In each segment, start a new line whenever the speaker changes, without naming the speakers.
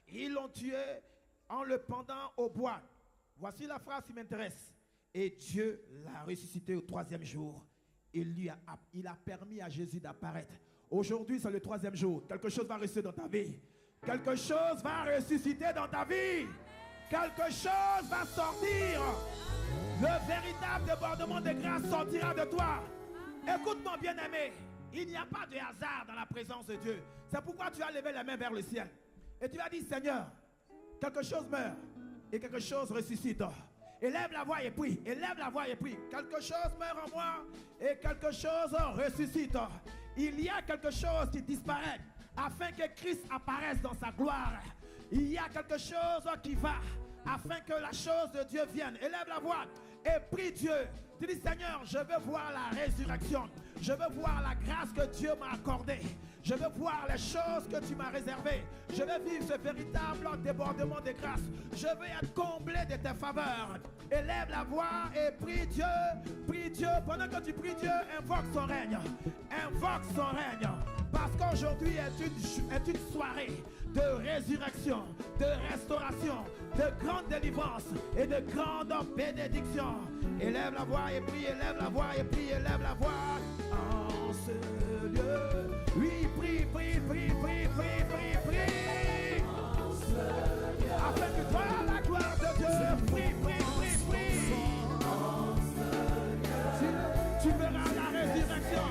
Ils l'ont tué en le pendant au bois. Voici la phrase qui m'intéresse. Et Dieu l'a ressuscité au troisième jour. Il a permis à Jésus d'apparaître. Aujourd'hui, c'est le troisième jour. Quelque chose va ressusciter dans ta vie. Quelque chose va ressusciter dans ta vie. Quelque chose va sortir. Le véritable débordement de grâce sortira de toi. Écoute-moi, bien-aimé. Il n'y a pas de hasard dans la présence de Dieu. C'est pourquoi tu as levé la main vers le ciel. Et tu as dit, Seigneur, quelque chose meurt et quelque chose ressuscite. Élève la voix et prie. Élève la voix et prie. Quelque chose meurt en moi et quelque chose ressuscite. Il y a quelque chose qui disparaît afin que Christ apparaisse dans sa gloire. Il y a quelque chose qui va afin que la chose de Dieu vienne. Élève la voix et prie Dieu. Tu dis, Seigneur, je veux voir la résurrection. Je veux voir la grâce que Dieu m'a accordée. Je veux voir les choses que tu m'as réservées. Je veux vivre ce véritable débordement de grâce. Je veux être comblé de tes faveurs. Élève la voix et prie Dieu. Prie Dieu. Pendant que tu pries Dieu, invoque son règne. Invoque son règne. Parce qu'aujourd'hui est une soirée de résurrection, de restauration, de grande délivrance et de grande bénédiction. Élève la voix et prie, élève la voix et prie, élève la voix en ce lieu. Oui, prie, prie, prie, prie, prie, prie, prie. Afin que toi, la gloire de Dieu, prie, prie, prie, prie. Tu verras la résurrection.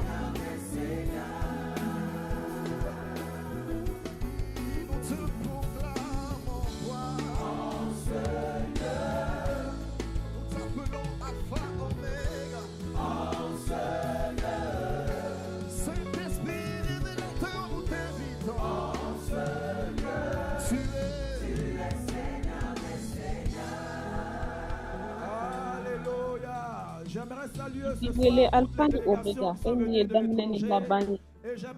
I wele Alpha ni Omega, fɛn min ye daminɛ ni laban ye,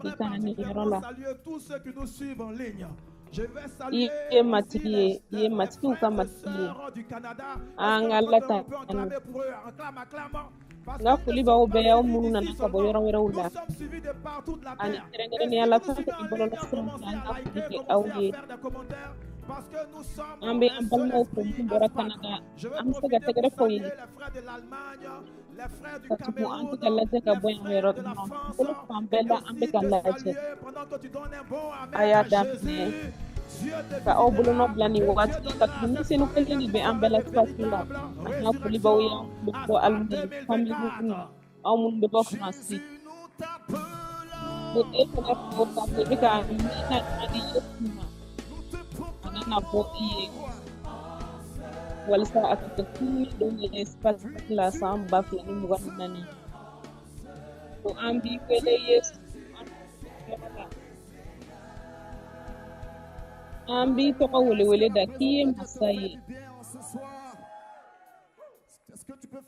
i kana nin yɔrɔ la. I ye Matigi ye, i ye matigiw ka Matigi ye. An ka Ala tanu. N ka foli b'aw bɛɛ, aw minnu nana ka bɔ yɔrɔ wɛrɛw la, ani kɛrɛnkɛrɛnnenya la fɛn fɛn bɛ bɔlɔlɔsiraw kan, an ka foli kɛ aw ye. An bɛ an balimaw fo minnu bɔra Canada, an bɛ se ka tɛgɛrɛ fɔ u ye. Ka tugu an tɛ ka lajɛ ka bɔ yan yɔrɔ dugukolo fan bɛɛ la, an bɛ ka lajɛ. A y'a daminɛ ka aw bolonɔ bila nin wagati, ka tugu ni senu kelen de bɛ an bɛɛ la sipasi la. An ka foli b'aw ye, an bɛ bɔ Allemagne, famille aw minnu bɛ bɔ Faransi. Ko e fana fo k'a fɔ i bɛ ka min na di Yesu ma, a kana bɔ i ye walasa a ka kɛ kununi don ye sipasi la san 2024. Ko an b'i wele Yesu, an yɔrɔ la. An b'i tɔgɔ welewele da k'i ye masa ye.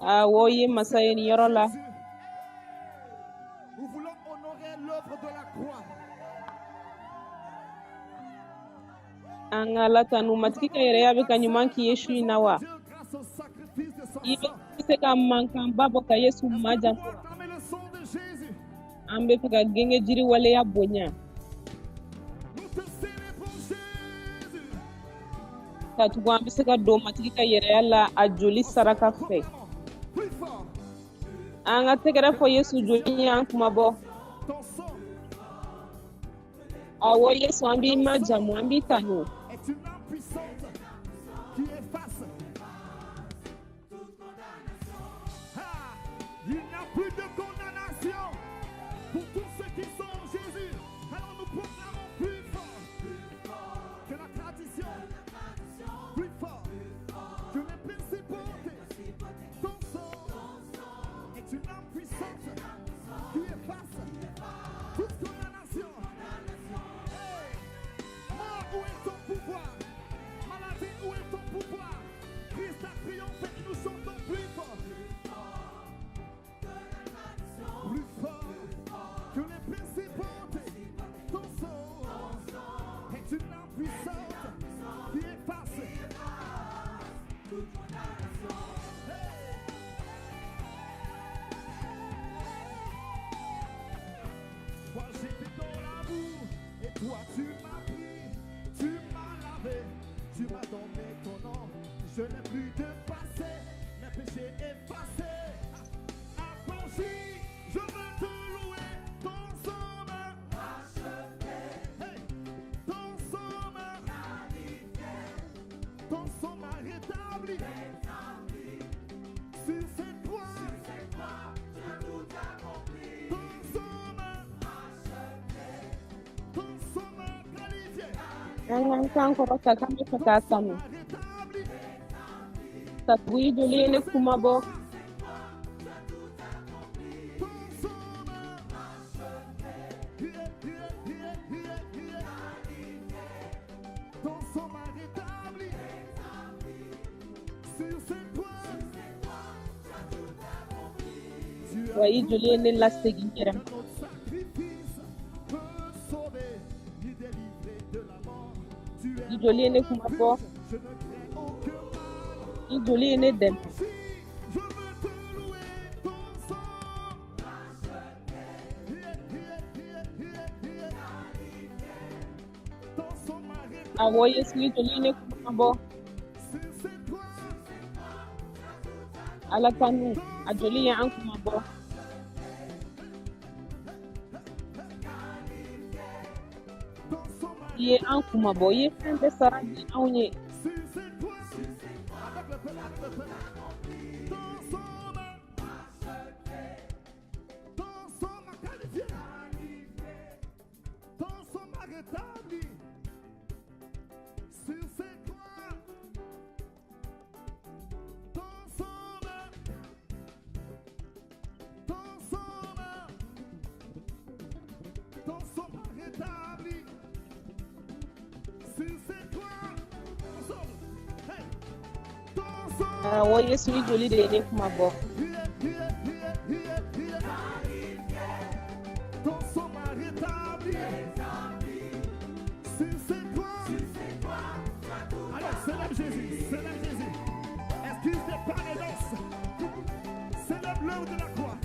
Awɔ, i ye masa ye nin yɔrɔ la. An ka Ala tanu. Matigi ka yɛrɛya bɛ ka ɲuman k'i ye su in na wa? I bɛ se ka mankanba bɔ ka Yesu majamu wa? An bɛ fɛ ka genge jiri waleya bonya. Ka tugu an bɛ se ka don Matigi ka yɛrɛya la a joli saraka fɛ. An ka tɛgɛrɛ fɔ Yesu joli y'an kumabɔ. Awɔ Yesu, an b'i majamu, an b'i tanu.
m'as donné ton nom. Je n'ai plus de passé, mes péchés effacés. Affranchi, je veux te louer. Ton sang m'a racheté. Hey, ton sang m'a qualifié. Ton sang m'a rétabli. Sur cette croix, tu as tout accompli. Ton sang m'a racheté. Ton sang m'a qualifié.
An k'an kan kɔrɔta k'an bɛ fɛ k'a tanu.
Rétabli.
Katugu i joli ye ne kunmabɔ.
Ton sang m'a Yeah, yeah, yeah, yeah, yeah. Ton sang m'a rétabli. Sur cette croix, tu as
Wa i joli ye ne lasegin n yɛrɛ ma.
Qu'un autre sacrifice peut sauver ni délivrer de la mort. Tu es
I joli ye ne
mon
kunmabɔ.
refuge, je ne crains aucun mal.
I joli ye ne dɛmɛ.
Si je veux te louer, ton sang. Yeah, yeah, yeah, yeah, yeah. Ton sang m'a rétabli.
Awɔ Yesu, i joli ye ne kunmabɔ.
Sur cette croix,
Ala tanu, a joli ye an kunmabɔ.
Ton sang m'a
I ye an kunmabɔ, i ye fɛn bɛɛ sara di anw ye.
Sur cette croix, avec le peuple, avec le peuple. Ton sang m'a Ton sang m'a qualifié. Ton sang m'a rétabli. Sur cette croix, ton sang m'a Ton sang m'a Ton sang m'a rétabli. Sur cette croix, ensemble. Hey. Ton sang
Awɔ Yesu, i joli de ye ne kunmabɔ.
Yeah, yeah, yeah, yeah, yeah. Ton sang m'a rétabli. Sur cette croix. Allez, célèbre Jésus, célèbre Jésus. Excuse tes pas les danses. Célèbre l'œuvre de la croix.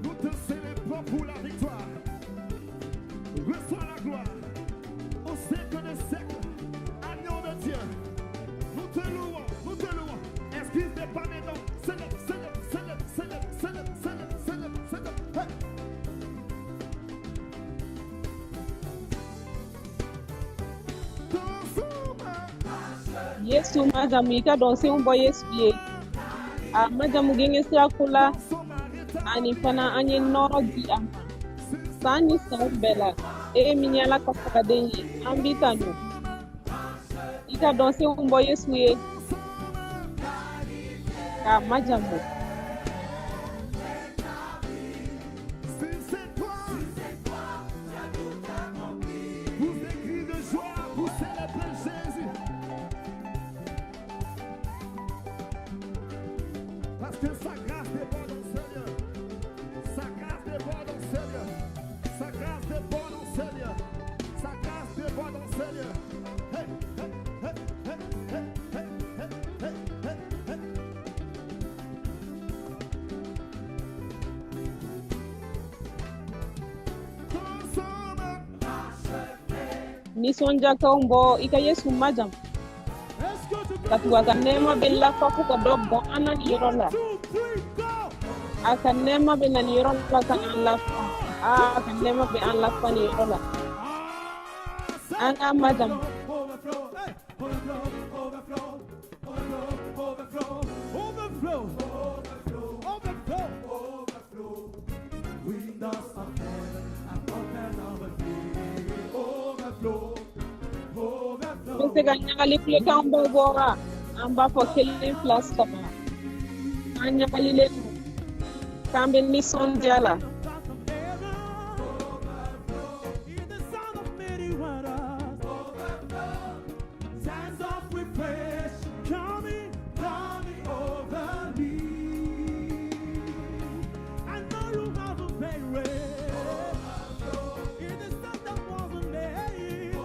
Nous te célébrons pour la victoire. Reçois la gloire. Au siècle des siècles, agneau de Dieu. Nous te louons, nous te louons. Excuse tes pas les danses. Célèbre, célèbre, célèbre, célèbre, célèbre, célèbre, célèbre, célèbre. Hey. Ton sang m'a
Yesu majamu, i ka dɔnsenw bɔ Yesu ye. A majamu genge sira ko la,
Ton sang m'a rétabli.
ani fana an ye nɔrɔ di a ma. San ni sanw bɛɛ la, e min ye Ala ka sagaden ye, an b'i tanu. I ka dɔnsenw bɔ Yesu ye k'a majamu.
Sur cette croix, vous des cris de joie pour célébrer Jésus. Parce que sa grâce déborde en ce lieu. Sa grâce déborde en ce lieu. Sa grâce déborde en ce lieu. Sa grâce déborde en ce lieu. Hey, hey, hey, hey, hey, hey, hey, hey, hey, hey. Ton sang m'a
Nisɔndiyakaw bɔ, i ka Yesu majamu.
Est-ce que tu peux
Ka tugu a ka nɛɛma bɛ lafa fo ka dɔ bɔn an na nin yɔrɔ la.
Two, three, go!
A ka nɛɛma bɛ na nin yɔrɔ la ka an lafa. Aa, a ka nɛɛma bɛ an lafa nin yɔrɔ la.
Ah,
An k'a majamu.
Overflow, hey, overflow, overflow, overflow, overflow, overflow, overflow, overflow. Windows of heaven are open over me. Overflow,
N bɛ
overflow.
se ka ɲagali kulekan bɛɛ bɔ wa? An b'a fɔ kelen, fila, saba. An ɲagalilen don. K'an bɛ nisɔndiya la.
Windows of heaven, in the sound of many waters. Signs of refresh coming, coming over me. I know you have a favorite. In the stuff that wasn't made.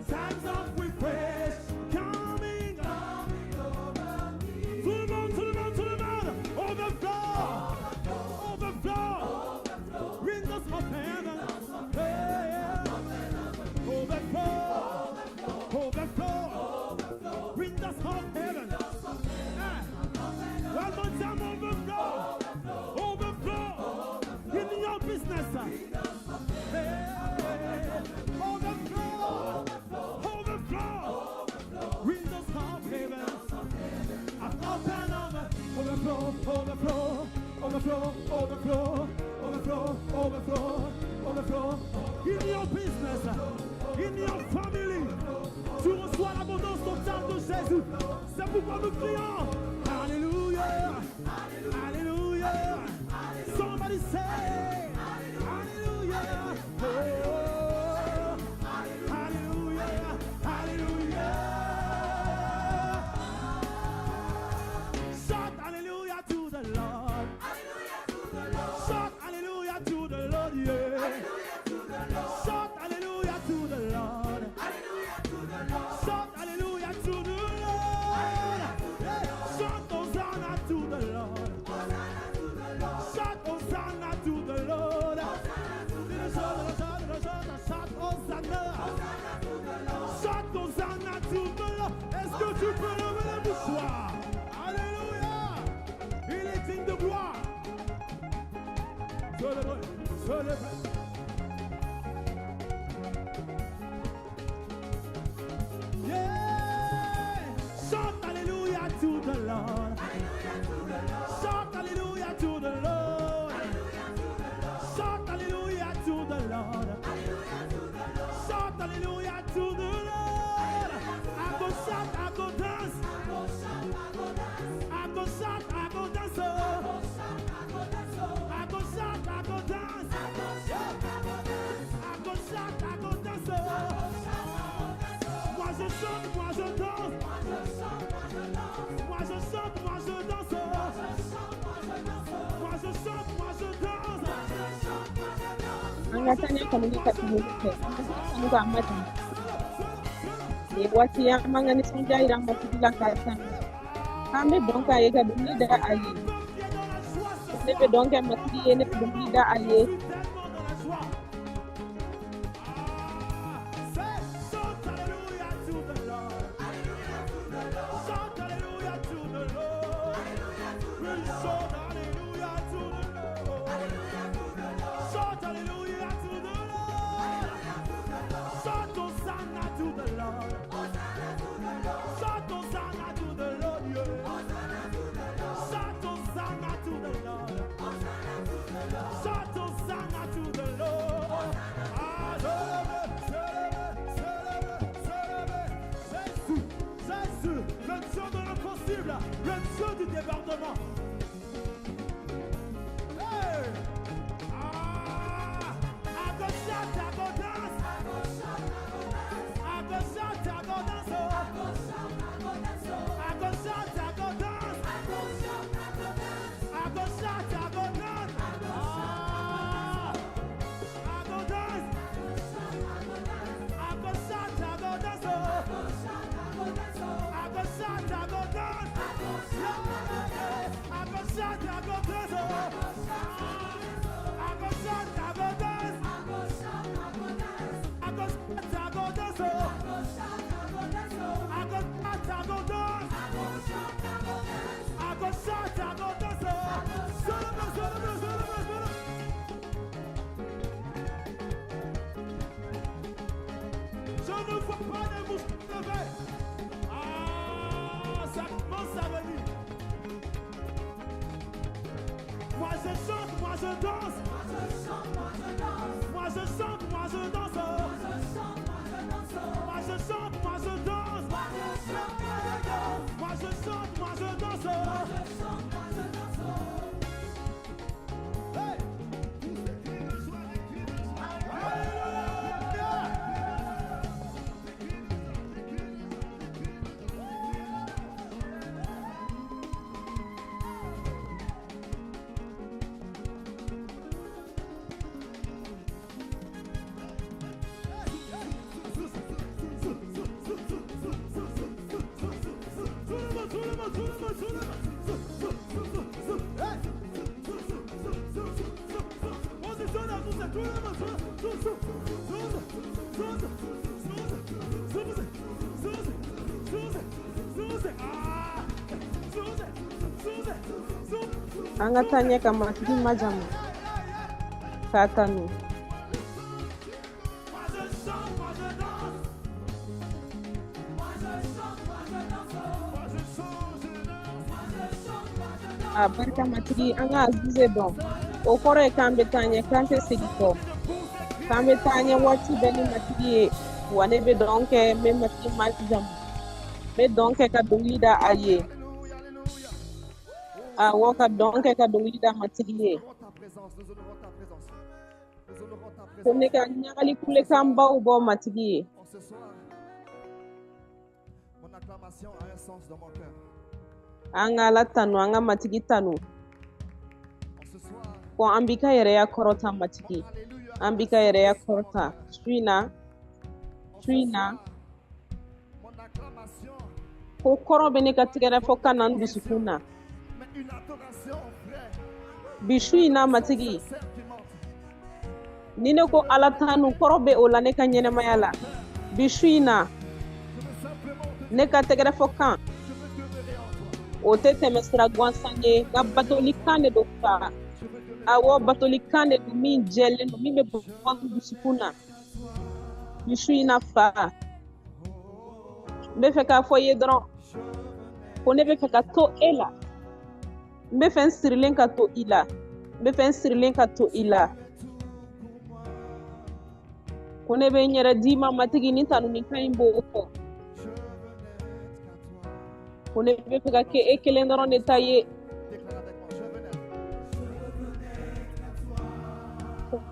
Signs of refresh coming, coming over me. To the moon, to the moon, to the moon. Overflow, Overflow, overflow, overflow, overflow, overflow. In your business, in your family, tu reçois l'abondance totale de Jésus. C'est pourquoi nous crions Alléluia, Alléluia. Somebody say Alléluia. Oh, Alléluia, Alléluia. Shout hallelujah to the Lord. Shout hallelujah to the Lord, yeah. Shout hallelujah to the Lord. Shout hallelujah to the Lord. Yeah. Shout Hosanna to the Lord. Shout Hosanna to the Lord. Shout Hosanna. Shout Hosanna to the Lord. Est-ce que tu peux lever le mouchoir? Alléluia. Il est digne de gloire. Célébrez, célébrez. Yeah! Shout hallelujah to the Lord. Shout hallelujah to the Lord. Shout hallelujah to the Lord. Shout hallelujah to the Lord. I go shout, I go dance. I go shout, I go dance. I go shout, I go dance. I go shout, I go dance. Moi je chante, moi je danse. Moi je chante, moi je danse. Moi je chante, moi je danse.
An ka taa ɲɛ kanuni ka tuguni kɛ, an ka tanu k'a majamu. Nin waati an b'an ka nisɔndiya yira Matigi la k'a tanu. K'an bɛ dɔn k'a ye ka dɔnkili da a ye. Ne bɛ dɔn kɛ Matigi ye, ne bɛ dɔnkili da a ye.
Je suis tellement dans la joie. Ah, c'est chante alléluia to the Lord. Chante alléluia to the Lord. Oui, chante alléluia to the Lord. Chante alléluia to the Lord. Chante Hosanna to the Lord. Chante Hosanna to the Lord. Yeah. Chante Hosanna to the Lord. Chante Hosanna to the Lord. Ah, célèbre, célèbre, célèbre, célèbre. Jésus, Jésus, le Dieu de l'impossible, le Dieu du débordement. Hey! Ah! I go shout, I go dance. I go shout, I go dance. I go shout, I go dance. I go shout, I go dance. Ah! I go dance. I go shout, I go dance. I go shout, I go dance. I go shout, I go dance. I go shout, I go dance. I go shout, I go dance. I go shout, I go dance. I go shout, I go dance. Celebrate, celebrate, celebrate, celebrate. Je ne vois pas de mouches lever. Ah, ça commence à venir. Moi je chante, moi je danse. Moi je chante, moi je danse. Moi je chante, moi je danse. Moi je chante, moi je danse. Hey! Alléluia! Tout le monde, tout le monde, tout le monde, tout le monde. Hey! Positionne à tous, tout le monde, tout le monde. Ah!
An ka taa ɲɛ ka Matigi majamu k'a tanu.
Moi je chante, moi je danse. Moi je chante, moi je danse.
A barika Matigi, an ka Azize dɔn. O kɔrɔ ye k'an bɛ taa ɲɛ, k'an tɛ segin kɔ, k'an bɛ taa ɲɛ waati bɛɛ ni Matigi ye. Wa ne bɛ dɔn kɛ, n bɛ Matigi majamu, n bɛ dɔn kɛ ka dɔnkili da a ye. Awɔ, ka dɔn kɛ ka dɔnkili da Matigi ye. Ko ne ka ɲagali kulekanbaw bɔ Matigi ye. An ka Ala tanu, an ka Matigi tanu. Ko an b'i ka yɛrɛya kɔrɔta Matigi, an b'i ka yɛrɛya kɔrɔta su in na, su in na. Ko kɔrɔ bɛ ne ka tigɛrɛ fɔ kan na n dusukun na. Bi su in na Matigi, ni ne ko Ala tanu, kɔrɔ bɛ o la ne ka ɲɛnɛmaya la. Bi su in na, ne ka tɛgɛrɛ fɔ kan, o tɛ tɛmɛ sira gansan ye, nka batoli kan de don fa. Awɔ, batoli kan de don min jɛlen don, min bɛ bɔ n dusukun na. Bi su in na fa, n bɛ fɛ k'a fɔ i ye dɔrɔn ko ne bɛ fɛ ka to e la. N bɛ fɛ n sirilen ka to i la. N bɛ fɛ n sirilen ka to i la. Ko ne bɛ n yɛrɛ d'i ma Matigi, ni tanuni kan in b'o fɔ. Ko ne bɛ fɛ ka kɛ e kelen dɔrɔn de ta ye.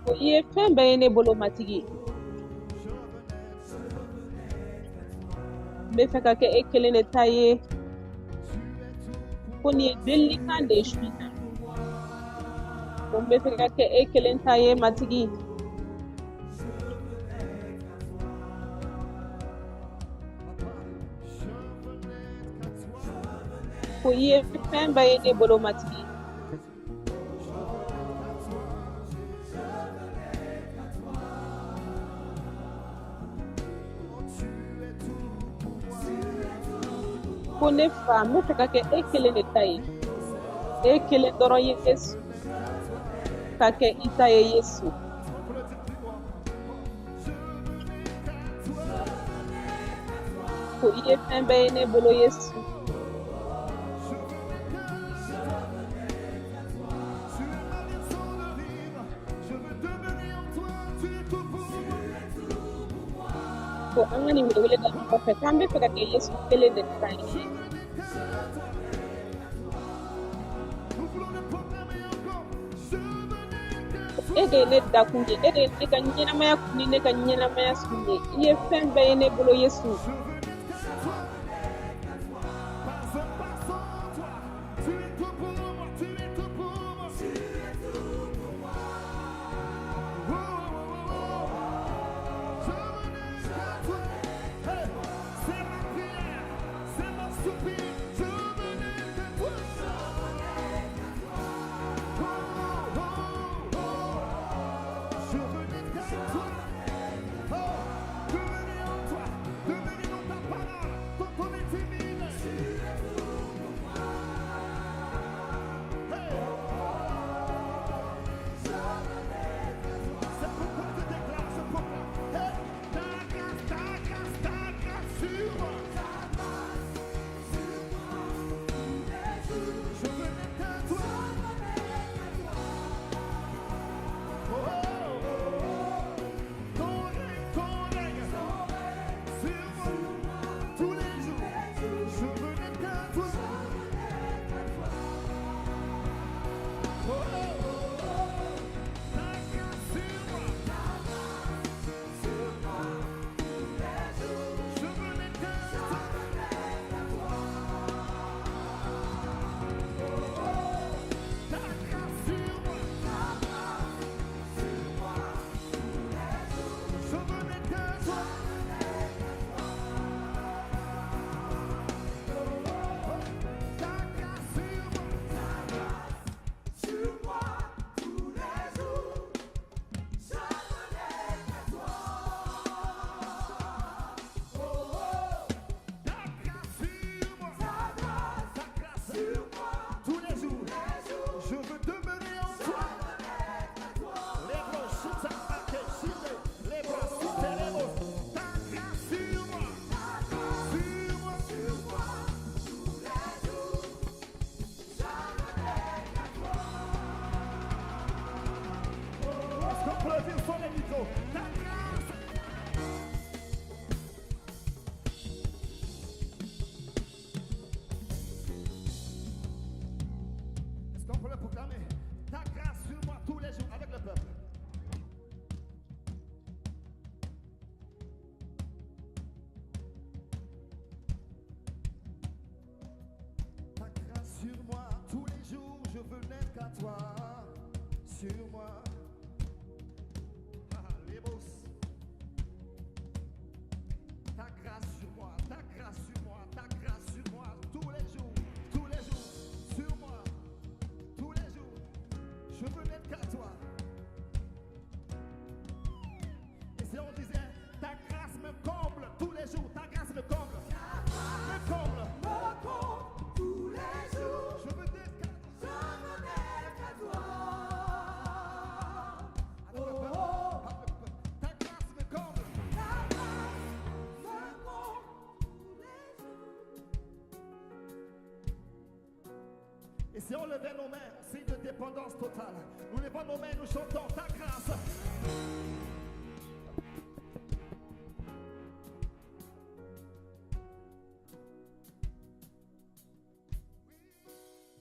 Ko i ye fɛn bɛɛ ye ne bolo Matigi. N bɛ fɛ ka kɛ e kelen de ta ye. Ko nin ye delilikan de ye su in na. Ko n bɛ fɛ ka kɛ e kelen ta ye Matigi. Ko i ye fɛn bɛɛ ye ne bolo Matigi. Ko ne fa, n bɛ fɛ ka kɛ e kelen de ta ye. E kelen dɔrɔn Yesu. Ka kɛ i ta ye Yesu. Ko i ye fɛn bɛɛ ye ne bolo Yesu. Ko an ka nin welewele da ɲɔgɔn fɛ k'an bɛ fɛ ka kɛ Yesu kelen de ta ye. E de ye ne dakun ye, e de ye ne ka ɲɛnamaya kun ni ne ka ɲɛnamaya sun ye. I ye fɛn bɛɛ ye ne bolo Yesu.
toi, sur moi. Ah, les bosses. Ta grâce sur moi, ta grâce sur moi, ta grâce sur moi, tous les jours, sur moi, tous les jours. Je veux n'être qu'à toi. Et si on disait, ta grâce me comble tous les jours, ta grâce me comble, me comble,
Me comble tous les jours.
Je veux n'être qu'à toi.
Je veux n'être qu'à toi.
Attends, le peuple, le peuple. Ta grâce me comble.
Ta grâce me comble tous les jours.
Et si on levait nos mains, en signe de dépendance totale, nous levons nos mains, nous chantons ta grâce.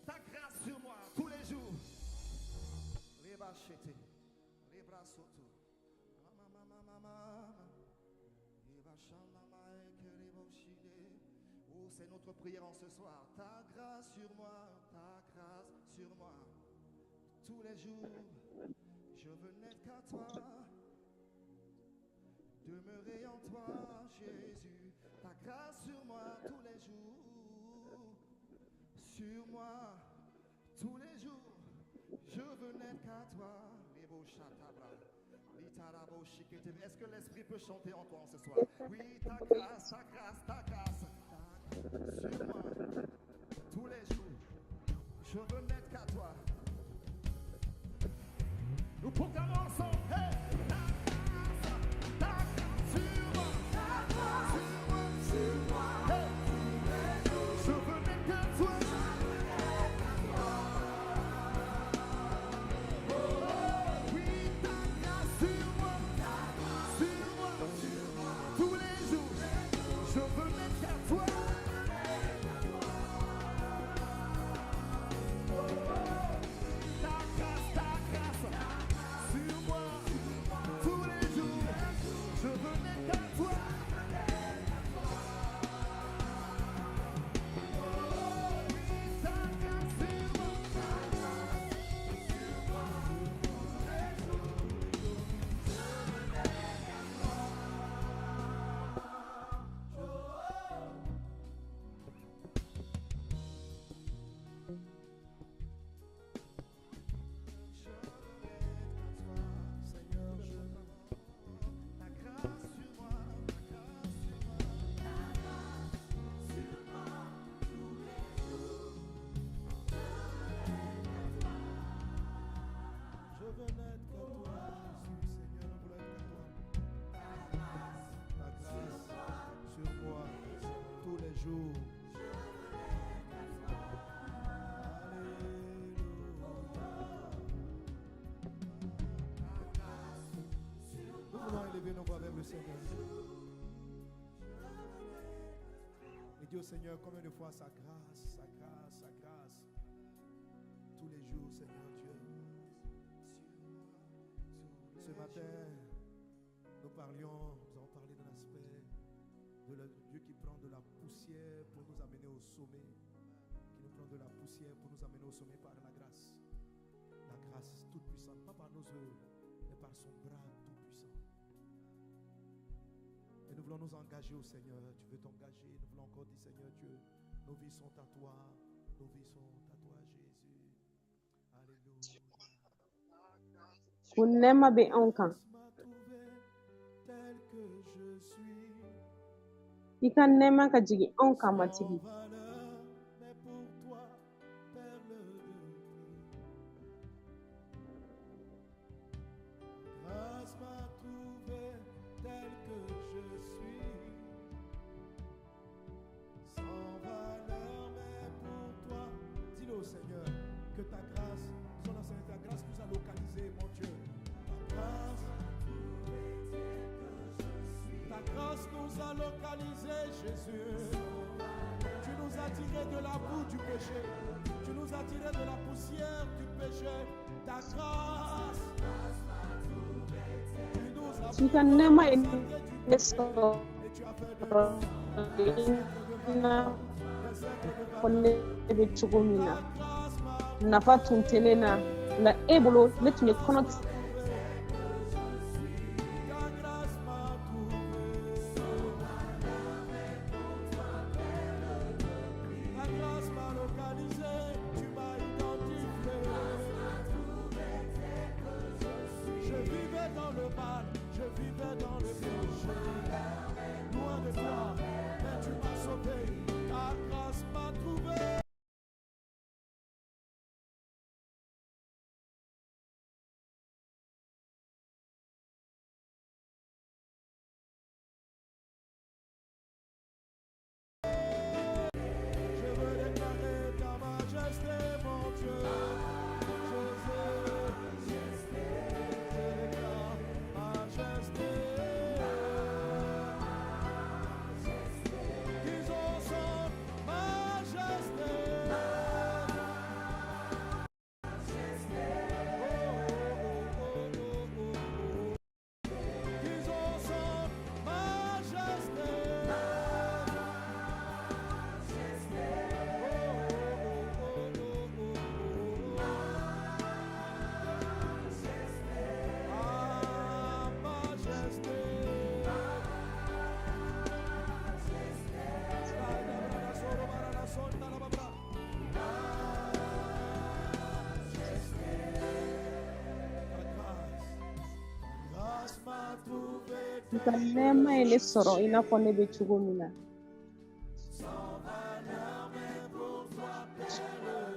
Ta grâce sur moi tous les jours. Reba shete, reba soto, mama mama mama, reba shama maeke rebo shine. Oh, c'est notre prière en ce soir. Ta grâce sur moi, ta grâce sur moi. Tous les jours, je veux n'être qu'à toi. Demeurer en toi, Jésus. Ta grâce sur moi tous les jours. Sur moi, tous les jours. Je veux n'être qu'à toi. Rebo shatabra. Litarabo shikete. Est-ce que l'Esprit peut chanter en toi en ce soir? Oui, ta grâce, ta grâce, ta grâce. Ta grâce sur moi, tous les jours. Je veux n'être qu'à toi. Nous proclamons ensemble. Hey, ta grâce sur moi, sur moi,
Sur moi,
Hey,
tous les jours.
je veux n'être qu'à toi. Oui, ta grâce sur moi, sur moi, tous les jours. Je veux n'être qu'à toi. Ta grâce, sur moi, tous les jours. Je veux n'être qu'à toi. Oui, ta grâce sur moi. Je veux n'être qu'à toi,
Seigneur, je
Ta grâce sur moi, ta grâce sur moi.
Sur moi, tous les jours.
Je veux n'être qu'à toi, Jésus, Seigneur, nous voulons être qu'à toi. Ta grâce sur moi tous les jours. Alléluia. Nous voulons élever nos voix vers le Seigneur. Et dire au Seigneur combien de fois sa grâce, sa grâce, sa grâce. Tous les jours, Seigneur Dieu. Ce matin, nous avons parlé d'un aspect de Dieu qui prend de la poussière pour nous amener au sommet, qui nous prend de la poussière pour nous amener au sommet par la grâce. La grâce toute puissante, pas par nos œuvres, mais par son bras tout puissant. Et nous voulons nous engager au Seigneur. Tu veux t'engager, nous voulons encore dire, Seigneur Dieu, nos vies sont à toi, nos vies sont à toi, Jésus. Alléluia.
Ko nɛɛma bɛ anw kan.
M'a trouvé tel que je suis,
I ka nɛɛma ka jigin anw kan
sans
Matigi.
valeur, mais pour toi, perle de prix. Grâce m'a trouvé tel que je suis, sans valeur, mais pour toi. Dis-le au Seigneur que ta grâce, disons au Seigneur, ta grâce nous a localisés, mon Dieu. Ta grâce, ta grâce nous a localisés, Jésus. Tu nous as tirés de la boue du péché. Tu nous as tirés de la poussière du péché. Ta grâce, tu nous as
I ka nɛɛma ye
du
ne
péché.
sɔrɔ
Et tu as fait de nous
i n'a
des êtres de
fɔ
valeur.
ne bɛ cogo min na.
Ta grâce m'a
Nafa tun tɛ ne na, nka e bolo ne tun ye kɔnɔ. I ka nɛɛma ye ne sɔrɔ i n'a fɔ ne bɛ cogo min na.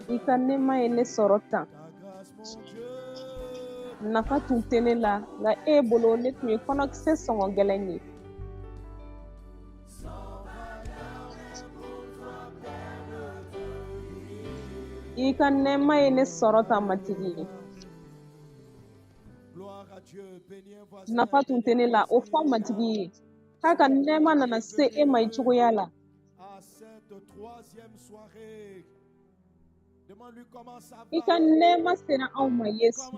I ka nɛɛma ye ne sɔrɔ tan. Nafa tun tɛ ne la, nka e bolo ne tun ye kɔnɔkisɛ sɔngɔ gɛlɛn ye. I ka nɛɛma ye ne sɔrɔ tan, Matigi. Nafa tun tɛ ne la, o fɔ Matigi ye k'a ka nɛɛma nana se e ma i cogoya la. I ka nɛɛma sera anw ma, Yesu.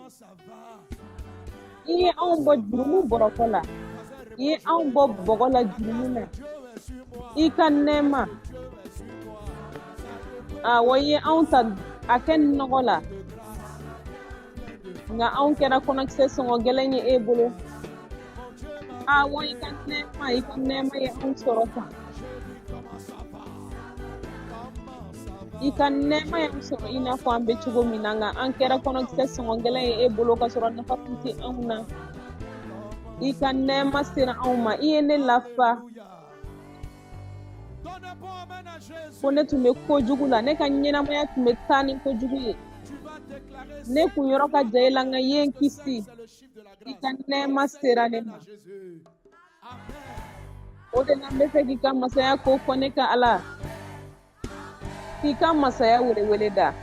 I ye anw bɔ jurumu bɔrɔkɔ la, i ye anw bɔ bɔgɔ la jurumu na. I ka nɛɛma, awɔ, i ye anw ta a kɛ nɔgɔ la, nka anw kɛra kɔnɔkisɛ sɔngɔ gɛlɛn ye e bolo. Awɔ, i ka nɛɛma, i ka nɛɛma ye anw sɔrɔ tan. I ka nɛɛma y'an sɔrɔ i n'a fɔ an bɛ cogo min na, nka an kɛra kɔnɔkisɛ sɔngɔ gɛlɛn ye e bolo ka sɔrɔ nafa tun tɛ anw na. I ka nɛɛma sera anw ma, i ye ne lafa. Ko ne tun bɛ kojugu la, ne ka ɲɛnamaya tun bɛ taa ni kojugu ye. Ne kun yɔrɔ ka jan e la, nka i ye n kisi. I ka nɛɛma sera ne ma. O de la n bɛ fɛ k'i ka masaya ko fɔ, ne ka Ala. K'i ka masaya welewele da.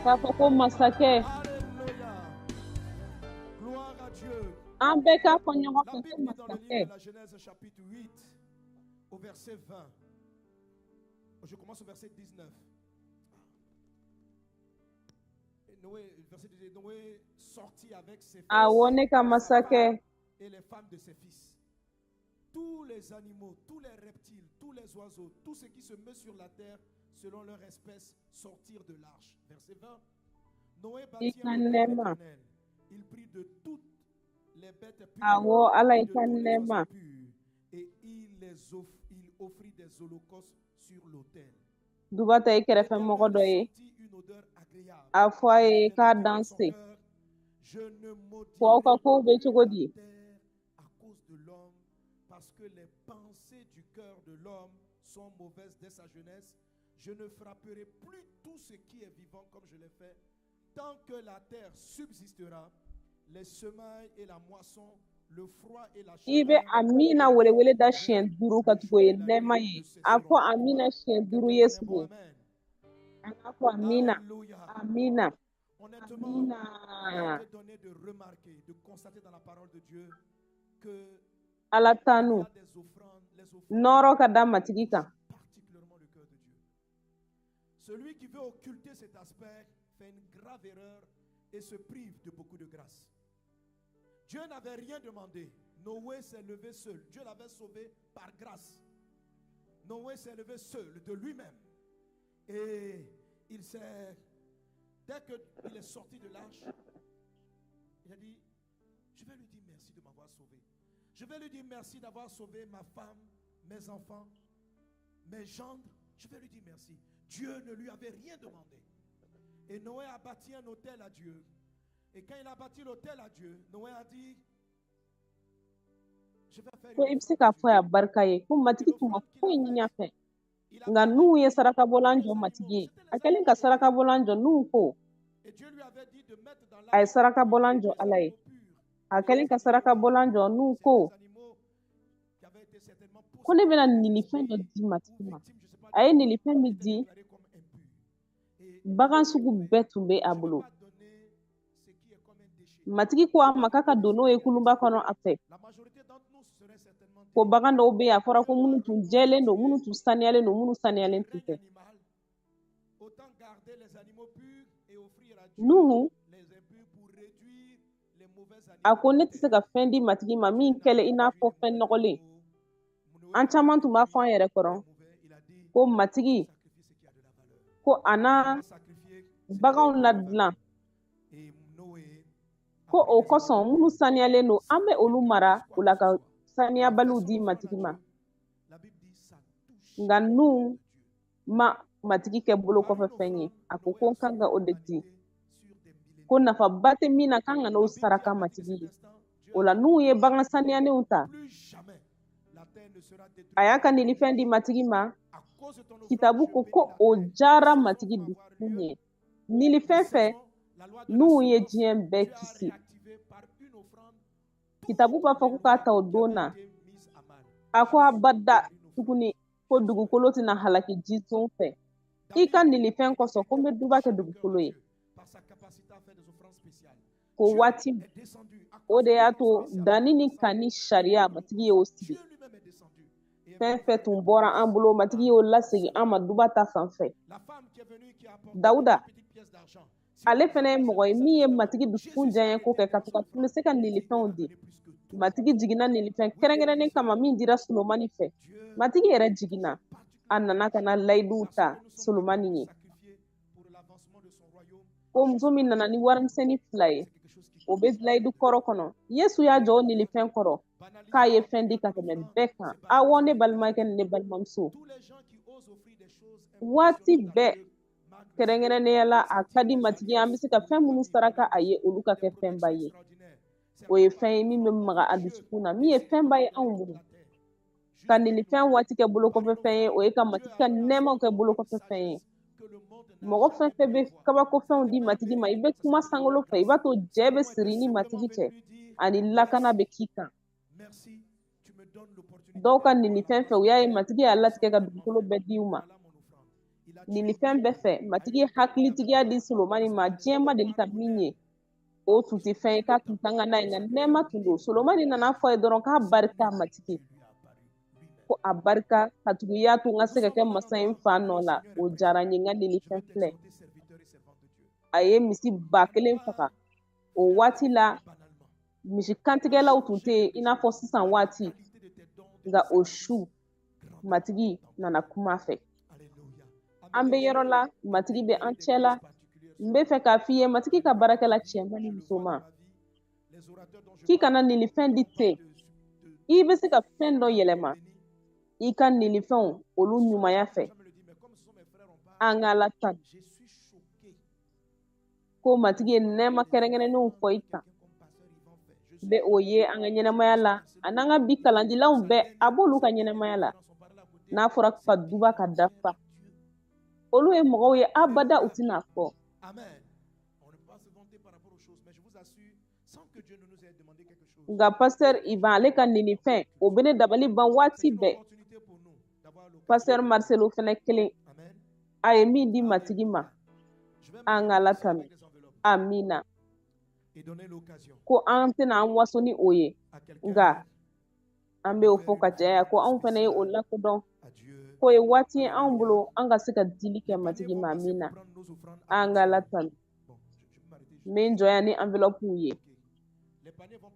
K'a fɔ ko masakɛ. An bɛɛ k'a fɔ ɲɔgɔn fɛ ko masakɛ.
Au verset 20. Je commence au verset 19. Noé, verset 19, Noé sortit avec ses fils
Awɔ, ne ka masakɛ.
Et les femmes de ses fils. Tous les animaux, tous les reptiles, tous les oiseaux, tout ce qui se meut sur la terre, selon leur espèce, sortirent de l'arche. Verset 20. Noé bâtit un autel à l'Éternel. Il prit de toutes les bêtes pures
Awɔ, Ala,
et
i
de
ka
tous les
nɛɛma.
oiseaux purs, et il offrit des holocaustes sur l'autel.
Duba ta i kɛrɛfɛ mɔgɔ dɔ ye.
Sentit une odeur agréable.
A fɔ a ye k'a danse.
Je ne
Ko aw ka
maudirai
kow bɛ
plus
cogo
la
di?
Terre à cause de l'homme, parce que les pensées du cœur de l'homme sont mauvaises dès sa jeunesse. Je ne frapperai plus tout ce qui est vivant comme je l'ai fait. Tant que la terre subsistera, les semailles et la moisson, le froid et la
I bɛ
chaleur,
amina welewele da siɲɛ duuru ka tugu o ye nɛɛma ye. A fɔ amina siɲɛ duuru Yesu ye.
Amen.
An k'a fɔ amina.
Alléluia.
Amina.
Honnêtement, il a
Amina.
été donné de remarquer, de constater dans la parole de Dieu que
Ala
il y
tanu.
A des offrandes, les offrandes
Nɔrɔ ka da Matigi kan.
Particulièrement le cœur de Dieu. Celui qui veut occulter cet aspect fait une grave erreur et se prive de beaucoup de grâce. Dieu n'avait rien demandé. Noé s'est levé seul. Dieu l'avait sauvé par grâce. Noé s'est levé seul de lui-même. Et il s'est
Dès qu'il est sorti de l'arche, il a dit, je vais lui dire merci de m'avoir sauvé. Je vais lui dire merci d'avoir sauvé ma femme, mes enfants, mes gendres. Je vais lui dire merci. Dieu ne lui avait rien demandé. Et Noé a bâti un autel à Dieu. Et quand il a bâti l'autel à Dieu, Noé a dit, je vais faire
Ko i bɛ se k'a fɔ a barika ye ko Matigi tun ma foyi ɲini a fɛ, nka Nuhu ye sarakabɔlan jɔ Matigi ye. A kɛlen ka sarakabɔlan jɔ, Nuhu ko a ye sarakabɔlan jɔ Ala ye. A kɛlen ka sarakabɔlan jɔ, Nuhu ko ko ne bɛna nilifɛn dɔ di Matigi ma. A ye nilifɛn min di, bagan sugu bɛɛ tun bɛ a bolo. Matigi ko a ma k'a ka don n'o ye kulunba kɔnɔ a fɛ. Ko bagan dɔw bɛ yen, a fɔra ko minnu tun jɛlen don, minnu tun saniyalen don, minnu saniyalen tun tɛ. Nuhu a ko ne tɛ se ka fɛn di Matigi ma min kɛlen i n'a fɔ fɛn nɔgɔlen. An caman tun b'a fɔ an yɛrɛ kɔrɔ ko Matigi ko a na baganw ladilan, ko o kosɔn minnu saniyalen don, an bɛ olu mara o la ka saniyabaliw di Matigi ma. Nka Nuhu ma Matigi kɛ bolo kɔfɛ fɛn ye. A ko ko n kan ka o de di, ko nafaba tɛ min na, k'an ka n'o saraka Matigi ye. O la Nuhu ye bagan saniyalenw ta, a y'a ka nilifɛn di Matigi ma. Kitabu ko ko o diyara Matigi dusukun ye. Nilifɛn fɛ, Nuhu ye diɲɛ bɛɛ kisi. Kitabu b'a fɔ ko k'a ta o don na, a ko abada tuguni ko dugukolo tɛna halaki jison fɛ. I ka nilifɛn kosɔn ko n bɛ duba kɛ dugukolo ye. Ko waati o de y'a to danni ni kanni sariya Matigi y'o sigi. Fɛn fɛn tun bɔra an bolo, Matigi y'o lasegin an ma duba ta fan fɛ. Dawuda ale fana ye mɔgɔ ye min ye Matigi dusukun diya ko kɛ, ka to ka tun bɛ se ka nilifɛnw di. Matigi jiginna nilifɛn kɛrɛnkɛrɛnnen kama min dira Solomani fɛ. Matigi yɛrɛ jiginna, a nana ka na layiduw ta Solomani ye. Ko muso min nana ni warimisɛnnin 2 ye, o bɛ layidu kɔrɔ kɔnɔ. Yesu y'a jɔ o nilifɛn kɔrɔ k'a ye fɛn di ka tɛmɛ bɛɛ kan. Awɔ, ne balimakɛ ni ne balimamuso, waati bɛɛ kɛrɛnkɛrɛnnenya la a ka di Matigi ye an bɛ se ka fɛn minnu saraka a ye, olu ka kɛ fɛnba ye. O ye fɛn ye min bɛ maga a dusukun na, min ye fɛnba ye anw bolo. Ka nilifɛn waati kɛ bolokɔfɛ fɛn ye, o ye ka Matigi ka nɛɛmaw kɛ bolokɔfɛ fɛn ye. Mɔgɔ fɛn fɛn bɛ kabakofɛnw di Matigi ma, i bɛ kuma sankolo fɛ, i b'a to jɛ bɛ siri ni Matigi cɛ, ani lakana bɛ k'i kan. Dɔw ka nilifɛn fɛ, u y'a ye Matigi y'a latigɛ ka dugukolo bɛɛ di u ma. Nilifɛn bɛɛ fɛ, Matigi ye hakilitigiya di Solomani ma, diɲɛ ma deli ka min ye. O tun tɛ fɛn ye k'a tun kan ka n'a ye, nka nɛɛma tun don. Solomani nana fɔ a ye dɔrɔn k'a barika Matigi, ko a barika ka tugu i y'a to n ka se ka kɛ masa ye n fa nɔ la. O diyara n ye, n ka nilifɛn filɛ. A ye misi 1000 faga. O waati la, misi kantigɛlaw tun tɛ yen i n'a fɔ sisan waati, nka o su Matigi nana kuma fɛ. An bɛ yɔrɔ la, Matigi bɛ an cɛ la. N bɛ fɛ k'a f'i ye, Matigi ka baarakɛla cɛman ni musoman, k'i kana nilifɛn di ten. I bɛ se ka fɛn dɔ yɛlɛma i ka nilifɛnw olu ɲumanya fɛ. An ka Ala tanu ko Matigi ye nɛɛma kɛrɛnkɛrɛnnenw fɔ i kan. N bɛ o ye an ka ɲɛnamaya la, a n'an ka bi kalandilanw bɛɛ, a b'olu ka ɲɛnamaya la. N'a fɔra ka duba ka dafa, olu ye mɔgɔw ye abada u tɛna fɔ. Nka Pasteur Ivan ale ka nilifɛn, o bɛ ne dabali ban waati bɛɛ. Pasteur Marcelo fɛnɛ kelen, a ye min di Matigi ma, an ka Ala tanu. Amina. Ko an tɛna an waso ni o ye, nka an bɛ o fɔ ka caya ko anw fɛnɛ ye o lakodɔn, k'o ye waati ye anw bolo an ka se ka dili kɛ Matigi ma. Amina. An ka Ala tanu. N bɛ n jɔ yan ni enveloppe ye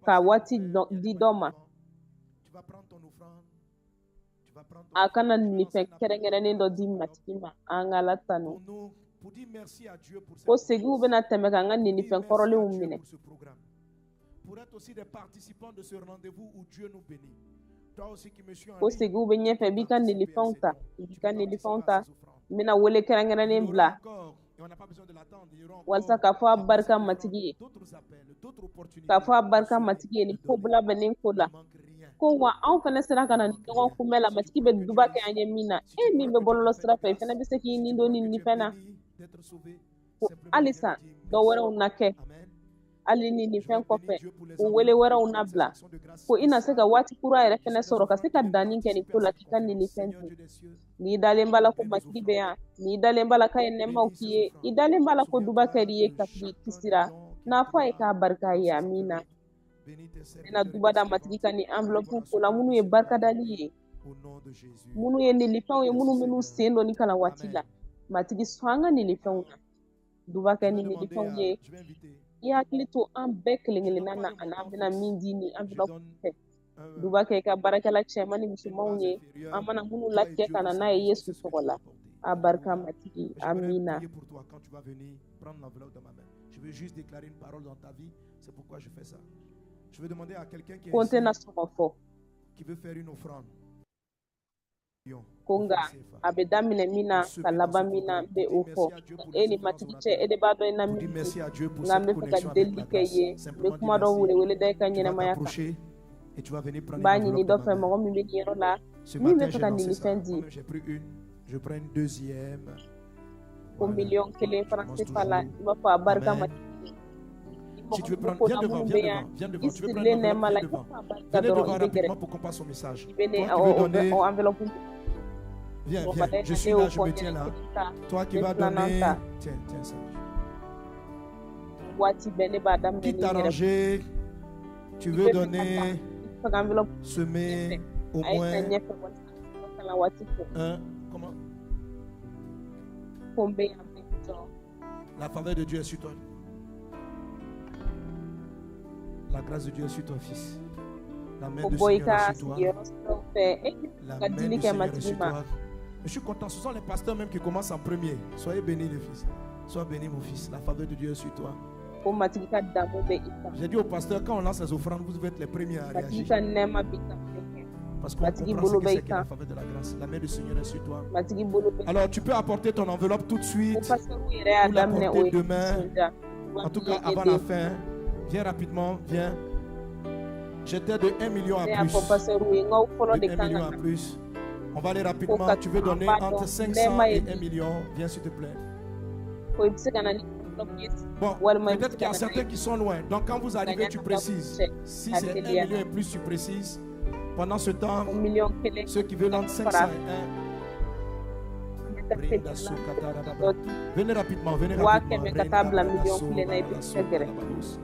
ka waati di dɔ ma. A kana nilifɛn kɛrɛnkɛrɛnnen dɔ di Matigi ma. An ka Ala tanu.
Pour dire merci à Dieu pour cette
Ko segiw bɛna tɛmɛ ka n ka
Pour dire
nilifɛn
merci à
kɔrɔlenw
Dieu
minɛ.
pour ce programme. Pour être aussi des participants de ce rendez-vous où Dieu nous bénit. Toi aussi qui me suis en
Ko
ligne,
segiw bɛ ɲɛfɛ, i b'i ka
participer à
nilifɛnw
ces
ta,
dons.
i b'i
Tu
ka
peux
nilifɛnw
participer à
ta.
ces offrandes.
N bɛna wele
Il y
kɛrɛnkɛrɛnnen
aura
bila
encore, et on n'a pas besoin de l'attendre, il y aura
walasa
encore
k'a fɔ a
à
barika
ces offrandes,
Matigi ye,
d'autres appels, d'autres
k'a
opportunités
fɔ a
de
barika
semer,
Matigi ye
de
nin ko
donner.
labɛnnen ko
Ne
la.
manque rien.
Ko wa anw fana sera ka
Ne
na nin
manque
ɲɔgɔn
rien.
kunbɛn la,
Si tu
Matigi
crois
bɛ
que Dieu
duba
est
kɛ an
ici,
ye min na,
si
e
tu
min
crois
bɛ
que Dieu
bɔlɔlɔ
t'a fait
sira
une
fɛ, i fana
grâce,
bɛ se k'i
si
ni
tu
don
crois
ni
que tu es
nifɛn na.
béni d'être sauvé,
Ko
simplement viens
halisa
lui dire
dɔ
merci.
wɛrɛw na kɛ
Amen.
hali ni nin
Je vais
fɛn
bénir
kɔfɛ,
Dieu pour les
o wele
enveloppes
wɛrɛw
et
na
ces
bila.
actions de grâce
Ko i na se
spéciales
ka waati kura yɛrɛ
qui
fɛnɛ
sont des
sɔrɔ ka se
offrandes
ka
qui viennent
danni kɛ nin
participer
ko
à
la
cette
k'i ka
conférence.
nilifɛn
Seigneur
dun.
Dieu des cieux,
N'i dalen b'a la ko
bénis nos
Matigi bɛ
offrandes.
yan, n'i dalen b'a la k'a ye nɛɛmaw
Bénis
k'i
ces
ye, i
offrandes.
dalen b'a la ko duba
Souviens-toi
kɛr'i ye
de
ka tugu i
chacun des
kisira,
dons qui
n'a fɔ a ye
entrera
k'a barika
dans
ye,
ces
amina.
enveloppes. Bénis tes
N bɛna
serviteurs et
duba
tes
da Matigi
servantes
ka nin
pour
enveloppe
pouvoir
ko la
assurer
minnu
de
ye
ce
barikadali
rendez-vous.
ye,
Au nom de Jésus.
minnu ye nilifɛnw ye,
Merci
minnu bɛn'u
Seigneur.
sen don ni kalan waati la.
Amen.
Matigi sɔn an ka nilifɛnw na. Duba
Je
kɛ
vais
ni
demander
nilifɛnw
à,
ye.
je vais inviter.
I hakili to an bɛɛ kelen
Je donne
kelenna
pas
na
de
ani an
montant
bɛna
fixe.
min di ni
Je
enveloppe
donne
fɛ. Duba kɛ i ka baarakɛla cɛman ni
une
musomanw
base
ye, an
inférieure.
mana minnu
Toi et
latigɛ
Dieu,
ka
vous
na n'a
savez,
ye
tu
Yesu
sais ce que
tɔgɔ
tu
la.
vas apporter.
A barika
Alléluia.
Matigi,
Mais j'aimerais
amina.
prier pour toi quand tu vas venir prendre l'enveloppe dans ma main. Je veux juste déclarer une parole dans ta vie. C'est pourquoi je fais ça. Je vais demander à quelqu'un qui est
Ko n
ici,
tɛna sɔn ka fɔ
qui veut faire une offrande. Million
ko
de
nka
francs CFA.
a bɛ daminɛ min
De
na ka
semer dans ce
laban min na,
programme.
n
Pour
bɛ
dire
o
merci
fɔ.
à Dieu pour
E
les
ni
différents
Matigi cɛ,
orateurs.
e de b'a dɔn i na
Pour
min
dire
di.
merci à Dieu pour
Nka n
cette
bɛ fɛ ka
connexion avec
delili
la
kɛ i
grâce.
ye, n bɛ
Simplement dire
kuma dɔ
merci.
welewele da i ka
Tu vas
ɲɛnamaya kan.
t'approcher et tu vas venir
N
prendre une
b'a ɲini
enveloppe
dɔ
dans
fɛ,
ma main.
mɔgɔ min bɛ nin yɔrɔ la,
Ce
min bɛ
matin,
fɛ
j'ai
ka
lancé ça.
nilifɛn di,
Moi-même, j'ai pris une. Je prends une deuxième.
ko
Voilà.
miliyɔn kelen
Je
franc
commence
CFA la,
toujours.
i b'a fɔ a barika
Amen.
Matigi ye. Ni
Si
mɔgɔ
tu veux
min bɛ
prendre,
ko
viens
la
devant,
minnu
viens
bɛ yan,
devant, viens
i
devant. Tu veux prendre une
sirilen
enveloppe,
nɛɛma
viens
la, i b'a
devant.
fɔ a barika
Venez
dɔrɔn,
devant
i bɛ gɛrɛ.
rapidement pour qu'on passe au message.
I bɛ ne
Toi qui veux
o o bɛ
donner,
o enveloppe
viens,
sɔgɔmada
viens.
in
Je
na, ne
suis
y'o
là, je
fɔ
me
n
tiens
ɲɛna
là.
kelen ta,
Toi
n
qui
bɛ
vas
filanan
donner,
ta.
tiens, tiens ça.
Waati bɛɛ ne b'a daminɛ
Quitte
ni
à
n yɛrɛ.
ranger, tu
I
veux
bɛ fɛ ka ta,
donner,
i bɛ fɛ ka enveloppe ɲɛfɛ,
semer au
a ye na
moins
ɲɛfɛ walasa ka kalan waati fɔ.
un. Comment?
Ko n bɛ yan, n bɛ jɔ.
La faveur de Dieu est sur toi. La grâce de Dieu est sur toi, fils. La main
Ko
du
bɔ i
Seigneur
ka
est sur toi.
sigiyɔrɔ siraw fɛ, e bɛ
La
ka
main
dili
du
kɛ
Seigneur est
Matigi
sur
ma.
toi. Je suis content. Ce sont les pasteurs même qui commencent en premier. Soyez bénis, les fils. Sois béni, mon fils. La faveur de Dieu est sur toi.
Ko Matigi ka damu bɛ i kan.
J'ai dit au pasteur, quand on lance les offrandes, vous devez être les premiers à
Matigi
réagir.
ka nɛɛma b'i kan.
Parce qu'on
Matigi
comprend ce
bolo
que
bɛ i
c'est que la
kan.
faveur de la grâce. La main du Seigneur est sur toi.
Matigi bolo bɛ i
Alors, tu peux apporter ton enveloppe tout de
Ko
suite
pasteur yɛrɛ y'a
ou
daminɛ, o
l'apporter
ye
demain.
nisɔndiya.
En tout
Min
cas,
ye
avant
e
la
den.
fin, viens rapidement, viens. J'étais de 1 million à
Ne y'a
plus.
fɔ pasteur ye, n k'aw fɔlɔ
De
de
1
kan
million
ka
à
na.
plus. On va aller
Ko
rapidement.
ka
Tu veux
an
donner
b'a
entre
dɔn
500
nɛɛma ye
et 1
min.
million. Viens, s'il te plaît.
Ko i bɛ se ka na ni enveloppe ye
Bon,
walima i bɛ
peut-être
se
qu'il y
ka
a
na n'a
certains
ye.
qui sont loin. Donc, quand vous
Nka
arrivez, tu
yan'an ka
précises.
cɛ
Si
ka
c'est 1
teliya.
million et plus, tu précises. Pendant ce temps,
Ko miliyɔn kelen
ceux qui veulent
ka
entre 500
fara
et 1,
an bɛ taa
Brinda
teliya la.
Sukatarabra.
Dɔ di
Venez rapidement, venez
waa
rapidement.
kɛmɛ ka taa
Brinda
bila
Brada
miliyɔn kelen na, i bɛ
Sobarala
se ka gɛrɛ.
Sobarababos.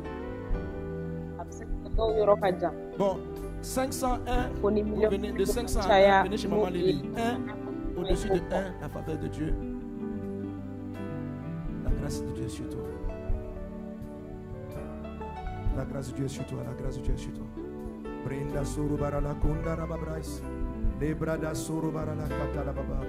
A bɛ se ka kɛ dɔw yɔrɔ ka jan.
Bon, 501,
Ko ni
vous
miliyɔn
venez de
kelen
501,
caya
venez chez
n'o
Maman
ye
Lily. 1,
an bɛ
au-dessus
ko
de
fɔ.
1, la faveur de Dieu. La grâce de Dieu est sur toi. La grâce de Dieu est sur toi. La grâce de Dieu est sur toi. Brinda Surubarala Kunda Rababrais. Lebrada Surubarala Katalababa.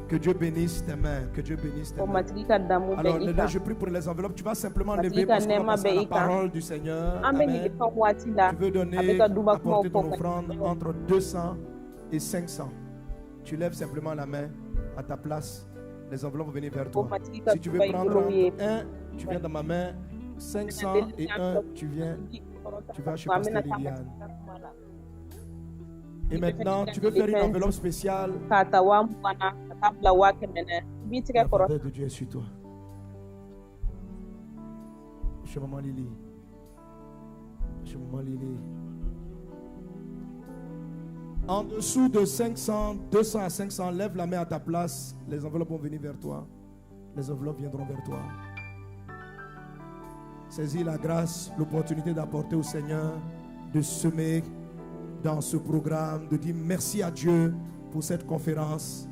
Que Dieu bénisse tes mains. Que Dieu bénisse tes
Ko
mains.
Matigi ka damu bɛ
Alors
i
là,
kan.
je prie pour les enveloppes. Tu vas simplement
Matigi
lever
ka
parce qu'on va
nɛɛma
passer à
bɛ
la
i kan.
parole du Seigneur.
An bɛ
Amen.
nilifɛn waati la,
Tu veux
a bɛ
donner,
ka duba kumaw
apporter
fɔ
ton
ka
offrande entre 200 et 500. Tu lèves simplement la main à ta place. Les enveloppes vont venir vers
Ko
toi.
Matigi ka
Si tu veux
duba i
prendre
bolo ye.
entre 1, tu viens dans ma main.
N bɛna
500
delili
et
kɛ
1,
enveloppe
tu viens.
Matigi kɔrɔta
Tu
ka
vas chez
fɔ an
Pasteur
bɛna taa
Liliane.
Matigi ka kuma la.
Et
N'i bɛ fɛ k'i
maintenant,
ka
tu veux faire une
nilifɛn di
enveloppe spéciale.
k'a ta 20 000 na ka taa bila 500 000 na, i b'i tigɛ
La
kɔrɔta.
faveur de Dieu est sur toi. Chez Maman Lily. Chez Maman Lily. En dessous de 500, 200 à 500, lève la main à ta place. Les enveloppes vont venir vers toi. Les enveloppes viendront vers toi. Saisis la grâce, l'opportunité d'apporter au Seigneur, de semer dans ce programme, de dire merci à Dieu pour cette conférence.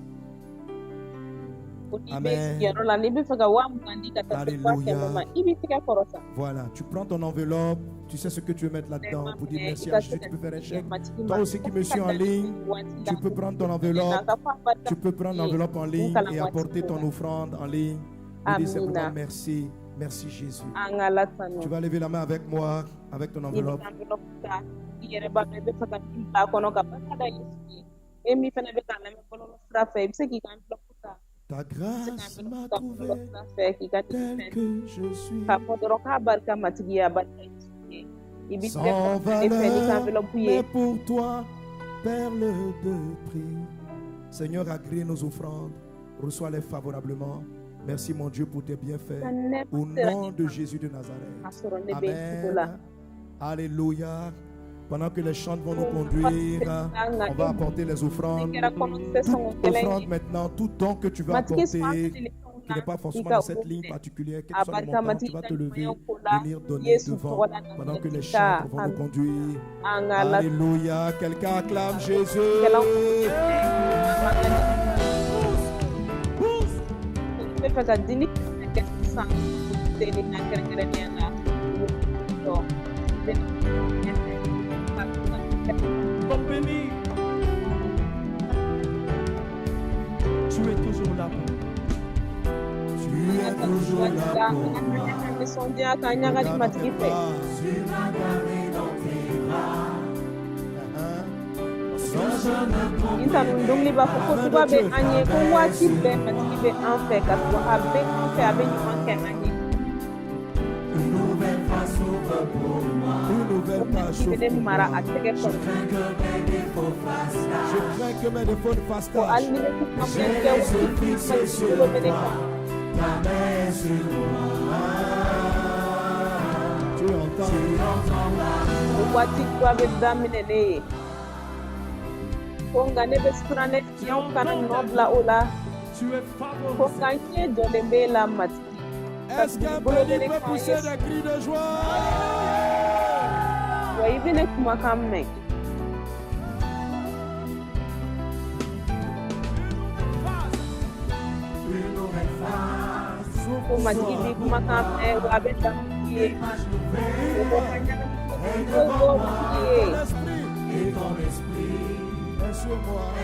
Ko n'i bɛ
Amen.
sigiyɔrɔ la, n'i bɛ fɛ ka 20 000 di ka taa se 500 000 ma,
Alléluia.
i b'i tigɛ kɔrɔta.
Voilà, tu prends ton enveloppe, tu sais ce que tu veux mettre là-dedans
Nɛɛma
pour dire
minɛ, i
merci
ka
à
se
Jésus,
ka
tu peux faire un
dili kɛ
chèque.
Matigi
Toi
ma.
aussi qui
Ka
me suis en
danni kɛ
ligne,
nin waati
tu
la,
peux prendre ton
ko
enveloppe,
ka fɔ a barika
tu peux prendre
Matigi ye
l'enveloppe en
nin
ligne
kalan
et
waati
apporter
ko
ton
la.
offrande en ligne. Nous disons simplement
Amina.
merci. Merci Jésus.
An ka Ala tanu.
Tu vas lever la main avec moi, avec ton
I bɛ
enveloppe.
Enveloppe ta, i yɛrɛ b'a dɔn i bɛ fɛ ka min bila a kɔnɔ ka barika da Yesu ye. E min fana bɛ k'a lamɛn bɔlɔlɔ sira fɛ, i bɛ se k'i ka enveloppe ta.
Ta
I bɛ se ka
grâce m'a
enveloppe ta
trouvé
bɔlɔlɔ sira fɛ k'i ka
tel
fɛn
que je suis.
k'a fɔ dɔrɔn k'a barika Matigi ye, a barika Yesu ye. I b'i tɛgɛ
Sans
kɔrɔta ne fɛ n'i ka
valeur,
enveloppe
mais
ye.
pour toi, perle de prix. Seigneur, agrée nos offrandes, reçois-les favorablement. Merci mon Dieu pour tes bienfaits.
Ka nɛɛma
Au
sera
nom
ne
de
ma
Jésus de
k'a
Nazareth.
sɔrɔ ne bɛ n cogo la.
Amen. Alléluia. Pendant que les chants vont nous
Ko nafa
conduire,
tɛ se la nka
on va
e
apporter les
ne
offrandes.
kɛra kɔnɔtisɛ
Toute
sɔngɔ gɛlɛn
offrande
ye.
maintenant, tout don que tu veux
Matigi sɔn an
apporter,
delifɛnw
qui
na
n'est pas
i
forcément
ka
dans
o
cette ligne
minɛ.
particulière, quel
A
que soit le
barika
montant, tu
Matigi
vas
ka
te lever,
ɲumanya ko la
venir donner
Yesu
devant
tɔgɔ la
pendant que les
Nazarɛti ta.
chantres vont nous
Amina.
conduire.
An ka Ala
Alléluia. Quelqu'un acclame Jésus.
kɛlaw I bɛ fɛ ka dili fɛn kɛ sisan seli na kɛrɛnkɛrɛnnenya la i bɛ dɔ i bɛ ɲɛfɛ ka
Sommes bénis. Tu es toujours là pour nous.
Tu
an
es
ka
toujours
waati
là
la
pour
an ka
moi.
ka nisɔndiya k'an ɲagali
Regarde
Matigi
tes
fɛ.
pas. Hein?
Nin tanu dɔnkili b'a fɔ ko
La main
duba
de
bɛ
Dieu.
an ye, ko waati bɛɛ Matigi bɛ an fɛ, ka sɔrɔ a bɛ an fɛ, a bɛ ɲuman kɛ an ye.
Une
Ko
nouvelle page
Matigi bɛ
s'ouvre
ne
pour
mara
moi.
a tɛgɛ kɔnɔ.
Je crains que mes défauts ne fassent
Ko
tâche.
hali ni ne ko faamuya kɛ waati min, Matigi bolo bɛ ne kan.
Tu entends.
O waati kura bɛ daminɛ ne ye. Ko nka ne bɛ siran ne fiɲɛw kana nɔ bila o la.
Tu es
Ko
favorisé.
nka n ɲɛ jɔlen bɛ e la Matigi.
Est-ce
Katuguni
qu'un
bolo bɛ
béni
ne
peut
kan
pousser
Yesu.
des cris de joie?
Wa i bɛ ne kumakan mɛn.
S'ouvre
Ko
pour
Matigi
toi.
b'i kumakan mɛn wa a bɛ damu i ye. O ko ka ɲagali ko bɔ Matigi
Et
ye.
ton esprit. Est sur moi.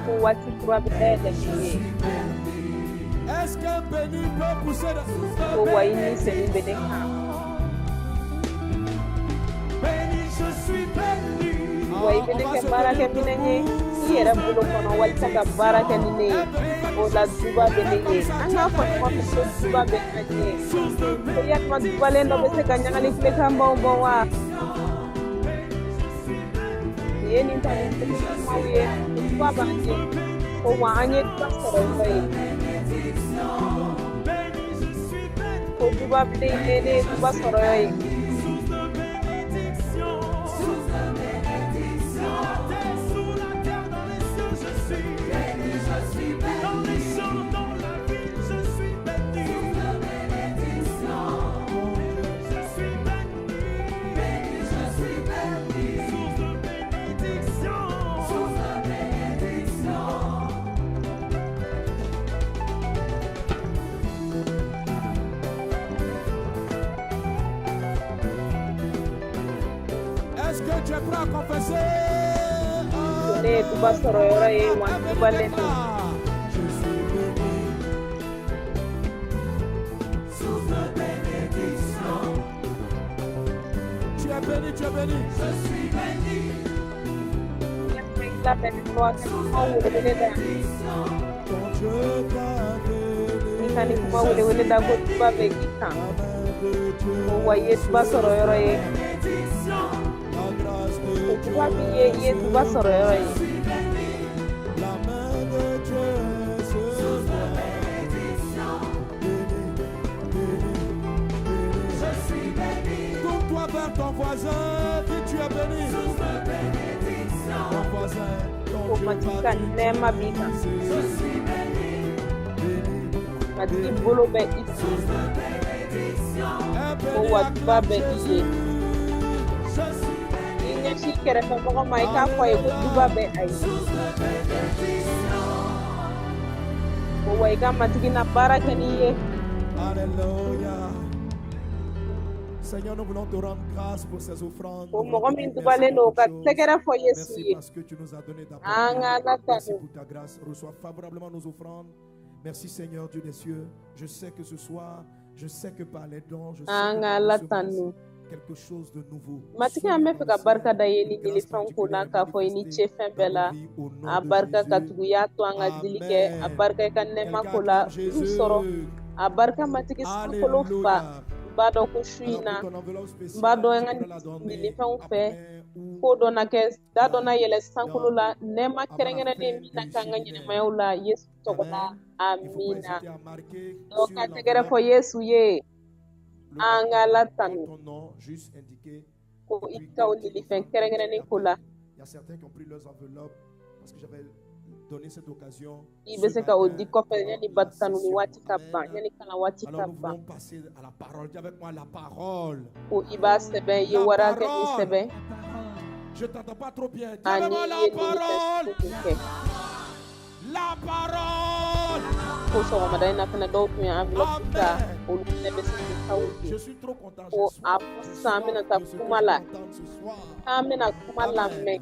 Ko waati kura bɛ dayɛlɛ i ye.
Est-ce qu'un béni peut pousser des
Ko wa i ni senu bɛ ne kan.
Béni, je suis béni.
Wa i
Ah,
bɛ
on
ne
va
kɛ
se
baarakɛ
tenir
minɛn ye
debout.
i yɛrɛ bolo kɔnɔ walisa ka baara kɛ ni ne ye.
Un béni va
O la
dire, je suis
duba bɛ ne
béni. Comme
ye.
ça,
An
tu
k'a
es
fɔ ɲɔgɔn
béni.
fɛ ko duba bɛ an ye.
Source de
Ko yalima dubalen dɔ bɛ se ka ɲagali kulekanbaw bɔ wa? Nin ye nin tanu kumaw ye. Ko duba b'an ye. Ko wa an ye duba sɔrɔ yɔrɔ ye.
Béni, je suis béni.
Ko duba bɛ ne ye, ne ye duba sɔrɔ yɔrɔ ye.
Source de bénédiction. Source de bénédiction. Sous la terre, dans les cieux, je suis béni. Je suis béni. Dans les champs, dans la ville, je suis béni. Source de bénédiction. Je suis béni. Béni, je suis béni. Source de bénédiction. Source de bénédiction.
Est-ce que tu es prêt à confesser?
Ko ne ye duba sɔrɔ yɔrɔ ye wa
Un
n
béni
dubalen don.
déclare. Je suis béni. Tu es béni, tu es béni.
Yalima i labɛnnen don wa ka kuma welewele da.
Ton Dieu t'a
I
béni.
ka nin kuma welewele da ko duba bɛ i kan.
La main de Dieu
Ko wa i ye
est
duba
sur
sɔrɔ yɔrɔ ye.
La grâce
Ko
de
duba
Dieu
b'i ye, i ye
est
duba
sur
sɔrɔ yɔrɔ ye.
La main de Dieu est sur toi. Béni, béni, béni. Tourne-toi vers ton voisin, dis tu es béni. Ton voisin, ton
Ko
Dieu
Matigi
va
ka nɛɛma b'i kan.
t'utiliser. Béni,
Matigi
béni.
bolo bɛ i kan.
Un
Ko
béni
wa duba
acclame
bɛ i ye.
Jésus.
I ɲɛsin kɛrɛfɛmɔgɔ ma i k'a fɔ a ye ko duba bɛ a ye. Ko wa i ka Matigi na baara kɛ n'i ye.
Alléluia. Seigneur, nous voulons te rendre grâce pour ces offrandes.
Ko
Nous voulons
mɔgɔ
te
min
dire merci
dubalen
pour
don
toutes
ka
choses.
tɛgɛrɛ fɔ Yesu
Merci
ye.
parce que tu nous as donné
An
d'apporter.
ka Ala
Merci
tanu.
pour ta grâce. Reçois favorablement nos offrandes. Merci Seigneur Dieu des cieux. Je sais que ce soir, je sais que par les dons, je sais
An
que
ka
par
Ala
nos semences,
tanu.
quelque chose de nouveau
Matigi, an
s'ouvre
bɛ
dans
fɛ
le
ka barika
ciel.
da ye
Une
ni
grâce
nilifɛnw ko
particulière
la
est
k'a fɔ i ni
manifestée
ce fɛn
dans
bɛɛ
nos
la.
vies au nom
A
de
barika ka
Jésus.
tugu i y'a to an ka dili kɛ. A
Amen.
barika i ka nɛɛma
Quelqu'un
ko la
acclame
du sɔrɔ.
Jésus.
A barika Matigi sankolo fa.
Alléluia.
N b'a dɔn ko su in
Alors
na,
pour ton enveloppe
n b'a
spéciale,
dɔn
tu
an ka
pourras la donner
nilifɛnw fɛ
après ou
ko dɔ na kɛ, da dɔ na yɛlɛ sankolo
dans,
la, nɛɛma
avant la
kɛrɛnkɛrɛnnen
fin
min na
du
k'an ka
séminaire.
ɲɛnɛmayaw la Yesu tɔgɔ la.
Amen. Il ne faut pas
Amina.
hésiter à marquer
Dɔ
sur
ka tɛgɛrɛ fɔ
l'enveloppe
Yesu ye.
le
An ka Ala
montant,
tanu
ton nom juste indiqué
ko
et
i
puis
ka o
quel type
nilifɛn
d'offrande que tu
kɛrɛnkɛrɛnnen ko la.
appelles. Il y a certains qui ont pris leurs enveloppes parce que j'avais donné cette occasion
I
ce
bɛ se ka o di
matin
kɔfɛ
pendant
yanni
la
ba tanu ni
session.
waati ka ban,
Amen.
yanni kalan waati
Alors
ka
nous
ban.
voulons passer à la parole. Dis avec moi la parole.
Ko i b'a sɛbɛn, i ye
La
wari hakɛ min
parole.
sɛbɛn
Je t'entends pas trop bien. Dis avec
ani
moi
i
la
ye nilifɛn
parole.
sugu min kɛ.
La parole.
Ko sɔgɔmada in na fɛnɛ dɔw tun ye enveloppe ta,
Amen.
olu fɛnɛ bɛ se k'u taw di.
Je suis trop content.
Ko
J'ai
a
soif.
fɔ
J'ai
sisan an
soif
bɛna taa
de ce que
kuma
je vais
la,
entendre ce soir.
k'an bɛna kuma lamɛn.
Amen.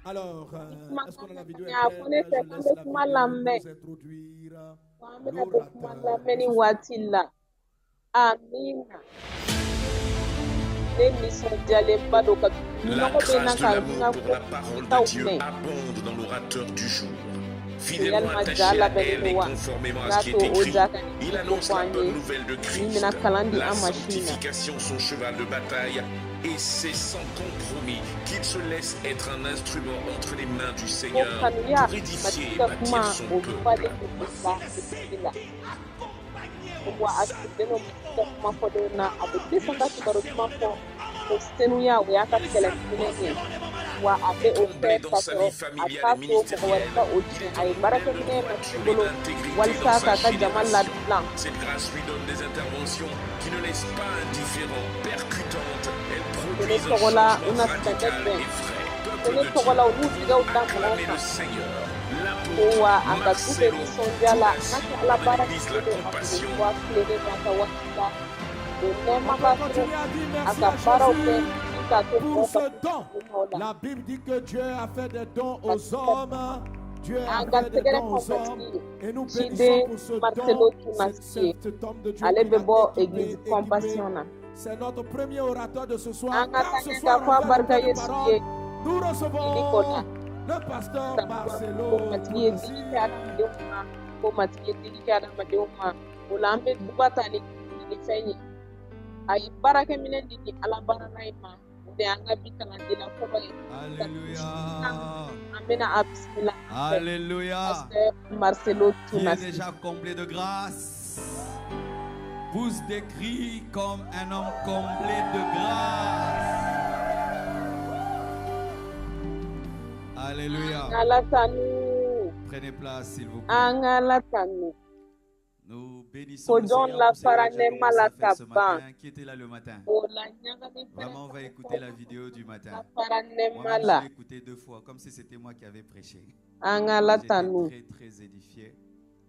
Alors,
Ni
est-ce qu'on
kumakan
a la
bɛ
vidéo
ka
est
ɲɛ, a
prête?
fɔ ne fɛ
Je
k'an
laisse
bɛ
la
kuma
vidéo
lamɛn.
nous introduire
Ko an bɛna don kuma
l'orateur de
lamɛnni
ce soir.
waati la. Amina. Ne nisɔndiyalenba don ka
La
nɔgɔ bɛ n na
grâce de
ka n
l'amour
ka
pour
ko
la parole de
taw
Dieu
mɛn.
abonde dans l'orateur du jour.
Ko
Fidèlement
yalima ja
attaché à
labɛnnen
elle
don
et
wa?
conformément
N
à
k'a
ce qui
to
est
o
écrit,
ja ka nin
il
ko
annonce
fɔ
la
an
bonne
ye
nouvelle de
min
Christ,
bɛna kalan di
la
an ma su in na.
sanctification, son cheval de bataille, et c'est sans compromis qu'il se laisse être un instrument entre les mains du
Ko
Seigneur
kanuya
pour édifier
Matigi
et
ka
bâtir
kuma
son
o
peuple.
dubalen don o la Matigi la. Ko wa a sigilen don Matigi ka kuma fɔlenw na, a bɛ tɛ sɔn ka kibaru duman fɔ. Ko senuya o y'a ka kɛlɛminɛn ye. Wa a bɛ o kɛ
Comblé dans
k'a
sa
sɔrɔ
vie
a
familiale
t'a
et
to mɔgɔ wɛrɛ
ministérielle,
ka o
il
tiɲɛ.
est
A
un
ye
modèle de
baarakɛminɛn ye Matigi
droiture et
bolo
d'intégrité dans
walisa
sa
k'a ka jama
génération.
ladilan.
Cette grâce lui donne des interventions qui ne laissent pas indifférents, percutantes. Elles
Ko ne
produisent un
tɔgɔ la u
changement
na sitanɛ
radical
gɛn.
et frais.
Ko
Peuple
ne
de
tɔgɔ
Dieu,
la u b'u tigɛw da mɔgɔw
acclamez
kan.
le Seigneur.
Ko
L'apôtre
wa a ka du bɛ
Marcelo
nisɔndiya la, n'a
Tunasi,
kɛ Ala
en
baara
église la
kɛlen don a
compassion,
tugu tilennen n'a ka waati la. O nɛɛma
On
b'a
peut
to
continuer à dire
a
merci
ka
à
baaraw kɛ
Jésus
ni k'a to
pour
mɔgɔw ka
ce don.
u nɔ la.
La Bible dit que Dieu a fait des dons aux
Matigi ka
hommes. Dieu a
an ka
fait des
tɛgɛrɛ
dons
fɔ
aux hommes.
Matigi ye.
Et nous bénissons
Ciden
pour ce
Marcelo
don,
Tunasi ye.
cet homme de Dieu
Ale
qu'il
bɛ
a
bɔ
équipé,
église
équipé.
Compassion na.
C'est notre premier orateur de ce soir.
An ka
Car
taa
ce
ɲɛ k'a
soir,
fɔ a
on fait
barika
le temps de
Yesu
parole.
ye
Nous
dili ko la.
recevons le pasteur
Ko
Marcelo
Matigi ye
Tunasi.
dili kɛ adamadenw ma. Ko Matigi ye dili kɛ adamadenw ma. O la an bɛ duba ta ni nilifɛn ye. A ye baarakɛminɛn di ni Ala baarala in ma. O de y'an ka bi kalandela fɔlɔ ye. Ka
Alléluia.
an bɛna a bisimila an fɛ.
Alléluia.
Pasteur Marcelo
Qui est
Tunasi.
déjà comblé de grâce, pousse des cris comme un homme comblé de grâce. Alléluia.
An ka Ala tanu.
Prenez place, s'il vous plaît.
An ka Ala tanu.
Nous bénissons
Ko
le
jɔn
Seigneur pour ce que
lafara
Dieu
nɛɛma
commence
la
à
ka
faire ce
ban.
matin. Qui était là le matin?
O la ɲagali fɛnɛ
Vraiment, on va
fana
écouter la vidéo du matin.
lafara nɛɛma
Moi-même, je
la.
l'ai écouté deux fois, comme si c'était moi qui avais prêché.
An ka Ala
J'étais
tanu.
très, très édifié.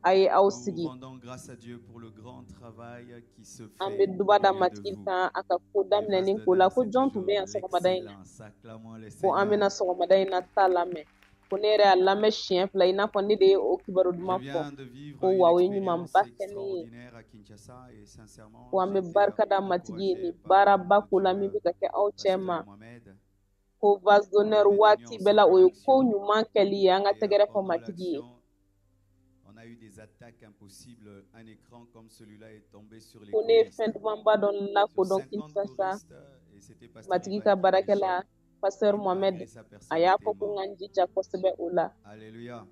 A ye aw
Nous
sigi.
rendons grâce à Dieu pour le grand travail qui se
An
fait
bɛ
au
duba da
milieu de
Matigi
vous.
kan a ka ko
Les
daminɛnen
vases
ko la
d'honneur,
ko
c'est
jɔn tun
toujours
bɛ yan sɔgɔmada in na.
l'excellence. Acclamons le
Ko an
Seigneur.
bɛna sɔgɔmada in na ta lamɛn. Ko ne yɛrɛ y'a lamɛn siɲɛ fila i n'a fɔ ne de ye o kibaru
Je
duman fɔ.
viens de vivre
Ko
une
wa o ye
expérience
ɲumanba kɛ ne ye.
extraordinaire à Kinshasa et sincèrement,
Ko an bɛ
j'ai été
barika da Matigi ye
encouragé
nin
par
baaraba ko la
notre
min bɛ ka kɛ aw cɛ
pasteur
ma.
Mohamed.
Ko vase
On
d'honneur
avait tenu
waati bɛɛ la
ensemble
o
une
ye ko
action
ɲuman kɛli ye. An ka
et
tɛgɛrɛ fɔ
pendant
Matigi ye.
l'action, on a eu des attaques impossibles. Un écran comme celui-là est tombé sur les
Ko ne ye
choristes.
fɛn dumanba dɔ
Sur
lakodɔn
50
Kinshasa.
choristes, et c'était pasteur
Matigi
Ivan
ka
qui
baarakɛla
prêchait.
Pasteur
Et
Mohamed
malgré sa
a
personne
y'a
était
fɔ ko n
mort.
ka n jija kosɛbɛ o la.
Alléluia.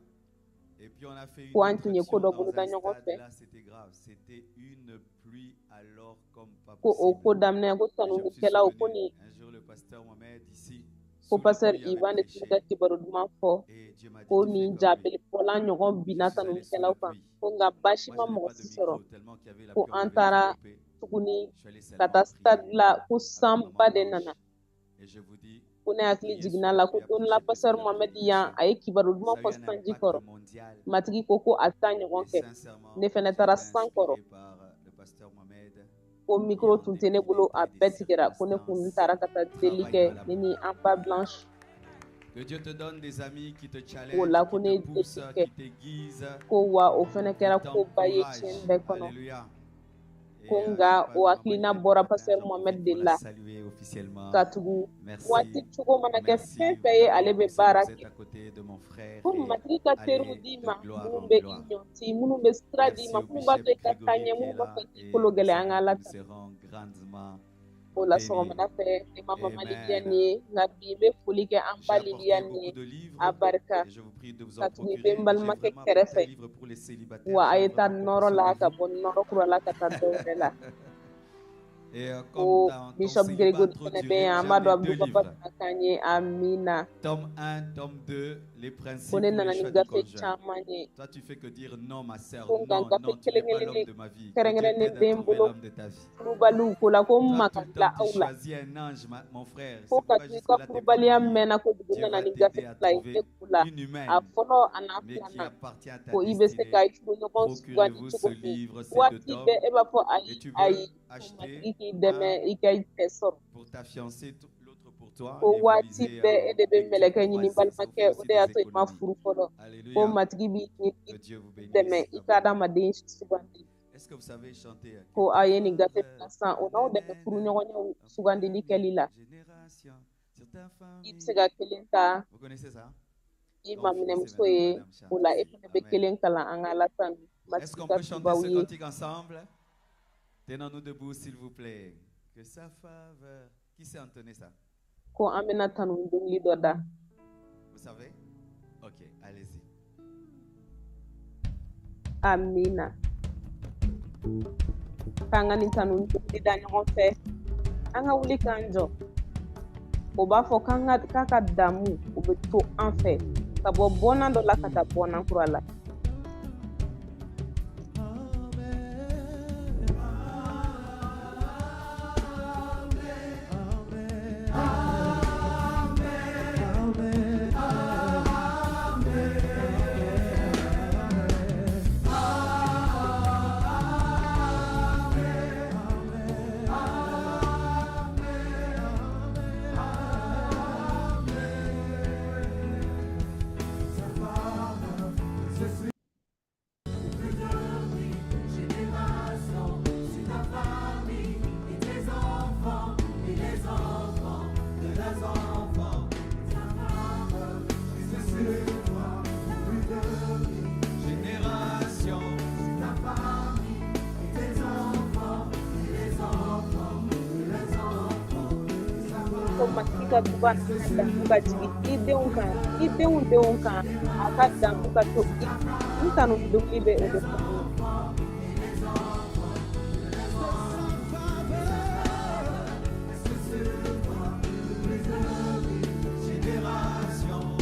Et puis on a fait une
Ko an
autre
tun ye ko
action
dɔ
dans un
boloda ɲɔgɔn
stade.
fɛ.
Là, c'était grave. C'était une pluie alors comme pas
Ko o ko
possible.
daminɛ ko
Et je me suis
tanunikɛlaw ko
souvenu,
nin
un jour, le pasteur Mohamed, ici,
ko
sous la
pasteur
pluie, avait
Ivan de tun bɛ ka
prêché.
kibaru duman fɔ.
Et Dieu m'a dit,
Ko
tu fais
nin
comme lui.
jabelebɔlan ɲɔgɔn
Je
binna
suis allé sous la
tanunikɛlaw kan.
pluie.
Ko nka baasi
Moi,
ma
je n'avais
mɔgɔ
pas de
si sɔrɔ.
micro tellement qu'il y avait la
Ko
pluie, on
an
devait tout
taara
couper.
tuguni
Je suis allé
ka
seulement
taa
prier
stade la ko
avec
sanba
Maman
de
Blanche.
nana.
Et je vous dis,
Ko ne
j'ai
hakili
prié sous
jiginna
la
la ko
pluie
don
après
la
j'ai prié
pasteur
sous la
Mohamed yan
bénédiction.
a ye kibaru duman
Ça a
fɔ
eu un
sanji
impact
kɔrɔ.
mondial.
Matigi ko ko a t'a ɲɔgɔn
Et
kɛ.
sincèrement,
Ne fɛnɛ
j'ai
taara
été
san kɔrɔ.
inspiré par le pasteur Mohamed.
Ko micro tun tɛ ne bolo, a bɛɛ tigɛra. Ko ne kun taara ka taa deli kɛ, ne ni an ba Blanche.
Que Dieu te donne des amis qui te
O la
challengent,
ko
qui
ne
te
ye deli
poussent,
kɛ.
qui t'aiguisent,
Ko wa o fɛnɛ
qui
kɛra koba ye
t'encouragent.
tiɲɛ bɛɛ kɔnɔ.
Alléluia.
Ko
Et j'ai
nka
pas
o
vu maman
hakilina
Liliane
bɔra
ce matin,
pasteur
j'en
Mohamed
profite
de
pour la
la.
saluer officiellement.
Ka tugu waati
Merci,
cogo mana kɛ
merci
fɛn fɛn ye, ale
vraiment
bɛ
pour ce que
baara
vous êtes
kɛ.
à côté de mon frère
Ko
et
Matigi ka teriw
allez
d'i
de
ma
gloire
minnu
en
bɛ i
gloire.
ɲɔnti, minnu bɛ sira d'i
Merci
ma,
au
minnu b'a
bishop
to i ka taa
Grégory
ɲɛ,
qui est
minnu b'a
là
fɛ k'i
et
kolo
nous
gɛlɛya. An ka
savons
Ala
que nous
tanu.
serons grandement
O la
bénis.
sɔgɔmada fɛ, ne ma mama Liliane
Amen.
ye, nka bi n bɛ foli kɛ an
J'ai
ba
apporté
Liliane
beaucoup
ye,
de
a
livres
barika.
et je vous prie de vous
Ka
en
tugu i bɛ
procurer.
n
J'ai
balimakɛ
vraiment apporté un
kɛrɛfɛ.
livre pour les célibataires.
Wa a
J'ai
ye taa
vraiment
nɔrɔ
compassion
la
de
ka
vous.
bɔ nɔrɔ kura la ka taa dɔ wɛrɛ la.
Et
Ko
comme ton
Bishop
célibat a
Gregory
trop
fɛnɛ bɛ
duré,
yan, an
j'ai
b'a dɔn
amené
Abdou
deux
Papa
livres.
bɛna k'an ye. Amina.
Tome 1, tome 2, les
Ko
principes
ne
pour
nana
le
ni
choix du
gafe
conjoint.
caman ye.
Toi, tu fais que dire non, ma sœur,
Ko nka
non,
gafe
non, tu n'es
kelen
pas
kelen
l'homme de ma vie. Que Dieu
kɛrɛnkɛrɛnnen
t'aide à
bɛ n
trouver
bolo
l'homme de ta vie.
furubaliw ko la, ko n
Toi, tout
ma ka
le
tila
temps, tu
aw la.
choisis un ange, mon frère.
Ko
C'est
ka
pourquoi
to i ka
jusque-là, tu n'es pas
furubaliya
marié.
mɛnna kojugu, n
Dieu
nana
va
ni gafe
t'aider à
2 ye ne
trouver
ko la.
une
A
humaine,
fɔlɔ a n'a
mais qui
filanan,
appartient à ta
ko i bɛ se
destinée.
ka i furuɲɔgɔn sugandi
Procurez-vous
cogo
ce
min.
livre, ces deux
Waati
tomes,
bɛɛ e b'a fɔ
et
ayi
tu veux
ayi, ko
acheter
Matigi k'i
un
dɛmɛ i ka i cɛ sɔrɔ.
pour ta fiancée, l'autre pour toi,
Ko
et vous
waati
lisez
bɛɛ
en
e de bɛ
lecture
mɛlɛkɛ ɲini,
croisée. Ça vous fait
balimakɛ, o
aussi
de y'a
des
to i ma
économies.
furu fɔlɔ. Ko
Alléluia.
Matigi b'i
Que Dieu vous
dɛmɛ
bénisse.
i ka
Amen.
adamaden sugandi.
Est-ce que vous savez chanter que
Ko
ta
aw ye nin gafe
faveur,
fila san, o n'aw dɛmɛ furuɲɔgɔnyaw
en plus
sugandili
de
kɛli la.
mille générations sur ta
I bɛ se
famille.
ka kelen ta
Vous connaissez ça?
i
Donc, finissez
maminɛmuso
maintenant,
ye,
madame
o la e
chante.
fɛnɛ bɛ
Amen.
kelen kalan. An ka Ala tanu.
Est-ce
Matigi
qu'on
ka
peut chanter
dubaw
ce
ye.
cantique ensemble? Tenons-nous debout, s'il vous plaît. Que sa faveur. Qui sait entonner ça?
Ko an bɛna tanu dɔnkili dɔ da.
Vous savez? Ok, allez-y.
Amina. K'an ka nin tanu dɔnkili da ɲɔgɔn fɛ. An ka wuli k'an jɔ. O b'a fɔ k'an ka k'a ka damu o bɛ to an fɛ ka bɔ bɔnna dɔ la ka taa bɔnna kura la.
Génération.
Ko Matigi ka duba n'a ka damu ka jigin i denw kan, i denw denw kan, a ka damu ka to i. N tanu dɔnkili bɛ o de fɔ an ye.
Génération.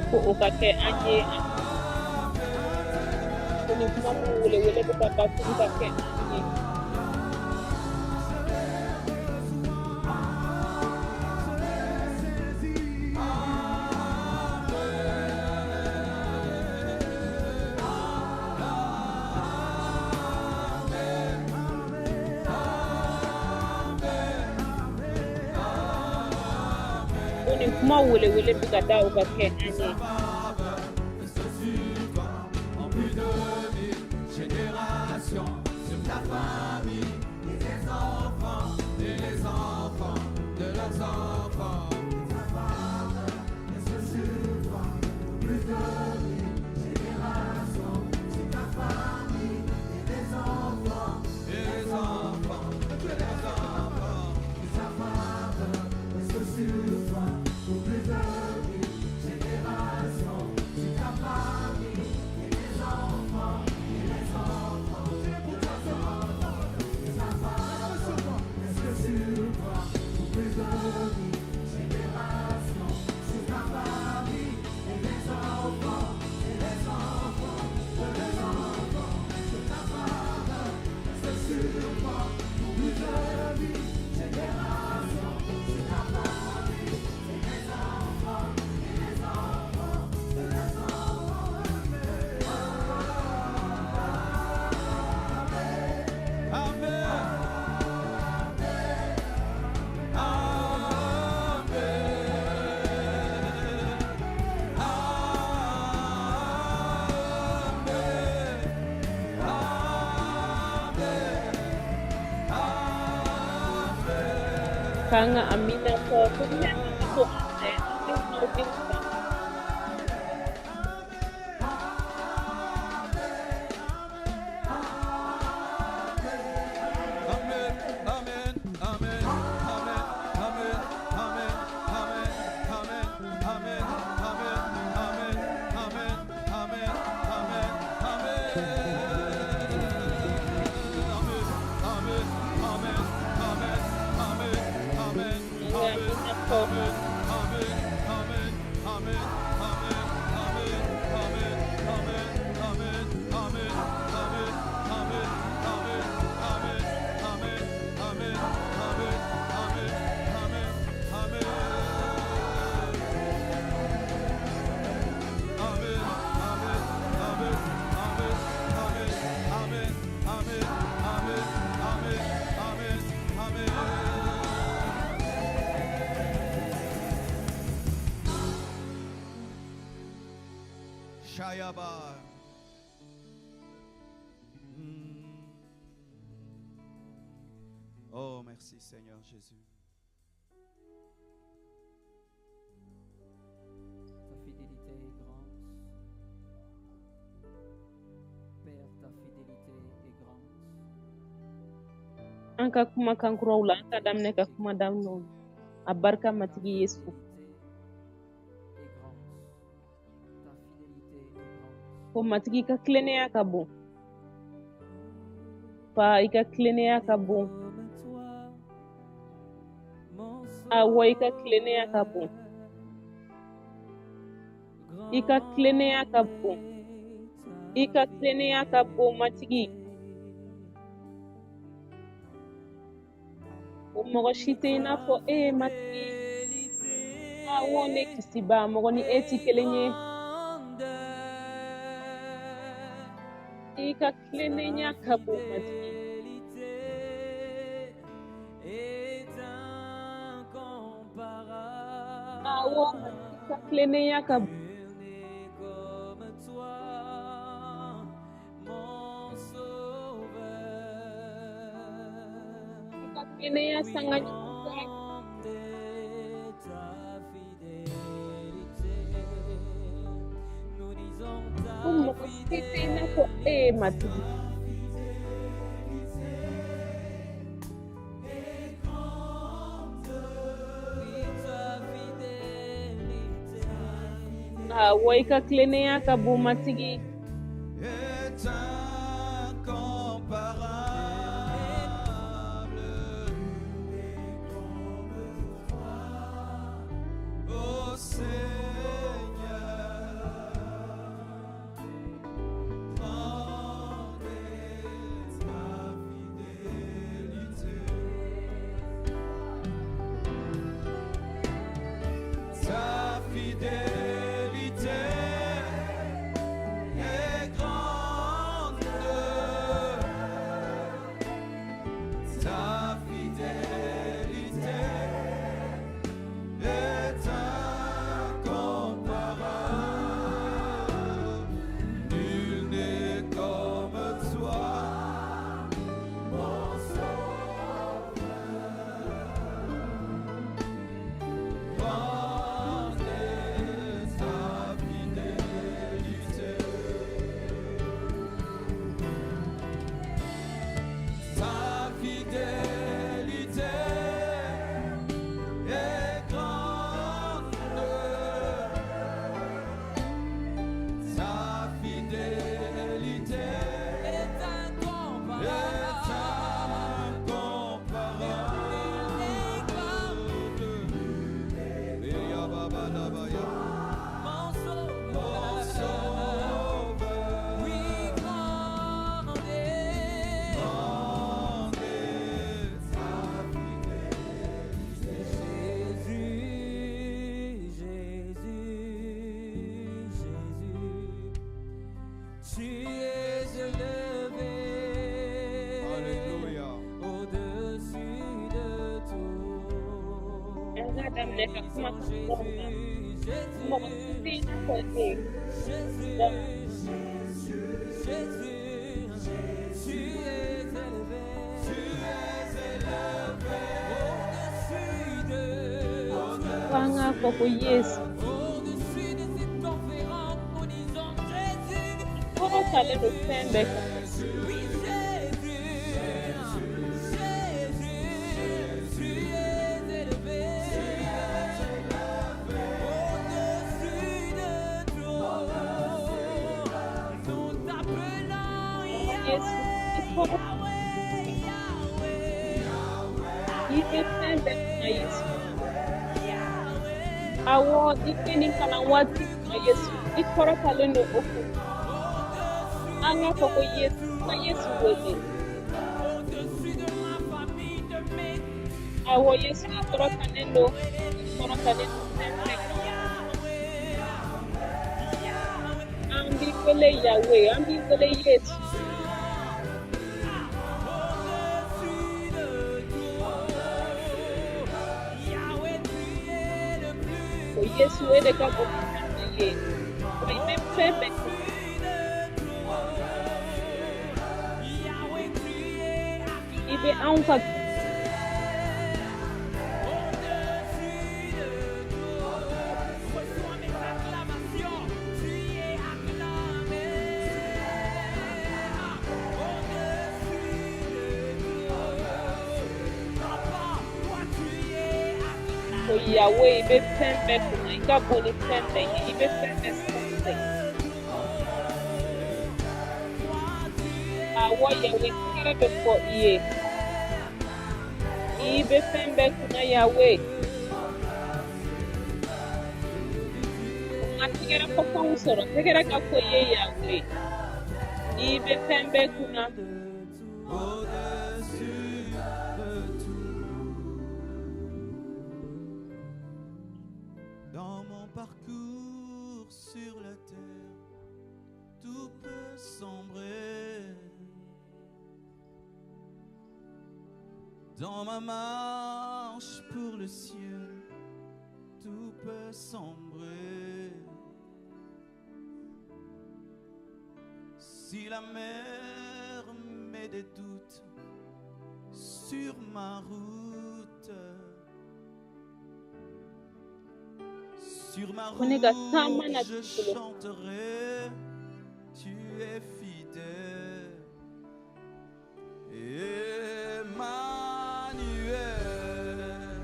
Ko o ka kɛ an ye. Ko nin kuma minnu welewele bɛ ka bakuru ka kɛ an ye. Ko nin kuma welewele bɛ ka da o ka kɛ an ye.
En plus de mille générations sur ta famille et tes enfants et les enfants de leurs enfants. Et les enfants de leurs enfants.
K'an ka amina fɔ ko nɛɛma ka to an fɛ an denw n'aw denw kan.
Amen, amen, amen, amen, amen, amen, amen, amen, amen, amen, amen, amen, amen, amen, amen. Amen, amen, amen, amen, amen,
An ka
amen,
amina fɔ.
amen, amen, amen, amen, amen, amen, amen, amen, amen, amen, amen, amen, amen, amen, amen, amen, amen, amen, amen, amen. Amen, amen, amen, amen, amen, amen, amen, amen, amen, amen, amen. Shayaba. Oh, merci Seigneur Jésus.
Ta fidélité est grande. Père, ta fidélité est grande.
An ka kumakan kuraw la, an ka daminɛ ka kuma daminɛ o la. A barika Matigi Yesu.
Fidélité est grande. Ta fidélité est grande.
Ko Matigi ka tilennenya ka bon. Fa, i ka tilennenya ka bon.
Comme toi, mon
Awɔ, i ka tilennenya ka bon. I ka tilennenya ka bon. I ka tilennenya ka bon, Matigi. O mɔgɔ si tɛ i n'a fɔ e ye, Matigi. Awɔ, ne kisiba, mɔgɔ ni e ti kelen ye. I ka tilennenya ka bon, Matigi.
Est incomparable.
Awɔ, Matigi ka tilennenya ka bon.
Nul n'est comme toi, mon sauveur.
I ka tilennenya sanga ɲɔgɔn tɛ.
Grande est ta fidélité. Nous disons ta
Ko mɔgɔ si tɛ i n'a fɔ e ye, Matigi.
Oui, ta fidélité.
Awɔ, i ka tilennenya ka bon, Matigi.
Est incomparable. Ô Seigneur, grande est ta fidélité. Ta fidélité est grande. Ta fidélité est incomparable. Nul n'est comme toi, mon sauveur. Grande est ta fidélité. Ta fidélité est grande. Ta fidélité
Est
est
incomparable.
incomparable. Eyababadabaya.
Mon
Mon
sauveur.
sauveur.
Oui, grande est
Grande est ta fidélité.
Jésus, Jésus, Jésus, tu es élevé
Alléluia.
au-dessus de tout.
An ka daminɛ ka kumakan kuraw la.
Jésus,
Mɔgɔ si tɛ i n'a fɔ e ye.
Jésus, Jésus, tu es élevé
Tu es élevé
au-dessus
fɔ ko Yesu. Kɔrɔtalen don fɛn bɛɛ kan. Yesu, i kɔrɔ i bɛ fɛn bɛɛ kunna Yesu. Awɔ, i tɛ nin kalan waati kunna Yesu, i kɔrɔtalen don o kun. An k'a fɔ ko Yesu, ka Yesu wele. Awɔ, Yesu, i kɔrɔtalen don, i kɔrɔtalen don fɛn bɛɛ kan. An b'i wele Yawe, an b'i wele Yesu. Ko Yesu, e de ka bon ni fɛn bɛɛ ye. Wa i bɛ fɛn bɛɛ kɛ. I bɛ anw ka ko Yawe, i bɛ fɛn bɛɛ kunna, i ka bon ni fɛn bɛɛ ye, i bɛ fɛn bɛɛ sanfɛ. Awɔ, Yawe, tɛgɛrɛ bɛ fɔ i ye. I bɛ fɛn bɛɛ kunna Yawe. Nka tɛgɛrɛ fɔkanw sɔrɔ, tɛgɛrɛ ka fɔ i ye Yawe. I bɛ fɛn bɛɛ kunna.
Au-dessus de tout. Dans mon parcours sur la terre, tout peut sombrer. Dans ma marche pour le ciel, tout peut sombrer. Si la mer met des doutes sur ma route, sur ma
Ko ne ka taama
route,
na
je
dugukolo.
chanterai, tu es fidèle. Emmanuel,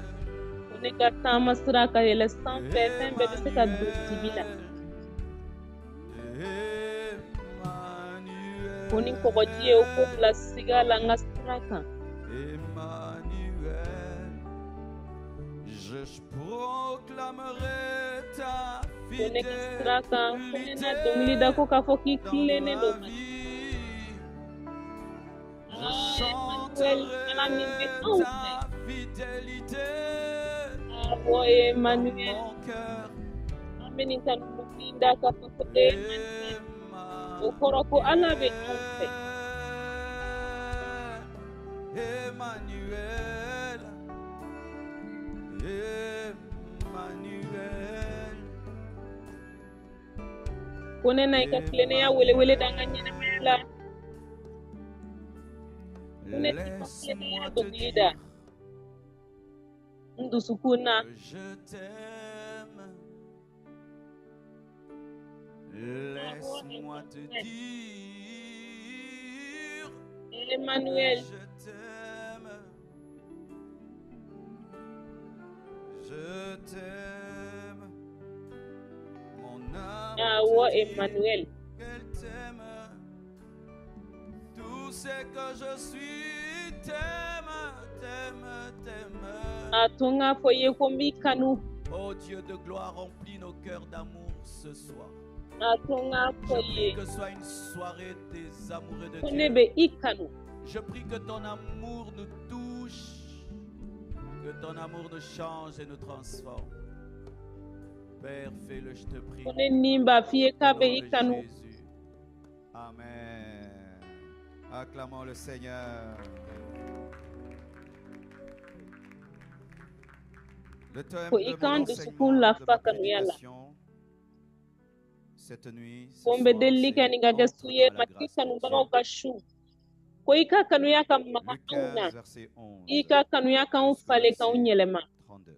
Ko ne ka taama sira ka yɛlɛ sanfɛ, fɛn bɛɛ bɛ se ka don dibi la. Ko ni kɔgɔji ye o ko bila siga la n ka sira kan.
Emmanuel, je proclamerai ta
Ko ne ka sira kan, ko ne na dɔnkili da ko k'a fɔ k'i
dans
tilennen
ma
don ma.
vie. Je
Ah, Emmanuel, Ala min bɛ
chanterai
anw fɛ.
ta fidélité
Awɔ,
dans
Emmanuel,
mon cœur.
an bɛ nin kanu da k'a fɔ ko Emmanuel. O kɔrɔ ko Ala bɛ anw fɛ.
Emmanuel, Emmanuel,
Ko ne na i ka tilennenya welewele da n ka ɲɛnamaya la. Ko ne t'i ka tilennenya
laisse-moi te
dɔnkili da
dire
n dusukun na.
que je t'aime.
Awɔ,
Laisse-moi te
Emmanuel.
dire que
Emmanuel,
je t'aime. Je t'aime. Mon âme
awɔ,
te dit
Emmanuel.
qu'elle t'aime. Tout ce que je suis t'aime, t'aime, t'aime.
A to n k'a fɔ i ye ko n b'i kanu.
Oh Dieu de gloire, remplis nos cœurs d'amour ce soir.
A to n k'a
Je
fɔ i
prie
ye
que soit une soirée des amoureux de
ko ne
Dieu.
bɛ i kanu.
Je prie que ton amour nous touche, que ton amour nous change et nous transforme. Père, fais-le, je te prie.
Ko ne ni b'a f'i ye k'a
Au
bɛ
nom
i
de
kanu.
Jésus.
Amen. Acclamons le Seigneur. Le thème
Ko
de
i
mon
k'an dusukun
enseignement, de
lafa
ma
kanuya la.
prédication, cette nuit, ce
Ko n bɛ
soir,
delili kɛ
c'est
nin ka kɛ
entre
su ye
dans la
matigi
grâce de
kanubagaw
Dieu.
ka su. Ko i ka kanuya ka maga
Luc
anw na.
15, verset
I
11
ka kanuya k'anw
jusqu'au
falen k'anw
verset
yɛlɛma.
32.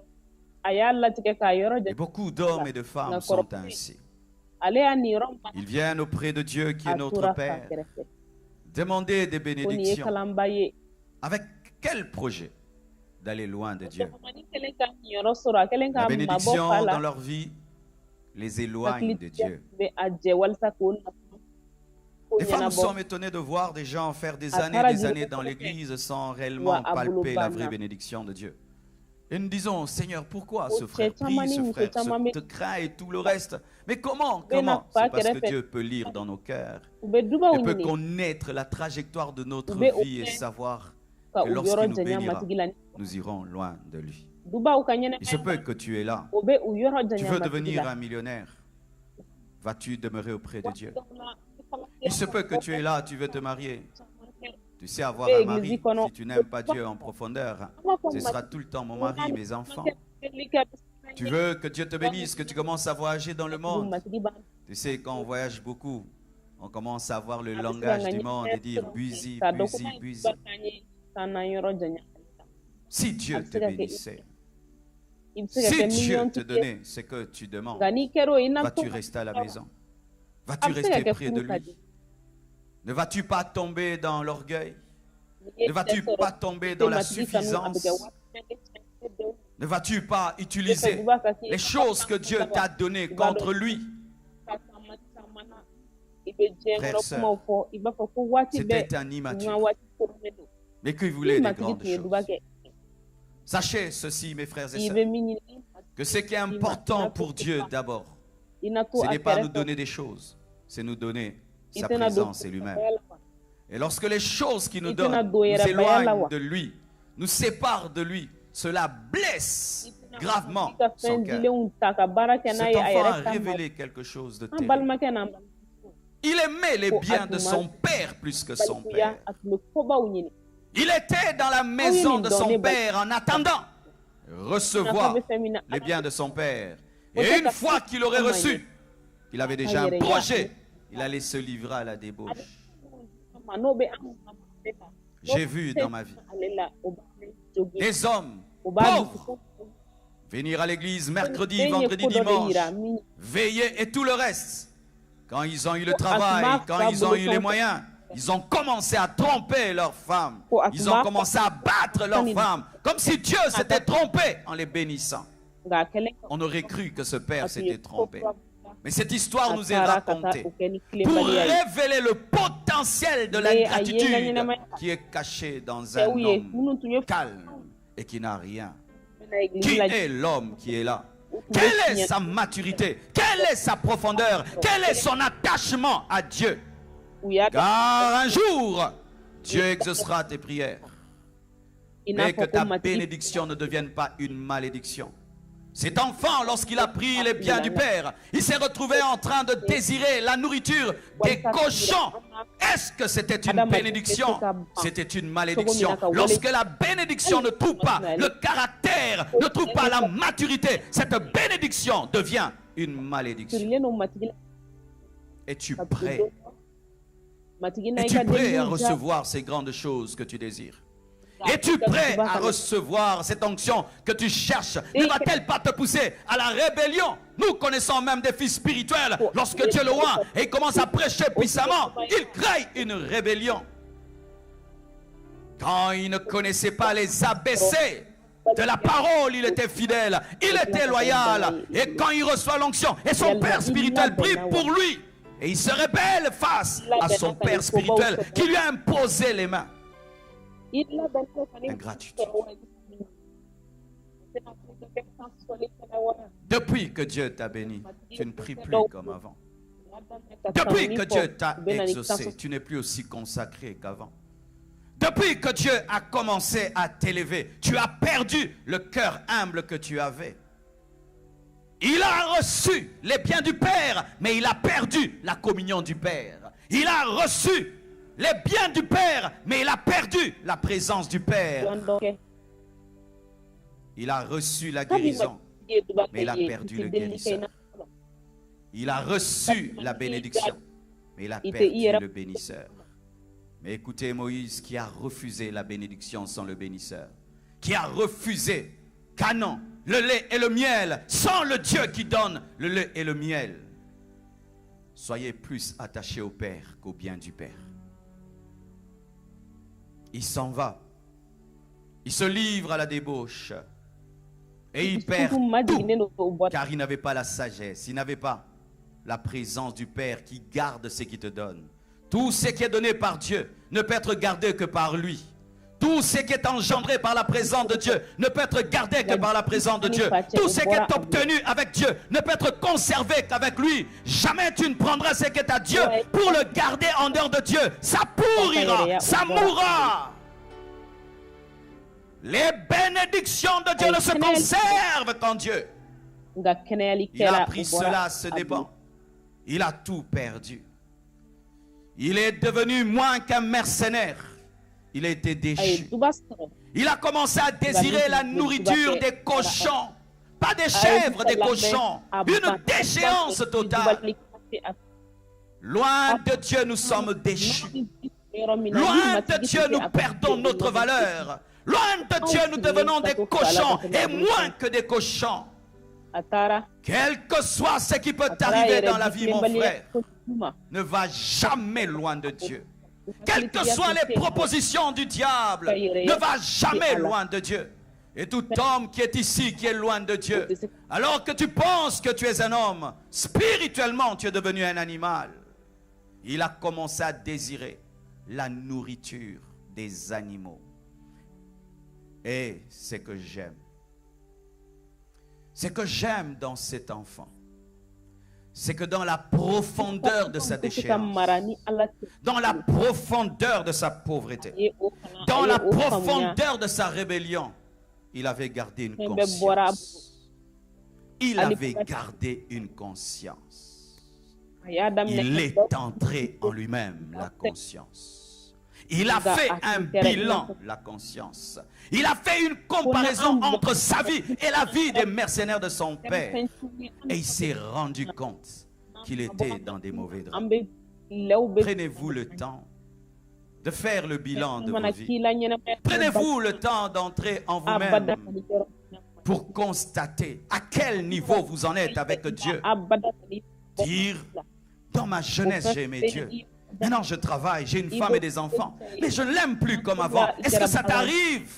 sɔrɔ, a y'a latigɛ k'a yɔrɔ
Et
jate.
beaucoup d'hommes et de
Nka
femmes sont
kɔrɔfɔ
ainsi.
ale y'a niyɔrɔ mara.
Ils viennent auprès de Dieu qui est
A
notre
tora fa
Père,
kɛrɛfɛ.
demander des
Ko nin ye
bénédictions.
kalanba ye.
Avec quel projet d'aller loin de Dieu?
Musomannin kɛlen ka niyɔrɔ sɔrɔ, a kɛlen
La
k'a mabɔ
bénédiction
fa
dans
la,
leur vie, les éloigne de
Hakilitigiya
Dieu.
bɛ a jɛ walisa k'o nafolo ko
Des fois, nous
ɲɛnabɔ.
sommes étonnés de voir des gens faire des
A
années,
taara
des années
juruko
dans
kɔfɛ
l'église sans
wa
réellement
a bolo
palper la vraie
banna.
bénédiction de Dieu. Et nous disons, Seigneur, pourquoi
Ko
ce
cɛ
frère
caman
prie,
ni
ce
muso
frère
caman bɛ
se te craint et tout le reste. Mais comment
u bɛ na
Comment
fa
C'est parce que
kɛrɛfɛ
Dieu peut lire dans nos cœurs
u bɛ dubaw
et peut
ɲini
connaître la trajectoire de
u
notre
bɛ o
vie et
kɛ
savoir
ka
que
u
lorsqu'il
yɔrɔ
nous
janya
bénira,
Matigi la.
nous irons loin de lui.
Dubaw ka
Il se
ɲɛnamaya
peut que tu es là.
o bɛ u yɔrɔ
Tu
janya
veux
Matigi
devenir
la.
un millionnaire. Vas-tu demeurer auprès de
Waati
Dieu?
dɔw la i fana
Il
sera
se
ka
peut que
bɔ
tu es là, tu veux te marier.
caman kɛ
Tu sais
u
avoir
bɛ
un
egilizi
mari.
kɔnɔ
Si tu
u bɛ
n'aimes pas
kuma
Dieu en profondeur,
an b'a fɔ
ce sera
Matigi
tout le temps mon
mun na
mari,
ni
mes
caman
enfants.
kɛ deli kɛ a bɛ siran
Tu
ɲɛ
veux que Dieu te
walima
bénisse, que tu commences à voyager dans le
Matigi
monde.
Matigi b'an
Tu sais, quand on voyage beaucoup, on commence à voir le
a bɛ se ka
langage
n ka
du monde
ɲɛnamaya
et dire
sɔrɔ
busy,
k'a dɔn ko
busy,
n'a ye
busy.
duba k'an ye k'an n'an yɔrɔ janya ale la.
Si
A
Dieu
bɛ
te
se ka kɛ
bénissait,
i bɛ se ka
si
kɛ
Dieu
miliyɔn
te
tigi ye
donnait ce que tu demandes,
nka n'i kɛra o ye i n'a
vas-tu
fɔ
rester à la
wa
maison?
a
Vas-tu
bɛ se ka
rester
kɛ
près de
furu ka
lui?
di
Ne vas-tu pas tomber dans l'orgueil?
n'i ye
Ne
cɛ
vas-tu
sɔrɔ
pas
i
tomber
tɛ
dans la
Matigi kanu a bɛ kɛ
suffisance?
waati bɛɛ ne cɛ ne denw
Ne vas-tu pas
i bɛ fɛ
utiliser
duba ka k'i ye
les
ka taa
choses
san
que Dieu
saba
t'a données
i b'a dɔn
contre lui?
ka caman caman na i bɛ diɲɛ
Frères,
kɔnɔ
sœurs,
kumaw fɔ i b'a fɔ ko waati bɛɛ
c'était un
n ka
immature,
waati koronnen don
mais qui
ni
voulait des
Matigi
grandes
tun ye duba
choses.
kɛ
Sachez ceci, mes frères et
i
sœurs,
bɛ min ɲini i
que ce qui est
Matigi ma i na
important
to
pour Dieu
fa
d'abord,
i na to
ce
a
n'est pas nous
kɛrɛfɛ
donner des choses, c'est nous donner
i
sa
tɛna don
présence et lui-même.
furusabaya la wa
Et lorsque les choses qu'il nous
i tɛna
donne
don
nous
yɛrɛbaya la
éloignent
wa
de lui, nous séparent de lui, cela blesse
i tɛna
gravement
Matigi ka
son
fɛn
cœur.
dilenw ta ka baara kɛ n'a
Cet
ye a
enfant
yɛrɛ
a
kama
révélé quelque chose de
an
terrible.
balimakɛ n'an balimamuso
Il aimait les
ko a
biens de
tun ma
son père plus que son
balikuya
père.
a tun bɛ kobaw ɲini
Il était dans la
aw ye
maison
nin
de
dɔn
son
ne bali
père en attendant
nafa
recevoir
bɛ fɛn min na
les
Ala
biens de son père.
o
Et
tɛ
une
ka
fois
foyi
qu'il aurait
kama ye
reçu, il avait
a
déjà un
yɛrɛ ya
projet. Il allait se livrer à la
a bɛ
débauche.
fɛn minnu di an ma n'o bɛ an ma ale la n'o
J'ai vu
tɛ
dans ma vie
ale la o b'ale jogin
des hommes
o b'a
pauvres
dusukun
venir à l'église mercredi,
den ye
vendredi,
ko dɔ de
dimanche,
yira min
veiller et tout le reste. Quand ils ont eu le
ko a tun
travail,
b'a
quand
fa
ils ont eu les
bolofɛnw
moyens, ils ont commencé à tromper leurs femmes.
ko a tun
Ils ont
b'a fa
commencé à battre leurs
ni
femmes, comme si Dieu
a
s'était
da
trompé en les bénissant.
nka a kɛlen ka
On aurait cru que ce père
a tun ye
s'était
ko
trompé.
kura bila
Mais cette histoire
a
nous est
taara ka taa
racontée
o kɛ ni
pour
tilenbaliya ye
révéler le potentiel de
ne a ye n ka
l'ingratitude
ɲɛnamaya ta
qui est caché dans un
cɛw ye
homme
minnu tun ye
calme et qui n'a rien.
bɛ na egilizi
Qui
la
est l'homme qui est là?
u tun bɛ
Quelle est
tiɲɛ
sa maturité? Quelle est sa profondeur?
sɔrɔ
Quel est
kelen
son attachement à Dieu?
u y'a dɔn
Car un jour, Dieu exaucera tes prières.
i n'a
Mais que
fɔ ko
ta
Matigi
bénédiction ne devienne pas une malédiction. Cet enfant, lorsqu'il a pris les biens du père, il s'est retrouvé en train de désirer la nourriture des
walisa ka yira
cochons.
an na
Est-ce que c'était une
adamaden bɛ se
bénédiction?
ka ban
C'était une
cogo min
malédiction.
na ka wale
Lorsque la bénédiction
hali
ne trouve
ma
pas
tun
le
ale
caractère,
ko
ne trouve pas
ne
la
ka
maturité, cette bénédiction devient une malédiction.
sirilen don Matigi la
Es-tu
ka tugu
prêt?
don dɔ Matigi na i
Es-tu
ka
prêt à
deliliw jaabi
recevoir ces grandes choses que tu désires?
ka
Es-tu
i ka
prêt
duba
à
ka na
recevoir cette onction que tu cherches? Ne
i kɛ
va-t-elle pas te pousser à la rébellion? Nous connaissons même des fils spirituels.
ko
Lorsque
a ye
Dieu le
ne
oint
ka
et il commence à prêcher
o tun bɛ
puissamment,
kuma
il crée une rébellion. Quand il ne connaissait pas les ABC de la parole, il était fidèle, il
o tila
était
ka taa ni danga
loyal.
ye i
Et
bolo
quand il reçoit l'onction, et son
yalima
père
i
spirituel prie
labɛnna wa
pour lui, et il se rébelle face
i
à
labɛnna
son
ka nin
père
kobaw
spirituel
sɔrɔ
qui lui a imposé les mains.
i labɛnna ka nin
Ingratitude.
sɔrɔ wa i bɛ min o tɛna to i ka kɛ sansɔlikɛla wa
Depuis que Dieu t'a béni,
Matigi
tu
ye
ne pries
dɛsɛ
plus
dɔw
comme
bolo
avant.
u y'a daminɛ ka
Depuis
tanuni
que
fɔ
Dieu t'a
u bɛ na ni
exaucé,
sansɔ
tu n'es plus aussi consacré qu'avant. Depuis que Dieu a commencé à t'élever, tu as perdu le cœur humble que tu avais. Il a reçu les biens du Père, mais il a perdu la communion du Père. Il a reçu les biens du Père, mais il a perdu la présence du Père.
dɔn dɔ kɛ
Il a reçu la
kabi
guérison,
Matigi ye duba
mais
kɛ
il a
i ye i
perdu
tɛ
le
delili kɛ i
guérisseur.
n'a fɔlɔ
Il a
kabi
reçu la
Matigi y'i
bénédiction,
jaabi
mais il a
i tɛ i
perdu
yɛrɛ
le bénisseur. Mais écoutez Moïse qui a refusé la bénédiction sans le bénisseur, qui a refusé Canaan, le lait et le miel, sans le Dieu qui donne le lait et le miel. Soyez plus attachés au Père qu'au bien du Père. Il s'en va. Il se livre à la débauche. Et il perd tout, car il n'avait pas la sagesse, il n'avait pas la présence du Père qui garde ce qu'il te donne. Tout ce qui est donné par Dieu ne peut être gardé que par lui. Tout ce qui est engendré par la présence de Dieu ne peut être gardé que par la présence de Dieu. Tout ce qui est obtenu avec Dieu ne peut être conservé qu'avec lui. Jamais tu ne prendras ce qui est à Dieu pour le garder en dehors de Dieu. Ça pourrira, ça mourra. Les bénédictions de Dieu ne se conservent qu'en Dieu. Il a pris cela à ses dépens. Il a tout perdu. Il est devenu moins qu'un mercenaire. Il a été déchu. Il a commencé à désirer la nourriture des cochons. Pas des chèvres, des cochons. Une déchéance totale. Loin de Dieu, nous sommes déchus. Loin de Dieu, nous perdons notre valeur. Loin de Dieu, nous devenons des cochons et moins que des cochons. Quel que soit ce qui peut t'arriver dans la vie, mon frère, ne va jamais loin de Dieu. Quelles que soient les propositions du diable, ne va jamais loin de Dieu. Et tout homme qui est ici, qui est loin de Dieu, alors que tu penses que tu es un homme, spirituellement tu es devenu un animal. Il a commencé à désirer la nourriture des animaux. Et ce que j'aime, ce que j'aime dans cet enfant, c'est que dans la profondeur de sa déchéance, dans la profondeur de sa pauvreté, dans la profondeur de sa rébellion, il avait gardé une conscience. Il avait gardé une conscience. Il est entré en lui-même, la conscience. Il a fait un bilan, la conscience. Il a fait une comparaison entre sa vie et la vie des mercenaires de son père. Et il s'est rendu compte qu'il était dans des mauvais draps. Prenez-vous le temps de faire le bilan de vos vies. Prenez-vous le temps d'entrer en vous-même pour constater à quel niveau vous en êtes avec Dieu. Dire, dans ma jeunesse, j'ai aimé Dieu. Maintenant, je travaille, j'ai une femme et des enfants, mais je ne l'aime plus comme avant. Est-ce que ça t'arrive?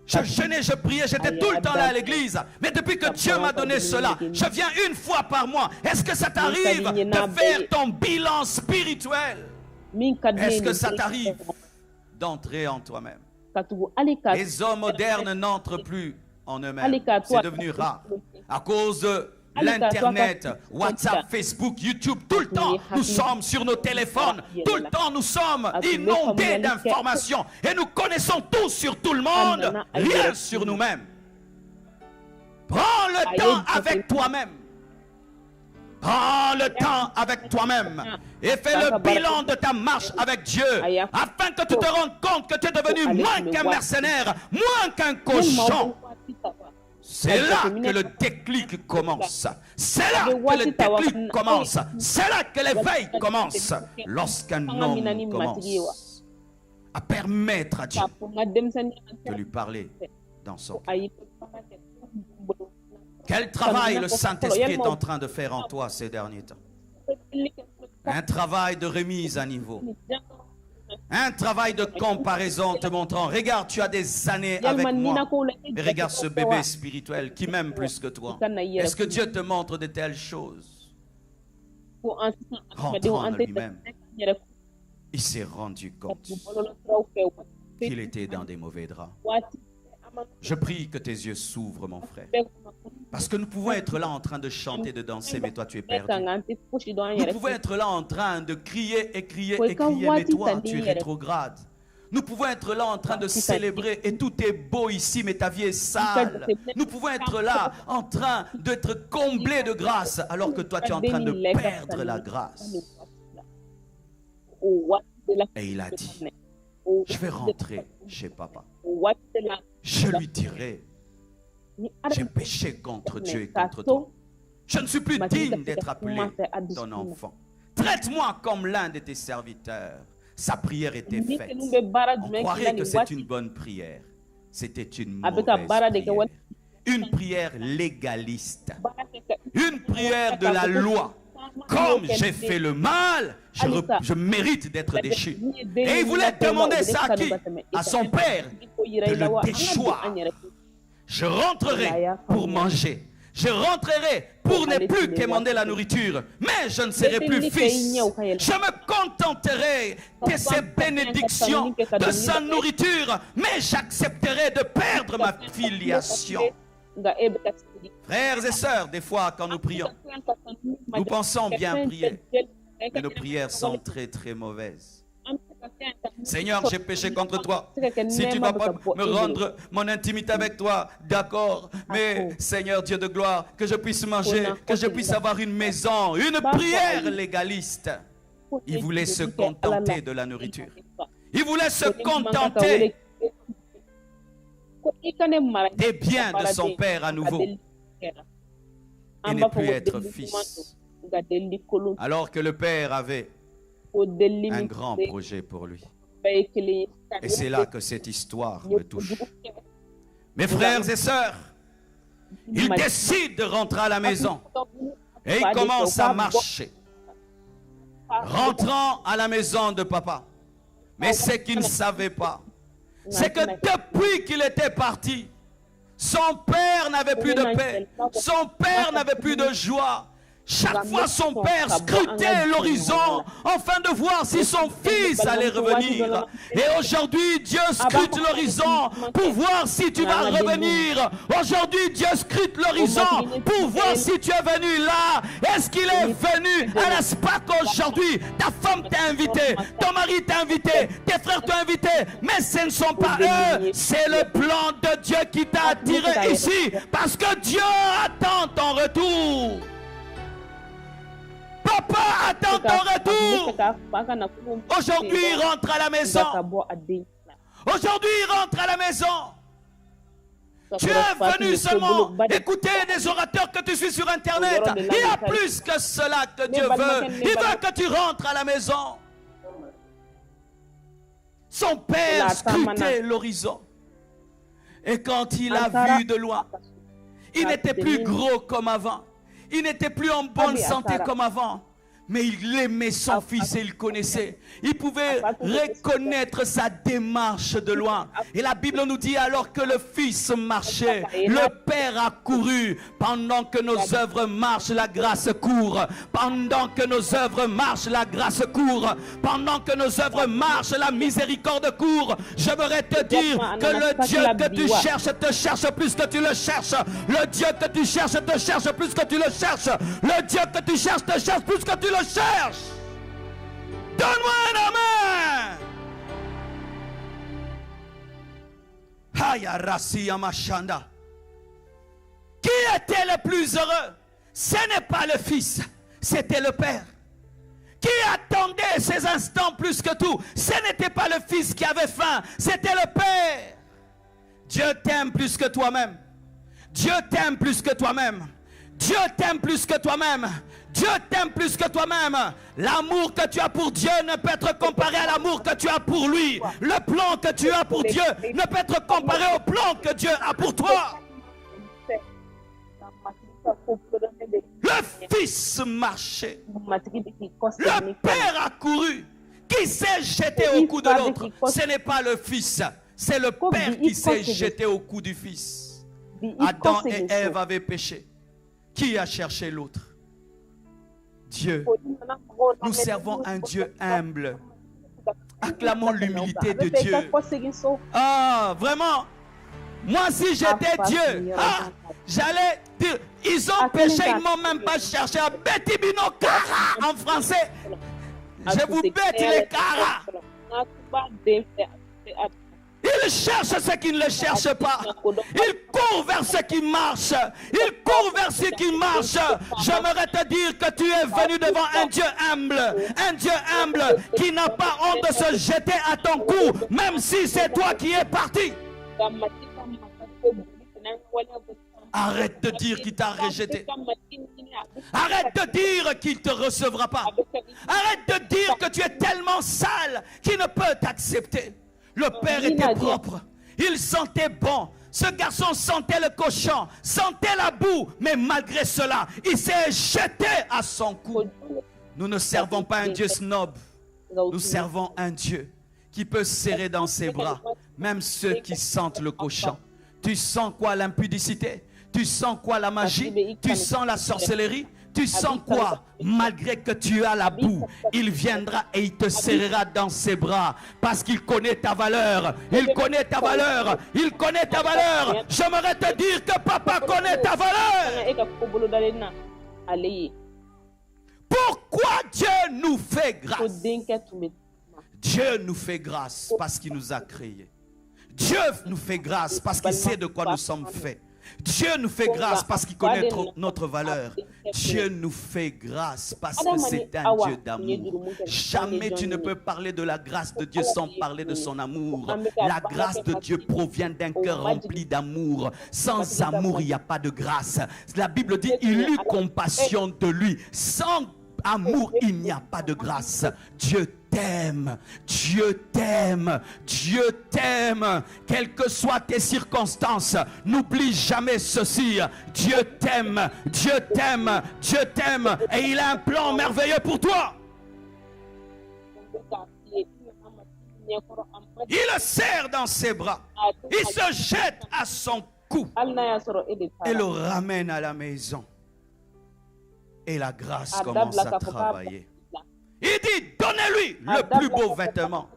Je jeûnais, je priais, j'étais tout le temps là à l'église. Mais depuis que Dieu m'a donné cela, je viens une fois par mois. Est-ce que ça t'arrive de faire ton bilan spirituel? Est-ce que ça t'arrive d'entrer en toi-même? Les hommes modernes n'entrent plus en eux-mêmes. C'est devenu rare. À cause de l'internet, WhatsApp, Facebook, YouTube, tout le temps, nous sommes sur nos téléphones. Tout le temps, nous sommes inondés d'informations. Et nous connaissons tout sur tout le monde, rien sur nous-mêmes. Prends le temps avec toi-même. Prends le temps avec toi-même et fais le bilan de ta marche avec Dieu afin que tu te rendes compte que tu es devenu moins qu'un mercenaire, moins qu'un cochon. C'est là que le déclic commence. C'est là que le déclic commence. C'est là que l'éveil commence. Lorsqu'un homme commence à permettre à Dieu de lui parler dans son cœur. Quel travail le Saint-Esprit est en train de faire en toi ces derniers temps? Un travail de remise à niveau. Un travail de comparaison te montrant, regarde, tu as des années avec moi, mais regarde ce bébé spirituel qui m'aime plus que toi. Est-ce que Dieu te montre de telles choses? Rentrant en lui-même, il s'est rendu compte qu'il était dans des mauvais draps. Je prie que tes yeux s'ouvrent, mon frère. Parce que nous pouvons être là en train de chanter, de danser, mais toi tu es perdu. Nous pouvons être là en train de crier et crier et crier, mais toi tu es rétrograde. Nous pouvons être là en train de célébrer et tout est beau ici, mais ta vie est sale. Nous pouvons être là en train d'être comblés de grâce, alors que toi tu es en train de perdre la grâce. Et il a dit, je vais rentrer chez papa. Je lui dirai, j'ai péché contre Dieu et contre toi. Je ne suis plus digne d'être appelé ton enfant. Traite-moi comme l'un de tes serviteurs. Sa prière était faite. On croirait que c'est une bonne prière. C'était une mauvaise prière. Une prière légaliste. Une prière de la loi. Comme j'ai fait le mal, je mérite d'être déchu. Et il voulait demander ça à qui? À son père, de le déchoir. Je rentrerai pour manger. Je rentrerai pour ne plus quémander la nourriture, mais je ne serai plus fils. Je me contenterai de ses bénédictions, de sa nourriture, mais j'accepterai de perdre ma filiation. Frères et sœurs, des fois, quand nous prions, nous pensons bien prier, mais nos prières sont très très mauvaises. Seigneur, j'ai péché contre toi. Si tu ne vas pas me rendre mon intimité avec toi, d'accord. Mais Seigneur Dieu de gloire, que je puisse manger, que je puisse avoir une maison, une prière légaliste. Il voulait se contenter de la nourriture. Il voulait se contenter des biens de son père à nouveau et ne plus être fils. Alors que le père avait un grand projet pour lui. Et c'est là que cette histoire me touche. Mes frères et sœurs, il décide de rentrer à la maison et il commence à marcher. Rentrant à la maison de papa. Mais ce qu'il ne savait pas, c'est que depuis qu'il était parti, son père n'avait plus de paix, son père n'avait plus de joie. Chaque fois, son père scrutait l'horizon afin de voir si son fils allait revenir. Et aujourd'hui, Dieu scrute l'horizon pour voir si tu vas revenir. Aujourd'hui, Dieu scrute l'horizon pour voir si tu es venu là. Est-ce qu'il est venu à la SPAC aujourd'hui? Ta femme t'a invité, ton mari t'a invité, tes frères t'ont invité. Mais ce ne sont pas eux, c'est le plan de Dieu qui t'a attiré ici. Parce que Dieu attend ton retour. Papa attend ton retour. Aujourd'hui, il rentre à la maison. Aujourd'hui, il rentre à la maison. Tu es venu seulement écouter des orateurs que tu suis sur Internet. Il y a plus que cela que Dieu veut. Il veut que tu rentres à la maison. Son père scrutait l'horizon. Et quand il a vu de loin, il n'était plus gros comme avant. Il n'était plus en bonne santé comme avant. Mais il aimait son fils et il connaissait. Il pouvait reconnaître sa démarche de loin. Et la Bible nous dit, alors que le fils marchait, le père a couru. Pendant que nos œuvres marchent, la grâce court. Pendant que nos œuvres marchent, la grâce court. Pendant que nos œuvres marchent, la miséricorde court. J'aimerais te dire que le Dieu que tu cherches te cherche plus que tu le cherches. Le Dieu que tu cherches te cherche plus que tu le cherches. Le Dieu que tu cherches te cherche plus que tu le cherche. Donne-moi un amen. Qui était le plus heureux? Ce n'est pas le fils, c'était le père. Qui attendait ces instants plus que tout? Ce n'était pas le fils qui avait faim, c'était le père. Dieu t'aime plus que toi-même. Dieu t'aime plus que toi-même. Dieu t'aime plus que toi-même. Dieu t'aime plus que toi-même. L'amour que tu as pour Dieu ne peut être comparé à l'amour que tu as pour lui. Le plan que tu as pour Dieu ne peut être comparé au plan que Dieu a pour toi. Le fils marchait. Le père a couru. Qui s'est jeté au cou de l'autre? Ce n'est pas le fils, c'est le père qui s'est jeté au cou du fils. Adam et Ève avaient péché. Qui a cherché l'autre? Dieu. Nous servons un Dieu humble. Acclamons l'humilité de Dieu. Ah, vraiment. Moi, si j'étais Dieu, j'allais dire, ils ont péché, ils ne m'ont même pas cherché à Betibino Kara en français. Je vous bête les Kara. Il cherche ceux qui ne le cherchent pas. Il court vers ceux qui marchent. Il court vers ceux qui marchent. J'aimerais te dire que tu es venu devant un Dieu humble. Un Dieu humble qui n'a pas honte de se jeter à ton cou, même si c'est toi qui es parti. Arrête de dire qu'il t'a rejeté. Arrête de dire qu'il ne te recevra pas. Arrête de dire que tu es tellement sale qu'il ne peut t'accepter. Le père était propre. Il sentait bon. Ce garçon sentait le cochon, sentait la boue. Mais malgré cela, il s'est jeté à son cou. Nous ne servons pas un Dieu snob. Nous servons un Dieu qui peut serrer dans ses bras même ceux qui sentent le cochon. Tu sens quoi l'impudicité? Tu sens quoi la magie? Tu sens la sorcellerie? Tu sens quoi? Malgré que tu as la boue, il viendra et il te serrera dans ses bras parce qu'il connaît ta valeur. Il connaît ta valeur. Il connaît ta valeur. J'aimerais te dire que papa connaît ta valeur. Pourquoi Dieu nous fait grâce? Dieu nous fait grâce parce qu'il nous a créés. Dieu nous fait grâce parce qu'il sait de quoi nous sommes faits. Dieu nous fait grâce parce qu'il connaît notre valeur. Dieu nous fait grâce parce que c'est un Dieu d'amour. Jamais tu ne peux parler de la grâce de Dieu sans parler de son amour. La grâce de Dieu provient d'un cœur rempli d'amour. Sans amour, il n'y a pas de grâce. La Bible dit, il eut compassion de lui. Sans amour, il n'y a pas de grâce. Dieu t'aime, Dieu t'aime, Dieu t'aime. Quelles que soient tes circonstances, n'oublie jamais ceci. Dieu t'aime, Dieu t'aime, Dieu t'aime. Et il a un plan merveilleux pour toi. Il le serre dans ses bras. Il se jette à son cou et le ramène à la maison. Et la grâce commence à travailler. Il dit, donnez-lui le plus beau vêtement.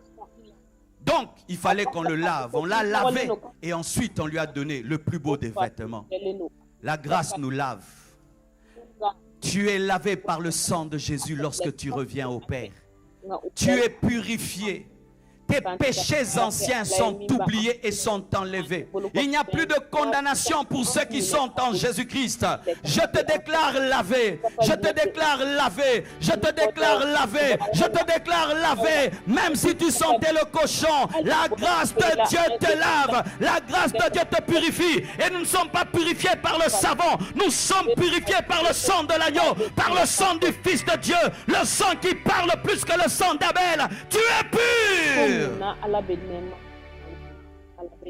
Donc, il fallait qu'on le lave. On l'a lavé et ensuite on lui a donné le plus beau des vêtements. La grâce nous lave. Tu es lavé par le sang de Jésus lorsque tu reviens au Père. Tu es purifié. Tes péchés anciens sont oubliés et sont enlevés. Il n'y a plus de condamnation pour ceux qui sont en Jésus-Christ. Je te déclare lavé. Je te déclare lavé. Je te déclare lavé. Je te déclare lavé. Même si tu sentais le cochon, la grâce de Dieu te lave. La grâce de Dieu te purifie. Et nous ne sommes pas purifiés par le savon. Nous sommes purifiés par le sang de l'agneau, par le sang du Fils de Dieu, le sang qui parle plus que le sang d'Abel. Tu es pur.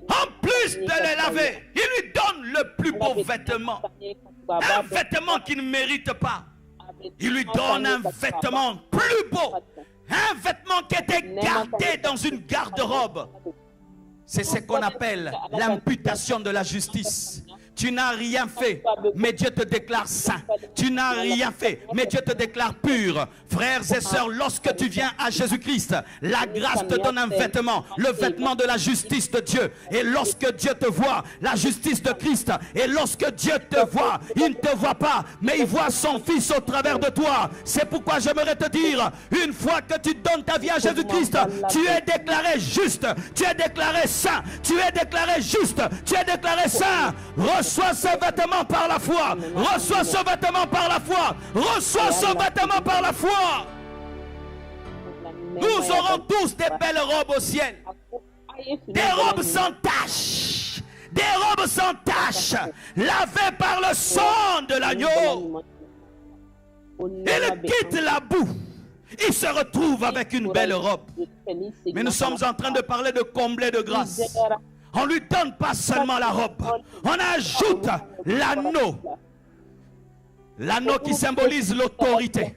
En plus de le laver, il lui donne le plus beau vêtement. Un vêtement qu'il ne mérite pas. Il lui donne un vêtement plus beau. Un vêtement qui était gardé dans une garde-robe. C'est ce qu'on appelle l'imputation de la justice. Tu n'as rien fait, mais Dieu te déclare saint. Tu n'as rien fait, mais Dieu te déclare pur. Frères et sœurs, lorsque tu viens à Jésus-Christ, la grâce te donne un vêtement, le vêtement de la justice de Dieu. Et lorsque Dieu te voit, la justice de Christ, et lorsque Dieu te voit, il ne te voit pas, mais il voit son Fils au travers de toi. C'est pourquoi j'aimerais te dire, une fois que tu donnes ta vie à Jésus-Christ, tu es déclaré juste, tu es déclaré saint, tu es déclaré juste, tu es déclaré saint. Reçois ce vêtement par la foi. Reçois ce vêtement par la foi. Reçois ce vêtement par la foi. Nous aurons tous des belles robes au ciel. Des robes sans tache. Des robes sans tache. Lavées par le sang de l'agneau. Il quitte la boue. Il se retrouve avec une belle robe. Mais nous sommes en train de parler de combler de grâce. On ne lui donne pas seulement la robe, on ajoute l'anneau. L'anneau qui symbolise l'autorité.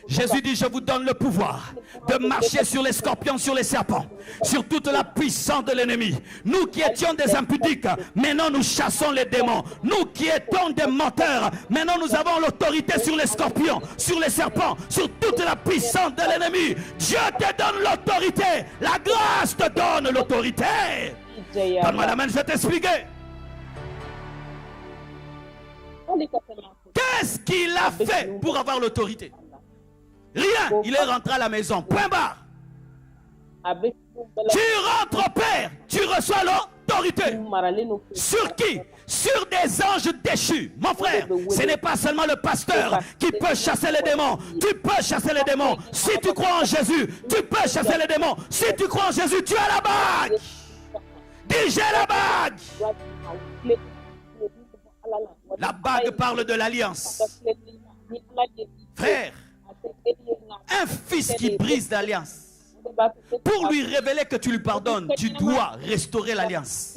Jésus dit, je vous donne le pouvoir de marcher sur les scorpions, sur les serpents, sur toute la puissance de l'ennemi. Nous qui étions des impudiques, maintenant nous chassons les démons. Nous qui étions des menteurs, maintenant nous avons l'autorité sur les scorpions, sur les serpents, sur toute la puissance de l'ennemi. Dieu te donne l'autorité, la grâce te donne l'autorité. Donne-moi la main, je vais t'expliquer. Qu'est-ce qu'il a fait pour avoir l'autorité? Rien, il est rentré à la maison, point barre. Tu rentres au Père, tu reçois l'autorité. Sur qui? Sur des anges déchus. Mon frère, ce n'est pas seulement le pasteur qui peut chasser les démons. Tu peux chasser les démons. Si tu crois en Jésus, tu peux chasser les démons. Si tu crois en Jésus, tu as la bague. Dis, j'ai la bague. La bague parle de l'alliance. Frère, un fils qui brise l'alliance, pour lui révéler que tu lui pardonnes, tu dois restaurer l'alliance.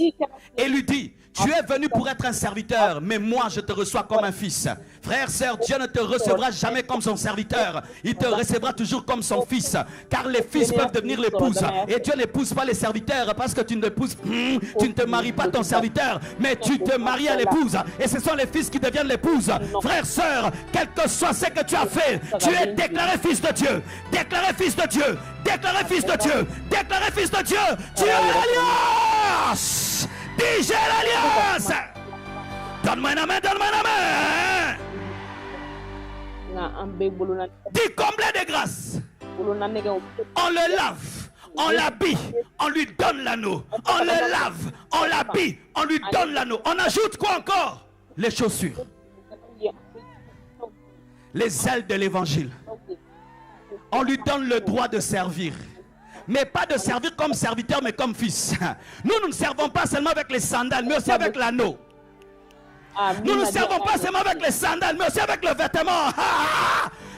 Et lui dit, Tu es venu pour être un serviteur, mais moi je te reçois comme un fils. Frère, sœur, Dieu ne te recevra jamais comme son serviteur. Il te recevra toujours comme son fils. Car les fils peuvent devenir l'épouse. Et Dieu n'épouse pas les serviteurs parce que tu ne épouses, tu ne te maries pas ton serviteur, mais tu te maries à l'épouse. Et ce sont les fils qui deviennent l'épouse. Frère, sœur, quel que soit ce que tu as fait, tu es déclaré fils de Dieu. Déclaré fils de Dieu. Déclaré fils de Dieu. Déclaré fils de Dieu. Tu as l'alliance. Dis, j'ai l'alliance. Donne-moi une main, donne-moi une main. Dis, comblé de grâce. On le lave, on l'habille, on lui donne l'anneau. On le lave, on l'habille, on lui donne l'anneau. On ajoute quoi encore? Les chaussures. Les ailes de l'évangile. On lui donne le droit de servir. Mais pas de servir comme serviteur, mais comme fils. Nous, nous ne servons pas seulement avec les sandales, mais aussi avec l'anneau. Nous ne servons pas seulement avec les sandales, mais aussi avec le vêtement.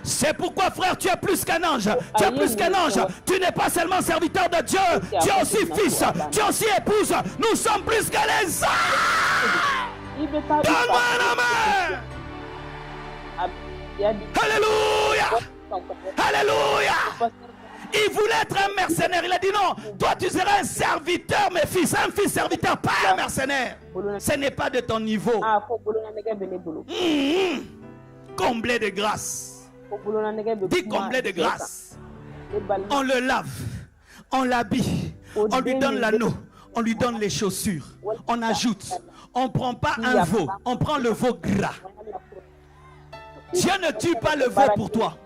C'est pourquoi, frère, tu es plus qu'un ange. Tu es plus qu'un ange. Tu n'es pas seulement serviteur de Dieu. Tu es aussi fils. Tu es aussi épouse. Nous sommes plus que les anges. Donne-moi la main. Alléluia. Alléluia. Il voulait être un mercenaire. Il a dit non, toi tu seras un serviteur, mes fils. Un fils serviteur, pas un mercenaire. Ce n'est pas de ton niveau. Comblé de grâce. Dis comblé de grâce. On le lave, on l'habille, on lui donne l'anneau, on lui donne les chaussures. On ajoute. On ne prend pas un veau, on prend le veau gras. Dieu ne tue pas le veau pour toi.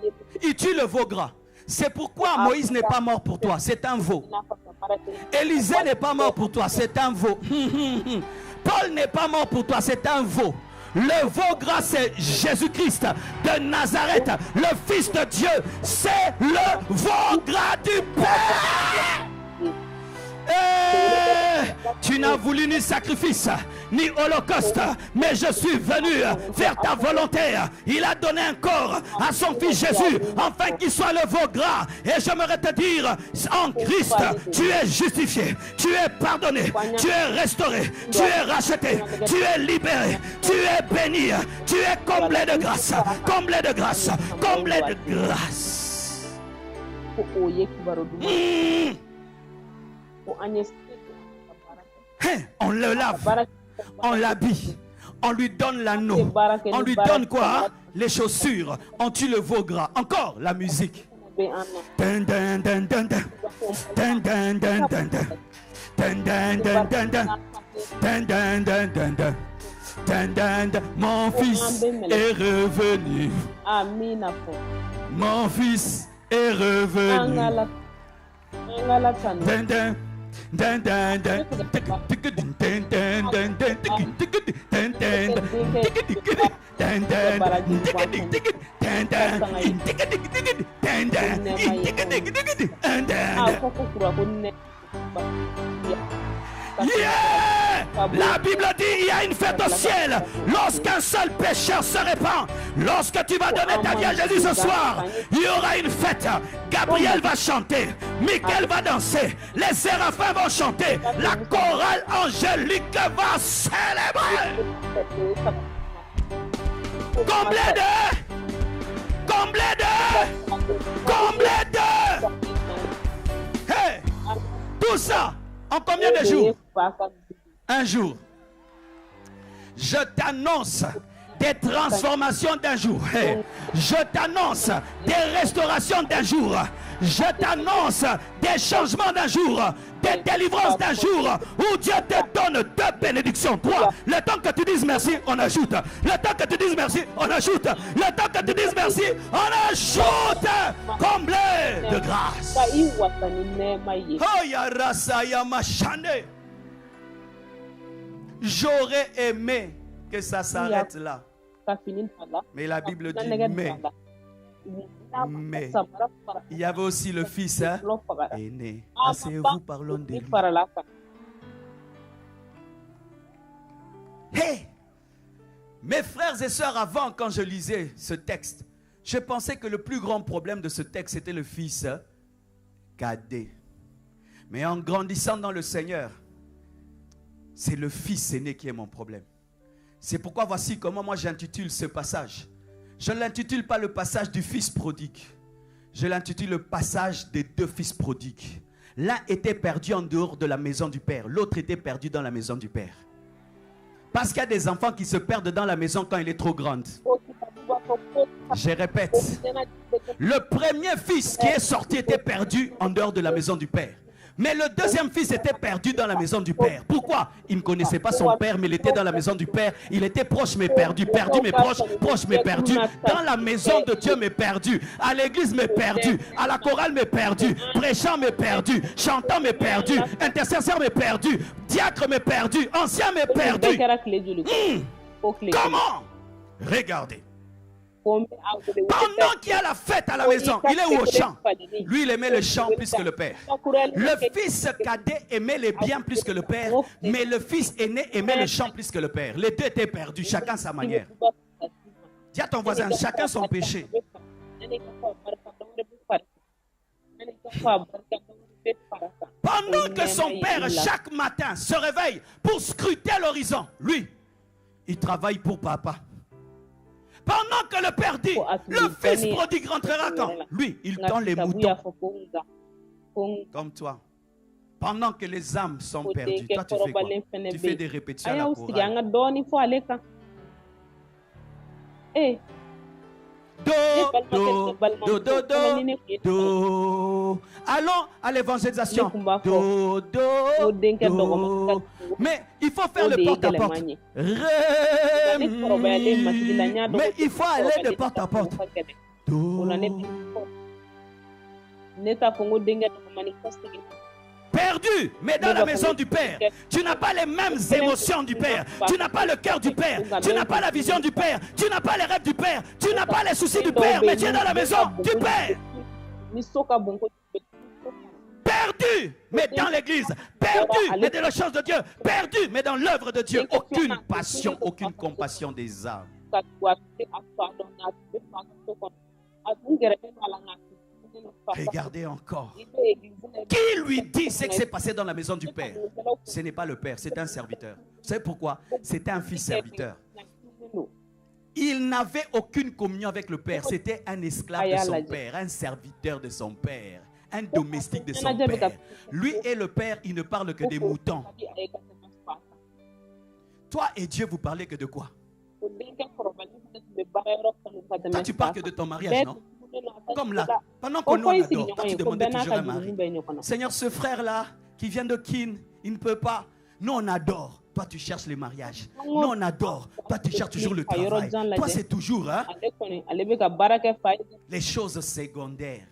Il tue le veau gras. C'est pourquoi Moïse n'est pas mort pour toi, c'est un veau. Élisée n'est pas mort pour toi, c'est un veau. Paul n'est pas mort pour toi, c'est un veau. Le veau gras, c'est Jésus-Christ de Nazareth, le Fils de Dieu. C'est le veau gras du Père. Et tu n'as voulu ni sacrifice, ni holocauste, mais je suis venu faire ta volonté. Il a donné un corps à son fils Jésus, afin qu'il soit le veau gras. Et j'aimerais te dire, en Christ, tu es justifié, tu es pardonné, tu es restauré, tu es racheté, tu es libéré, tu es béni, tu es comblé de grâce, comblé de grâce, comblé de grâce. Hein, on le lave, on l'habille, on lui donne l'anneau, on lui donne quoi? Les chaussures, on tue le veau gras. Encore la musique. Mon fils est revenu. Mon fils est revenu. Yeah! La Bible dit il y a une fête au ciel lorsqu'un seul pécheur se répand. Lorsque tu vas donner ta vie à Jésus ce soir, il y aura une fête. Gabriel va chanter, Michael va danser, les séraphins vont chanter, la chorale angélique va célébrer. Comblé de, comblé de, comblé de. Hey, tout ça en combien de jours? Un jour. Je t'annonce des transformations d'un jour. Hey. Je t'annonce des restaurations d'un jour. Je t'annonce des changements d'un jour, des délivrances d'un jour, où Dieu te donne deux bénédictions. Trois. Le temps que tu dises merci, on ajoute. Le temps que tu dises merci, on ajoute. Le temps que tu dises merci, on ajoute. Comblé de grâce. J'aurais aimé que ça s'arrête là. Mais la Bible dit mais il y avait aussi le fils aîné. Asseyez-vous, parlons de lui. Hey! Mes frères et sœurs, avant, quand je lisais ce texte, je pensais que le plus grand problème de ce texte, c'était le fils cadet. Mais en grandissant dans le Seigneur, C'est le fils aîné qui est mon problème. C'est pourquoi voici comment moi j'intitule ce passage. Je ne l'intitule pas le passage du fils prodigue. Je l'intitule le passage des deux fils prodigues. L'un était perdu en dehors de la maison du père. L'autre était perdu dans la maison du père. Parce qu'il y a des enfants qui se perdent dans la maison quand elle est trop grande. Je répète. Le premier fils qui est sorti était perdu en dehors de la maison du père. Mais le deuxième fils était perdu dans la maison du père. Pourquoi? Il ne connaissait pas son père, mais il était dans la maison du père. Il était proche mais perdu, perdu mais proche, proche mais perdu. Dans la maison de Dieu mais perdu. À l'église mais perdu. À la chorale mais perdu. Prêchant mais perdu. Chantant mais perdu. Intercesseur mais perdu. Diacre mais perdu. Ancien mais perdu. Comment? Regardez. Pendant qu'il y a la fête à la maison, il est où au champ? Lui, il aimait le champ plus que le père. Le fils cadet aimait les biens plus que le père, mais le fils aîné aimait le champ plus que le père. Les deux étaient perdus, chacun sa manière. Dis à ton voisin, chacun son péché. Pendant que son père, chaque matin, se réveille pour scruter l'horizon, lui, il travaille pour papa. Pendant que le père dit, le fils prodigue rentrera quand? Lui, il tend les moutons. Comme toi. Pendant que les âmes sont perdues, toi tu fais quoi? Tu fais des répétitions à la chorale. Do, do, do, do, do, do. Allons à l'évangélisation. Do, do, do. Mais il faut faire le porte-à-porte. Ré, mi. Mais il faut aller de porte à porte. Do. Perdu, mais dans la maison du Père. Tu n'as pas les mêmes émotions du Père. Tu n'as pas le cœur du Père. Tu n'as pas la vision du Père. Tu n'as pas les rêves du Père. Tu n'as pas les soucis du Père. Mais tu es dans la maison du Père. Perdu, mais dans l'église. Perdu, mais dans les choses de Dieu. Perdu, mais dans l'œuvre de Dieu. Aucune passion, aucune compassion des âmes. Regardez encore. Qui lui dit ce qui s'est passé dans la maison du père? Ce n'est pas le père, c'est un serviteur. Vous savez pourquoi? C'était un fils serviteur. Il n'avait aucune communion avec le père. C'était un esclave de son père, un serviteur de son père, un domestique de son père. Lui et le père, ils ne parlent que des moutons. Toi et Dieu, vous parlez que de quoi? Toi, tu parles que de ton mariage, non? Comme là, pendant qu'on nous adore, toi tu demandais toujours un mari. Seigneur, ce frère-là qui vient de Kin, il ne peut pas. Nous on adore. Toi tu cherches les mariages. Nous on adore. Toi tu cherches toujours le travail. Toi c'est toujours hein, les choses secondaires.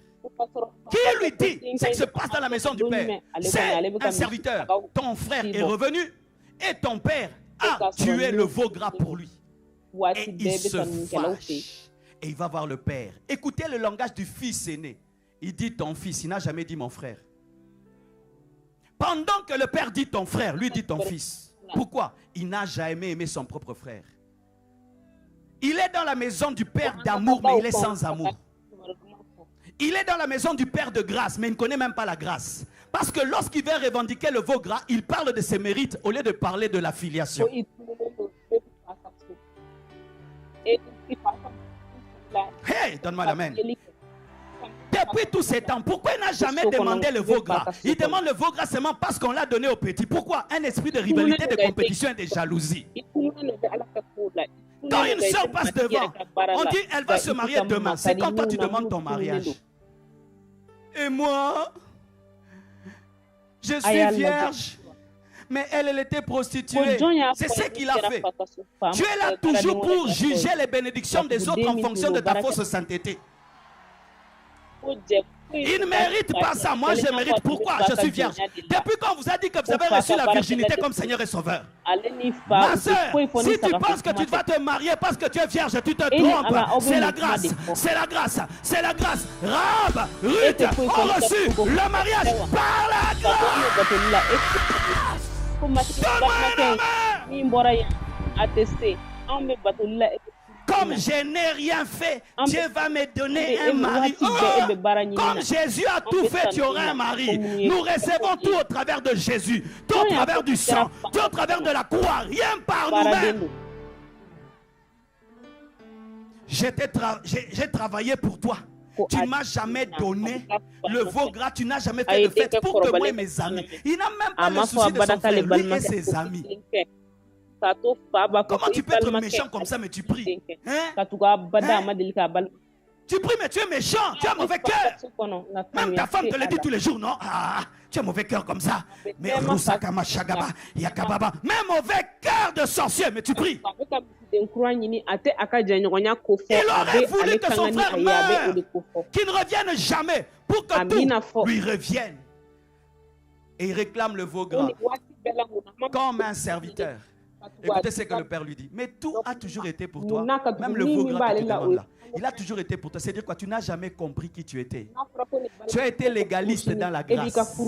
Qui lui dit ce qui se passe dans la maison du père? C'est un serviteur. Ton frère est revenu et ton père a tué le veau gras pour lui. Et il se fâche. Et il va voir le père. Écoutez le langage du fils aîné. Il dit ton fils, il n'a jamais dit mon frère. Pendant que le père dit ton frère, lui dit ton fils. Pourquoi? Il n'a jamais aimé son propre frère. Il est dans la maison du père d'amour, mais il est sans amour. Il est dans la maison du père de grâce, mais il ne connaît même pas la grâce. Parce que lorsqu'il veut revendiquer le veau gras, il parle de ses mérites au lieu de parler de la filiation. Hey, donne-moi la main. Depuis tous ces temps, pourquoi il n'a jamais demandé le veau gras? Il demande le veau gras seulement parce qu'on l'a donné au petit. Pourquoi? Un esprit de rivalité, de compétition et de jalousie. Quand une soeur passe devant, on dit elle va se marier demain. C'est quand toi tu demandes ton mariage. Et moi, je suis vierge. Mais elle, elle était prostituée. C'est ce qu'il a fait. Tu es là toujours pour juger les bénédictions des autres en fonction de ta fausse sainteté. Il ne mérite pas ça. Moi, je mérite. Pourquoi? Je suis vierge. Depuis qu'on vous a dit que vous avez reçu la virginité comme Seigneur et Sauveur. Ma soeur, si tu penses que tu vas te marier parce que tu es vierge, tu te trompes. C'est la grâce. C'est la grâce. C'est la grâce. Rahab, Ruth ont reçu le mariage par la grâce. Comme je n'ai rien fait, Dieu va me donner un mari. Oh, comme Jésus a tout fait, tu auras un mari. Nous recevons tout au travers de Jésus, tout au travers du sang, tout au travers de la croix, rien par nous-mêmes. J'ai travaillé pour toi. Tu ne m'as jamais donné le veau gras, tu n'as jamais fait de fête pour que moi et mes amis. Il n'a même pas le souci de son frère, lui et ses amis. Comment tu peux être méchant comme ça, mais tu pries? Hein? Hein? Tu pries, mais tu es méchant, tu as mauvais cœur. Même ta femme te le dit tous les jours, non? Ah, tu as mauvais cœur comme ça. Mais Rusakama Shagaba, Yakababa, même mauvais cœur de sorcier, mais tu pries. Il aurait voulu que son frère meure, qu'il ne revienne jamais, pour que tout lui revienne. Et il réclame le veau gras comme un serviteur. Écoutez ce que le père lui dit. Mais tout a toujours été pour toi. Même le veau gras que tu demandes là. Il a toujours été pour toi. C'est-à-dire quoi? Tu n'as jamais compris qui tu étais. Tu as été légaliste dans la grâce.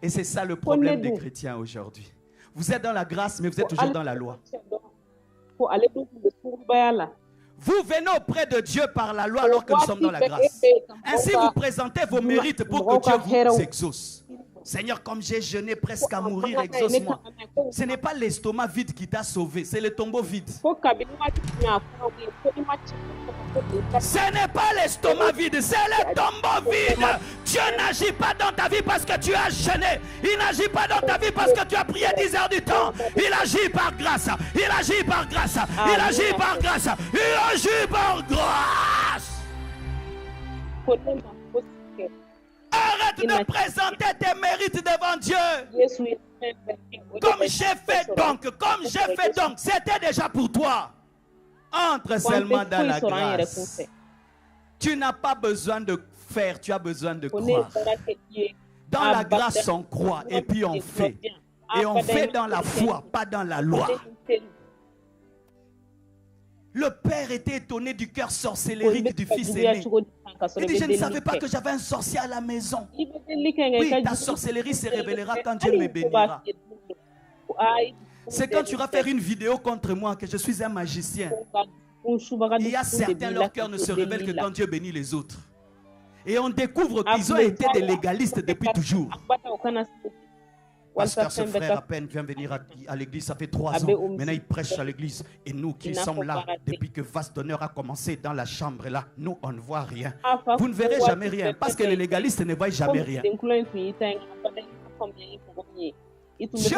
Et c'est ça le problème des chrétiens aujourd'hui. Vous êtes dans la grâce, mais vous êtes toujours dans la loi. Vous venez auprès de Dieu par la loi alors que nous sommes dans la grâce. Ainsi, vous présentez vos mérites pour que Dieu vous exauce. Seigneur, comme j'ai jeûné presque à mourir, exauce-moi. Ce n'est pas l'estomac vide qui t'a sauvé, c'est le tombeau vide. Ce n'est pas l'estomac vide, c'est le tombeau vide. Dieu n'agit pas dans ta vie parce que tu as jeûné. Il n'agit pas dans ta vie parce que tu as prié 10 heures du temps. Il agit par grâce. Il agit par grâce. Il agit par grâce. Il agit par grâce. Arrête de présenter tes mérites devant Dieu. Comme j'ai fait donc, comme j'ai fait donc, c'était déjà pour toi. Entre seulement dans la grâce. Tu n'as pas besoin de faire, tu as besoin de croire. Dans la grâce, on croit et puis on fait. Et on fait dans la foi, pas dans la loi. Le père était étonné du cœur sorcellérique du fils aîné. Il dit, je ne savais pas que j'avais un sorcier à la maison. Oui, ta sorcellerie se révélera quand Dieu me bénira. C'est quand tu vas faire une vidéo contre moi que je suis un magicien. Il y a certains, leur cœur ne se révèle que quand Dieu bénit les autres. Et on découvre qu'ils ont été des légalistes depuis toujours. Pasteur, ce frère à peine vient venir à l'église, ça fait 3 ans. Maintenant, il prêche à l'église. Et nous qui sommes là, depuis que Vaste d'honneur a commencé dans la chambre, là, nous, on ne voit rien. Vous ne verrez jamais rien, parce que les légalistes ne voient jamais rien. Dieu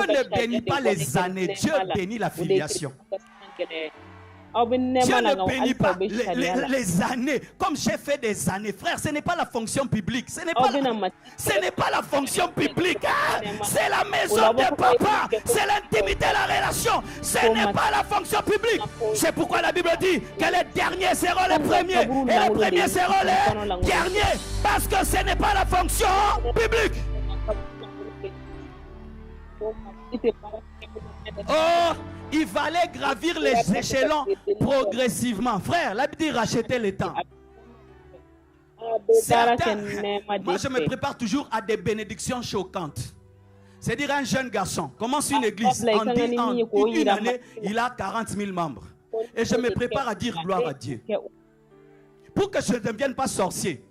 ne bénit pas les années, Dieu bénit la filiation. Dieu ne bénit pas les années. Comme j'ai fait des années, frère, ce n'est pas la fonction publique. Ce n'est pas la fonction publique. Hein? C'est la maison de papa. C'est l'intimité, la relation. Ce n'est pas la fonction publique. C'est pourquoi la Bible dit que les derniers seront les premiers et les premiers seront les derniers. Parce que ce n'est pas la fonction publique. Oh, il fallait gravir les échelons progressivement. Frère, la Bible dit racheter le temps. Certains, moi je me prépare toujours à des bénédictions choquantes. C'est-à-dire un jeune garçon commence une église, en une année, il a 40 000 membres. Et je me prépare à dire gloire à Dieu. Pour que je ne devienne pas sorcier.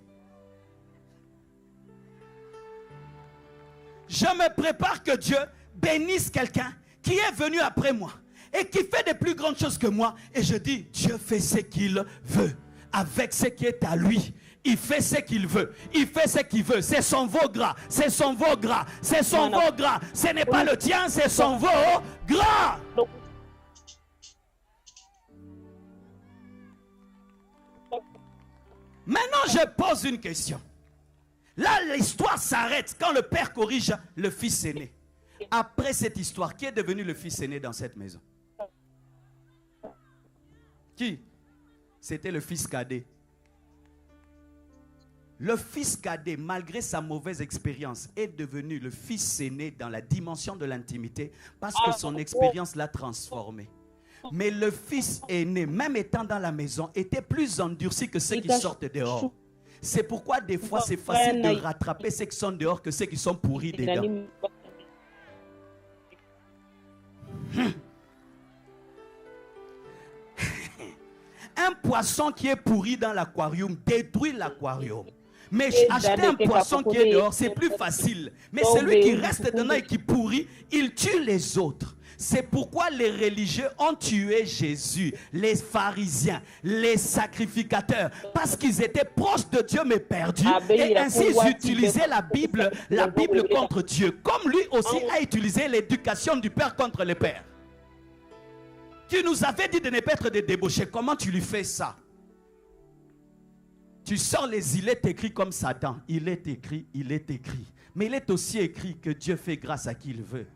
Je me prépare que Dieu bénisse quelqu'un qui est venu après moi et qui fait de plus grandes choses que moi. Et je dis, Dieu fait ce qu'il veut avec ce qui est à lui. Il fait ce qu'il veut. Il fait ce qu'il veut. C'est son veau gras. C'est son veau gras. C'est son veau gras. Ce n'est pas le tien, c'est son veau gras. Maintenant, je pose une question. Là, l'histoire s'arrête quand le père corrige le fils aîné. Après cette histoire, qui est devenu le fils aîné dans cette maison? Qui? C'était le fils cadet. Le fils cadet, malgré sa mauvaise expérience, est devenu le fils aîné dans la dimension de l'intimité parce que son expérience l'a transformé. Mais le fils aîné, même étant dans la maison, était plus endurci que ceux qui sortent dehors. C'est pourquoi des fois c'est facile de rattraper ceux qui sont dehors que ceux qui sont pourris dedans. poisson qui est pourri dans l'aquarium détruit l'aquarium. Mais acheter un poisson qui est dehors, c'est plus facile. Mais celui qui reste dedans et qui pourrit, il tue les autres. C'est pourquoi les religieux ont tué Jésus, les pharisiens, les sacrificateurs, parce qu'ils étaient proches de Dieu mais perdus. Et ainsi ils utilisaient la Bible contre Dieu, comme lui aussi a utilisé l'éducation du Père contre le Père. Tu nous avais dit de ne pas être des débauchés. Comment tu lui fais ça? Tu sors les il est écrit comme Satan. Il est écrit, il est écrit. Mais il est aussi écrit que Dieu fait grâce à qui il veut.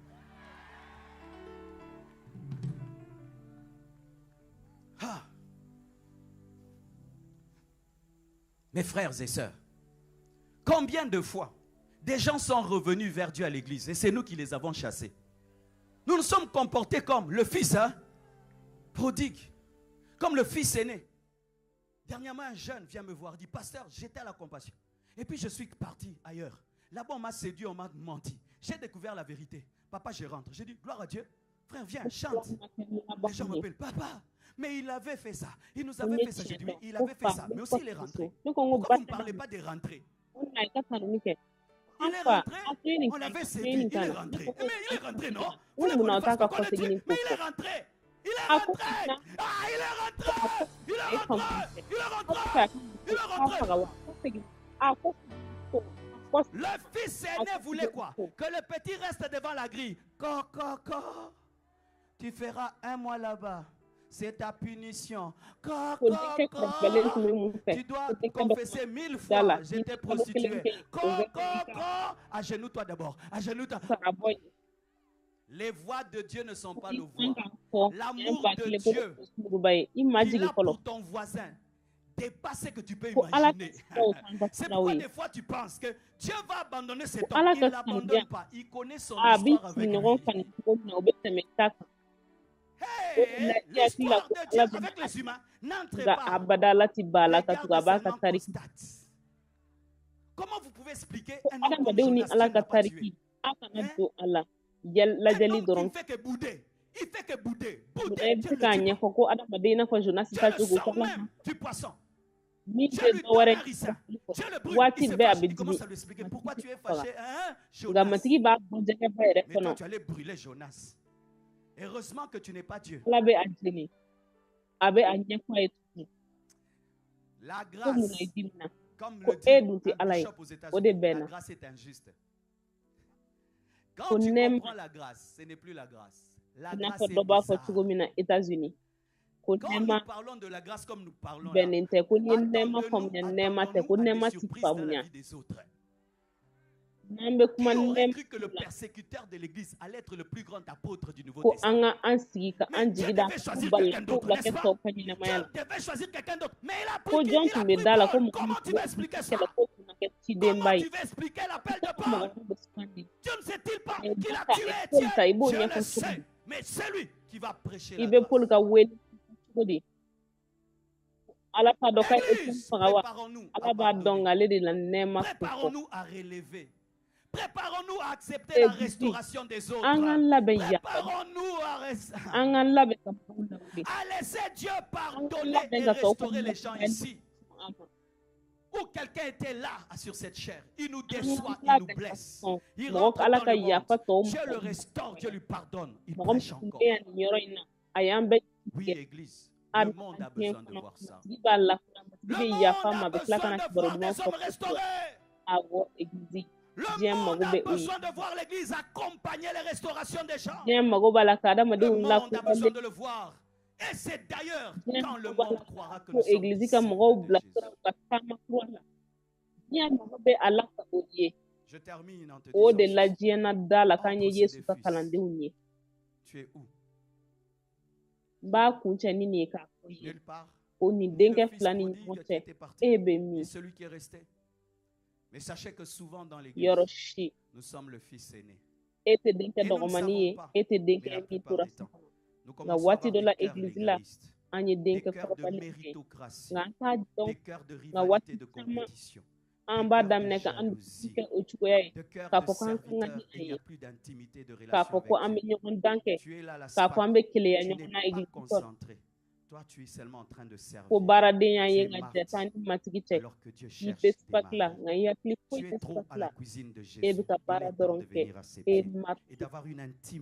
Ah. Mes frères et sœurs, combien de fois des gens sont revenus vers Dieu à l'église et c'est nous qui les avons chassés. Nous nous sommes comportés comme le fils prodigue, comme le fils aîné. Dernièrement, un jeune vient me voir, dit, pasteur, j'étais à la compassion. Et puis je suis parti ailleurs. Là-bas, on m'a séduit, on m'a menti. J'ai découvert la vérité. Papa, je rentre. J'ai dit, gloire à Dieu. Frère, viens, chante. Les gens m'appellent, papa. Mais il avait fait ça. Il nous avait fait ça. J'ai dit, oui, il avait fait ça. Mais aussi, il est rentré. Pourquoi vous ne parlez pas des rentrées? Il est rentré, on l'avait séduit, il est rentré. Mais il est rentré, non? Vous voulez qu'on le fasse pour connaître Dieu? Mais il est rentré. Il est rentré. Ah, il est rentré. Il est rentré. Il est rentré. Il est rentré. Le fils aîné voulait quoi? Que le petit reste devant la grille. Co, co, co. Tu feras un mois là-bas. C'est ta punition. Co, co, co. Tu dois confesser 1000 fois. J'étais prostituée. Co, co, co. Agenouille-toi d'abord. Agenouille-toi. Les voies de Dieu ne sont pas nos voies. L'amour de Dieu qu'il a pour ton voisin dépasse ce que tu peux imaginer. C'est pourquoi des fois tu penses que Dieu va abandonner cet homme. Il ne l'abandonne pas. Il connaît son histoire avec lui. Hey, l'histoire de Dieu avec les humains n'entre pas. Regarde seulement constate. Comment vous pouvez expliquer un homme comme Jonas qui n'a pas tué? Hein? Un homme qui ne fait que bouder. Il fait que bouder. Bouder, Dieu le tue pas. Dieu le sort même du poisson. Dieu lui donne un ricin. Dieu le brûle. Il se fâche. Il commence à lui expliquer pourquoi tu es fâché. Hein, Jonas. Mais toi, tu allais brûler Jonas. Heureusement que tu n'es pas Dieu. La grâce, comme le dit un bishop aux États-Unis, la grâce est injuste. Quand tu comprends la grâce, ce n'est plus la grâce. La grâce est bizarre. Quand nous parlons de la grâce comme nous parlons là, attendons-nous à des surprises dans la vie des autres. Qui aurait cru que le persécuteur de l'église allait être le plus grand apôtre du Nouveau Testament? Mais Dieu devait choisir quelqu'un d'autre, n'est-ce pas? Dieu devait choisir quelqu'un d'autre. Mais il a pris qui? Il a pris Paul. Comment tu vas expliquer ça? Comment tu vas expliquer l'appel de Paul? Dieu ne sait-il pas qu'il a tué Étienne? Dieu le sait. Mais c'est lui qui va prêcher la grâce. Église, préparons-nous à pardonner. Préparons-nous à relever. Préparons-nous à accepter la restauration des autres. Préparons-nous à laisser Dieu pardonner et restaurer les gens ici. Où quelqu'un était là sur cette chair, il nous déçoit, il nous blesse. Il rentre dans le monde. Dieu le restaure, Dieu lui pardonne. Il prêche encore. Oui, Église, le monde a besoin de voir ça. Le monde a besoin de voir des hommes restaurés. Le monde a besoin de voir l'Église accompagner les restaurations des gens. Le monde a besoin de le voir. Et c'est d'ailleurs quand le monde croira que nous sommes disciples de Jésus. Je termine en te disant, entre ces deux fils, tu es où? Nulle part. Le fils prodigue qui était parti et celui qui est resté. Mais sachez que souvent dans l'église, nous sommes le fils aîné. Et nous ne savons pas, mais la plupart du temps, nous commençons à avoir des cœurs légalistes, des cœurs de méritocratie, des cœurs de rivalité, de compétition, des cœurs de jalousie, des cœurs de serviteurs. Il n'y a plus d'intimité, de relation avec Dieu. Tu es là, la SPAC, tu n'es pas concentré. Toi, tu es seulement en train de servir.
Ko baaradenya
Tu
ye
es
nka
Marthe,
jɛ t'an ni Matigi cɛ.
alors que Dieu
I
cherche
bɛ
des
spaki la,
Maries.
nka i hakili foyi
Tu
tɛ
es trop
spaki
à
la.
la cuisine de
E
Jésus.
bɛ ka
Il
baara
est temps
dɔrɔn
de
kɛ.
venir à ses
E
pieds
Marthe,
et d'avoir une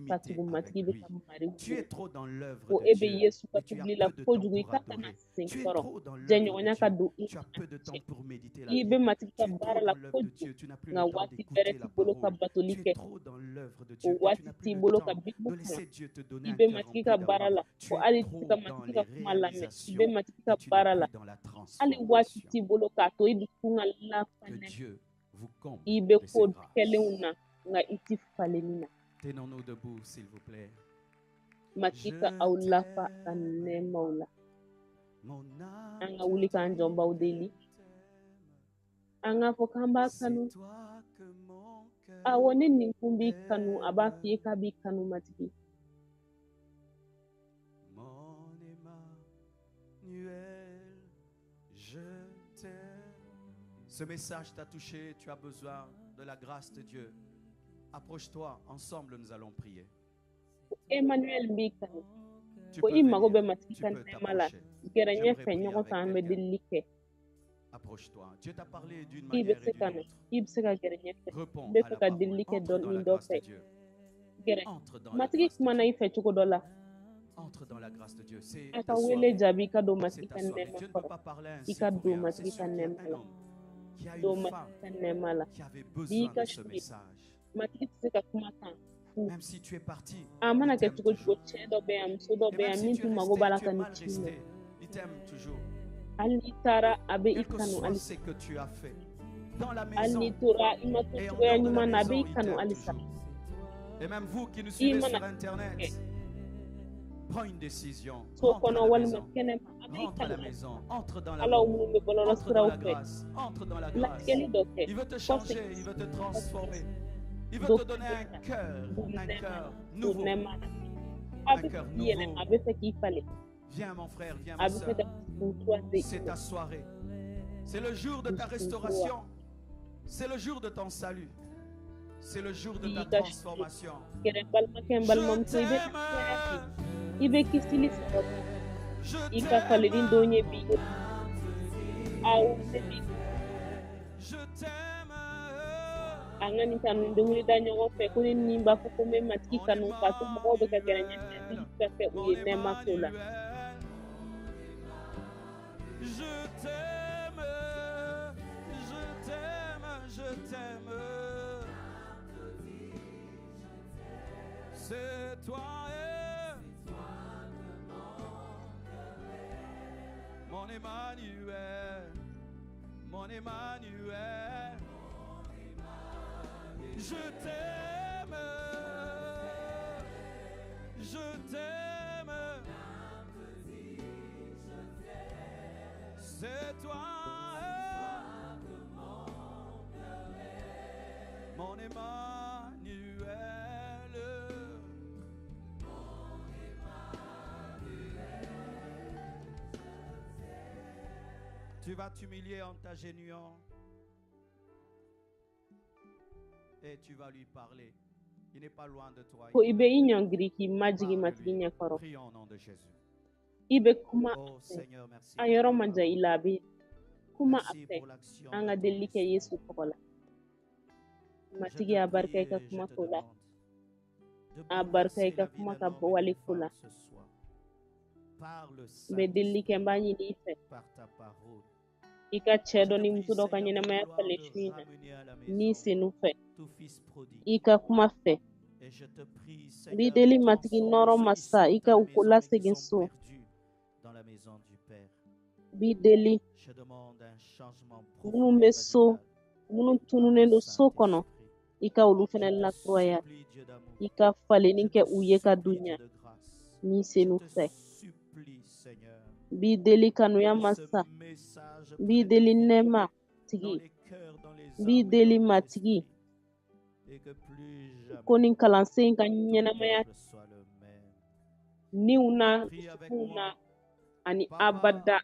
ka
intimité
tugu
avec
Matigi bɛ
lui.
ka Mari
Tu
wele.
es trop dans l'œuvre
Ko
de
e bɛ
Dieu,
Yesu ka
mais tu as
tobili la
peu de temps
kojugu, i
pour
ka kana
adorer.
sen
Tu es
kɔrɔ.
trop dans l'œuvre de
Jɛɲɔgɔnya ka
Dieu.
don i
Tu as
ni
peu de
a
temps
cɛ.
pour méditer la
I bɛ
Bible.
Matigi
Tu
ka
es trop
baara la
dans l'œuvre de
kojugu,
Dieu. Tu n'as plus
nka
le temps
waati bɛrɛ
d'écouter
t'i
la
bolo ka
parole.
batoli
Tu es
kɛ.
trop dans l'œuvre de
O
Dieu et tu
waati
n'as plus
t'i
le
bolo ka
temps
Bible
de
kalan.
laisser Dieu te donner
I
un
bɛ
cœur
Matigi
rempli
ka baara
d'amour.
la,
Tu
ko
es
hali i tɛ se
trop
ka
dans
Matigi
les
ka kuma lamɛn. I bɛ
réalisations
Matigi
et
ka
tu n'es
baara
plus
la,
dans la
hali waati
transformation.
t'i bolo k'a to i dusukun ka
Que
lafanen.
Dieu vous comble
I bɛ
de ses
ko
grâces.
kɛlenw na, nka i ti falenni na.
Tenons-nous debout, s'il vous plaît.
Matigi
Je
ka aw lafa a ka
t'aime,
nɛɛmaw la.
mon âme
An ka
te
wuli k'an jɔ n b'aw
dit
deli.
qu'elle t'aime.
An k'a fɔ k'an b'a
C'est
kanu.
toi que mon cœur
Awɔ, ne ninkun b'i kanu, a b'a f'i ye
aime,
k'a b'i kanu Matigi.
mon Emmanuel, je t'aime. Ce message t'a touché, tu as besoin de la grâce de Dieu. Approche-toi, ensemble nous allons prier.
Ko Emmanuel b'i kanu.
Tu
Ko
peux
i mago
venir,
bɛ Matigi
tu
ka
peux
nɛɛma la.
t'approcher.
Gɛrɛ
J'aimerais
ɲɛfɛ
prier
ɲɔgɔn
avec
fɛ, an bɛ
quelqu'un.
delili kɛ.
Approche-toi. Dieu t'a parlé d'une
I bɛ
manière
se
et
ka
d'une
na,
autre.
i bɛ se ka gɛrɛ ɲɛfɛ. N
Réponds
bɛ
à
fɛ
la
ka
parole.
delili kɛ
Entre
dɔ
dans
ni
la
dɔ
grâce de
fɛ.
Dieu.
Gɛrɛ.
Entre dans la
Matigi
grâce de
kumana
Dieu.
i fɛ cogo dɔ la.
Entre dans la grâce de Dieu. C'est
A
ta
ka wele
soirée.
jaabi i ka don
C'est
Matigi
ta
ka
soirée.
nɛɛma
Dieu ne peut
kɔrɔ.
pas parler
I
ainsi
ka
pour
don
rien. C'est
Matigi ka
sûr qu'il y a
nɛɛma
un
la.
homme qui a
Don
une
Matigi
femme
ka nɛɛma la.
qui avait
N'i
besoin
ka
de ce
su ye,
message.
Matigi tɛ se ka kuma kan fu.
Même si tu es parti,
A
il
mana kɛ
t'aime
cogo cogo,
toujours.
cɛ dɔ bɛ yan, muso dɔ
Et
bɛ
même
yan
si
min
tu es
tun mago
resté,
b'a la
tu
ka
es
nin
mal
ci in mɛn.
resté, il t'aime toujours.
Hali n'i taara, a bɛ i
Quel que
kanu
soit
halisa.
ce que tu as fait, dans la
Hali n'i
maison
tora i ma to
et en
cogoya
dehors de la
ɲuman na, a bɛ
maison,
i
il
kanu
t'aime
halisa.
toujours. Et même vous qui nous
I
suivez
mana
sur Internet,
kɛ
prends une décision.
so
Rentre à
kɔnɔ
la
walima
maison.
kɛnɛma, a bɛ i
Rentre à la
kanu halisa.
maison. Entre dans
Ala aw
l'amour.
minnu bɛ bɔlɔlɔ
Entre dans
siraw
la
fɛ,
grâce. Entre dans la grâce.
latigɛli dɔ kɛ,
Il veut te
kɔsegin,
changer, il veut te transformer. Il veut
don
te donner un
na,
cœur,
don
un
nɛɛma
cœur
na, don
nouveau.
nɛɛma na. A
Un
bɛ fɛ
cœur
k'i yɛlɛma,
nouveau.
a bɛ fɛ k'i falen,
Viens mon frère, viens ma
a bɛ fɛ
soeur.
ka dusukun kura di i
C'est
ma.
ta soirée. C'est le jour de ta
Dusukun kura.
restauration. C'est le jour de ton salut. C'est le jour de
I
ta
ka su ye.
transformation.
Gɛrɛ n balimakɛ, n
Je
balimamuso, i bɛ na kuraya kɛ.
t'aime,
I bɛ kisili sɔrɔ bi.
je
I ka falenni don ye
t'aime,
bi ye. Awɔ, ne b'i
je t'aime.
An ka nin kanu dɔnkili da ɲɔgɔn fɛ ko ne ni b'a fɔ ko n bɛ Matigi
Mon
kanu k'a to mɔgɔw bɛ ka gɛrɛ ɲɛfɛ
Emmanuel,
min ka kɛ u
mon
ye nɛɛma ko la.
Emmanuel, je t'aime, je t'aime, je t'aime. C'est toi, mon Emmanuel, mon Emmanuel. Je t'aime, je t'aime. C'est toi, mon Emmanuel. Tu vas t'humilier en t'agenouillant et tu vas lui parler. Il n'est pas loin de toi.
Ko
Il
i
est
bɛ
là.
i ɲɔngiri k'i majigin Matigi
Parle-lui.
ɲɛkɔrɔ.
Prions au nom de Jésus.
I bɛ kuma a
Oh
fɛ.
Seigneur, merci
A
pour
yɔrɔ
ta
man jan i
parole.
la, a bɛ kuma a
Merci
fɛ.
pour l'action
An
de
ka
ton
delili kɛ
esprit.
Yesu tɔgɔ la.
Je
Matigi
te
a barika
prie
i ka
et je
kuma
te
ko la.
demande de
A barika i
bouleverser
ka
la vie
kuma
d'un
ka
homme
bɔ
et
wale
d'une
ko la.
femme ce soir. Par le
N bɛ delili kɛ,
Saint-Esprit,
n b'a ɲini i fɛ.
par ta parole.
I ka cɛ
Je
dɔ
te
ni
prie,
muso dɔ ka
Seigneur de
ɲɛnamaya
gloire,
falen
de
su in na.
ramener à la
Ni
maison
senu fɛ,
tout fils prodigue.
i ka kuma fɛ.
Et je te prie,
N b'i
Seigneur, de
deli Matigi
transformer
nɔrɔ
ceux qui
masa, i
sont à
ka
la
u ko
maison mais qui
lasegin
sont
so.
perdus dans la maison du Père.
N b'i deli
Je demande un changement
minnu
profond et
bɛ so,
radical
minnu
par
tununnen
le
don so kɔnɔ,
Saint-Esprit.
i ka olu
Je
fɛnɛ
te
lakuraya.
supplie, Dieu d'amour.
I ka falenni
Je
kɛ
te
u ye ka
supplie,
don
Dieu
ɲa
de grâce.
Ni
Je
senu
te
fɛ.
supplie, Seigneur,
N b'i deli kanuya
que ce
masa,
message
n b'i
prenne
deli
vie
nɛɛma
dans
tigi,
les cœurs, dans les
n b'i
âmes et dans
deli
les
Matigi
esprits, et que plus
ko
jamais
nin kalansen in ka
ton
ɲɛnamaya
peuple soit le même.
niw na
Prie avec
dusukunw na
moi.
ani
Papa,
abada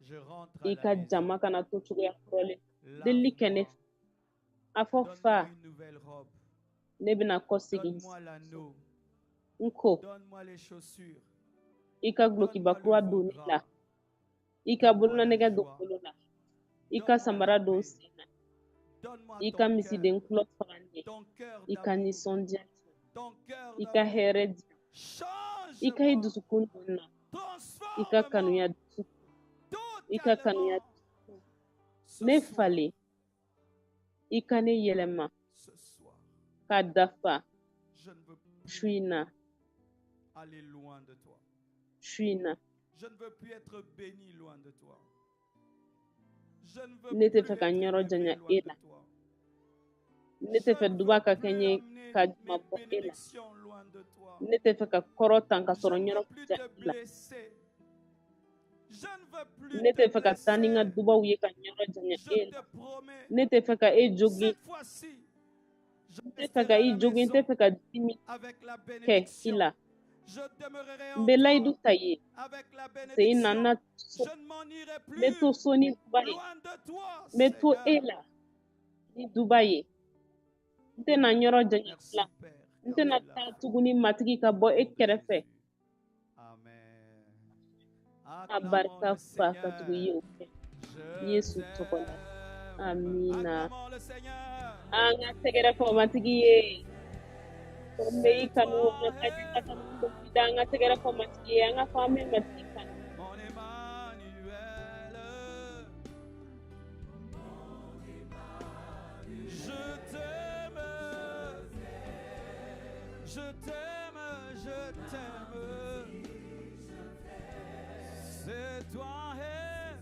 je rentre à
i
la
ka
maison.
jama kana to cogoya kɔrɔlen. Delili kɛ ne
Lave-moi.
fɛ. A fɔ
Donne-moi
fa,
une nouvelle robe.
ne bɛna kɔsegin
Donne-moi l'anneau.
n ko
Donne-moi les chaussures.
I ka gulokiba
Donne-moi
kura
le
don
veau
ne la.
gras.
I ka
Donne-moi la
bolonanɛgɛ don
joie.
bolo la. I ka
Donne-moi la
samara don
paix.
sen na.
Donne-moi
I ka
ton cœur.
misiden kulɔ faga n ye.
Ton cœur
I ka
d'amour.
nisɔndiya di yan.
Ton cœur
I ka
d'amour.
hɛrɛ di yan. I ka i
Change-moi.
dusukun don n na. I ka
Transforme-moi
kanuya dusukun. I ka kanuya
totalement
dusukun.
ce
Ne
soir.
falen. I ka ne yɛlɛma
Ce soir.
ka dafa
Je ne veux
su
plus
in na.
aller loin de toi.
Su in na.
Je ne veux plus être béni loin de toi. Je ne veux
Ne tɛ
plus
fɛ ka
être
n yɔrɔ
élevé
janya
loin
e
de
la.
toi.
Ne
Je
tɛ fɛ
ne
duba
veux
ka kɛ n
plus
ye
amener
ka
mes
mabɔ e la.
bénédictions loin de toi.
Ne tɛ fɛ ka kɔrɔ tan ka
Je
sɔrɔ n
ne
yɔrɔ
veux plus
jan
te
e la.
blesser. Je ne veux plus
Ne
te
tɛ fɛ ka taa ni n ka
blesser.
dubaw ye ka n yɔrɔ janya
Je
e
te
la.
promets,
Ne tɛ fɛ ka e jogin.
cette fois-ci, je
N tɛ fɛ
resterai
ka
à
i
la
jogin. N tɛ
maison
fɛ ka dimi
avec la
kɛ i
bénédiction.
la.
Je demeurerai
N
en
bɛ layidu
toi
ta i ye.
avec la
Sen na n
bénédiction.
na so.
Je ne m'en irai
N bɛ to
plus
so ni duba ye.
loin de toi,
N bɛ to e
Seigneur.
la ni duba ye. N tɛna n yɔrɔ janya i
Merci
la.
Père,
N
car
tɛna
tu l'as
taa
fait.
tuguni Matigi ka bɔ
Au
e
nom de
kɛrɛfɛ.
Jésus. Amen.
A
Acclamons
barika
le
fa ka tugu i
Seigneur.
ye o kɛ.
Je
Yesu tɔgɔ la.
t'aime.
Amina.
Acclamons le Seigneur.
An ka tɛgɛrɛ fɔ Matigi ye. Ko n bɛ i
C'est
kanu,
toi,
an ka taa ɲɛ ka kanu dɔnkili da, an ka tɛgɛrɛ fɔ Matigi ye, an ka fɔ an bɛ Matigi kanu.
mon Emmanuel. Je t'aime. Je t'aime, je t'aime. C'est toi, hey,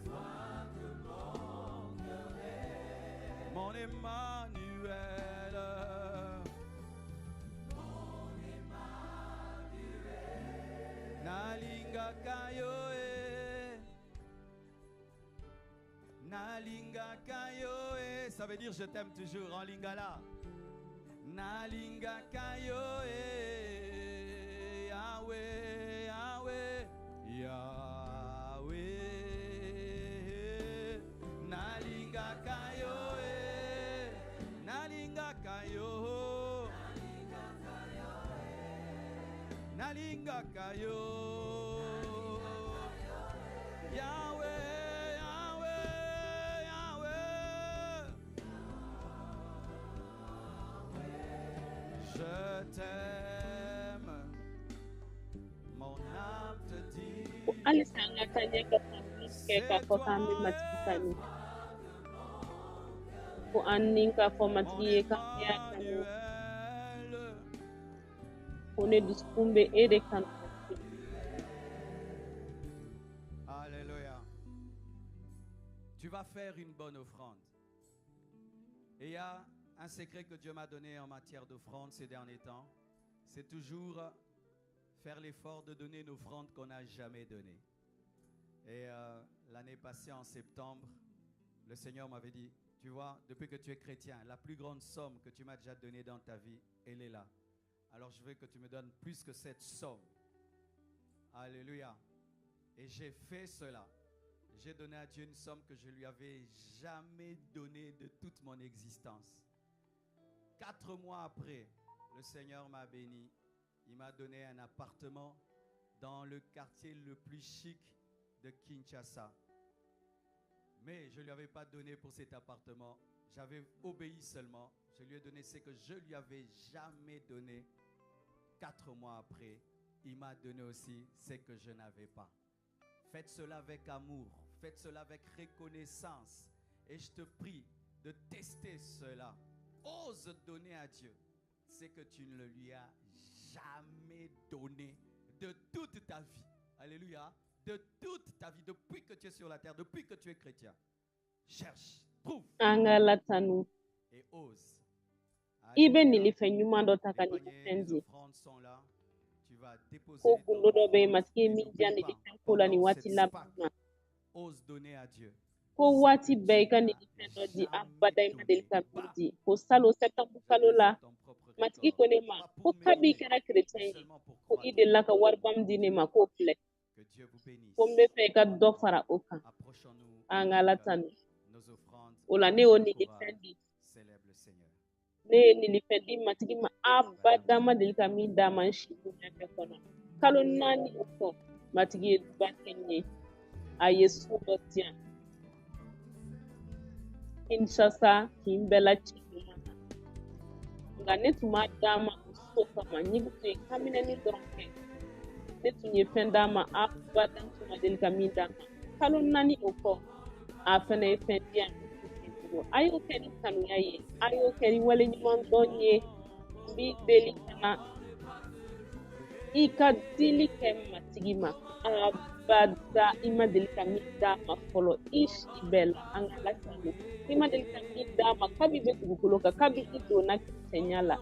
mon Emmanuel. Nalinga kayo eh. Nalinga kayo eh. Ça veut dire je t'aime toujours en lingala. Nalinga kayo eh. Yahweh, Yahweh, Yahweh. Nalinga kayo eh. Nalinga kayo. Nalinga kayo. Yahweh, Yahweh, Yahweh. Je t'aime. Mon âme te dit.
Ko halisa an ka taa ɲɛ ka tanuni kɛ k'a
C'est
fɔ k'an bɛ
toi,
Matigi kanu. Ko an ni k'a fɔ
mon
Matigi ye k'an y'a kanu.
Emmanuel.
Ko ne dusukun bɛ e de kanu. Matigi.
Alléluia. Tu vas faire une bonne offrande. Et il y a un secret que Dieu m'a donné en matière d'offrande ces derniers temps. C'est toujours faire l'effort de donner une offrande qu'on n'a jamais donnée. Et l'année passée, en septembre, le Seigneur m'avait dit, tu vois, depuis que tu es chrétien, la plus grande somme que tu m'as déjà donnée dans ta vie, elle est là. Alors je veux que tu me donnes plus que cette somme. Alléluia. Et j'ai fait cela. J'ai donné à Dieu une somme que je lui avais jamais donnée de toute mon existence. 4 mois après, le Seigneur m'a béni. Il m'a donné un appartement dans le quartier le plus chic de Kinshasa. Mais je ne lui avais pas donné pour cet appartement. J'avais obéi seulement. Je lui ai donné ce que je lui avais jamais donné. 4 mois après, il m'a donné aussi ce que je n'avais pas. Faites cela avec amour, faites cela avec reconnaissance. Et je te prie de tester cela. Ose donner à Dieu ce que tu ne lui as jamais donné de toute ta vie. Alléluia. De toute ta vie, depuis que tu es sur la terre, depuis que tu es chrétien. Cherche, trouve
An ka Ala tanu.
et ose.
I bɛ
Alléluia.
nilifɛn ɲuman dɔ ta
Les
ka
paniers
nilifɛn
des
di.
offrandes sont là. Tu vas déposer
Ko
ton
gundo dɔ bɛ yen
offrande
Matigi ye
et
min di yan
n'oublie pas,
nilifɛn ko la nin
pendant
waati
cette
laban
Pâque,
na.
ose donner à Dieu
Ko
ce que
waati bɛɛ
tu
i ka
n'as
nilifɛn dɔ di
jamais
abada i ma deli
donné.
ka min
Pas,
di. Ko salon septembre
je
kalo
brise
la,
ton propre
Matigi
record.
ko ne ma
Pas
ko
pour
kabi i
mériter,
kɛra
mais
chrétien ye,
seulement pour
ko i
croître.
delila ka wariba min di ne ma k'o filɛ.
Que Dieu vous
Ko n bɛ
bénisse.
fɛ i ka dɔ fara o kan.
Approchons-nous
An ka Ala
avec
tanu.
nos offrandes
O la
et
ne y'o
que le
nilifɛn
chorale
di.
célèbre le Seigneur.
Ne ye nilifɛn di Matigi ma abada ma deli ka min d'a ma n si dunya bɛɛ kɔnɔ. Kalo 4 o kɔ, Matigi ye duba kɛ n ye. A ye so dɔ di yan Kinshasa kin bɛɛ la cɛɲuman na. Nka ne tun m'a d'a ma o so kama, n tun ye kaminɛni dɔrɔn kɛ. Ne tun ye fɛn d'a ma abada, n tun ma deli ka min d'a ma. Kalo 4 o kɔ, a fana ye fɛn di yan. A y'o kɛ ni kanuya ye, a y'o kɛ ni waleɲumandɔn ye. N b'i deli ka na i ka dili kɛ Matigi ma abada. I ma deli ka min d'a ma fɔlɔ i si bɛɛ la, an ka Ala tanu. I ma deli ka min d'a ma kabi bɛ dugukolo kan, kabi i donna kerecɛnya la,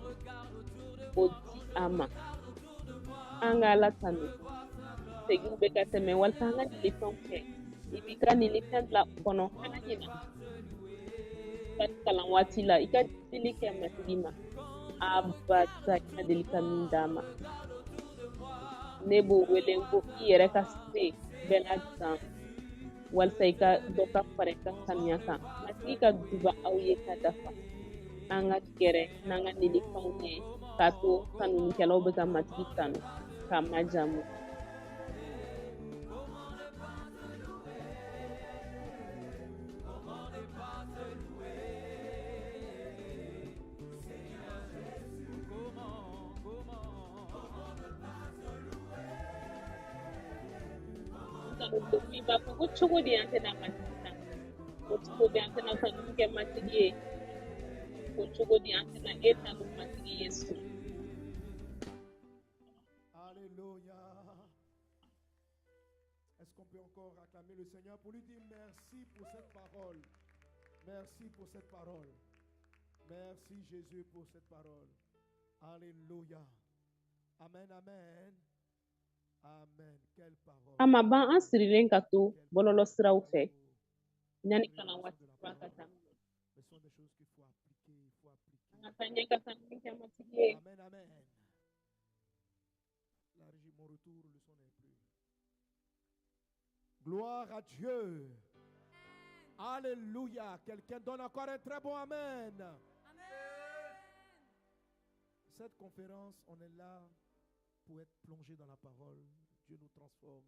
o di a ma. An ka Ala tanu. Seginw bɛ ka tɛmɛ walasa an ka nilifɛnw kɛ. I b'i ka nilifɛn bila o kɔnɔ, kana ɲinɛ. Ka kalan waati la, i ka dili kɛ Matigi ma abada, i ma deli ka min d'a ma. Ne b'o wele ko i yɛrɛ ka se bɛɛ la dan walasa i ka dɔ ka fara i ka kanuya kan. Matigi ka duba aw ye ka dafa. An ka gɛrɛ n'an ka nilifɛnw ye k'a to kanunikɛlaw bɛ ka Matigi kanu k'a majamu. I b'a fɔ ko cogo di an tɛna Matigi tanu, ko cogo di an tɛna tanu kɛ Matigi ye, ko cogo di an tɛna e tanu Matigi Yesu.
Alléluia. Est-ce qu'on peut encore acclamer le Seigneur pour lui dire merci pour cette parole? Merci pour cette parole. Merci Jésus pour cette parole. Alléluia. Amen, amen. Amen. Quelle parole.
A ma ban an sirilen ka to bɔlɔlɔ siraw fɛ yanni kalan waati kura ka daminɛ.
Ce sont des choses qu'il faut appliquer, il faut appliquer.
An ka taa ɲɛ ka tanu kɛ Matigi ye.
Amen, amen. La régie, mon retour, le son n'est plus. Gloire à Dieu. Alléluia. Quelqu'un donne encore un très bon amen. Amen. Cette conférence, on est là pour être plongé dans la parole. Dieu nous transforme.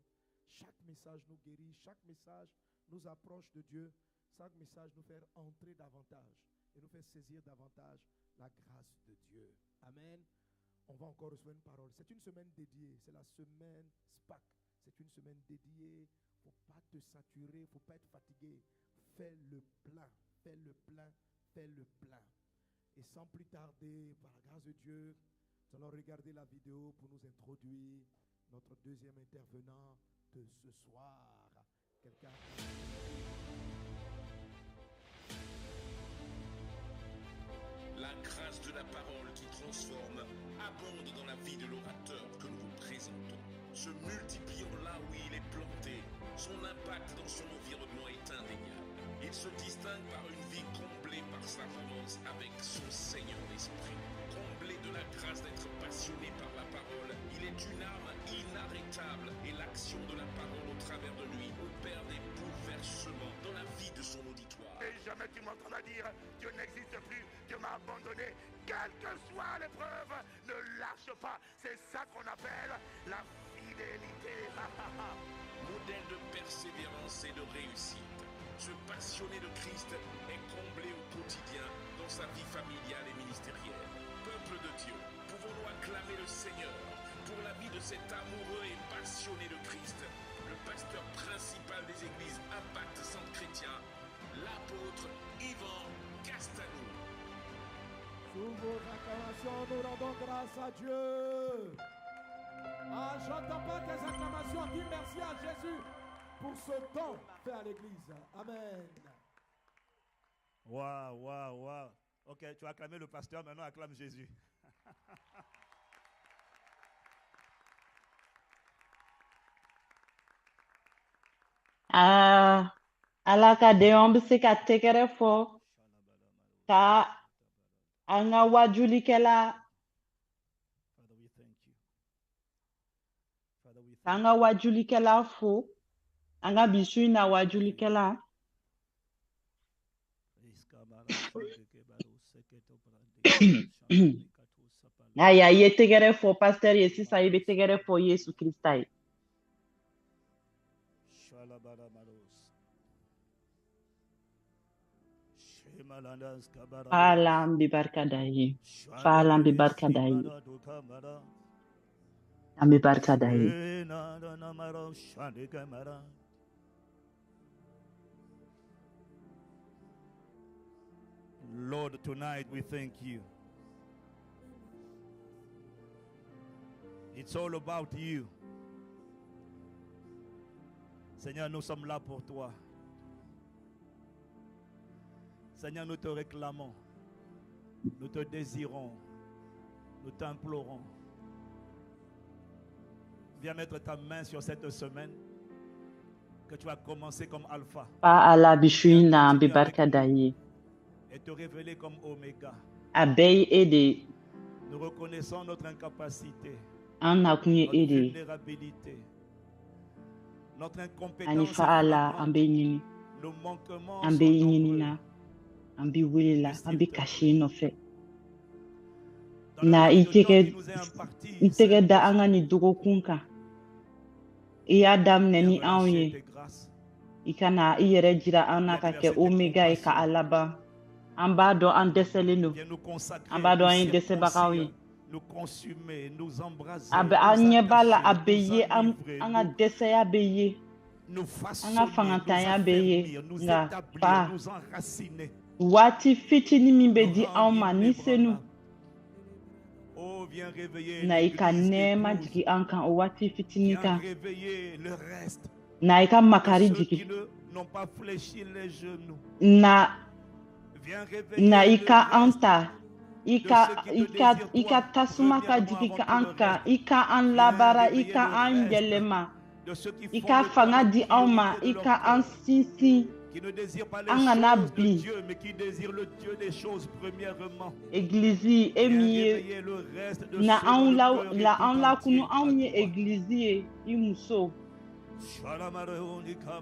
Chaque message nous guérit. Chaque message nous approche de Dieu. Chaque message nous fait entrer davantage et nous fait saisir davantage la grâce de Dieu. Amen. On va encore recevoir une parole. C'est une semaine dédiée. C'est la semaine SPAC. C'est une semaine dédiée. Il ne faut pas te saturer. Il ne faut pas être fatigué. Fais le plein. Fais le plein. Fais le plein. Et sans plus tarder, par la grâce de Dieu, nous allons regarder la vidéo pour nous introduire notre deuxième intervenant de ce soir. Quelqu'un.
La grâce de la parole qui transforme abonde dans la vie de l'orateur que nous vous présentons. Se multipliant là où il est planté, son impact dans son environnement est indéniable. Il se distingue par une vie comblée par sa romance avec son Seigneur l'Esprit. Comblé de la grâce d'être passionné par la parole, il est une arme inarrêtable et l'action de la parole au travers de lui opère des bouleversements dans la vie de son auditoire.
Et jamais tu m'entendras dire Dieu n'existe plus, Dieu m'a abandonné. Quelle que soit l'épreuve, ne lâche pas. C'est ça qu'on appelle la fidélité.
Modèle de persévérance et de réussite, ce passionné de Christ est comblé au quotidien dans sa vie familiale et ministérielle. Peuple de Dieu, pouvons-nous acclamer le Seigneur pour la vie de cet amoureux et passionné de Christ, le pasteur principal des églises Impact Centre Chrétien, l'apôtre Yvan Castanou.
Sous vos acclamations, nous rendons grâce à Dieu. Ah, j'entends pas tes acclamations. Dis merci à Jésus pour ce don fait à l'église. Amen.
Waouh, waouh, waouh. Ok, tu as acclamé le pasteur, maintenant acclame Jésus.
Ah, Ala ka den an bɛ se ka tɛgɛrɛ fɔ ka an ka wajulikɛla k'an ka wajulikɛla fo an ka bi su in na wajulikɛla. Ayiwa, i ye tɛgɛrɛ fɔ pasteur ye sisan, i bɛ tɛgɛrɛ fɔ Yesu Krista ye. Fa Ala, an bɛ barika da i ye. Fa Ala, an bɛ barika da i ye. An bɛ barika da i ye.
Lord, tonight we thank you. It's all about you. Seigneur, nous sommes là pour toi. Seigneur, nous te réclamons. Nous te désirons. Nous t'implorons. Viens mettre ta main sur cette semaine que tu as commencé comme alpha
Fa Ala, bi su in na an bɛ barika da i ye.
et te révéler comme oméga.
A bɛɛ ye e de ye.
Nous reconnaissons notre incapacité,
An nakun ye
notre
e de ye.
vulnérabilité, notre
Ani
incompétence
fa Ala, an
flagrante,
bɛ ɲini.
nos manquements
An
sont
bɛ ɲini
nombreux.
na. An bɛ wele la. An bɛ
S'il te
kasi i nɔfɛ.
Dans le
Na
peu
i
de temps
tɛgɛ
qui nous est imparti,
i tɛgɛ da an
Saint-Esprit,
ka nin dɔgɔkun kan. I y'a daminɛ
viens
ni anw
relâcher
ye.
tes grâces,
I ka na i yɛrɛ jira an na
viens
ka kɛ
verser tes
omega ye ka a
compassions,
laban. An b'a dɔn an dɛsɛlen don.
viens nous
An
consacrer,
b'a
nous
dɔn an ye dɛsɛbagaw
circoncire,
ye.
nous consumer, nous
A
embraser,
bɛ an
nous
ɲɛ b'a la, a
attacher,
bɛ
nous
ye an
enivrer,
an ka
nous,
dɛsɛya bɛ ye.
nous
An ka
façonner, nous
fangantanya bɛ ye.
affermir, nous
Nka
établir,
fa,
nous enraciner,
waati fitinin min bɛ
nous
di anw
rendre
ma ni senu,
inébranlables. Oh, viens réveiller
na i ka
l'église
nɛɛma
épouse,
jigin an kan o waati fitinin
viens
kan.
réveiller le reste
Na i ka
de
makari
ceux qui
jigin.
n'ont pas fléchi les genoux.
Na
Viens
na
réveiller
i
le
ka an
reste
ta, i
de
ka
ceux qui
i
te
ka
désirent
i ka
toi,
tasuma ka
premièrement
jigin
avant
ka
tout
an
le
kan,
reste.
i ka an
Viens
labaara, i
réveiller
ka
le
an
reste
yɛlɛma,
de ceux qui
i
font
ka
de toi
fanga
la
di anw ma,
priorité de
i
leur
ka an
cœur,
sinsin,
qui ne désirent pas les
an kana
choses de
bin.
Dieu, mais qui désirent le Dieu des choses premièrement.
Egilizi e
Viens
min ye
réveiller le reste de
na
ceux dont
anw
le
la
cœur est
la
tout
an lakunu
entier à
anw ye
toi.
egilizi ye i muso.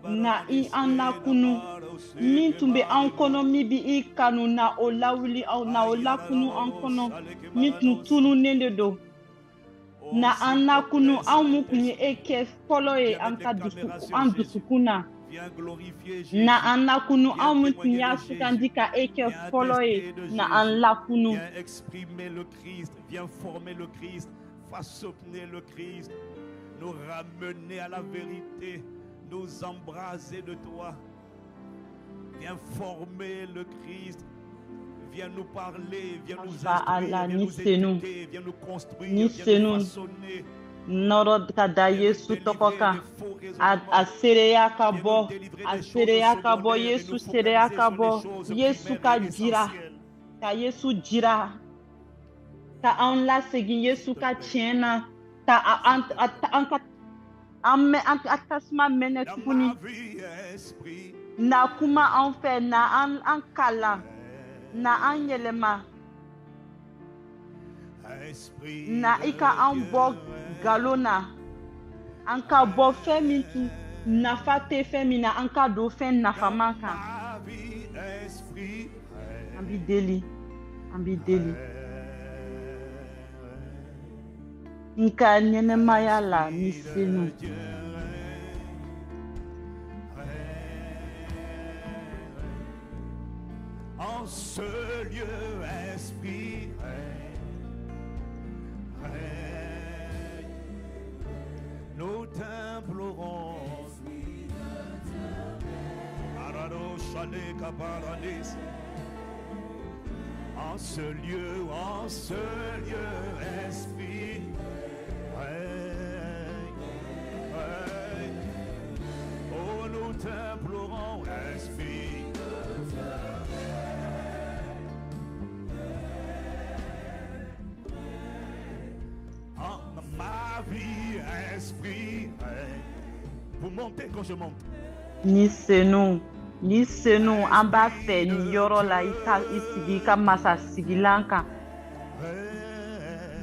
Na i an lakunu min tun bɛ an kɔnɔ min bɛ i kanu na o lawuli aw na o lakunu an kɔnɔ min tun tununnen de don.
Oh,
Na an
s'il te
lakunu
plaît,
anw mun tun ye
Saint-Esprit,
e kɛ fɔlɔ ye
viens
an
mettre
ka
des
dusu
caméras sur
an
Jésus.
dusukun na.
Viens glorifier
Na
Jésus.
an lakunu
Viens
anw mun tun
témoigner
y'a
de
sugandi
Jésus.
ka e kɛ
Viens
fɔlɔ ye
attester de
na an
Jésus.
lakunu.
Viens exprimer le Christ. Viens former le Christ. Façonner le Christ. Nous ramener à la vérité. Nous embraser de toi. Viens former le Christ. Viens nous parler. Viens nous
Fa
instruire.
Ala
Viens
ni
nous
senu
éduquer. Viens nous construire.
ni
Viens nous
senu
façonner.
nɔrɔ ka da
Viens nous
Yesu tɔgɔ
délivrer
kan.
des faux
A
raisonnements.
seereya ka
Viens nous
bɔ,
délivrer
a
des choses
seereya ka bɔ,
secondaires et
Yesu
nous
seereya
focaliser
ka
sur les
bɔ,
choses
Yesu
primaires
ka
et
jira,
essentielles.
ka Yesu jira, ka anw lasegin
S'il
Yesu
te
ka
plaît,
tiɲɛ na, ka
s'il
an
te
a
plaît.
an ka an mɛ an ka tasuma mɛnɛ
Dans
tuguni.
ma vie, esprit,
Na kuma an fɛ, na an an kalan, na an yɛlɛma,
esprit
na i ka
de
an bɔ
Dieu,
nkalon na. An ka bɔ fɛn min tun nafa tɛ fɛn min na, an ka don fɛn
dans
nafaman kan.
ma vie, esprit,
An b'i deli, an b'i deli. N ka ɲɛnɛmaya la ni
esprit
senu.
de Dieu. En ce lieu, esprit, règne. Nous t'implorons. Arado shale kabaranis. En ce lieu, esprit, règne, règne. Oh, nous t'implorons, esprit. En ma vie, esprit, règne. Vous montez quand je monte.
Ni senu, ni senu, an b'a fɛ nin yɔrɔ la i ka i sigi i ka masasigilan kan.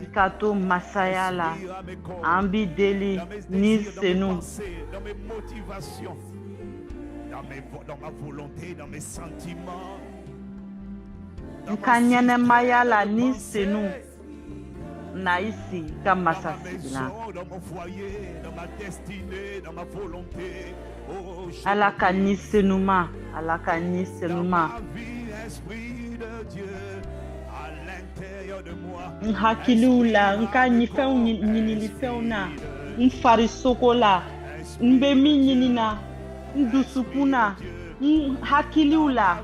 I ka to masaya la.
Esprit à mes corps,
An b'i deli
dans mes
ni
désirs, dans mes
senu.
pensées, dans mes motivations, dans ma volonté, dans mes sentiments,
N
dans
ka
ma
ɲɛnɛmaya
système
la
de
ni senu.
pensée,
Na i sigi i ka
dans ma
masasigilan.
maison, dans mon foyer, dans ma destinée, dans ma volonté. Oh, je
Ala
t'en
ka ni
prie,
senuma, Ala ka ni
dans
senuma
ma vie, Esprit de Dieu, à l'intérieur de moi.
N hakiliw la, n ka fɛnw ɲinilifɛnw na, n farisogo la, n bɛ min ɲini na, n dusukun na, n hakiliw la.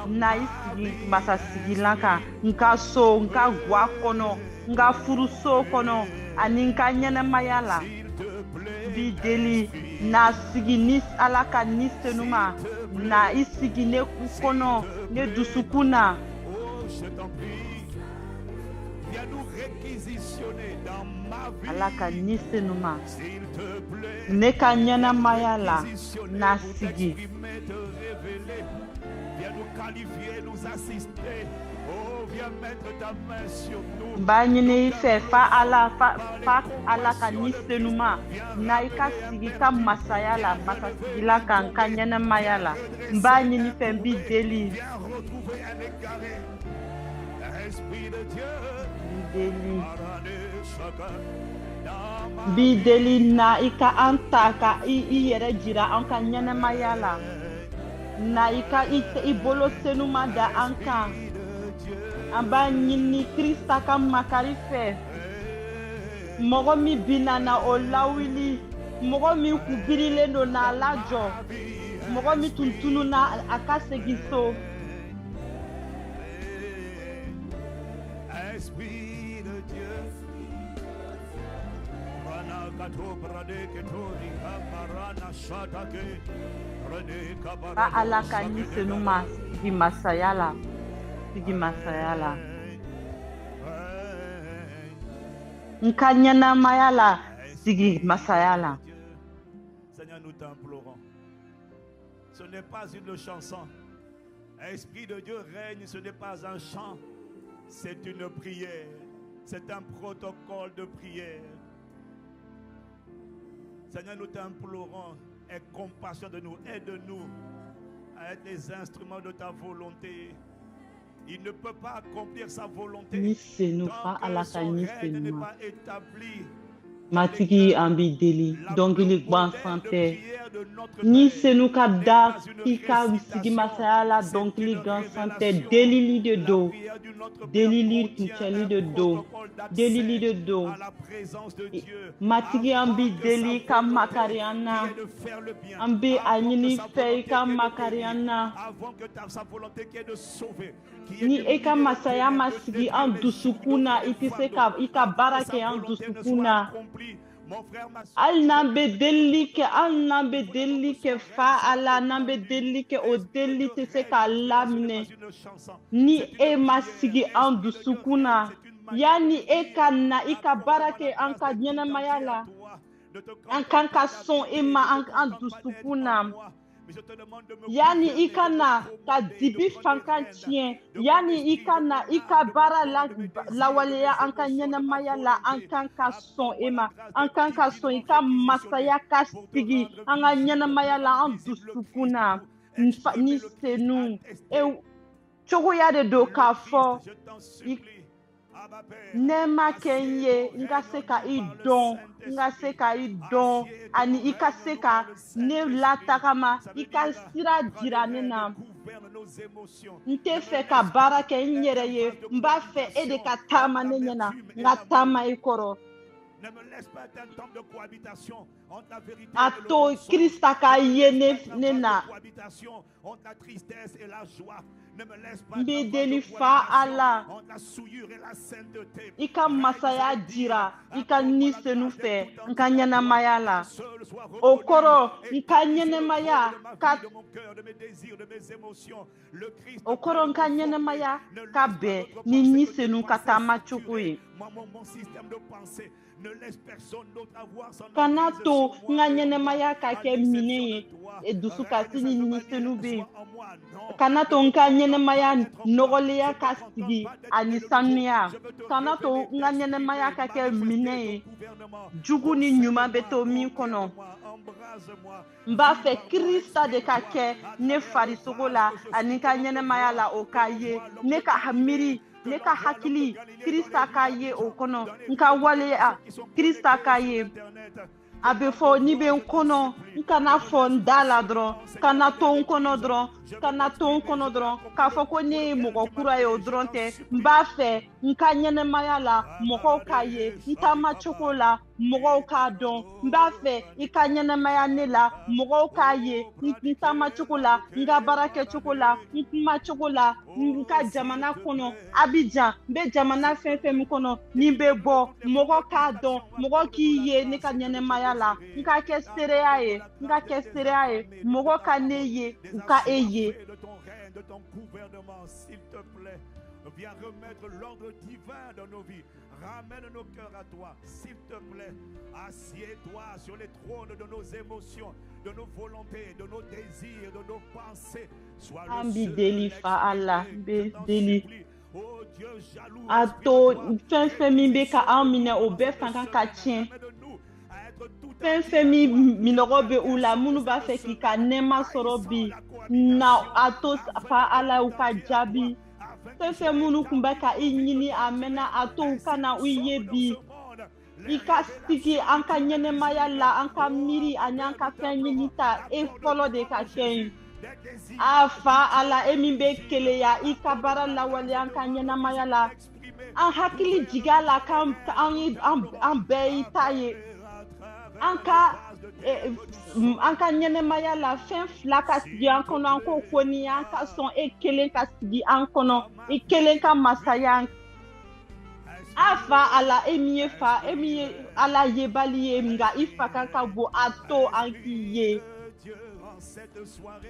Na i sigi masasigilan kan n ka so, n ka gwa kɔnɔ, n ka furuso kɔnɔ ani n ka ɲɛnɛmaya la. N b'i deli, na sigi ni Ala ka Ni Senuma, na i sigi ne kɔnɔ, ne dusukun na.
Oh, je t'en prie, viens nous réquisitionner dans ma vie.
Ala ka Ni Senuma,
S'il te plaît,
ne ka ɲɛnamaya la,
réquisitionner
na
pour
sigi.
t'exprimer, te révéler. Viens nous qualifier, nous assister. Oh, viens mettre ta main sur nous.
N b'a ɲini i fɛ, fa Ala, fa, fa Ala ka Ni Senuma, na i ka sigi i ka masaya la, masasigila kan n ka ɲɛnamaya la. N b'a ɲini i fɛ, n b'i deli.
Viens retrouver un égaré. Esprit de Dieu,
N b'i deli.
Arane chacun dans ma
N b'i deli, na i ka an ta ka i yɛrɛ jira an ka ɲɛnamaya la. Na i ka i bolo senuma da an kan. An b'a ɲini Krista ka makari fɛ. Mɔgɔ min binna, na o lawuli. Mɔgɔ min kun birilen don, n'a lajɔ. Mɔgɔ min tun tununa, a ka segin so.
Esprit de Dieu. Rana kato brade ketori kamarana shatake. Rene
Fa
kabarado
Ala ka Ni
sakede
Senuma sigi masaya la, sigi masaya la. N ka ɲɛnamaya la, sigi masaya la.
Seigneur, nous t'implorons. Ce n'est pas une chanson. Esprit de Dieu règne, ce n'est pas un chant. C'est une prière. C'est un protocole de prière. Seigneur, nous t'implorons. Aie compassion de nous. Aide-nous à être les instruments de ta volonté. Il ne peut pas accomplir sa volonté
Ni Senu,
tant
fa
que
Ala ka
son
Ni
règne n'est
Senuma.
pas établi.
Matigi, an b'i deli,
La
dɔnkili
modèle
gansan
de
tɛ.
prière de notre
Ni
Père
Senu ka
n'est
da
pas une
i ka sigi
récitation,
masaya la,
c'est
dɔnkili
une
gansan tɛ,
révélation.
delili de
La
don.
prière du Notre Père
Delili
contient
kuncɛli
un
de don,
protocole
delili
d'accès
de don.
à la présence de Dieu
Matigi, an
avant
b'i
que sa
deli ka
volonté
makari an na.
qui est de faire le bien,
An bɛ a
avant que
ɲini
sa
fɛ i
volonté
ka
qui est de
makari an
bénir,
na.
avant que sa volonté qui est de sauver, qui est
Ni
de
e ka
libérer les
masaya ma
ténèbres, de
sigi an
détruire les jougs,
dusukun na,
d'ôter
i
les
tɛ se
fardeaux,
ka i ka
avant
baara
que sa
kɛ an
volonté ne
dusukun
soit
na.
accomplie. Mon frère, ma soeur,
Hali n'an bɛ delili kɛ, hali n'an bɛ delili kɛ, fa Ala, n'an bɛ delili kɛ, o delili tɛ se k'a
ce n'est
laminɛ
pas une chanson,
ni
c'est
e
une
ma
prière.
sigi an
Esprit de Dieu
dusukun
règne,
na.
c'est une manière
Yanni
de
e
dire,
ka na i ka baara
accorde-moi
kɛ
la
an
grâce
ka
d'être tout
ɲɛnamaya
entier à
la,
toi. Ne te
an
contente
kan
pas
ka sɔn e
d'habiter,
ma
ne
an
te
an
contente pas d'être
dusukun
en
na.
moi, mais je te demande de me
Yanni i
gouverner,
ka
de me
na ka
commander, de
dibi
prendre les
fankan
rênes
tiɲɛ,
de mon
yanni i
esprit,
ka
de
na
mon
i ka
âme, de mon
baara
corps,
la
de mes désirs, de
lawaleya
mes
an ka
émotions, de ma
ɲɛnamaya la, an
volonté.
kan ka sɔn e
Accorde-moi la
ma,
grâce
an
d'être
kan ka sɔn i
divinement
ka
réquisitionné
masaya ka
pour te
sigi
rendre
an ka
visible,
ɲɛnamaya
pour
la
rendre
an
visible le
dusukun
Christ,
na.
pour
N fa
exprimer
Ni
le Christ,
Senu e
attester
cogoya de don
le
k'a
Christ.
fɔ
Je t'en
i
supplie, Abba Père,
nɛɛma kɛ n
assieds
ye,
ton
n ka
règne
se
en
ka
nous
i
par le
dɔn, n ka se
Saint-Esprit.
ka i dɔn
Assieds
ani
ton
i ka
règne en
se
nous
ka
par le
ne
Saint-Esprit.
latagama,
Ça
i
veut
ka
dire
sira
prends les
jira ne
rênes,
na.
gouverne nos émotions.
N tɛ
Ne me
fɛ ka
laisse
baara
pas
kɛ n
être
yɛrɛ
un
ye,
vase de
n b'a fɛ e de
cohabitation
ka taama
entre
ne ɲɛ na,
l'amertume
n
et
ka
l'amour.
taama i kɔrɔ.
Ne me laisse pas être un temple de cohabitation entre la vérité
A
et le
to
mensonge.
Krista ka
Ne me
ye
laisse
ne
pas être un
ne
vase de
na.
cohabitation entre la tristesse et la joie. Ne me laisse pas
N
être
b'i
un vase de
deli, fa
cohabitation
Ala,
entre la souillure et la sainteté.
i ka
Règne,
masaya
ça veut dire
jira i ka
accorde-moi
Ni
la
Senu
grâce d'être
fɛ
tout
n ka
entier à toi.
ɲɛnamaya
Que
la.
seul soit
O
reconnu
kɔrɔ n ka
établi sur le trône
ɲɛnamaya
de ma
ka
vie, de mon cœur, de mes désirs, de mes émotions. Le Christ
o kɔrɔ n ka
pleinement formé.
ɲɛnamaya
Ne
ka
laisse pas
bɛn
d'autre
ni
pensée
Ni
que tes
Senu ka
pensées
taama cogo
saturées.
ye.
Moi, mon système de pensée. Ne laisse personne d'autre avoir son
Kana
emprise
to
sur
n
moi
ka
et en moi.
ɲɛnamaya ka
À
kɛ
l'exception
minɛn
de
ye
toi.
e dusukasi
Règne, ça
ni
ne veut
Ni
pas dire
Senu bɛ yen.
sois en moi. Non.
Kana
Ne
to
te
n ka
contente pas
ɲɛnamaya
d'être en moi.
nɔgɔlenya
Ne te
ka
contente
sigi
pas d'être né
ani
de nouveau.
sanuya.
Je veux te
Kana to
révéler,
n ka ɲɛnamaya
t'exprimer,
ka kɛ minɛn
manifester
ye
ton gouvernement.
jugu ni ɲuman bɛ
Possède-moi,
to min kɔnɔ.
conquiert-moi, embrase-moi,
N b'a
vis
fɛ
par moi,
Krista de ka
exprime-toi
kɛ
à
ne
travers le
farisogo
vase
la
que je
ani
suis
n ka
que l'on te
ɲɛnamaya
voie,
la, o
que
ka
l'on
ye
voit l'homme
ne
de
ka
Galilée,
miiri,
que
ne
l'on
ka
voit l'homme de
hakili,
Galilée dans les
Krista
rues
ka ye o
d'Abidjan,
kɔnɔ,
dans les
n
rues
ka
de
waleya
ceux qui sont
Krista
connectés
ka
sur
ye.
Internet.
A bɛ fɔ n'i bɛ n kɔnɔ, n kana fɔ n da la dɔrɔn, kana to n kɔnɔ dɔrɔn, kana to n kɔnɔ dɔrɔn, k'a fɔ ko ne ye mɔgɔ kura ye o dɔrɔn tɛ. N b'a fɛ n ka ɲɛnɛmaya la mɔgɔw k'a ye, n taamacogo la mɔgɔw k'a dɔn. N b'a fɛ i ka ɲɛnɛmaya ne la mɔgɔw k'a ye, n taamacogo la, n ka baara kɛcogo la, n kumacogo la, n ka jamana kɔnɔ Abidjan, n bɛ jamana fɛn fɛn min kɔnɔ, ni n bɛ bɔ mɔgɔ k'a dɔn, mɔgɔ k'i ye ne ka ɲɛnɛmaya la, n ka kɛ seereya ye, n ka kɛ seereya ye, mɔgɔ ka ne ye, u ka e ye.
De ton gouvernement, s'il te plaît, viens remettre l'ordre divin dans nos vies. Ramène nos cœurs à toi, s'il te plaît. Assieds-toi sur les trônes de nos émotions, de nos volontés, de nos désirs, de nos pensées. Sois
An
le
b'i
seul
deli fa Ala, n bɛ deli.
Oh Dieu jaloux,
A to fɛn fɛn min bɛ ka an minɛ, o bɛɛ fanga ka tiɲɛ. Fɛn fɛn min minɔgɔ bɛ u la, minnu b'a fɛ k'i ka nɛɛma sɔrɔ bi, na a to fa Ala u ka jaabi. Fɛn fɛn minnu tun bɛ ka i ɲini a mɛnna, a to u ka na u ye bi. I ka sigi an ka ɲɛnɛmaya la, an ka miiri ani an ka fɛn ɲini ta, e fɔlɔ de ka kɛ yen. A fa Ala, e min bɛ keleya, i ka baara lawaleya an ka ɲɛnamaya la. An hakili jigin a la k'an an ye an bɛɛ y'i ta ye. An ka an ka ɲɛnɛmaya la, fɛn fila ka sigi an kɔnɔ, an k'o ko ni an ka sɔn e kelen ka sigi an kɔnɔ, i kelen ka masaya. A fa Ala, e min ye fa, e min ye Ala yebali ye, nka i fa kan ka bon, a to an k'i ye.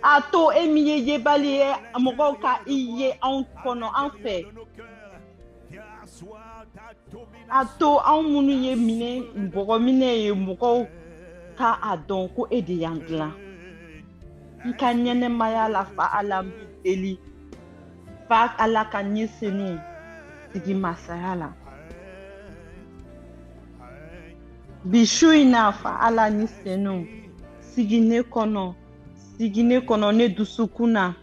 A to e min ye yebali ye, mɔgɔw ka i ye anw kɔnɔ, an fɛ. A to anw minnu ye minɛ bɔgɔminɛ ye, mɔgɔw ka a dɔn ko e de y'an dilan. N ka ɲɛnɛmaya la, fa Ala, n b'i deli. Fa Ala ka ni senu sigi masaya la. Bi su in na, fa Ala, ni senu sigi ne kɔnɔ, sigi ne kɔnɔ, ne dusukun na.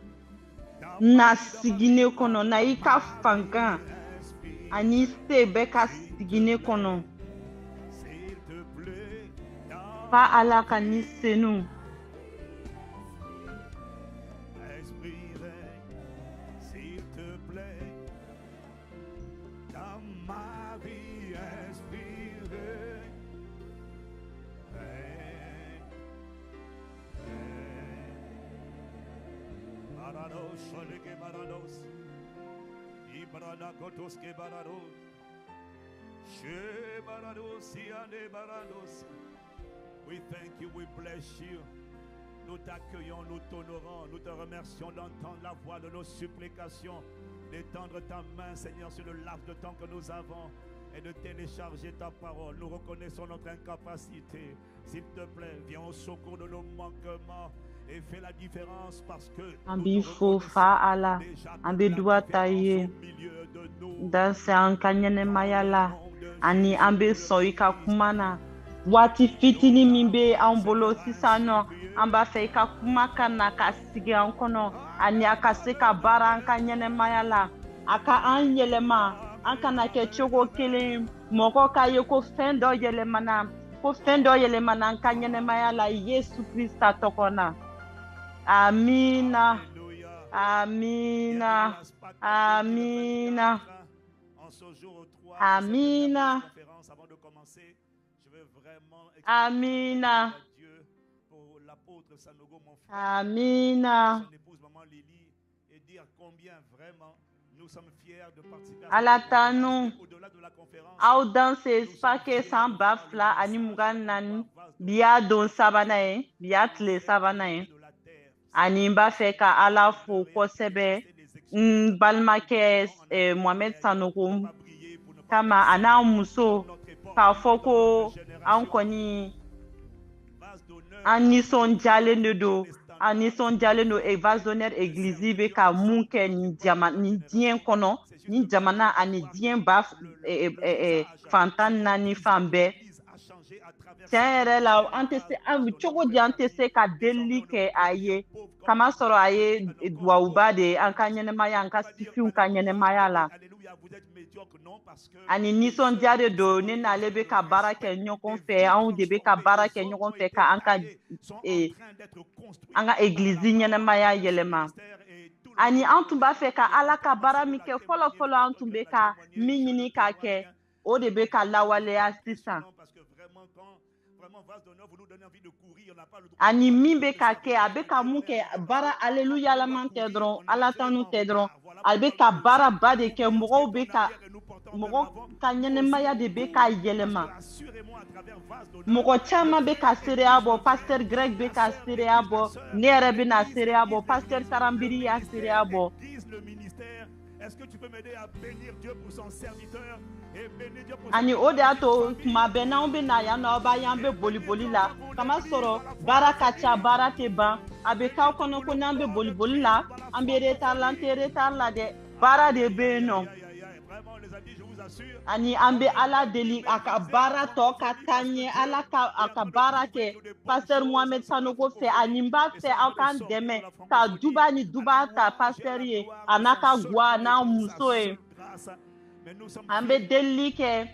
Na sigi ne kɔnɔ, na i ka fanga ani se bɛɛ ka sigi ne kɔnɔ. Fa Ala ka ni senu.
Esprit règne, s'il te plaît, dans ma vie, esprit règne, règne, règne. Barados, sholeke barados, ibrana kotos ke barados, she barados, siane barados. We thank you, we bless you. Nous t'accueillons, nous t'honorons, nous te remercions d'entendre la voix de nos supplications, d'étendre ta main, Seigneur, sur le laps de temps que nous avons et de télécharger ta parole. Nous reconnaissons notre incapacité. S'il te plaît, viens au secours de nos manquements et fais la différence parce que
An
nous
b'i
te
fo fa Ala,
déjà
an bɛ
toute la
duba ta i
différence
ye.
au milieu de nous.
Danse an ka ɲɛnɛmaya la, ani an bɛ sɔn i ka kuma na. Waati fitinin min bɛ an bolo sisan nɔ, an b'a fɛ i ka kuma ka na ka sigi an kɔnɔ, ani a ka se ka baara an ka ɲɛnɛmaya la, a ka an yɛlɛma, an kana kɛ cogo kelen, mɔgɔ k'a ye ko fɛn dɔ yɛlɛmana, ko fɛn dɔ yɛlɛmana an ka ɲɛnɛmaya la, Yesu Krista tɔgɔ na. Amina, amina, amina,
En ce jour 3 de cette
amina,
conférence, avant de commencer, je veux vraiment exprimer
amina,
à Dieu pour l'apôtre Sanogo, mon frère,
amina.
son épouse, maman Lily, et dire combien vraiment nous sommes fiers de participer à
Ala
cette
tanu.
conférence. Au-delà de la conférence,
Aw danse Spake san 2024, bi y'a don sabanan ye, bi y'a tile sabanan ye. Ani n b'a fɛ ka Ala fo kosɛbɛ n balimakɛ Mohamed Sanogo kama, a n'a muso, k'a fɔ ko an kɔni an nisɔndiyalen de don, an nisɔndiyalen don Vase d'honneur église bɛ ka mun kɛ nin jama nin diɲɛ kɔnɔ, nin jamana ani diɲɛ ba fan 14 fan bɛɛ. Tiɲɛ yɛrɛ la, an tɛ se an cogo di, an tɛ se ka delili kɛ a ye, kamasɔrɔ a ye duwawuba de ye an ka ɲɛnɛmaya, an ka sifinw ka ɲɛnɛmaya la. Ani nisɔndiya de don, ne n'ale bɛ ka baara kɛ ɲɔgɔn fɛ. Anw de bɛ ka baara kɛ ɲɔgɔn fɛ ka an ka egilizi ɲɛnɛmaya yɛlɛma. Ani an tun b'a fɛ ka Ala ka baara min kɛ fɔlɔ fɔlɔ, an tun bɛ ka min ɲini k'a kɛ, o de bɛ ka lawaleya sisan. Ani min bɛ ka kɛ, a bɛ ka mun kɛ, baara aleluyalaman tɛ dɔrɔn, Ala tanu tɛ dɔrɔn, a bɛ ka baaraba de kɛ. Mɔgɔw bɛ ka, mɔgɔ ka ɲɛnɛmaya de bɛ ka yɛlɛma. Mɔgɔ caman bɛ ka seereya bɔ. Pasteur Greg bɛ ka seereya bɔ, ne yɛrɛ bɛ na seereya bɔ, pasteur Taranbiri y'a seereya bɔ.
Est-ce que tu peux m'aider à bénir Dieu pour son serviteur et bénir Dieu pour
Ani o de y'a to tuma bɛɛ n'anw bɛ na yan nɔ, aw b'a ye an bɛ boli boli la, kamasɔrɔ baara ka ca, baara tɛ ban. A bɛ k'aw kɔnɔ ko n'an bɛ boli boli la, an bɛ retard la. An tɛ retard la dɛ, baara de bɛ yen nɔ. Ani an bɛ Ala deli a ka baara tɔ ka taa ɲɛ, Ala ka a ka baara kɛ pasteur Mohamed Sanogo fɛ. Ani n b'a fɛ aw k'an dɛmɛ ka duba ni duba ta pasteur ye, a n'a ka guwa, a n'a muso ye. An bɛ delili kɛ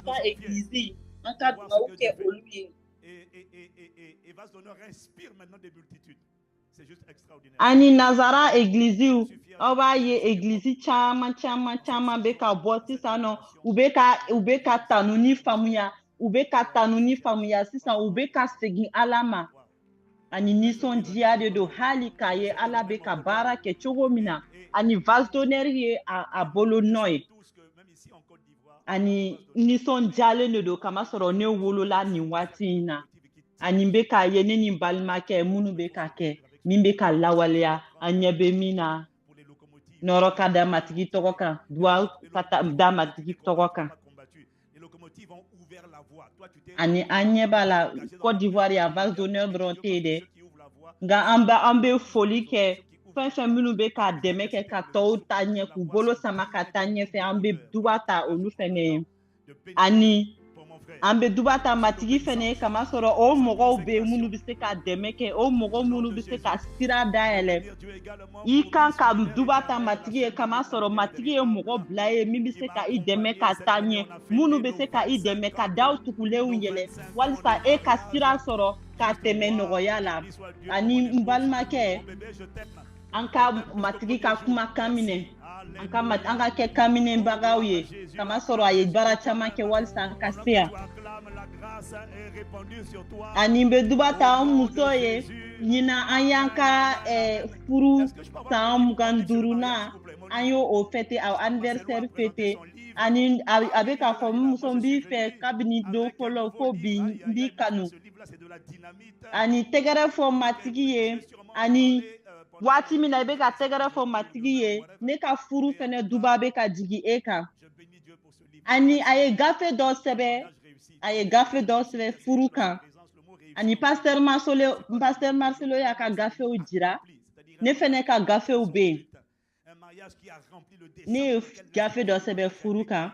ka egilizi, an ka dugawu kɛ olu ye.
Et Vase d'honneur inspire maintenant des multitudes. C'est juste extraordinaire.
Ani nazara egiliziw, aw b'a ye egilizi caman caman caman bɛ ka bɔ sisan nɔ. U bɛ ka tanuni faamuya, u bɛ ka tanuni faamuya sisan, u bɛ ka segin Ala ma. Ani nisɔndiya de don hali k'a ye Ala bɛ ka baara kɛ cogo min na. Ani vase d'honneur ye a bolo nɔ ye. Ani nisɔndiyalen de don, kamasɔrɔ ne wolola nin waati in na. Ani n bɛ k'a ye ne ni n balimakɛ minnu bɛ ka kɛ, min bɛ ka lawaleya, an ɲɛ bɛ min na. Nɔrɔ ka da Matigi tɔgɔ kan, duwawu ka da Matigi tɔgɔ kan. Ani an ɲɛ b'a la Côte d'Ivoire yan, vase d'honneur dɔrɔn tɛ yen dɛ, nka an bɛ foli kɛ fɛn fɛn minnu bɛ ka dɛmɛ kɛ ka tɔw ta ɲɛ, k'u bolo sama ka taa ɲɛfɛ. An bɛ duba ta olu fɛnɛ ye. Ani an bɛ duba ta Matigi fɛnɛ ye, kamasɔrɔ o mɔgɔw bɛ yen minnu bɛ se ka dɛmɛ kɛ, o mɔgɔ minnu bɛ se ka sira dayɛlɛ. I kan ka duba ta Matigi ye, kamasɔrɔ Matigi ye mɔgɔ bila ye min bɛ se ka i dɛmɛ ka taa ɲɛ, minnu bɛ se ka i dɛmɛ ka daw tugulenw yɛlɛ walisa e ka sira sɔrɔ ka tɛmɛ nɔgɔya la. Ani n balimakɛ, an ka Matigi ka kumakan minɛ, an ka kɛ kanminɛbagaw ye, kamasɔrɔ a ye baara caman kɛ walisa an ka se yan. Ani n bɛ duba ta an muso ye. Ɲinan an y'an ka furu san 25nan, an y'o o fêter, a anniversaire fêter. Ani a bɛ k'a fɔ n muso, n b'i fɛ kabini don fɔlɔ fo bi, n b'i kanu. Ani tɛgɛrɛ fɔ Matigi ye. Ani waati min na i bɛ ka tɛgɛrɛ fɔ Matigi ye, ne ka furu fɛnɛ duba bɛ ka jigin e kan. Ani a ye gafe dɔ sɛbɛn, a ye gafe dɔ sɛbɛn furu kan. Ani pasteur Marcelo, pasteur Marcelo y'a ka gafew jira, ne fɛnɛ ka gafew bɛ yen. Ne ye gafe dɔ sɛbɛn furu kan,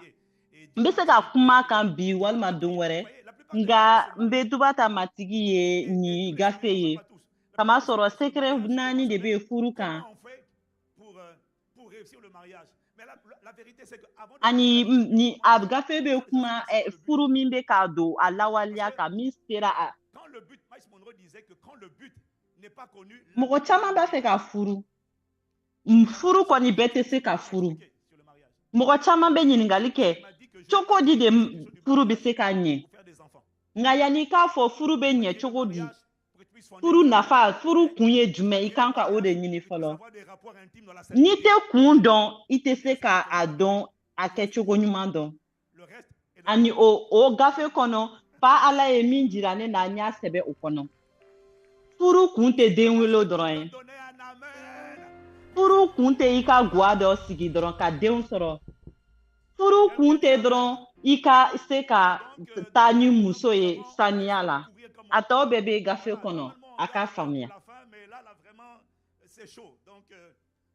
n bɛ se ka kuma kan bi walima don wɛrɛ, nka n bɛ duba ta Matigi ye nin gafe ye, kamasɔrɔ secret naani de bɛ yen furu kan. Ani ni a gafe bɛ kuma furu min bɛ k'a don a lawaleya kan, min sera a mɔgɔ caman b'a fɛ ka furu, furu kɔni bɛɛ tɛ se ka furu. Mɔgɔ caman bɛ ɲininkali kɛ cogo di de furu bɛ se ka ɲɛ. Nka yanni i k'a fɔ furu bɛ ɲɛ cogo di, furu nafa, furu kun ye jumɛn, i kan ka o de ɲini fɔlɔ. N'i tɛ kun dɔn, i tɛ se ka a dɔn a kɛcogo ɲuman dɔn. Ani o gafe kɔnɔ, fa Ala ye min jira ne na, n y'a sɛbɛn o kɔnɔ. Furu kun tɛ den wolo dɔrɔn ye. Furu kun tɛ i ka guwa dɔ sigi dɔrɔn ka denw sɔrɔ. Furu kun tɛ dɔrɔn i ka se ka taa ni muso ye saniya la. A tɔ bɛɛ bɛ gafe kɔnɔ, a k'a faamuya.
C'est chaud. Donc,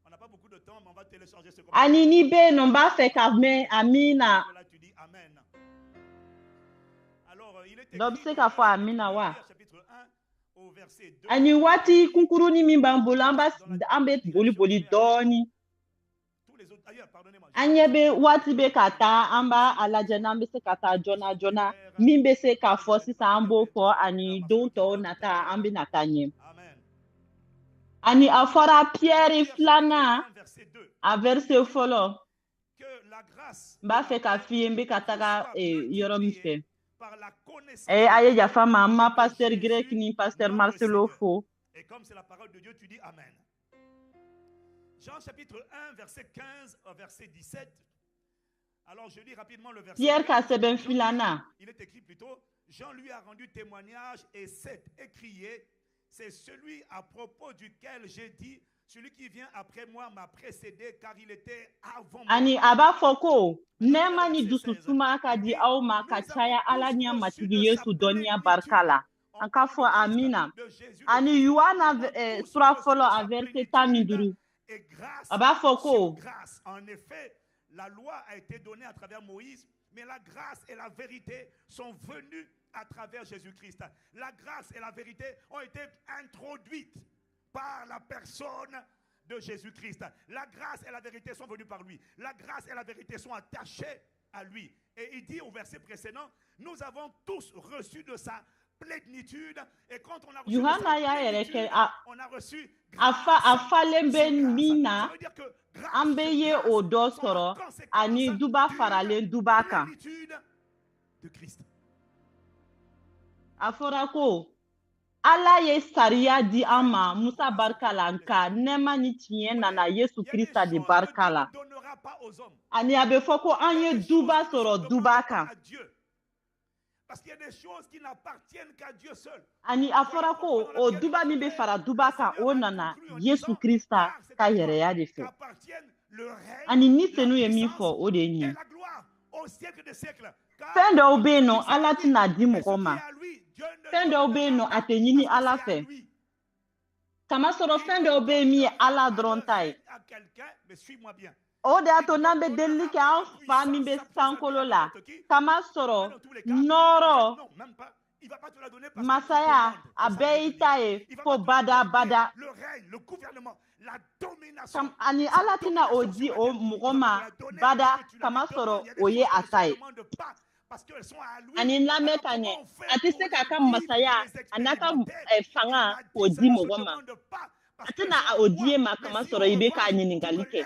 on n'a pas beaucoup de temps, mais on va télécharger ce
Ani ni bɛ yen nɔ, n b'a fɛ ka mɛn amina.
Là, tu dis Amen. Alors, il est
Dɔ bɛ
écrit
se k'a fɔ amina wa?
Chapitre 1 au verset 2.
Ani waati kunkurunin min b'an bolo, an bɛ boli boli dɔɔni.
Tous les autres
An ɲɛ bɛ waati bɛ ka taa, an b'a a lajɛ n'an bɛ se ka taa joona joona. Min bɛ se k'a fɔ sisan, an b'o fɔ, ani don tɔw nata an bɛ na taa ɲɛ. Ani a fɔra Piyɛri filanan, a verset fɔlɔ. N b'a fɛ k'a f'i ye n bɛ ka taga yɔrɔ min fɛ. A ye yafa ma, n ma pasteur Grec ni pasteur Marcelo fo.
Et comme c'est la parole de Dieu, tu dis Amen. Jean chapitre 1, verset 15 au verset 17. Alors je lis rapidement le verset.
Pierre ka sɛbɛn filanan.
Il est écrit plutôt, Jean lui a rendu témoignage et s'est écrié, c'est celui à propos duquel j'ai dit, celui qui vient après moi m'a précédé car il était avant moi.
Ani a b'a fɔ ko nɛɛma ni dususuma ka di aw ma ka caya Ala ni Matigi Yesu dɔnniya barika la. An k'a fɔ amina. Ani Yohana sura fɔlɔ, a verset 15, a b'a fɔ ko
En effet, la loi a été donnée à travers Moïse, mais la grâce et la vérité sont venues à travers Jésus-Christ. La grâce et la vérité ont été introduites par la personne de Jésus-Christ. La grâce et la vérité sont venues par lui. La grâce et la vérité sont attachées à lui. Et il dit au verset précédent, nous avons tous reçu de sa plénitude. Et quand on a reçu de sa
Yohana y'a yɛrɛ kɛ
plénitude,
a
on a reçu
a fa a falen bɛ min na, an bɛ ye o dɔ sɔrɔ, ani duba faralen duba kan.
De Christ.
A fɔra ko Ala ye sariya di an ma Musa barika la, nka nɛɛma ni tiɲɛ nana Yesu Krista de barika la. Ani a bɛ fɔ ko an ye duba sɔrɔ duba kan.
Parce qu'il y a des choses qui n'appartiennent qu'à Dieu seul.
Ani a fɔra ko o duba min bɛ fara duba kan, o nana Yesu Krista ka yɛrɛya de fɛ. Ani Ni Senu ye min fɔ, o de ye nin ye.
Au siècle des siècles.
Fɛn dɔw bɛ yen nɔ, Ala tɛna di mɔgɔ ma. Fɛn dɔw bɛ yen nɔ, a tɛ ɲini Ala fɛ. Kamasɔrɔ fɛn dɔw bɛ yen min ye Ala dɔrɔn ta ye.
À quelqu'un, mais suis-moi bien.
O de y'a to n'an bɛ delili kɛ an fa min bɛ sankolo la, kamasɔrɔ nɔɔrɔ, masaya, a bɛɛ y'i ta ye fo bada bada.
Le règne, le gouvernement, la domination.
Ani Ala tɛna o di o mɔgɔ ma bada, kamasɔrɔ o ye a ta ye.
Parce qu'elles sont à lui.
Ani lamɛn ka ɲɛ, a tɛ se k'a ka masaya a n'a ka fanga k'o di mɔgɔ ma. A tɛna o di e ma, kamasɔrɔ i bɛ k'a ɲininkali kɛ.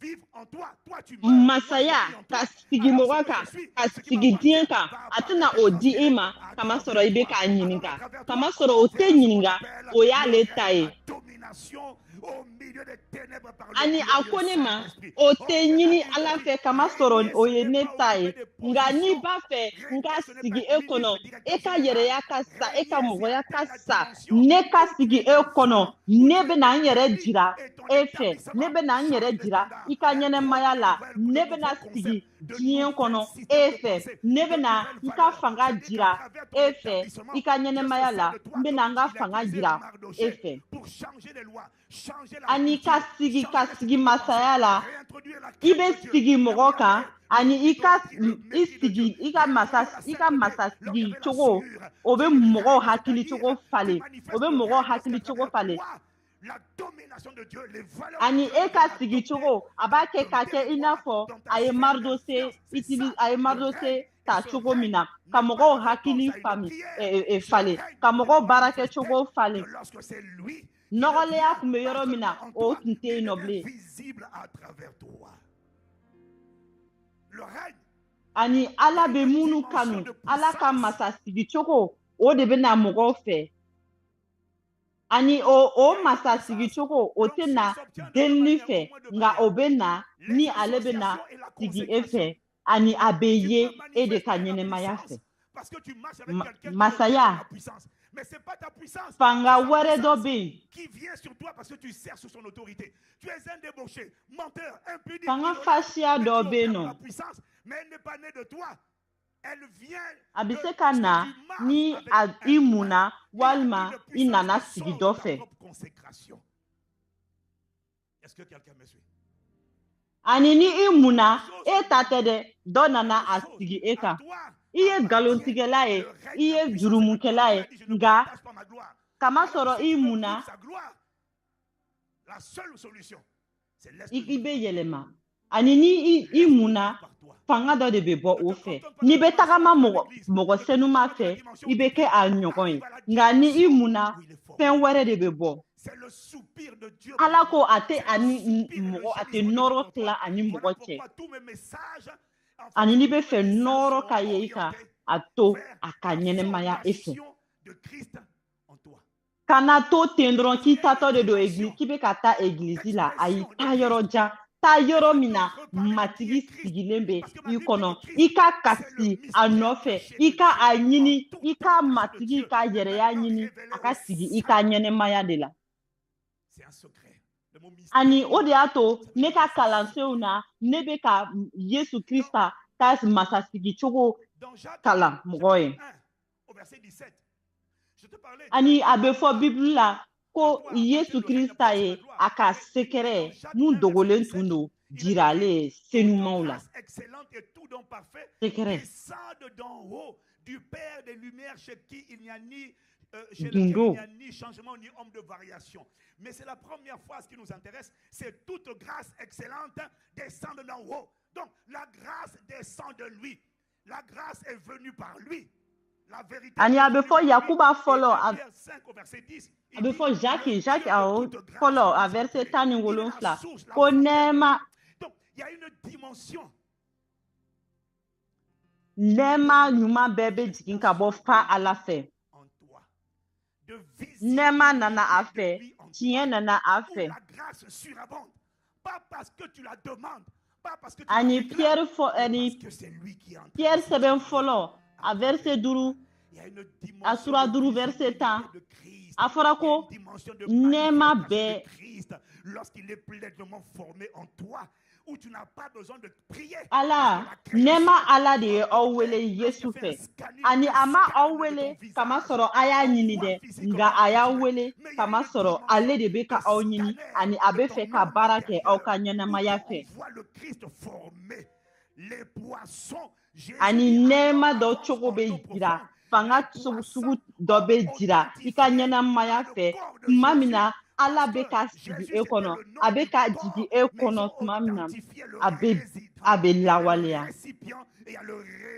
Vivre en toi. Toi, tu
Masaya ka sigi mɔgɔ kan, ka sigi diɲɛ kan, a tɛna o di e ma, kamasɔrɔ i bɛ k'a ɲininka. Kamasɔrɔ o tɛ ɲininka, o y'ale ta ye.
Domination au milieu des ténèbres par le
Ani a ko ne ma, o tɛ ɲini Ala fɛ, kamasɔrɔ o ye ne ta ye. Nka n'i b'a fɛ n ka sigi e kɔnɔ, e ka yɛrɛya ka sa, e ka mɔgɔya ka sa, ne ka sigi e kɔnɔ, ne bɛna n yɛrɛ jira e fɛ, ne bɛna n yɛrɛ jira i ka ɲɛnɛmaya la, ne bɛna sigi diɲɛ kɔnɔ e fɛ, ne bɛna n ka fanga jira e fɛ i ka ɲɛnɛmaya la, n bɛna n ka fanga jira e fɛ.
Pour changer les lois, changer la
Ani ka sigi masaya la, i bɛ sigi mɔgɔ kan, ani i ka i sigi i ka masa sigi cogo, o bɛ mɔgɔw hakili cogo falen, o bɛ mɔgɔw hakili cogo falen.
La domination de Dieu, les valeurs
Ani e ka sigi cogo, a b'a kɛ k'a kɛ i n'a fɔ a ye Maridose utiliser, a ye Maridose ta cogo min na ka mɔgɔw hakili faamu falen, ka mɔgɔw baarakɛ cogo falen.
Lorsque c'est lui
Nɔgɔlenya tun bɛ yɔrɔ min na, o tun tɛ yen nɔ bilen.
Visible à travers toi. Le règne
Ani Ala bɛ minnu kanu, Ala ka masa sigi cogo, o de bɛ na mɔgɔw fɛ. Ani o masa sigi cogo, o tɛ na delili fɛ, nka o bɛ na ni ale bɛ na sigi e fɛ, ani a bɛ ye e de ka ɲɛnɛmaya fɛ.
Parce que tu marches avec quelqu'un qui
Masaya
la puissance. Mais c'est pas ta puissance
fanga wɛrɛ dɔ bɛ yen.
Qui vient sur toi parce que tu sers sous son autorité. Tu es un débauché, menteur, impudique.
Fanga fasiya dɔ bɛ yen nɔ.
La puissance, mais elle n'est pas née de toi. Elle vient
A bɛ se ka na ni a i munna walima i nana sigi dɔ fɛ.
Consécration. Est-ce que quelqu'un me suit?
Ani ni i munna, e ta tɛ dɛ, dɔ nana a sigi e kan. I ye nkalontigɛla ye, i ye jurumukɛla ye, nka kamasɔrɔ i munna,
Sa gloire. La seule solution, c'est
i bɛ yɛlɛma. Ani ni i munna, fanga dɔ de bɛ bɔ o fɛ. N'i bɛ tagama mɔgɔ senuma fɛ, i bɛ kɛ a ɲɔgɔn ye. Nka ni i munna, fɛn wɛrɛ de bɛ bɔ. Ala ko a tɛ ani mɔgɔ, a tɛ nɔrɔ tila ani mɔgɔ cɛ. Ani n'i bɛ fɛ nɔrɔ ka ye i kan, a to a ka ɲɛnɛmaya e fɛ. Kana to ten dɔrɔn k'i taatɔ de don egilizi, k'i bɛ ka taa egilizi la. Ayi, taa yɔrɔ jan, taa yɔrɔ min na Matigi sigilen bɛ i kɔnɔ. I ka kasi a nɔfɛ, i ka a ɲini, i ka Matigi ka yɛrɛya ɲini, a ka sigi i ka ɲɛnɛmaya de la. Ani o de y'a to ne ka kalansenw na, ne bɛ ka Yesu Krista ka masasigicogo kalan mɔgɔ ye. Ani a bɛ fɔ Bibulu la ko Yesu Krista ye a ka secret mun dogolen tun don jiralen ye senumaw la. Secret. Gundo.
Mais c'est la première phrase qui nous intéresse, c'est toute grâce excellente descend d'en haut. Donc la grâce descend de lui. La grâce est venue par lui. La vérité.
Ani a bɛ fɔ Yakuba fɔlɔ, a bɛ fɔ Jacques awɔ fɔlɔ a verset 17 ko nɛɛma.
Donc il y a une dimension.
Nɛɛma ɲuman bɛɛ bɛ jigin ka bɔ fa Ala fɛ. Nɛɛma nana a fɛ, tiɲɛ nana a fɛ. Ani Pierre fɔ, ani Pierre sɛbɛn fɔlɔ a verset 5, a sura 5 verset 10, a fɔra ko nɛɛma bɛɛ. Ala, nɛɛma Ala de ye aw wele Yesu fɛ. Ani a ma aw wele kamasɔrɔ a y'a ɲini dɛ, nka a y'aw wele kamasɔrɔ ale de bɛ ka aw ɲini, ani a bɛ fɛ ka baara kɛ aw ka ɲɛnamaya fɛ. Ani nɛɛma dɔ cogo bɛ jira, fanga sugu dɔ bɛ jira i ka ɲɛnamaya fɛ tuma min na Ala bɛ ka sigi e kɔnɔ, a bɛ ka jigin e kɔnɔ tuma min na, a bɛ lawaleya.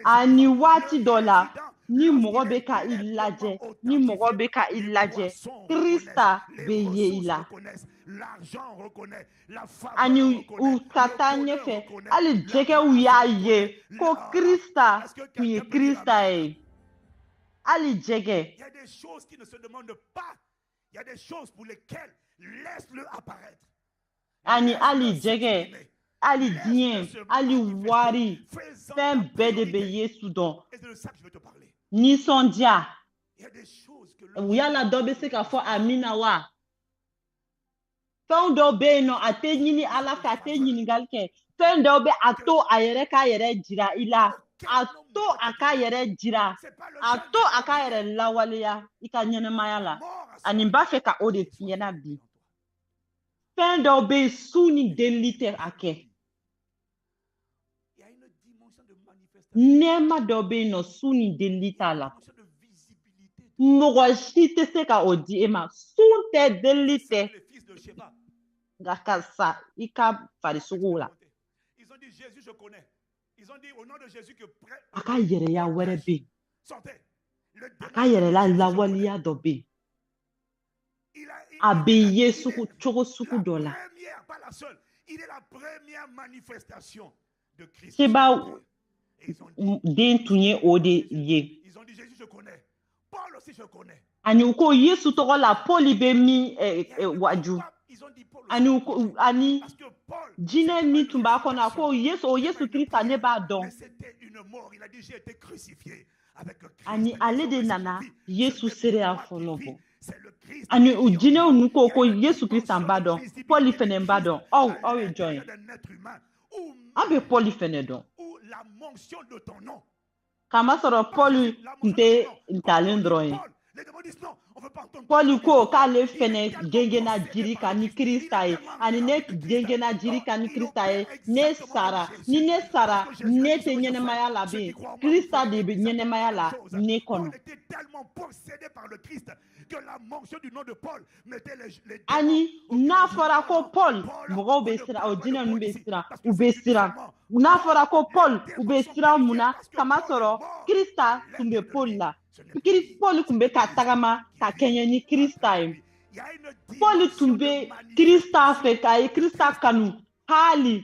Ani waati dɔ la, ni mɔgɔ bɛ ka i lajɛ, ni mɔgɔ bɛ ka i lajɛ, Krista bɛ ye i la. Ani u ka taa ɲɛfɛ, hali jɛgɛw y'a ye ko Krista tun ye Krista ye. Hali jɛgɛ.
Il y a des choses pour lesquelles laisse-le apparaître.
Ani hali jɛgɛ, hali diɲɛ, hali wari, fɛn bɛɛ de bɛ Yesu dɔn. Nisɔndiya. Yala dɔ bɛ se k'a fɔ amina wa? Fɛn dɔw bɛ yen nɔ, a tɛ ɲini Ala fɛ, a tɛ ɲininkali kɛ. Fɛn dɔw bɛ a to a yɛrɛ k'a yɛrɛ jira i la. A to a k'a yɛrɛ jira, a to a k'a yɛrɛ lawaleya i ka ɲɛnɛmaya la. Ani n b'a fɛ ka o de f'i ɲɛna bi. Fɛn dɔw bɛ yen, su ni delili tɛ a kɛ. Nɛɛma dɔ bɛ yen nɔ, su ni delili t'a la. Mɔgɔ si tɛ se ka o di e ma. Sun tɛ, delili tɛ. Nka ka sa i ka farisogo la. A ka yɛrɛya wɛrɛ bɛ yen. A ka yɛrɛla lawaleya dɔ bɛ yen. A bɛ ye sugu cogo sugu dɔ la. Seba den tun ye o de ye. Ani u ko Yesu tɔgɔ la, Paul bɛ min waju. Ani jinɛ min tun b'a kɔnɔ, a ko Yesu, o Yesu Krista ne b'a dɔn. Ani ale de nana Yesu seereya fɔlɔ bɔ. Ani u jinɛw ninnu ko Yesu Krista b'a dɔn, Paul fɛnɛ b'a dɔn. Aw ye jɔn ye? An bɛ Paul fɛnɛ dɔn. Kamasɔrɔ Paul tun tɛ ntalen dɔrɔn ye. Paul ko k'ale fɛnɛ gengenna jiri kan ni Krista ye, ani ne gengenna jiri kan ni Krista ye, ne sara. Ni ne sara, ne tɛ ɲɛnɛmaya la bilen, Krista de bɛ ɲɛnɛmaya la ne kɔnɔ. Ani n'a fɔra ko Paul, mɔgɔw bɛ siran, o jinɛ ninnu bɛ siran, u bɛ siran. N'a fɔra ko Paul, u bɛ siran mun na? Kamasɔrɔ Krista tun bɛ Paul la. Paul tun bɛ ka tagama ka kɛɲɛ ni Krista ye. Paul tun bɛ Krista fɛ, k'a ye Krista kanu, hali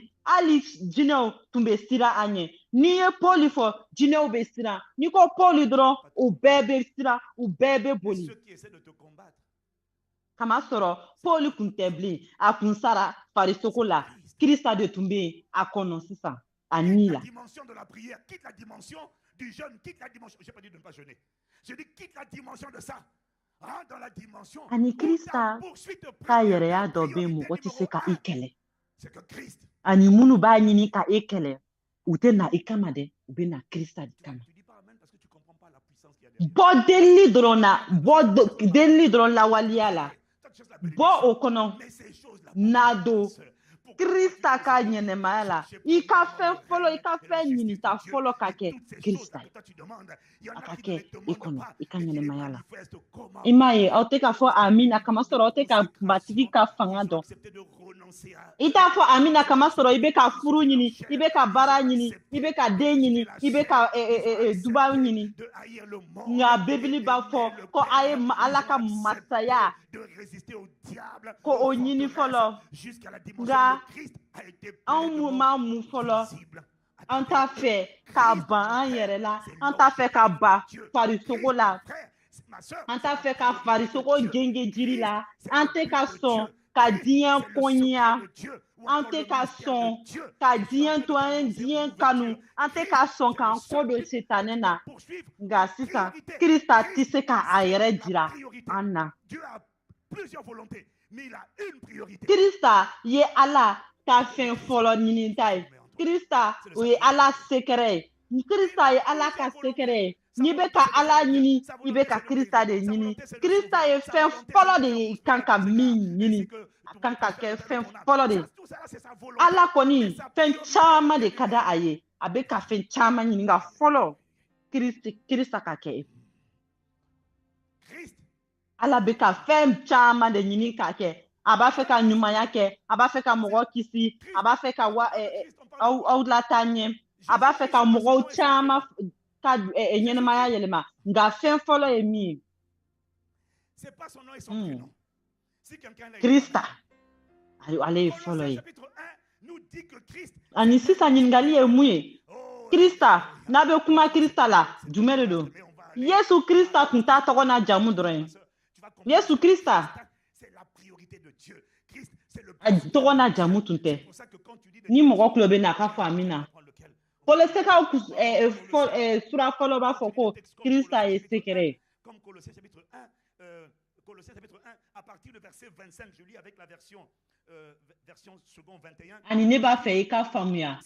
jinɛw tun bɛ siran a ɲɛ. N'i ye Paul fɔ, jinɛw bɛ siran. N'i ko Paul dɔrɔn, u bɛɛ bɛ siran, u bɛɛ bɛ boli. Kamasɔrɔ Paul tun tɛ bilen, a kun sara farisogo la. Krista de tun bɛ yen a kɔnɔ sisan, a ni la.
Du jeûne, quitte la dimension. Je n'ai pas dit de ne pas jeûner. Je dis quitte la dimension de ça. Rentre dans la dimension.
Ani Krista ka yɛrɛya dɔ bɛ yen, mɔgɔ tɛ se ka i kɛlɛ. Ani minnu b'a ɲini ka e kɛlɛ, u tɛ na i kama dɛ, u bɛ na Krista de kama. Bɔ delili dɔrɔn na, bɔ delili dɔrɔn lawaleya la, bɔ o kɔnɔ, na don Krista ka ɲɛnɛmaya la. I ka fɛn fɔlɔ, i ka fɛn ɲinita fɔlɔ ka kɛ Krista ye, a ka kɛ i kɔnɔ, i ka ɲɛnɛmaya la. I m'a ye, aw tɛ k'a fɔ amina kamasɔrɔ aw tɛ ka Matigi ka fanga dɔn. I t'a fɔ amina kamasɔrɔ i bɛ ka furu ɲini, i bɛ ka baara ɲini, i bɛ ka den ɲini, i bɛ ka dubaw ɲini. Nka Bibili b'a fɔ ko a ye Ala ka masaya ko o ɲini fɔlɔ. Nka anw ma mun fɔlɔ, an t'a fɛ ka ban an yɛrɛ la, an t'a fɛ ka ban farisogo la, an t'a fɛ ka farisogo genge jiri la, an tɛ ka sɔn ka diɲɛ kɔɲiya, an tɛ ka sɔn ka diɲɛ to an ye diɲɛ kanu, an tɛ ka sɔn k'an kɔ don sitanɛ na. Nka sisan Krista tɛ se ka a yɛrɛ jira an na. Krista ye Ala ka fɛn fɔlɔ ɲinita ye. Krista o ye Ala sekɛrɛ ye. Krista ye Ala ka sekɛrɛ ye. N'i bɛ ka Ala ɲini, i bɛ ka Krista de ɲini. Krista ye fɛn fɔlɔ de ye i kan ka min ɲini. A kan ka kɛ fɛn fɔlɔ de ye. Ala kɔni fɛn caman de ka di a ye. A bɛ ka fɛn caman ɲini, nka fɔlɔ Krista ka kɛ. Ala bɛ ka fɛn caman de ɲini k'a kɛ. A b'a fɛ ka ɲumanya kɛ, a b'a fɛ ka mɔgɔ kisi, a b'a fɛ ka aw lataa ɲɛ, a b'a fɛ ka mɔgɔw caman ka ɲɛnɛmaya yɛlɛma. Nka fɛn fɔlɔ ye min ye, Krista, ale ye fɔlɔ ye. Ani sisan ɲininkali ye mun ye? Krista, n'a bɛ kuma Krista la, jumɛn de don? Yesu Krista tun t'a tɔgɔ n'a jamu dɔrɔn ye. Yesu Krista a tɔgɔ n'a jamu tun tɛ. Ni mɔgɔ tulo bɛ na, a ka fɔ amina. Kolosekaw sura fɔlɔ b'a fɔ ko Krista ye sekɛrɛ ye. Ani ne b'a fɛ i ka faamuya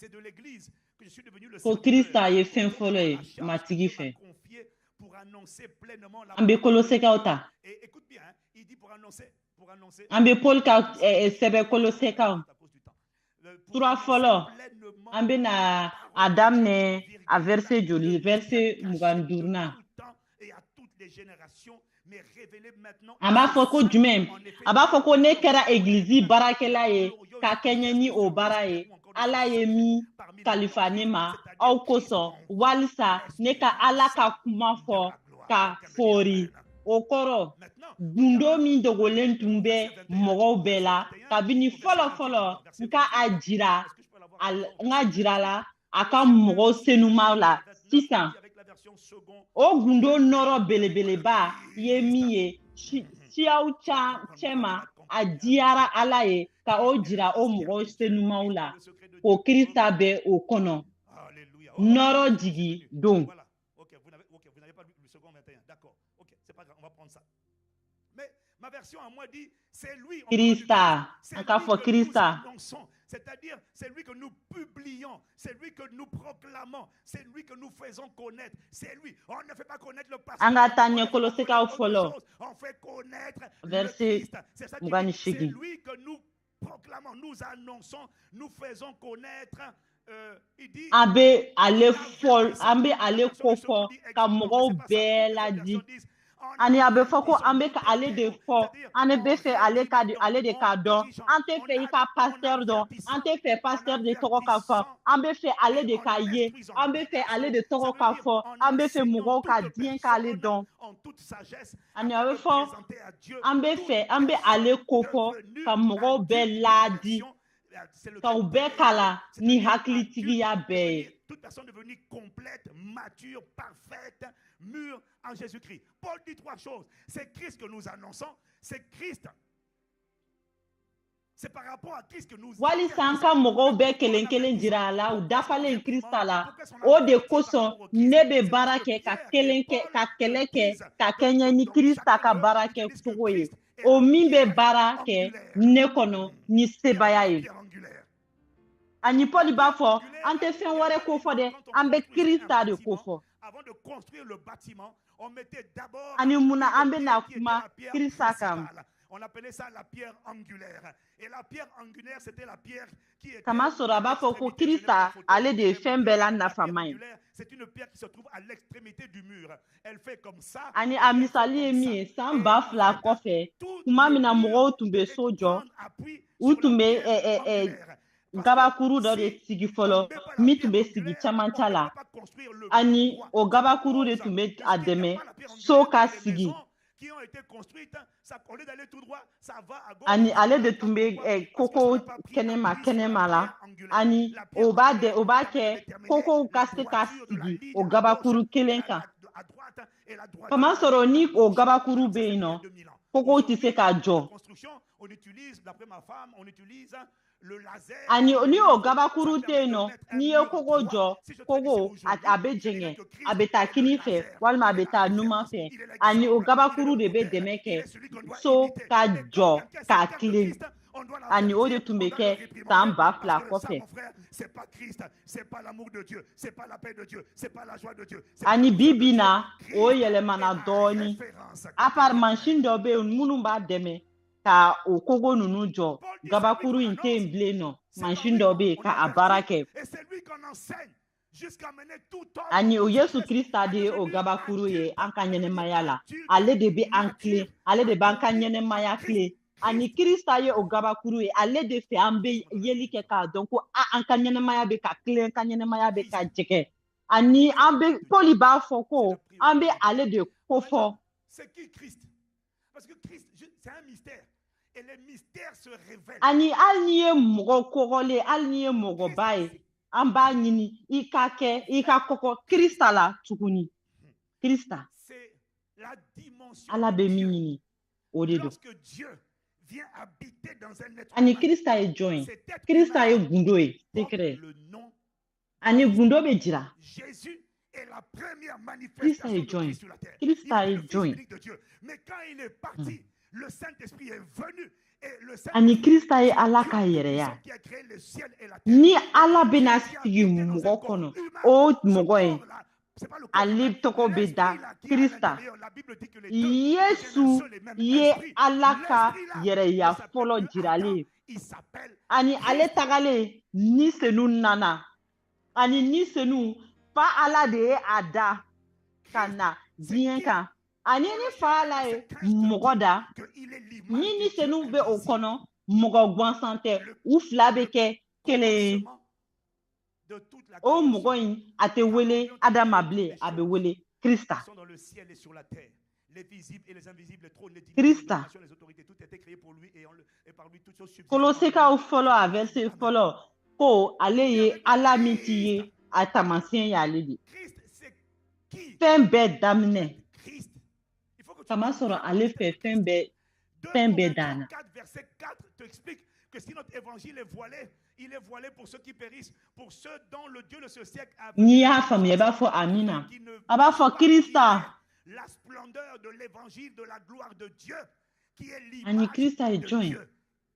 ko Krista ye fɛn fɔlɔ ye Matigi fɛ. An bɛ Kolosekaw ta. An bɛ Paul ka sɛbɛn Kolosekaw sura fɔlɔ, an bɛ na a daminɛ a verset joli, verset 25nan. A b'a fɔ ko jumɛn? A b'a fɔ ko ne kɛra egilizi baarakɛla ye ka kɛɲɛ ni o baara ye. Ala ye min kalifa ne ma aw kosɔn, walisa ne ka Ala ka kuma fɔ ka foori. O kɔrɔ, gundo min dogolen tun bɛ mɔgɔw bɛɛ la kabini fɔlɔ fɔlɔ, n ka a jira la a ka mɔgɔw senumaw la sisan. O gundo nɔrɔ belebeleba ye min ye siyaw cɛma, a diyara Ala ye ka o jira o mɔgɔw senumaw la, ko Krista bɛ o kɔnɔ. Nɔrɔ jigi don. Krista, an k'a fɔ Krista.
C'est-à-dire, c'est lui que nous publions, c'est lui que nous proclamons, c'est lui que nous faisons connaître, c'est lui. On ne fait pas connaître le pasteur.
An ka taa ɲɛ Kolosekaw fɔlɔ
On fait connaître le
verset
Christ. C'est ça qu'il
mugan ni
dit. C'est
seegin.
lui que nous proclamons, nous annonçons, nous faisons connaître. Il dit,
An bɛ ale fɔ, an bɛ ale kofɔ ka mɔgɔw bɛɛ ladi. Ani a bɛ fɔ ko an bɛ ka ale de fɔ, an bɛ fɛ ale ka di, ale de k'a dɔn. An tɛ fɛ i ka pasteur dɔn, an tɛ fɛ pasteur de tɔgɔ ka fɔ, an bɛ fɛ ale de ka ye, an bɛ fɛ ale de tɔgɔ ka fɔ, an bɛ fɛ mɔgɔw ka diɲɛ k'ale dɔn.
En toute sagesse,
Ani a bɛ fɔ an bɛ fɛ, an bɛ ale kofɔ ka mɔgɔw bɛɛ laadi, ka u bɛɛ kalan ni hakilitigiya bɛɛ ye.
Toute personne devenue complète, mature, parfaite, mûre en Jésus-Christ. Paul dit trois choses. C'est Christ que nous annonçons, c'est Christ. C'est par rapport à Christ que nous
Walisa an ka mɔgɔw bɛɛ kelen kelen jira a la, u dafalen Krista la. O de kosɔn ne bɛ baara kɛ ka kelen kɛ, ka kɛlɛ kɛ ka kɛɲɛ ni Krista ka baara kɛ cogo ye, o min bɛ baara kɛ ne kɔnɔ ni sebaya ye. Ani Paul b'a fɔ an tɛ fɛn wɛrɛ ko fɔ dɛ, an bɛ Krista de ko fɔ.
Avant de construire le bâtiment, on mettait d'abord
Ani munna an bɛna kuma Krista kan?
On appelait ça la pierre angulaire. Et la pierre angulaire, c'était la pierre qui était
Kamasɔrɔ a b'a fɔ ko Krista ale de ye fɛn bɛɛ la nafama ye.
C'est une pierre qui se trouve à l'extrémité du mur. Elle fait comme ça.
Ani a misali ye min ye, san 2000 kɔfɛ, tuma min na mɔgɔw tun bɛ so jɔ, u tun bɛ gabakuru dɔ de sigi fɔlɔ min tun bɛ sigi camancɛ la, ani o gabakuru de tun bɛ a dɛmɛ so ka sigi.
Qui ont été construites, ça, au lieu d'aller tout droit, ça va à gauche.
Ani ale de tun bɛ koko kɛnɛma kɛnɛma la, ani o b'a dɛ, o b'a kɛ kokow ka se ka sigi o gabakuru kelen kan. Kamasɔrɔ ni o gabakuru bɛ yen nɔ, kokow tɛ se ka jɔ.
On utilise, d'après ma femme, on utilise le laser.
Ani ni o gabakuru tɛ yen nɔ, n'i ye kogo jɔ, kogo a bɛ jɛngɛ, a bɛ taa kini fɛ walima a bɛ taa numan fɛ. Ani o gabakuru de bɛ dɛmɛ kɛ so ka jɔ k'a tilen. Ani o de tun bɛ kɛ san 2000 kɔfɛ.
C'est pas Christ, c'est pas l'amour de Dieu, c'est pas la paix de Dieu, c'est pas la joie de Dieu.
Ani bi bi na o yɛlɛmana dɔɔni. À part mansin dɔ bɛ yen minnu b'a dɛmɛ ka o kogo ninnu jɔ, gabakuru in tɛ yen bilen nɔ, mansin dɔ bɛ yen ka a baara kɛ.
Et c'est lui qu'on enseigne jusqu'à mener tout homme.
Ani o Yesu Krista de ye o gabakuru ye an ka ɲɛnɛmaya la. Ale de bɛ an tilen, ale de b'an ka ɲɛnɛmaya tilen. Ani Krista ye o gabakuru ye, ale de fɛ an bɛ yeli kɛ k'a dɔn ko a an ka ɲɛnɛmaya bɛ ka tilen, ka ɲɛnɛmaya bɛ ka jɛgɛ. Ani an bɛ, Paul b'a fɔ ko an bɛ ale de kofɔ.
C'est qui Christ? Parce que Christ, c'est un mystère. Et les mystères se révèlent.
Ani hali n'i ye mɔgɔ kɔgɔlen, hali n'i ye mɔgɔba ye, an b'a ɲini i ka kɛ, i ka kɔkɔ Krista la tuguni. Krista,
C'est la dimension
Ala
de
bɛ min
Dieu.
ɲini, o de don.
Lorsque Dieu vient habiter dans un être
Ani
humain,
Krista ye jɔn ye?
cet être
Krista ye
humain
gundo ye,
porte
secret.
le nom
Ani gundo bɛ jira.
Jésus est la première
Krista ye
manifestation de
jɔn ye?
Christ sur la terre. Il
Krista
est
ye
le Fils
jɔn ye?
unique de Dieu. Mais quand il est parti, le Saint-Esprit est venu et le
Ani
Saint-Esprit,
Krista ye
c'est
Ala
Dieu
ka yɛrɛya.
qui a créé le ciel et la terre.
Ni Ala bɛna
Qui a
sigi
habité dans un
mɔgɔ
corps
kɔnɔ,
humain,
o
ce
mɔgɔ in,
corps-là, c'est pas le corps
ale
humain,
tɔgɔ bɛ da
l'esprit là qui est à
Krista.
l'intérieur. La Bible dit que les deux deviennent un
Yesu
seul et même
ye
esprit.
Ala ka
L'esprit là ne
yɛrɛya
s'appelle
fɔlɔ
plus Adam,
jiralen ye.
il s'appelle
Ani ale
Christ.
tagalen ni senu nana. Ani ni senu, fa Ala de ye a da ka
Christ,
na
c'est
diɲɛ
qui?
kan. Ani ni fa Ala ye
C'est 15 te
mɔgɔ
dit
da,
qu'il est l'image
ni
du
ni
Dieu
senu bɛ o
invisible.
kɔnɔ, mɔgɔ gansan tɛ,
Le,
u fila bɛ
le
kɛ kelen ye.
commencement de toute la
O
création.
mɔgɔ in, a tɛ
Car en
wele
lui ont été
Adama
créées toutes
bilen,
les
a bɛ
choses
wele
qui
Krista.
sont dans le ciel et sur la terre, les visibles et les invisibles, les trônes, les dignités, les
Krista.
dominations, les autorités, tout a été créé pour lui et par lui, toutes choses subsistent en lui.
Kolosekaw fɔlɔ a verset
Amen.
fɔlɔ ko ale
Bien
ye
aimé,
Ala min ti
Christ,
ye, a taamasiyɛn y'ale de.
Christ, c'est qui?
Fɛn bɛɛ daminɛ.
Christ. Il faut que tu
Kamasɔrɔ
comprennes
ale
le mystère
fɛ
de
fɛn
Christ.
bɛɛ
2
fɛn bɛɛ
Corinthiens
danna.
4, verset 4 t'explique que si notre évangile est voilé, il est voilé pour ceux qui périssent, pour ceux dont le Dieu de ce siècle a
N'i y'a faamuya, i b'a fɔ amina.
qui ne
A b'a
voient
fɔ
pas qui
Krista.
est la splendeur de l'évangile de la gloire de Dieu, qui est
Ani
l'image
Krista ye
de
jɔn ye?
Dieu.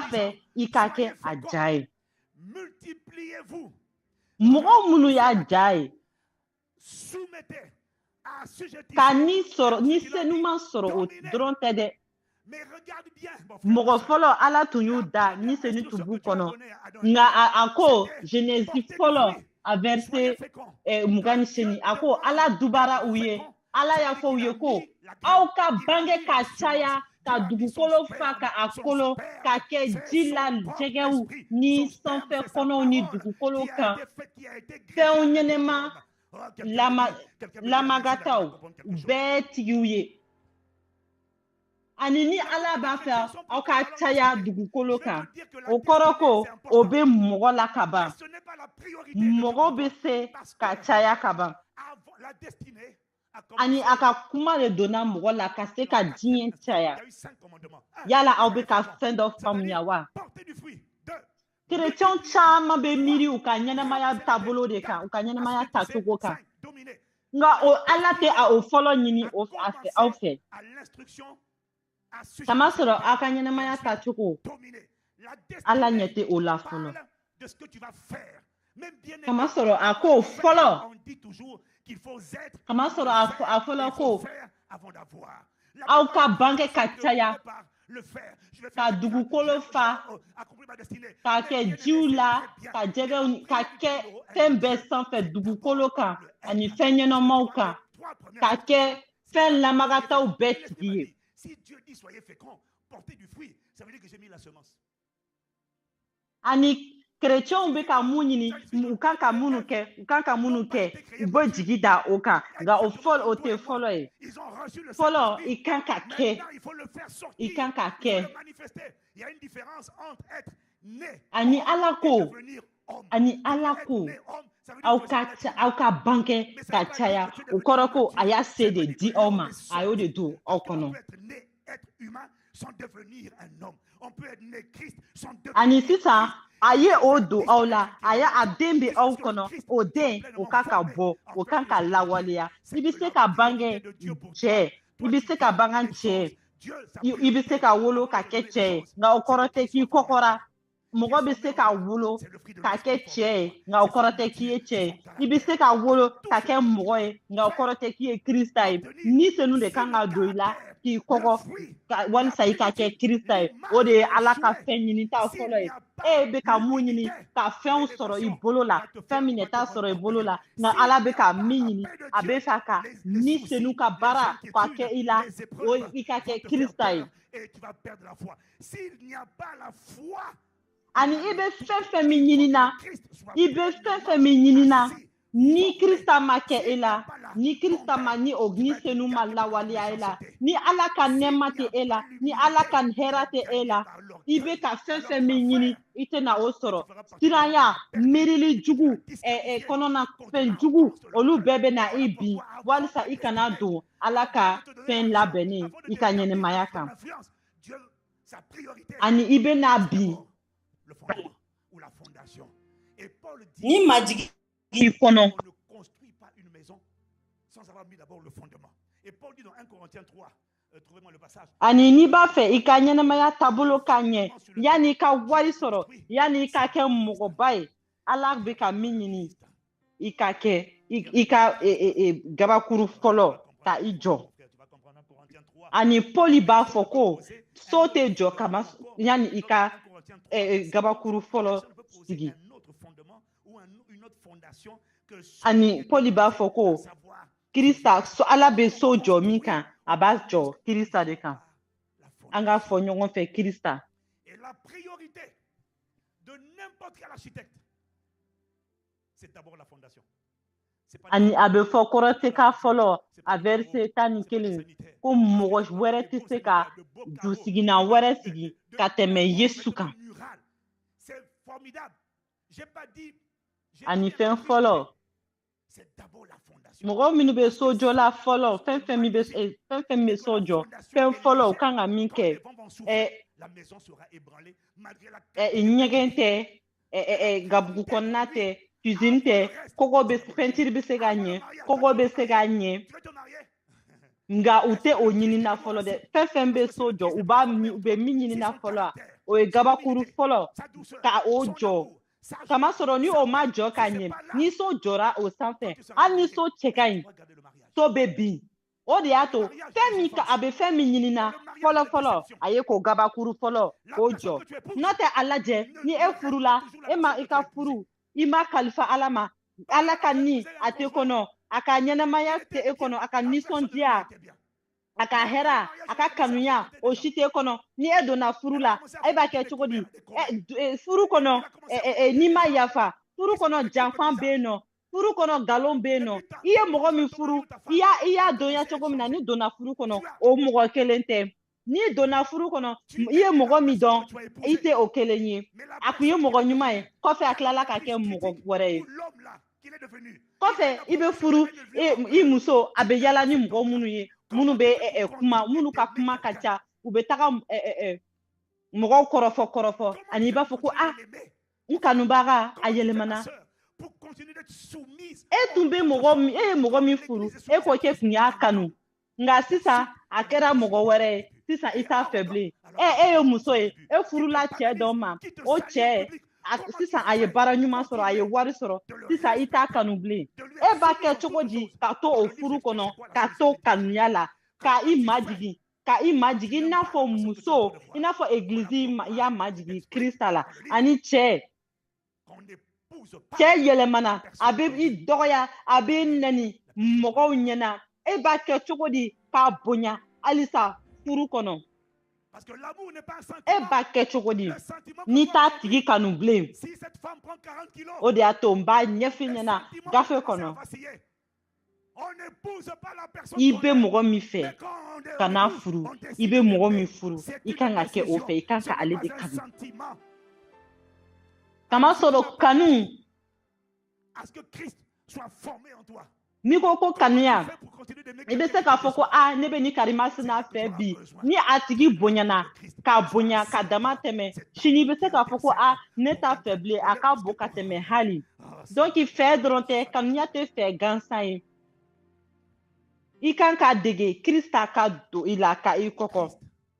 b'a fɛ i ka kɛ a ja ye. Mɔgɔ minnu y'a ja ye ka ni sɔrɔ, ni senuman sɔrɔ, o dɔrɔn tɛ dɛ. Mɔgɔ fɔlɔ, Ala tun y'u da, Ni Senu tun b'u kɔnɔ. Nka a ko Genèse fɔlɔ, a verset 28, a ko Ala dubara u ye. Ala y'a fɔ u ye ko aw ka bange ka caya, ka dugukolo fa, ka a kolo, ka kɛ ji la jɛgɛw ni sanfɛ kɔnɔw ni dugukolo kan fɛnw ɲɛnɛma lamagataw bɛɛ tigiw ye. Ani ni Ala b'a fɛ aw ka caya dugukolo kan, o kɔrɔ ko o bɛ mɔgɔ la ka ban. Mɔgɔ bɛ se ka caya ka ban. Ani a ka kuma de donna mɔgɔ la ka se ka diɲɛ caya. Yala aw bɛ ka fɛn dɔ faamuya wa? Kerecɛnw caman bɛ miiri u ka ɲɛnamaya taabolo de kan, u ka ɲɛnamaya tacogo kan. Nka o Ala tɛ a o fɔlɔ ɲini o a fɛ aw fɛ. Kamasɔrɔ aw ka ɲɛnamaya tacogo, Ala ɲɛ tɛ o la fɔlɔ. Kamasɔrɔ a ko fɔlɔ, kamasɔrɔ a fɔlɔ ko aw ka bange ka caya, ka dugukolo fa, ka kɛ jiw la, ka jɛgɛw, ka kɛ fɛn bɛɛ sanfɛ dugukolo kan ani fɛn ɲɛnamaw kan, ka kɛ fɛn lamagataw bɛɛ tigi ye. Ani kerecɛnw bɛ ka mun ɲini, u kan ka minnu kɛ, u kan ka minnu kɛ, u bɛ jigi da o kan. Nka o fɔlɔ, o tɛ fɔlɔ ye. Fɔlɔ, i kan ka kɛ, i kan ka kɛ. Ani Ala ko, ani Ala ko aw ka aw ka bange ka caya, o kɔrɔ ko a y'a se de di aw ma, a y'o de don aw kɔnɔ. Ani sisan a ye o don aw la, a y'a a den bɛ aw kɔnɔ, o den o kan ka bɔ, o kan ka lawaleya. I bɛ se ka bange cɛ, i bɛ se ka bange cɛ, i bɛ se ka wolo ka kɛ cɛ ye, nka o kɔrɔ tɛ k'i kɔkɔra. Mɔgɔ bɛ se ka wolo ka kɛ cɛ ye, nka o kɔrɔ tɛ k'i ye cɛ ye. I bɛ se ka wolo ka kɛ mɔgɔ ye, nka o kɔrɔ tɛ k'i ye Krista ye. Ni Senu de kan ka don i la k'i kɔgɔ walisa i ka kɛ Krista ye. O de ye Ala ka fɛn ɲinita fɔlɔ ye. E bɛ ka mun ɲini? Ka fɛnw sɔrɔ i bolo la, fɛn min t'a sɔrɔ i bolo la, nka Ala bɛ ka min ɲini, a bɛ fɛ ka Ni Senu ka baara ka kɛ i la, o i ka kɛ Krista ye. Ani i bɛ fɛn fɛn min ɲini na, i bɛ fɛn fɛn min ɲini na, ni Krista ma kɛ e la, ni Krista ma, ni o Ni Senu ma lawaleya e la, ni Ala ka nɛɛma tɛ e la, ni Ala ka hɛrɛ tɛ e la, i bɛ ka fɛn fɛn min ɲini, i tɛna o sɔrɔ. Siranya, miirili jugu, kɔnɔna fɛn jugu, olu bɛɛ bɛ na i bin walisa i kana don Ala ka fɛn labɛnnen i ka ɲɛnɛmaya kan. Ani i bɛ na bin ni majigi kɔnɔ. Ani n'i b'a fɛ i ka ɲɛnɛmaya taabolo ka ɲɛ, yanni i ka wari sɔrɔ, yanni i ka kɛ mɔgɔba ye, Ala bɛ ka min ɲini i ka kɛ, i ka gabakuru fɔlɔ ka i jɔ. Ani Pɔli b'a fɔ ko so tɛ jɔ kama yanni i ka gabakuru fɔlɔ sigi. Ani Pɔli b'a fɔ ko Krista, Ala bɛ so jɔ min kan, a b'a jɔ Krista de kan. An k'a fɔ ɲɔgɔn fɛ, Krista. Ani a bɛ fɔ Kɔrɔteka fɔlɔ a verset 11 ko mɔgɔ wɛrɛ tɛ se ka jusiginan wɛrɛ sigi ka tɛmɛ Yesu kan. Ani fɛn fɔlɔ, mɔgɔ minnu bɛ so jɔ la fɔlɔ, fɛn fɛn min bɛ fɛn fɛn min bɛ so jɔ, fɛn fɔlɔ u kan ka min kɛ, ɲɛgɛn tɛ, gabugu kɔnɔna tɛ, cuisine tɛ, kɔgɔ bɛ, peinture bɛ se ka ɲɛ, kɔgɔ bɛ se ka ɲɛ, nka u tɛ o ɲinina fɔlɔ dɛ. Fɛn fɛn bɛ so jɔ, u b'a u bɛ min ɲinina fɔlɔ, o ye gabakuru fɔlɔ ka o jɔ. Kamasɔrɔ ni o ma jɔ ka ɲɛ, ni so jɔra o sanfɛ, hali ni so cɛ ka ɲi, so bɛ bin. O de y'a to fɛn min a bɛ fɛn min ɲinina fɔlɔ fɔlɔ, a ye k'o gabakuru fɔlɔ k'o jɔ. N'o tɛ, a lajɛ, ni e furula, e ma i ka furu, i ma kalifa Ala ma, Ala ka ni a tɛ kɔnɔ, a ka ɲɛnamaya tɛ e kɔnɔ, a ka nisɔndiya, a ka hɛrɛ, a ka kanuya, o si t'e kɔnɔ. Ni e donna furu la, e b'a kɛ cogo di? Furu kɔnɔ, n'i ma yafa, furu kɔnɔ janfan bɛ yen nɔ, furu kɔnɔ nkalon bɛ yen nɔ. I ye mɔgɔ min furu, i y'a dɔnya cogo min na, ni donna furu kɔnɔ, o mɔgɔ kelen tɛ. N'i donna furu kɔnɔ, i ye mɔgɔ min dɔn, i tɛ o kelen ye. A kun ye mɔgɔ ɲuman ye, kɔfɛ a tilala ka kɛ mɔgɔ wɛrɛ ye. Kɔfɛ i bɛ furu, i muso a bɛ yala ni mɔgɔ minnu ye, minnu bɛ kuma, minnu ka kuma ka ca, u bɛ taga mɔgɔw kɔrɔfɔ kɔrɔfɔ, ani i b'a fɔ ko a n kanubaga a yɛlɛmana. E tun bɛ mɔgɔ min, e ye mɔgɔ min furu, e ko k'e tun y'a kanu, nka sisan a kɛra mɔgɔ wɛrɛ ye, sisan i t'a fɛ bilen. E ye muso ye, e furula cɛ dɔ ma, o cɛ sisan a ye baara ɲuman sɔrɔ, a ye wari sɔrɔ, sisan i t'a kanu bilen. E b'a kɛ cogo di ka to o furu kɔnɔ, ka to kanuya la, ka i majigin, ka i majigin i n'a fɔ muso, i n'a fɔ egilizi y'a majigin Krista la? Ani cɛ, cɛ yɛlɛmana, a bɛ i dɔgɔya, a bɛ nɛni mɔgɔw ɲɛna, e b'a kɛ cogo di k'a bonya halisa furu kɔnɔ? E b'a kɛ cogo di n'i t'a tigi kanu bilen? O de y'a to n b'a ɲɛf'i ɲɛna gafe kɔnɔ. I bɛ mɔgɔ min fɛ, ka furu. I bɛ mɔgɔ min furu, i kan ka kɛ o fɛ, i kan ka ale de kanu. Kamasɔrɔ kanu, n'i ko ko kanuya, i bɛ se k'a fɔ ko aa, ne bɛ ni karimasina fɛ bi. Ni a tigi bonyana ka bonya ka dama tɛmɛ, sini i bɛ se k'a fɔ ko aa, ne t'a fɛ bilen, a ka bon ka tɛmɛ hali. Donc fɛ dɔrɔn tɛ, kanuya tɛ fɛ gansan ye. I kan ka dege Krista ka don i la ka i kɔkɔ.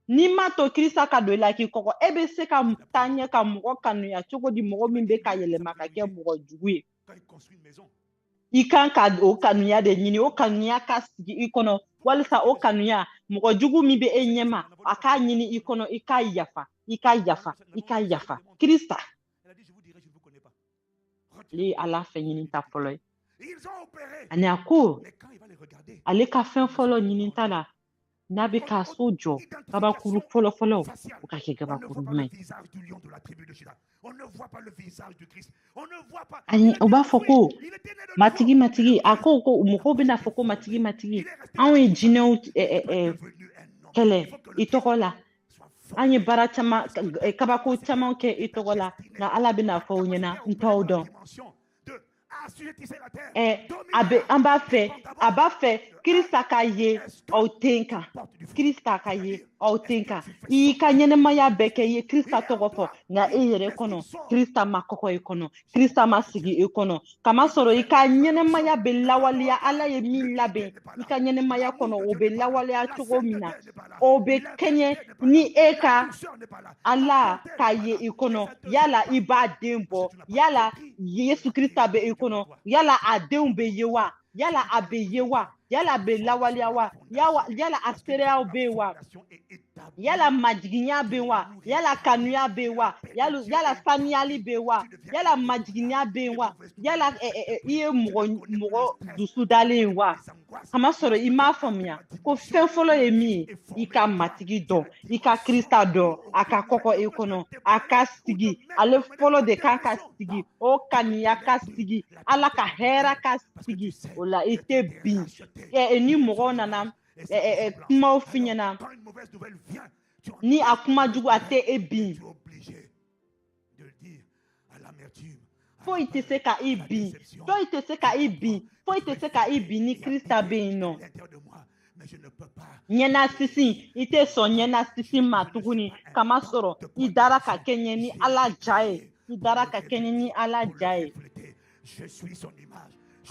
N'i ma to Krista ka don i la k'i kɔkɔ, e bɛ se ka taa ɲɛ ka mɔgɔ kanuya cogo di, mɔgɔ min bɛ ka yɛlɛma ka kɛ mɔgɔ jugu ye? I kan ka o kanuya de ɲini, o kanuya ka sigi i kɔnɔ, walisa o kanuya, mɔgɔ jugu min bɛ e ɲɛma, a k'a ɲini i kɔnɔ, i k'a yafa, i ka yafa, i ka yafa. Krista ale ye Ala fɛ ɲini ta fɔlɔ ye, ani a ko ale ka fɛn fɔlɔ ɲini ta la, n'a bɛ ka so jɔ, kabakuru fɔlɔ fɔlɔ, o ka kɛ kabakuru ɲuman ye. Ani o b'a fɔ ko Matigi, Matigi, a ko ko mɔgɔw bɛna fɔ ko Matigi, Matigi, anw ye jinɛw kɛlɛ i tɔgɔ la, an ye baara caman, kabako caman kɛ i tɔgɔ la. Nka Ala bɛna fɔ aw ɲɛna: n t'aw dɔn. A bɛ an b'a fɛ, a b'a fɛ Krista ka ye aw ten kan, Krista ka ye aw ten kan. I y'i ka ɲɛnɛmaya bɛɛ kɛ, i ye Krista tɔgɔ fɔ, nka e yɛrɛ kɔnɔ, Krista ma kɔkɔ e kɔnɔ, Krista ma sigi e kɔnɔ. Kamasɔrɔ i ka ɲɛnɛmaya bɛ lawaleya, Ala ye min labɛn i ka ɲɛnɛmaya kɔnɔ, o bɛ lawaleya cogo min na, o bɛ kɛɲɛ ni e ka Ala ka ye i kɔnɔ. Yala i b'a den bɔ? Yala Yesu Krista bɛ i kɔnɔ? Yala a denw bɛ ye wa? Yala a bɛ ye wa? Yala a bɛ lawaleya wa? Yala a seereyaw bɛ yen wa? Yala majiginya bɛ yen wa? Yala kanuya bɛ yen wa? Yala saniyali bɛ yen wa? Yala majiginya bɛ yen wa? Yala i ye mɔgɔ dusu dalen ye wa? Kamasɔrɔ i m'a faamuya ko fɛn fɔlɔ ye min ye, i ka Matigi dɔn, i ka Krista dɔn, a ka kɔkɔ i kɔnɔ, a ka sigi. Ale fɔlɔ de kan ka sigi, o kanuya ka sigi, Ala ka hɛrɛ ka sigi. O la i tɛ bin. Ni mɔgɔw nana kumaw f'i ɲɛna, ni a kuma jugu, a tɛ e bin. Foyi tɛ se ka i bin, foyi tɛ se ka i bin, foyi tɛ se ka i bin ni Krista bɛ yen nɔ. Ɲɛnasisi, i tɛ sɔn ɲɛnasisi ma tuguni, kamasɔrɔ i dara ka kɛɲɛ ni Ala ja ye, i dara ka kɛɲɛ ni Ala ja ye.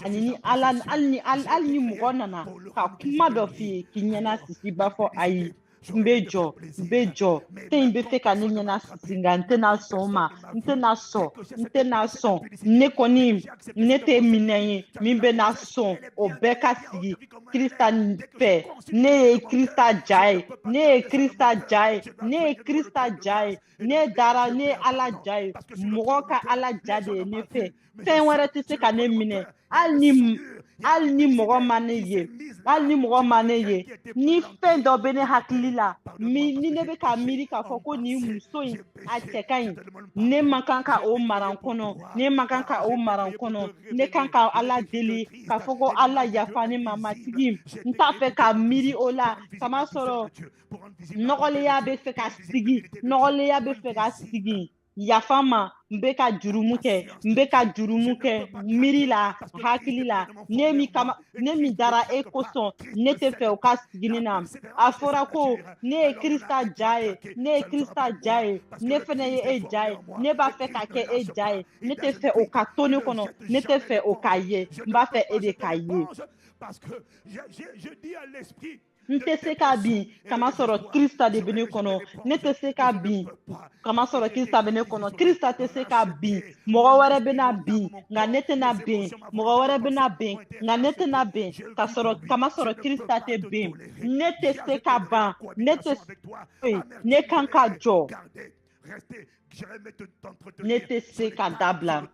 Ani ni Ala, hali ni mɔgɔ nana ka kuma dɔ f'i ye k'i ɲɛnasisi, i b'a fɔ ayi. N bɛ jɔ, n bɛ jɔ. Fɛn in bɛ fɛ ka ne ɲɛnasisi, nka n tɛna sɔn o ma. N tɛna sɔn, n tɛna sɔn. Ne kɔni, ne tɛ minɛn ye min bɛna sɔn o bɛɛ ka sigi Krista fɛ. Ne ye Krista ja ye, ne ye Krista ja ye, ne ye Krista ja ye. Ne dara, ne ye Ala ja ye. Mɔgɔ ka Ala ja de ye ne fɛ. Fɛn wɛrɛ tɛ se ka ne minɛ. Hali ni mɔgɔ ma ne ye, hali ni mɔgɔ ma ne ye, ni fɛn dɔ bɛ ne hakili la, ni ne bɛ ka miiri k'a fɔ ko nin muso in a cɛ ka ɲi, ne man kan ka o mara n kɔnɔ, ne man kan ka o mara n kɔnɔ, ne kan ka Ala deli k'a fɔ ko Ala yafa ne ma, Matigi, n t'a fɛ ka miiri o la, kamasɔrɔ nɔgɔlenya bɛ fɛ ka sigi, nɔgɔlenya bɛ fɛ ka sigi. Yafa ma, n bɛ ka jurumu kɛ, n bɛ ka jurumu kɛ miiri la, hakili la. Ne min kama, ne min dara e kosɔn, ne tɛ fɛ o ka sigi ne na. A fɔra ko ne ye Krista ja ye, ne ye Krista ja ye, ne fana ye e ja ye, ne b'a fɛ ka kɛ e ja ye, ne tɛ fɛ o ka to ne kɔnɔ, ne tɛ fɛ o ka ye, n b'a fɛ e de ka ye. N tɛ se ka bin kamasɔrɔ Krista de bɛ ne kɔnɔ. Ne tɛ se ka bin kamasɔrɔ Krista bɛ ne kɔnɔ. Krista tɛ se ka bin. Mɔgɔ wɛrɛ bɛna bin, nka ne tɛna bin. Mɔgɔ wɛrɛ bɛna bin, nka ne tɛna bin. Kamasɔrɔ Krista tɛ bin. Ne tɛ se ka ban. Ne tɛ se. Ne kan ka jɔ. Ne tɛ se ka dabila.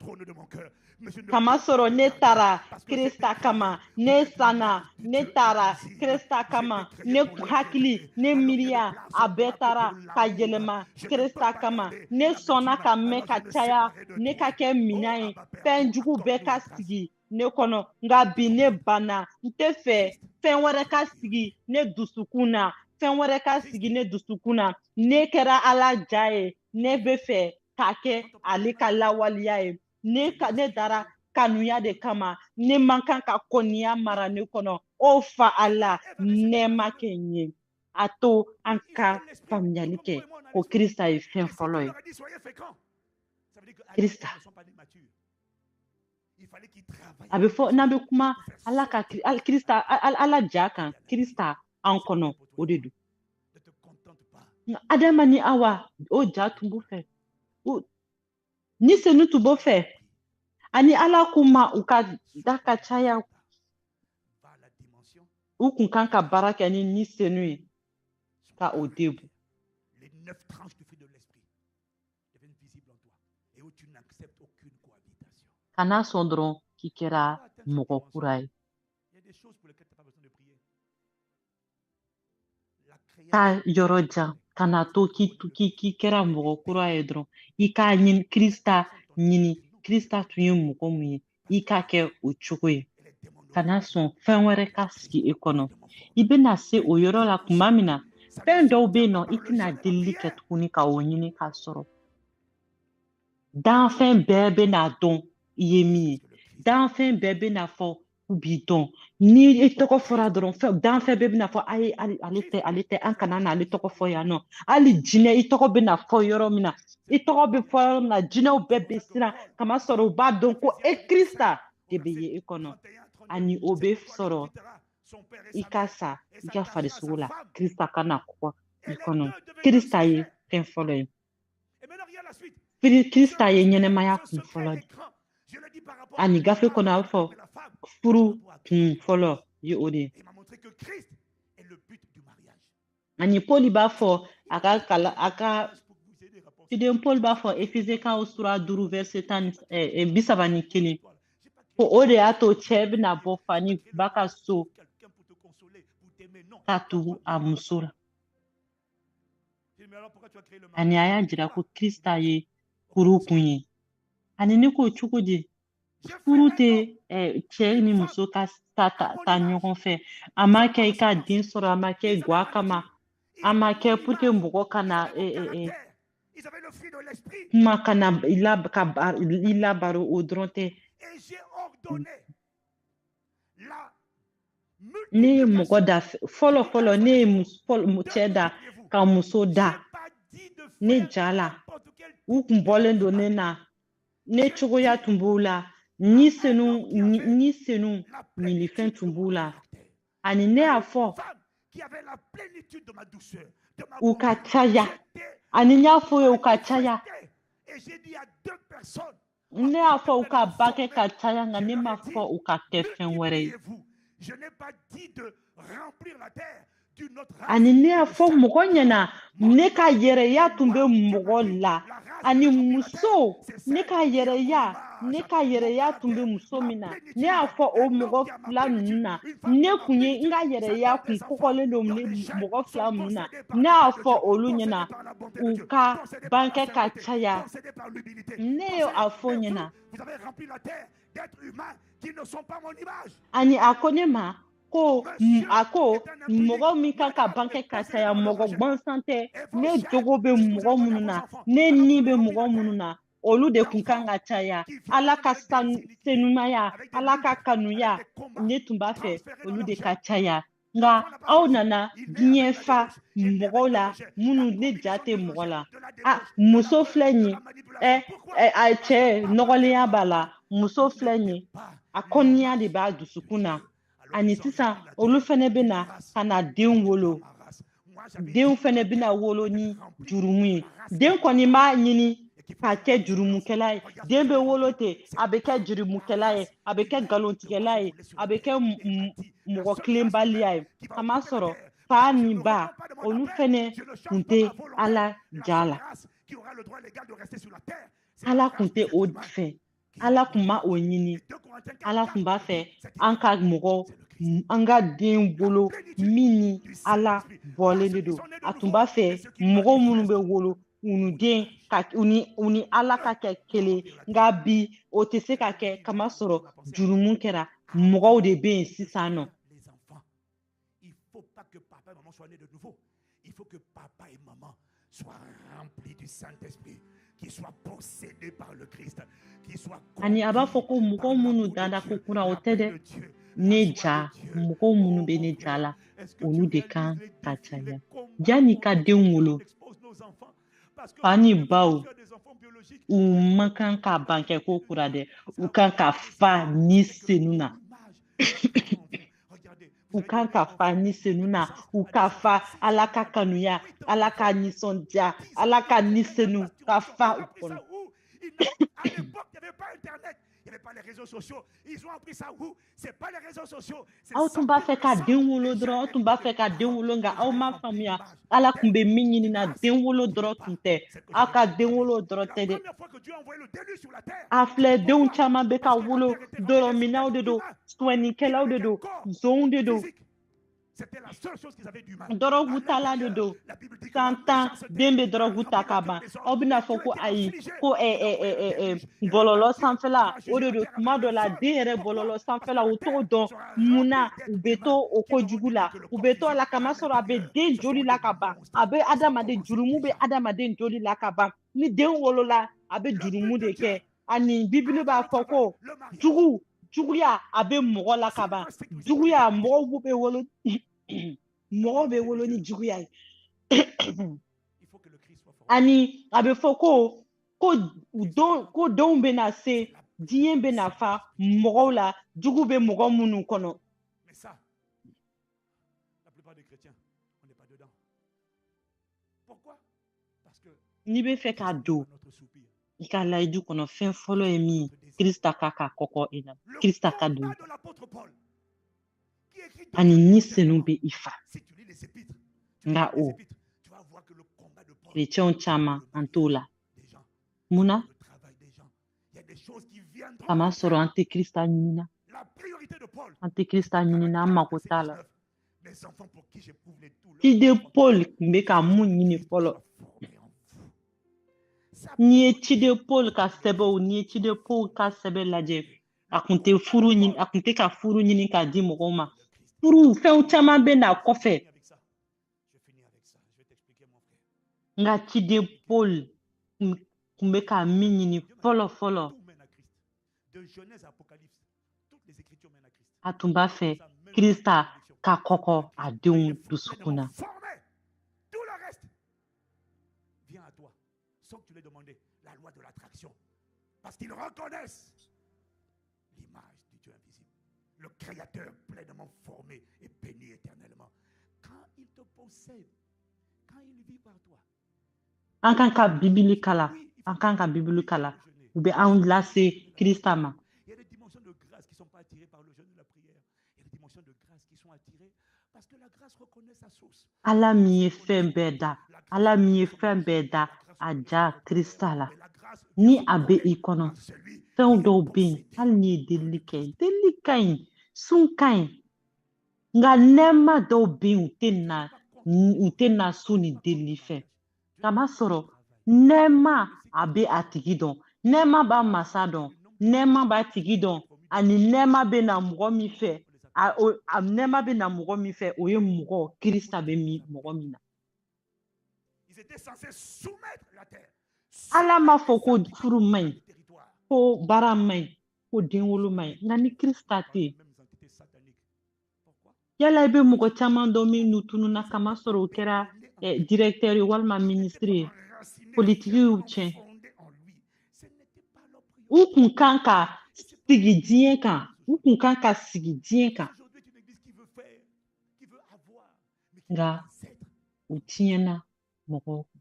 Kamasɔrɔ ne taara Krista kama, ne sanna, ne taara Krista kama, ne hakili, ne miiriya, a bɛɛ taara ka yɛlɛma Krista kama. Ne sɔnna ka mɛn ka caya, ne ka kɛ minɛn ye, fɛn jugu bɛɛ ka sigi ne kɔnɔ, nka bi ne banna. N tɛ fɛ fɛn wɛrɛ ka sigi ne dusukun na, fɛn wɛrɛ ka sigi ne dusukun na. Ne kɛra Ala ja ye, ne bɛ fɛ k'a kɛ ale ka lawaleya ye. Ne dara kanuya de kama, ne man kan ka kɔniya mara ne kɔnɔ. O fa Ala, nɛɛma kɛ n ye. A to an ka faamuyali kɛ ko Krista ye fɛn fɔlɔ ye. Krista. A bɛ fɔ n'an bɛ kuma Ala ka Krista, Ala ja kan, Krista an kɔnɔ, o de don. Adama ni Awa, o ja tun b'u fɛ. Ni senu tun b'o fɛ. Ani Ala k'u ma u ka da ka caya, u kun kan ka baara kɛ ni senu ye ka o debu. Kana sɔn dɔrɔn k'i kɛra mɔgɔ kura ye. Taa yɔrɔ jan, kana to k'i kɛra mɔgɔ kura ye dɔrɔn. I k'a ɲini, Krista ɲini. Krista tun ye mɔgɔ mun ye, i k'a kɛ o cogo ye. Kana sɔn fɛn wɛrɛ ka sigi e kɔnɔ. I bɛna se o yɔrɔ la tuma min na, fɛn dɔw bɛ yen nɔ, i tɛna delili kɛ tuguni ka o ɲini k'a sɔrɔ. Danfɛn bɛɛ bɛna dɔn i ye min ye. Danfɛn bɛɛ bɛna fɔ k'u b'i dɔn. Ni i tɔgɔ fɔra dɔrɔn, danfɛn bɛɛ bɛna fɔ ayi, ale tɛ, ale tɛ, an kana n'ale tɔgɔ fɔ yan nɔ. Hali jinɛ, i tɔgɔ bɛna fɔ yɔrɔ min na, i tɔgɔ bɛ fɔ yɔrɔ min na, jinɛw bɛɛ bɛ siran, kamasɔrɔ u b'a dɔn ko e Krista de bɛ ye e kɔnɔ. Ani o bɛ sɔrɔ i ka sa i ka farisogo la, Krista ka na kɔgɔ i kɔnɔ. Krista ye fɛn fɔlɔ ye. Krista ye ɲɛnɛmaya kun fɔlɔ de. Ani gafe kɔnɔ a bɛ fɔ furu kun fɔlɔ ye o de ye. Ani Paul b'a fɔ a ka kalan, a ka ciden Paul b'a fɔ Efesikaw sura 5 verset 31 ko o de y'a to cɛ bɛna bɔ fa ni ba ka so ka tugu a muso la. Ani a y'a jira ko Krista ye furu kun ye. Ani ne ko cogo di, furu tɛ cɛ ni muso ka ta ɲɔgɔn fɛ. A ma kɛ i ka den sɔrɔ, a ma kɛ gwa kama, a ma kɛ pour que mɔgɔ kana kuma kana i labaro, o dɔrɔn tɛ. Ne ye mɔgɔ da fɔlɔ fɔlɔ, ne ye cɛ da ka muso da ne ja la, u kun bɔlen don ne na, ne cogoya tun b'u la, ni senu ɲinifɛn tun b'u la. Ani ne y'a fɔ U ka caya. Ani n y'a fɔ ye, u ka caya. Ne y'a fɔ u ka bange ka caya, nka ne ma fɔ u ka kɛ fɛn wɛrɛ ye. Ani ne y'a fɔ mɔgɔ ɲɛna, ne ka yɛrɛya tun bɛ mɔgɔ la ani muso. Ne ka yɛrɛya tun bɛ muso min na, ne y'a fɔ o mɔgɔ fila ninnu na. Ne kun ye n ka yɛrɛya kun kɔkɔlen don ne mɔgɔ fila ninnu na. Ne y'a fɔ olu ɲɛna, u ka bange ka caya. Ne ye a fɔ ɲɛna. Ani a ko ne ma ko, a ko mɔgɔ min kan ka bange ka caya, mɔgɔ gansan tɛ. Ne jogo bɛ mɔgɔ minnu na, ne ni bɛ mɔgɔ minnu na, olu de kun kan ka caya. Ala ka senumaya, Ala ka kanuya, ne tun b'a fɛ olu de ka caya. Nka aw nana diɲɛ fa mɔgɔw la minnu ne ja tɛ mɔgɔ la. A muso filɛ nin ye, ɛ a cɛ nɔgɔlenya b'a la. Muso filɛ nin ye, a kɔniya de b'a dusukun na. Ani sisan olu fɛnɛ bɛ na ka na den wolo. Denw fɛnɛ bɛna wolo ni jurumu ye. Den kɔni b'a ɲini ka kɛ jurumukɛla ye. Den bɛ wolo ten, a bɛ kɛ jurumukɛla ye, a bɛ kɛ nkalontigɛla ye, a bɛ kɛ mɔgɔ tilenbaliya ye. Kamasɔrɔ fa ni ba, olu fɛnɛ tun tɛ Ala ja la. Ala tun tɛ o fɛ, Ala tun ma o ɲini. Ala tun b'a fɛ an ka mɔgɔ, an ka den wolo min ni Ala bɔlen de don. A tun b'a fɛ mɔgɔ minnu bɛ wolo, u ni den ka u ni Ala ka kɛ kelen. Nka bi o tɛ se ka kɛ, kamasɔrɔ jurumu kɛra. Mɔgɔw de bɛ yen sisan nɔ.
Il faut pas que papa et maman soient nés de nouveau. Il faut que papa et maman soient remplis du Saint-Esprit, qu'ils soient possédés par le Christ, qu'ils soient
Ani a b'a fɔ ko mɔgɔ minnu dara ko kura, o tɛ dɛ. Ne ja, mɔgɔ minnu bɛ ne ja la, olu de kan ka caya. Yanni ka den wolo, fa ni baw, u man kan ka ban kɛ ko kura dɛ. U kan ka fa ni senu na, u kan ka fa ni senu na, u ka fa Ala ka kanuya, Ala ka nisɔndiya, Ala ka ni senu ka fa u kɔnɔ.
À l'époque, il n'y avait pas Internet, il n'y avait pas les réseaux sociaux. Ils ont appris ça où? C'est pas les réseaux sociaux.
Aw tun b'a fɛ ka den wolo dɔrɔn, aw tun b'a fɛ ka den wolo, nka aw ma faamuya Ala tun bɛ min ɲini na. Den wolo dɔrɔn tun tɛ, aw ka den wolo dɔrɔn tɛ dɛ. A filɛ, denw caman bɛ ka wolo, dɔrɔminɛw de don, sonyɛnikɛlaw de don, zonw de don, dɔrɔgutala de don. San 10, den bɛ dɔrɔgu ta ka ban. Aw bɛna fɔ ko ayi, ko bɔlɔlɔ sanfɛla o de don. Tuma dɔ la, den yɛrɛ, bɔlɔlɔ sanfɛla, u t'o dɔn. Munna u bɛ to o kojugu la? U bɛ to a la kamasɔrɔ a bɛ den joli la ka ban. A bɛ adamaden, jurumu bɛ adamaden joli la ka ban. Ni den wolola, a bɛ jurumu de kɛ. Ani Bibili b'a fɔ ko jugu, juguya, a bɛ mɔgɔ la ka ban. Juguya, mɔgɔw bɛ wolo, mɔgɔw bɛ wolo ni juguya ye. Ani a bɛ fɔ ko denw bɛna se, diɲɛ bɛna fa mɔgɔw la, jugu bɛ mɔgɔ minnu kɔnɔ.
Mais ça, la plupart des chrétiens, on n'est pas dedans. Pourquoi? Parce que
N'i bɛ fɛ ka don i ka layidu kɔnɔ, fɛn fɔlɔ ye min ye, Krista ka kɔkɔ i la, Krista ka don ani ni senu bɛ i fa. Nka o kerecɛnw caman, an t'o la. Munna? Kamasɔrɔ an tɛ Krista ɲinina, an tɛ Krista ɲinina, an mako t'a la. Ciden Paul tun bɛ ka mun ɲini fɔlɔ? N'i ye ciden Paul ka sɛbɛnw, n'i ye ciden Paul ka sɛbɛn lajɛ, a kun tɛ furu ɲini, a kun tɛ ka furu ɲini k'a di mɔgɔw ma. Furu, fɛnw caman bɛ na kɔfɛ. Nka ciden Paul kun bɛ ka min ɲini fɔlɔ fɔlɔ, a tun b'a fɛ Krista ka kɔkɔ a denw dusukun na.
Tout le reste vient à toi sans que tu l'aies demandé. La loi de l'attraction. Parce qu'ils reconnaissent l'image du Dieu invisible, le Créateur pleinement formé et béni éternellement. Quand
An kan ka Bibili kalan, an kan ka Bibili kalan, u bɛ anw lase Krista ma. Ala min ye fɛn bɛɛ da, Ala min ye fɛn bɛɛ da, a ja Krista la. Ni a bɛ i kɔnɔ, fɛn dɔw bɛ yen, hali n'i ye delili kɛ, delili ka ɲi, sun ka ɲi, nka nɛɛma dɔw bɛ yen, u tɛ na sun ni delili fɛ. Kamasɔrɔ nɛɛma a bɛ a tigi dɔn, nɛɛma b'a masa dɔn, nɛɛma b'a tigi dɔn, ani nɛɛma bɛ na mɔgɔ min fɛ, a nɛɛma bɛ na mɔgɔ min fɛ, o ye mɔgɔ Krista bɛ min mɔgɔ min na. Ala m'a fɔ ko furu man ɲi, ko baara man ɲi, ko denwolo man ɲi, nka ni Krista tɛ yen. Yala i bɛ mɔgɔ caman dɔn minnu tununna, kamasɔrɔ o kɛra directeur ye walima ministre ye, politiki y'u tiɲɛ. U kun kan ka sigi diɲɛ kan, u kun kan ka sigi diɲɛ kan, nka u tiɲɛna mɔgɔw kun.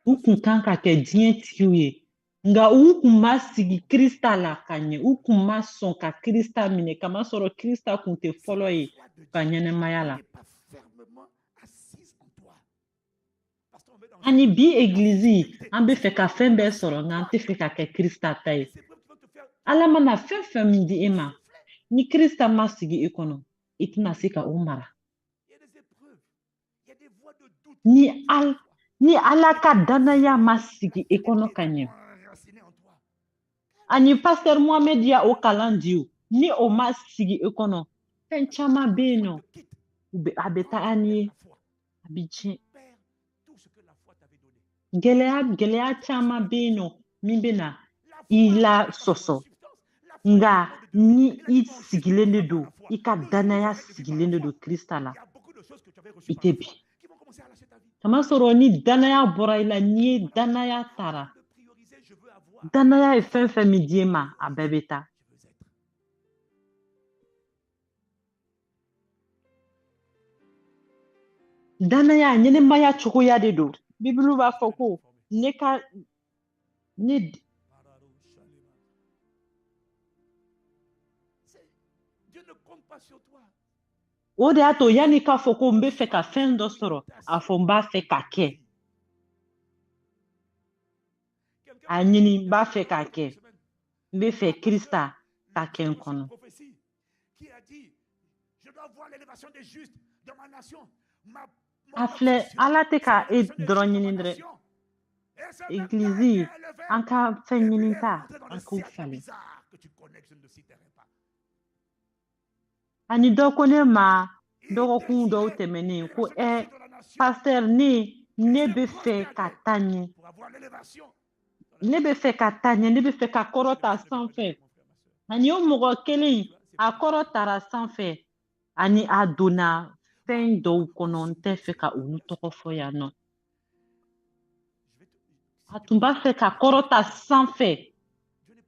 U kun kan ka kɛ diɲɛ tigiw ye, nka u kun ma sigi Krista la ka ɲɛ, u kun ma sɔn ka Krista minɛ, kamasɔrɔ Krista kun tɛ fɔlɔ ye u ka ɲɛnɛmaya la. Ani bi egilizi, an bɛ fɛ ka fɛn bɛɛ sɔrɔ, nka an tɛ fɛ ka kɛ Krista ta ye. Ala mana fɛn fɛn min di e ma, ni Krista ma sigi e kɔnɔ, i tɛna se ka o mara. Ni Ala ka danaya ma sigi e kɔnɔ ka ɲɛ, ani pasteur Mohamed ya o kalan di o, ni o ma sigi e kɔnɔ, fɛn caman bɛ yen nɔ, u bɛ a bɛ taa ni ye, a bɛ tiɲɛ. Gɛlɛya, gɛlɛya caman bɛ yen nɔ min bɛ na i la sɔsɔ, nka ni i sigilen de don, i ka danaya sigilen de don Krista la, i tɛ bin. Kamasɔrɔ ni danaya bɔra i la, n'i ye danaya tara, danaya ye fɛn fɛn min di e ma, a bɛɛ bɛ taa. Danaya ɲɛnɛmaya cogoya de don. Bibulu b'a fɔ ko ne ka ne. O de y'a to yanni k'a fɔ ko n bɛ fɛ ka fɛn dɔ sɔrɔ, a fɔ n b'a fɛ ka kɛ. A ɲini n b'a fɛ k'a kɛ, n bɛ fɛ Krista ka kɛ n kɔnɔ. A filɛ, Ala tɛ ka e dɔrɔn ɲini dɛ. Egilizi, an ka fɛn ɲini ta, an k'o falen. Ani dɔ ko ne ma dɔgɔkun dɔw tɛmɛnen ko pasteur, ne bɛ fɛ ka taa ɲɛ, ne bɛ fɛ ka taa ɲɛ, ne bɛ fɛ ka kɔrɔta sanfɛ. Ani o mɔgɔ kelen, a kɔrɔ tara sanfɛ, ani a donna fɛn dɔw kɔnɔ, n tɛ fɛ ka olu tɔgɔ fɔ yan nɔ. A tun b'a fɛ ka kɔrɔta sanfɛ,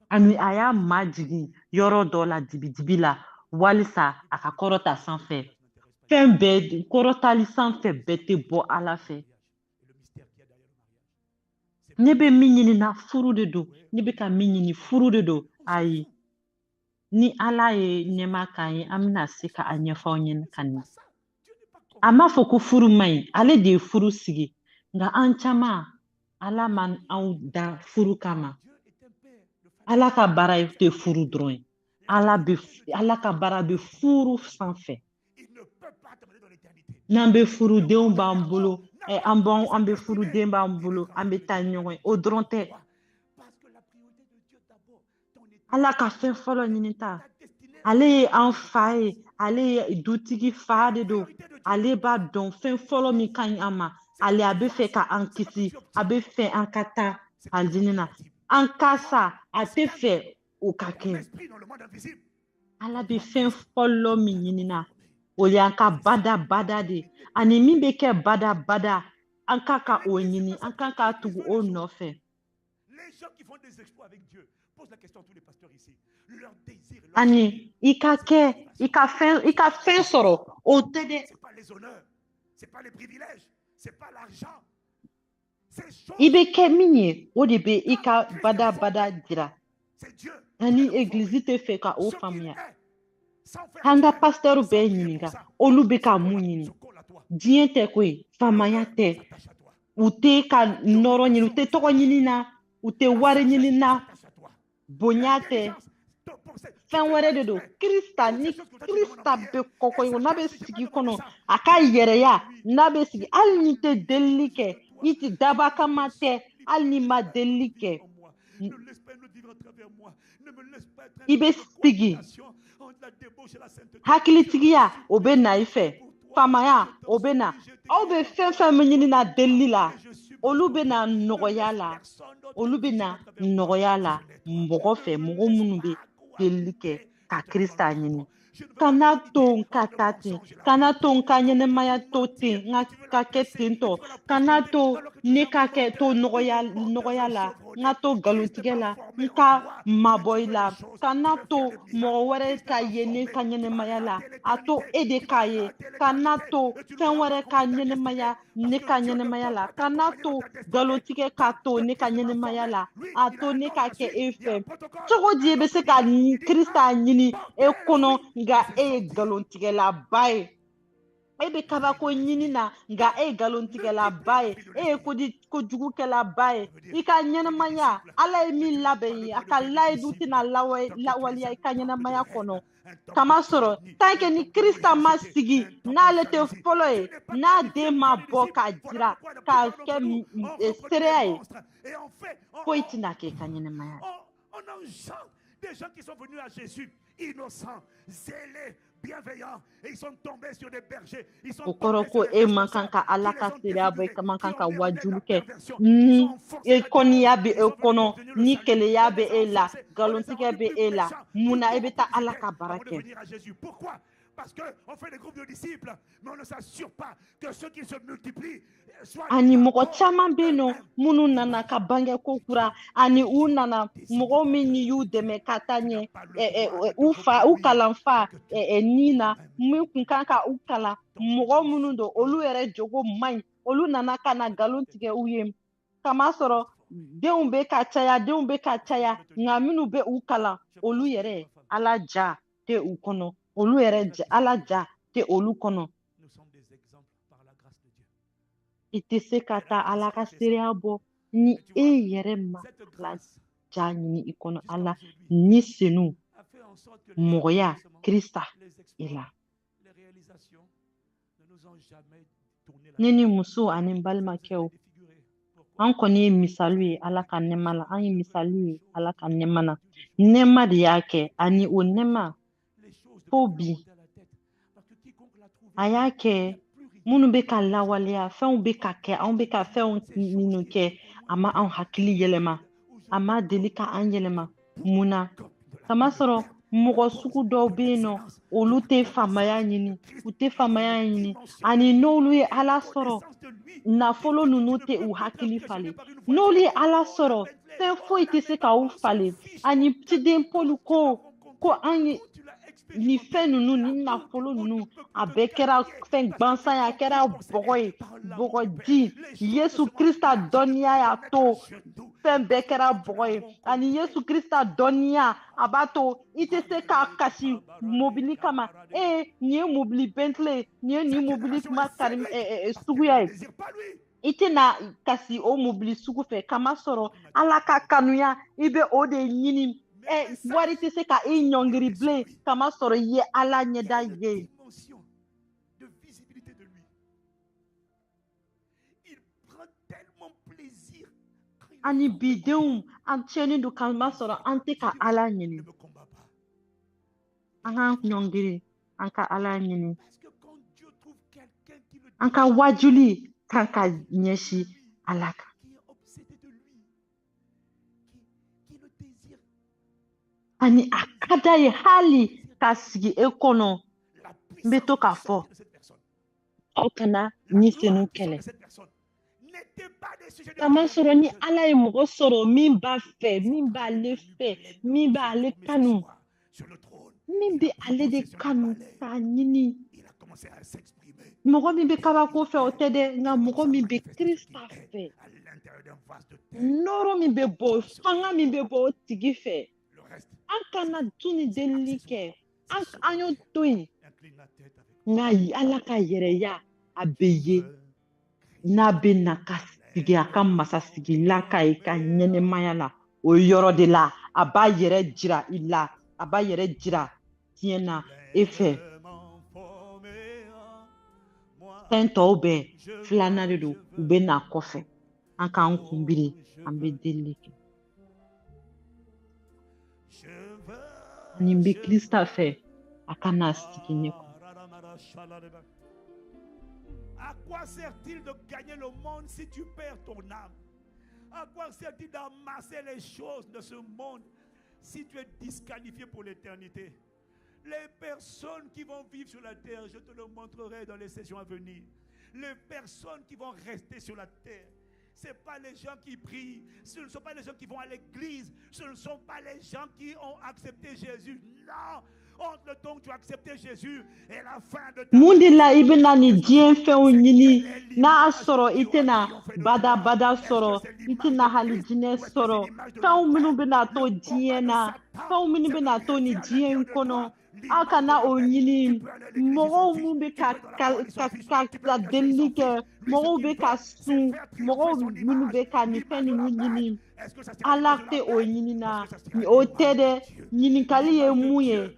ani a y'a majigin yɔrɔ dɔ la dibidibi la walisa a ka kɔrɔta sanfɛ. Fɛn bɛɛ kɔrɔtali sanfɛ bɛɛ tɛ bɔ Ala fɛ. Ne bɛ min ɲini na, furu de don. Ne bɛ ka min ɲini, furu de don. Ayi, ni Ala ye nɛɛma k'an ye, an bɛna se ka a ɲɛfɔ aw ɲɛna ka ɲɛ. A m'a fɔ ko furu man ɲi, ale de ye furu sigi, nka an caman, Ala ma anw da furu kama. Ala ka baara tɛ furu dɔrɔn ye. Ala ka baara bɛ furu sanfɛ. N'an bɛ furu, denw b'an bolo, an bɛ furu, den b'an bolo, an bɛ taa ɲɔgɔn ye, o dɔrɔn tɛ. Ala ka fɛn fɔlɔ ɲini ta, ale ye an fa ye, ale ye dutigi fa de don. Ale b'a dɔn fɛn fɔlɔ min ka ɲi an ma. Ale a bɛ fɛ ka an kisi, a bɛ fɛ an ka taa alijinɛ na, an ka sa, a tɛ fɛ o ka kɛ. Ala bɛ fɛn fɔlɔ min ɲinina, o y'an ka bada bada de, ani min bɛ kɛ bada bada, an ka ka o ɲini, an kan ka tugu o nɔfɛ. Ani i ka kɛ, i ka fɛn sɔrɔ, o tɛ dɛ. I bɛ kɛ min ye, o de bɛ i ka badabada jira. Ani egilizi tɛ fɛ ka o faamuya. An ka pasitɛriw bɛɛ ɲininka, olu bɛ ka mun ɲini? Diɲɛ tɛ koyi, faamaya tɛ. U tɛ ka nɔrɔ ɲini, u tɛ tɔgɔ ɲini na, u tɛ wari ɲini na, bonya tɛ, fɛn wɛrɛ de don. Krista, ni Krista bɛ kɔkɔ i n'a bɛ sigi kɔnɔ, a ka yɛrɛya n'a bɛ sigi, hali ni tɛ delili kɛ, i tɛ daba kama tɛ, hali ni ma delili kɛ, i bɛ sigi. Hakilitigiya, o bɛ na i fɛ. Faamaya, o bɛ na. Aw bɛ fɛn fɛn min ɲini na delili la, olu bɛ na nɔgɔya la, olu bɛ na nɔgɔya la mɔgɔ fɛ, mɔgɔ minnu bɛ delili kɛ ka Krista ɲini. Kana to n ka taa ten, kana to n ka ɲɛnɛmaya to ten, n ka kɛ ten tɔ, kana to ne ka kɛ to nɔgɔya la, n ka to nkalontigɛ la, n ka mabɔ i la, kana to mɔgɔ wɛrɛ ka ye ne ka ɲɛnɛmaya la, a to e de k'a ye, kana to fɛn wɛrɛ ka ɲɛnɛmaya ne ka ɲɛnɛmaya la, kana to nkalontigɛ ka to ne ka ɲɛnɛmaya la, a to ne ka kɛ e fɛ. Cogo di e bɛ se ka Krista ɲini e kɔnɔ, nka e ye nkalontigɛlaba ye? E bɛ kabako ɲini na, nka e ye nkalontigɛlaba ye, e ye kojugukɛlaba ye. I ka ɲɛnɛmaya, Ala ye min labɛn ye, a ka layidu tɛna lawaleya i ka ɲɛnɛmaya kɔnɔ. Kamasɔrɔ tant que ni Krista ma sigi, n'ale tɛ fɔlɔ ye, n'a den ma bɔ k'a jira k'a kɛ seereya ye, foyi tɛna kɛ i ka ɲɛnɛmaya.
Des gens qui sont venus à Jésus, innocents, zélés, bienveillants, et ils sont tombés sur des bergers. Ils sont
O kɔrɔ ko e man kan ka Ala ka seereya bɔ, e man kan ka wajulu kɛ ni e kɔniya bɛ e kɔnɔ, ni keleya bɛ e la, nkalontigɛ bɛ e la. Mun na e bɛ taa Ala ka baara kɛ?
Pourquoi? Parce qu'on fait des groupes de disciples, mais on ne s'assure pas que ceux qui se multiplient soient.
Ani mɔgɔ caman bɛ yen nɔ minnu nana ka bange ko kura, ani u nana mɔgɔ min ni y'u dɛmɛ ka taa ɲɛ, u fa u kalanfa ni na min kun kan ka u kalan, mɔgɔ minnu don, olu yɛrɛ jogo man ɲi, olu nana ka na nkalon tigɛ u ye. Kamasɔrɔ denw bɛ ka caya, denw bɛ ka caya, nka minnu bɛ u kalan, olu yɛrɛ Ala ja tɛ u kɔnɔ, olu yɛrɛ Ala ja tɛ olu kɔnɔ. I tɛ se ka taa Ala ka seereya bɔ ni e yɛrɛ ma Ala ja ɲini i kɔnɔ, Ala ni senu mɔgɔya Krista i la. Ne ni muso ani n balimakɛw, an kɔni ye misali ye Ala ka nɛɛma la, an ye misali ye Ala ka nɛɛma na. Nɛɛma de y'a kɛ, ani o nɛɛma fo bi a y'a kɛ minnu bɛ ka lawaleya, fɛnw bɛ ka kɛ, anw bɛ ka fɛnw minnu kɛ, a ma anw hakili yɛlɛma, a ma deli ka an yɛlɛma. Mun na? Kamasɔrɔ mɔgɔ sugu dɔw bɛ yen nɔ, olu tɛ faamaya ɲini, u tɛ faamaya ɲini, ani n'olu ye Ala sɔrɔ, nafolo ninnu tɛ u hakili falen. N'olu ye Ala sɔrɔ, fɛn foyi tɛ se ka u falen. Ani ciden Paul ko an ye ni fɛn ninnu, ni nafolo ninnu, a bɛɛ kɛra fɛn gansan ye, a kɛra bɔgɔ ye, bɔgɔji. Yesu Krista dɔnniya y'a to fɛn bɛɛ kɛra bɔgɔ ye. Ani Yesu Krista dɔnniya a b'a to i tɛ se k'a kasi mobili kama. E nin ye mobili Bentley, nin ye nin mobili kuma kari suguya ye, i tɛna kasi o mobili sugu fɛ. Kamasɔrɔ Ala ka kanuya, i bɛ o de ɲini. Wari tɛ se ka i ɲɔngiri bilen, kamasɔrɔ i ye Ala ɲɛda ye. Ani bidenw, an tiɲɛnen don kamasɔrɔ an tɛ ka Ala ɲini. An k'an ɲɔngiri, an ka Ala ɲini. An ka wajuli kan ka ɲɛsin Ala kan. Ani a ka d'a ye hali ka sigi e kɔnɔ. N bɛ to k'a fɔ, aw kana ni senu kɛlɛ. Kamasɔrɔ ni Ala ye mɔgɔ sɔrɔ min b'a fɛ, min b'ale fɛ, min b'ale kanu, min bɛ ale de kanu k'a ɲini, Mɔgɔ min bɛ kabako fɛ, o tɛ dɛ, nka mɔgɔ min bɛ Krista fɛ, nɔrɔ min bɛ bɔ, fanga min bɛ bɔ o tigi fɛ. An kana tun ni delili kɛ, an y'o to yen, nka Ala ka yɛrɛya a bɛ ye n'a bɛ na ka sigi a ka masasigilan ka i ka ɲɛnɛmaya la. O yɔrɔ de la a b'a yɛrɛ jira i la, a b'a yɛrɛ jira diɲɛ na e fɛ. Fɛn tɔw bɛɛ filanan de don, u bɛ na kɔfɛ. An k'an kunbiri, an bɛ delili kɛ. Nin bɛ Krista fɛ, a ka n'a sigi ne kɔnɔ.
À quoi sert-il de gagner le monde si tu perds ton âme? À quoi sert-il d'amasser les choses de ce monde si tu es disqualifié pour l'éternité? Les personnes qui vont vivre sur la terre, je te le montrerai dans les sessions à venir. Les personnes qui vont rester sur la terre, ce n'est pas les gens qui prient, ce ne sont pas les gens qui vont à l'église, ce ne sont pas les gens qui ont accepté Jésus. Non! Entre le temps que tu as accepté Jésus et la fin de ta
Mun de la i bɛna nin diɲɛ fɛnw ɲini, n'a y'a sɔrɔ i tɛna badabada sɔrɔ, i tɛna hali jinɛ sɔrɔ? Fɛnw minnu bɛna to diɲɛ na, fɛnw minnu bɛna to nin diɲɛ in kɔnɔ, aw kana o ɲini. Mɔgɔw mun bɛ ka delili kɛ, mɔgɔw bɛ ka sun, mɔgɔw minnu bɛ ka nin fɛn ninnu ɲini, Ala tɛ o ɲini na. O tɛ dɛ. Ɲininkali ye mun ye?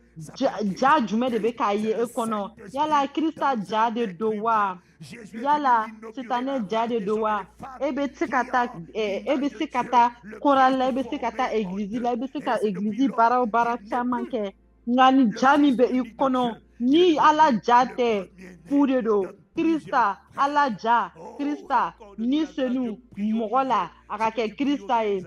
Ja jumɛn de bɛ k'a ye e kɔnɔ? Yala Krista ja de don wa? Yala sitanɛ ja de don wa? E bɛ se ka taa, e bɛ se ka taa chorale la, e bɛ se ka taa egilizi la, e bɛ se ka egilizi baara o baara caman kɛ, nka ni ja min bɛ i kɔnɔ, ni Ala ja tɛ, fu de don. Krista Ala ja, Krista ni senu mɔgɔ la, a ka kɛ Krista ye.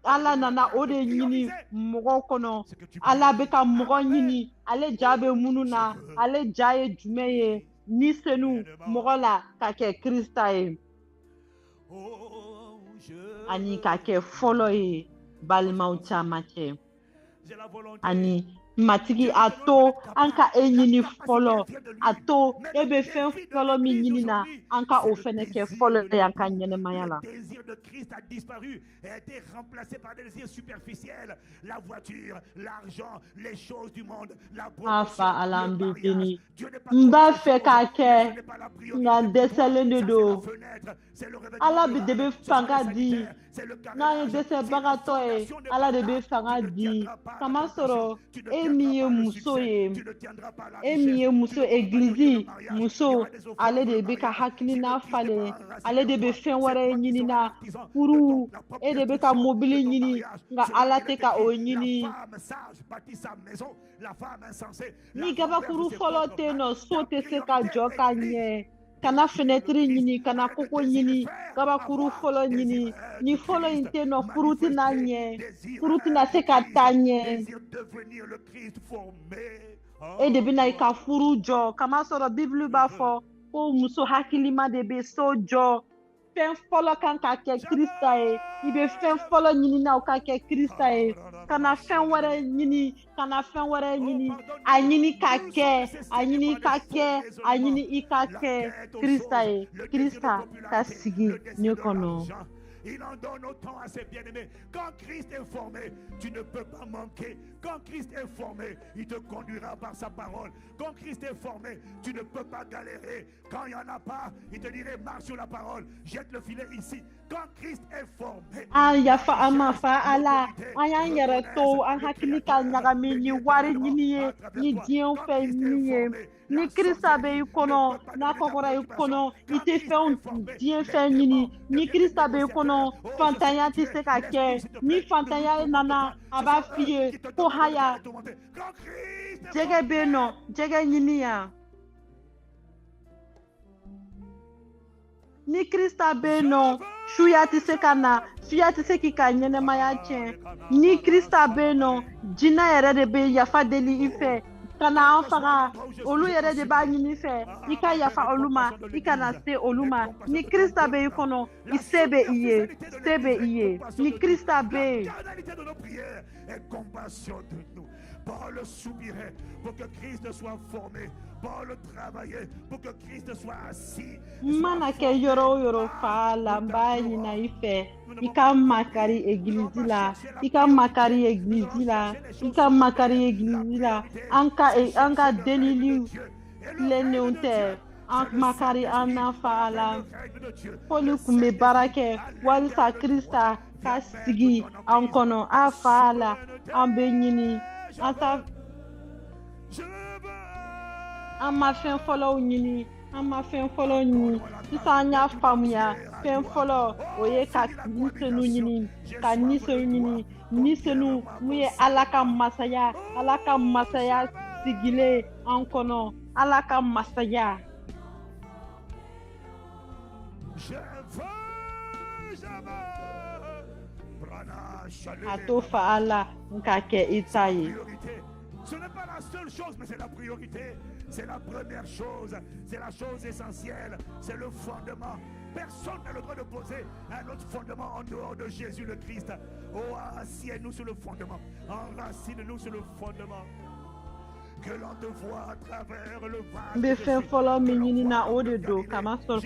Ala nana o de ɲini mɔgɔ kɔnɔ. Ala bɛ ka mɔgɔ ɲini, ale ja bɛ minnu na, ale ja ye jumɛn ye? Ni senu mɔgɔ la ka kɛ Krista ye, ani ka kɛ fɔlɔ ye balimaw caman cɛ. Ani Matigi, a to an ka e ɲini fɔlɔ, a to e bɛ fɛn fɔlɔ min ɲini na, an ka o fɛnɛ kɛ fɔlɔ ye an ka ɲɛnɛmaya la.
Le désir de Christ a disparu et a été remplacé par des désirs superficiels, la voiture, l'argent, les choses du monde, la
A
promotion,
fa Ala,
le
n b'i
mariage.
deli.
Dieu n'est pas
N b'a
contre ces
fɛ
choses,
k'a
mais ce
kɛ,
n'est pas la priorité
nka n
pour toi.
dɛsɛlen de
Ça, c'est la
don.
fenêtre, c'est le revêtement
Ala
de
de
l'âme,
bɛ
ce sont les
fanga di.
sanitaires, c'est le
N'an ye
carrelage. Si la
dɛsɛbagatɔ ye,
fondation n'est
Ala
pas
de
là,
bɛ
tu
fanga
ne
di.
tiendras pas la
Kamasɔrɔ
tentation, tu ne
e min
tiendras
ye
pas le
muso
succès,
ye,
tu ne tiendras pas la
e min
richesse,
ye
tu
muso
ne pourras pas tenir le
egilizi
mariage. Il y
muso,
aura des offrandes
ale
pour
de
le
bɛ ka
mariage. Si le
hakilina
Christ n'est
falen,
pas enraciné
ale
en
de bɛ
toi,
fɛn
c'est
wɛrɛ
toi qui
ɲini
seras
na.
l'artisan de ton,
Furu,
la propre
e de bɛ ka
destruction de
mobili
ton
ɲini,
mariage.
nka
Selon
Ala
qu'il
tɛ
est
ka o
écrit, la
ɲini.
femme sage bâtit sa maison, la femme insensée la
Ni
renverse de
gabakuru
ses
fɔlɔ
propres
tɛ yen
pas.
nɔ, so
Ta
tɛ se ka
priorité
jɔ
est
ka
Christ.
ɲɛ. Kana
Désire le
fenêtre
Christ.
ɲini, kana
Arrête de
koko
désirer
ɲini,
faire,
gabakuru
avoir,
fɔlɔ
désire
ɲini. Ni
être
fɔlɔ in
Christ,
tɛ yen nɔ, furu tɛna
manifester,
ɲɛ,
désire
furu tɛna se
être
ka taa
Christ,
ɲɛ.
désire devenir le Christ formé
E de
en
bɛna i
toi.
ka furu jɔ, kamasɔrɔ Bibulu b'a fɔ ko muso hakilima de bɛ so jɔ. Fɛn fɔlɔ kan ka kɛ Krista ye. I bɛ fɛn fɔlɔ ɲini na, o ka kɛ Krista ye. Kana fɛn wɛrɛ ɲini, kana fɛn wɛrɛ
Oh,
ɲini. A
pardonne-nous.
ɲini ka
Nous sommes
kɛ,
laissés
a
séduire
ɲini
par
ka
les
kɛ,
faux
a ɲini
raisonnements,
i ka
la
kɛ
quête aux
Krista
choses,
ye.
le désir de
Krista ka
popularité,
sigi
le
ne
désir de
kɔnɔ.
l'argent. Il en donne autant à ses bien-aimés. Quand Christ est formé, tu ne peux pas manquer. Quand Christ est formé, il te conduira par sa parole. Quand Christ est formé, tu ne peux pas galérer. Quand il n'y en a pas, il te dirait marche sur la parole, jette le filet ici. Quand Christ est formé,
An
la
yafa an ma,
richesse,
fa Ala,
l'autorité
an y'an yɛrɛ
reconnaissent
to an
le
hakili ka
Créateur
ɲagami
et
ni
qui est
wari
éternellement
ɲini ye,
à travers
ni
toi.
diɲɛ
Quand
fɛn
Christ est
ɲini ye.
formé,
Ni
la
Krista bɛ i
sorcellerie ne
kɔnɔ,
peut pas
n'a
devenir ta
kɔkɔra i
préoccupation.
kɔnɔ, i
Quand
tɛ
Christ
fɛnw
est formé,
diɲɛ
les
fɛn
démons
ɲini. Ni
deviennent des
Krista bɛ i kɔnɔ,
négociateurs. Oh, je sais
fantanya
qui tu
tɛ
es.
se ka
Laisse-nous,
kɛ.
s'il te
Ni
plaît. Ne nous
fantanya
tourmente
nana,
pas.
a
Ce
b'a
sont
f'i
eux
ye
qui te
ko
demandent de venir
haya,
les tourmenter. Quand Christ est
jɛgɛ bɛ yen
formé,
nɔ, jɛgɛ ɲini yan. Ni Krista bɛ yen
je
nɔ,
veux,
suya tɛ se
je
ka na,
veux.
suya tɛ se k'i ka ɲɛnɛmaya tiɲɛ. Ni Krista bɛ yen nɔ, jinɛ yɛrɛ de bɛ yafa deli i fɛ. Kana an
Quel que soit
faga,
l'endroit où je suis,
olu
je
yɛrɛ
te
de b'a
supplie.
ɲini fɛ. I
Ah,
ka
ma paix,
yafa
les
olu ma,
compassions de
i kana
l'Église,
se olu
les
ma.
compassions
Ni
de ton
Krista bɛ i
peuple,
kɔnɔ, i
la
se bɛ i ye,
superficialité de
se bɛ
l'Église
i
est
ye.
compassion
Ni
de nous.
Krista
La
bɛ yen,
carnalité de nos prières est compassion de nous. Paul soupirait pour que Christ soit formé Paul travaillait pour que Christ soit assis.
N mana kɛ yɔrɔ o yɔrɔ, Fa la, n b'a ɲina i fɛ, i ka makari egilizi la, i ka makari egilizi la, i ka makari egilizi la. An ka deliliw tilennenw tɛ, an makari an na, Fa la. Pɔli kun bɛ baara kɛ walisa Krista ka sigi an kɔnɔ. A Fa la, an bɛ ɲini an ta, an ma fɛn fɔlɔw ɲini, an ma fɛn fɔlɔ ɲini. Sisan an y'a faamuya, fɛn fɔlɔ, o ye ka Ni Senu ɲini, ka Ni Senu ɲini. Ni Senu mun ye? Ala ka masaya, Ala ka masaya sigilen an kɔnɔ, Ala ka masaya.
Je veux, je veux. Prana,
A to, Fa Ala, n ka kɛ i ta ye.
Priorité. Ce n'est pas la seule chose, mais c'est la priorité. C'est la première chose. C'est la chose essentielle. C'est le fondement. Personne n'a le droit de poser un autre fondement en dehors de Jésus le Christ. Oh, assieds-nous sur le fondement. Enracine-nous sur le fondement. Que l'on te voit à travers le vase.
N bɛ fɛn fɔlɔ min ɲini na, o de don, kamasɔrɔ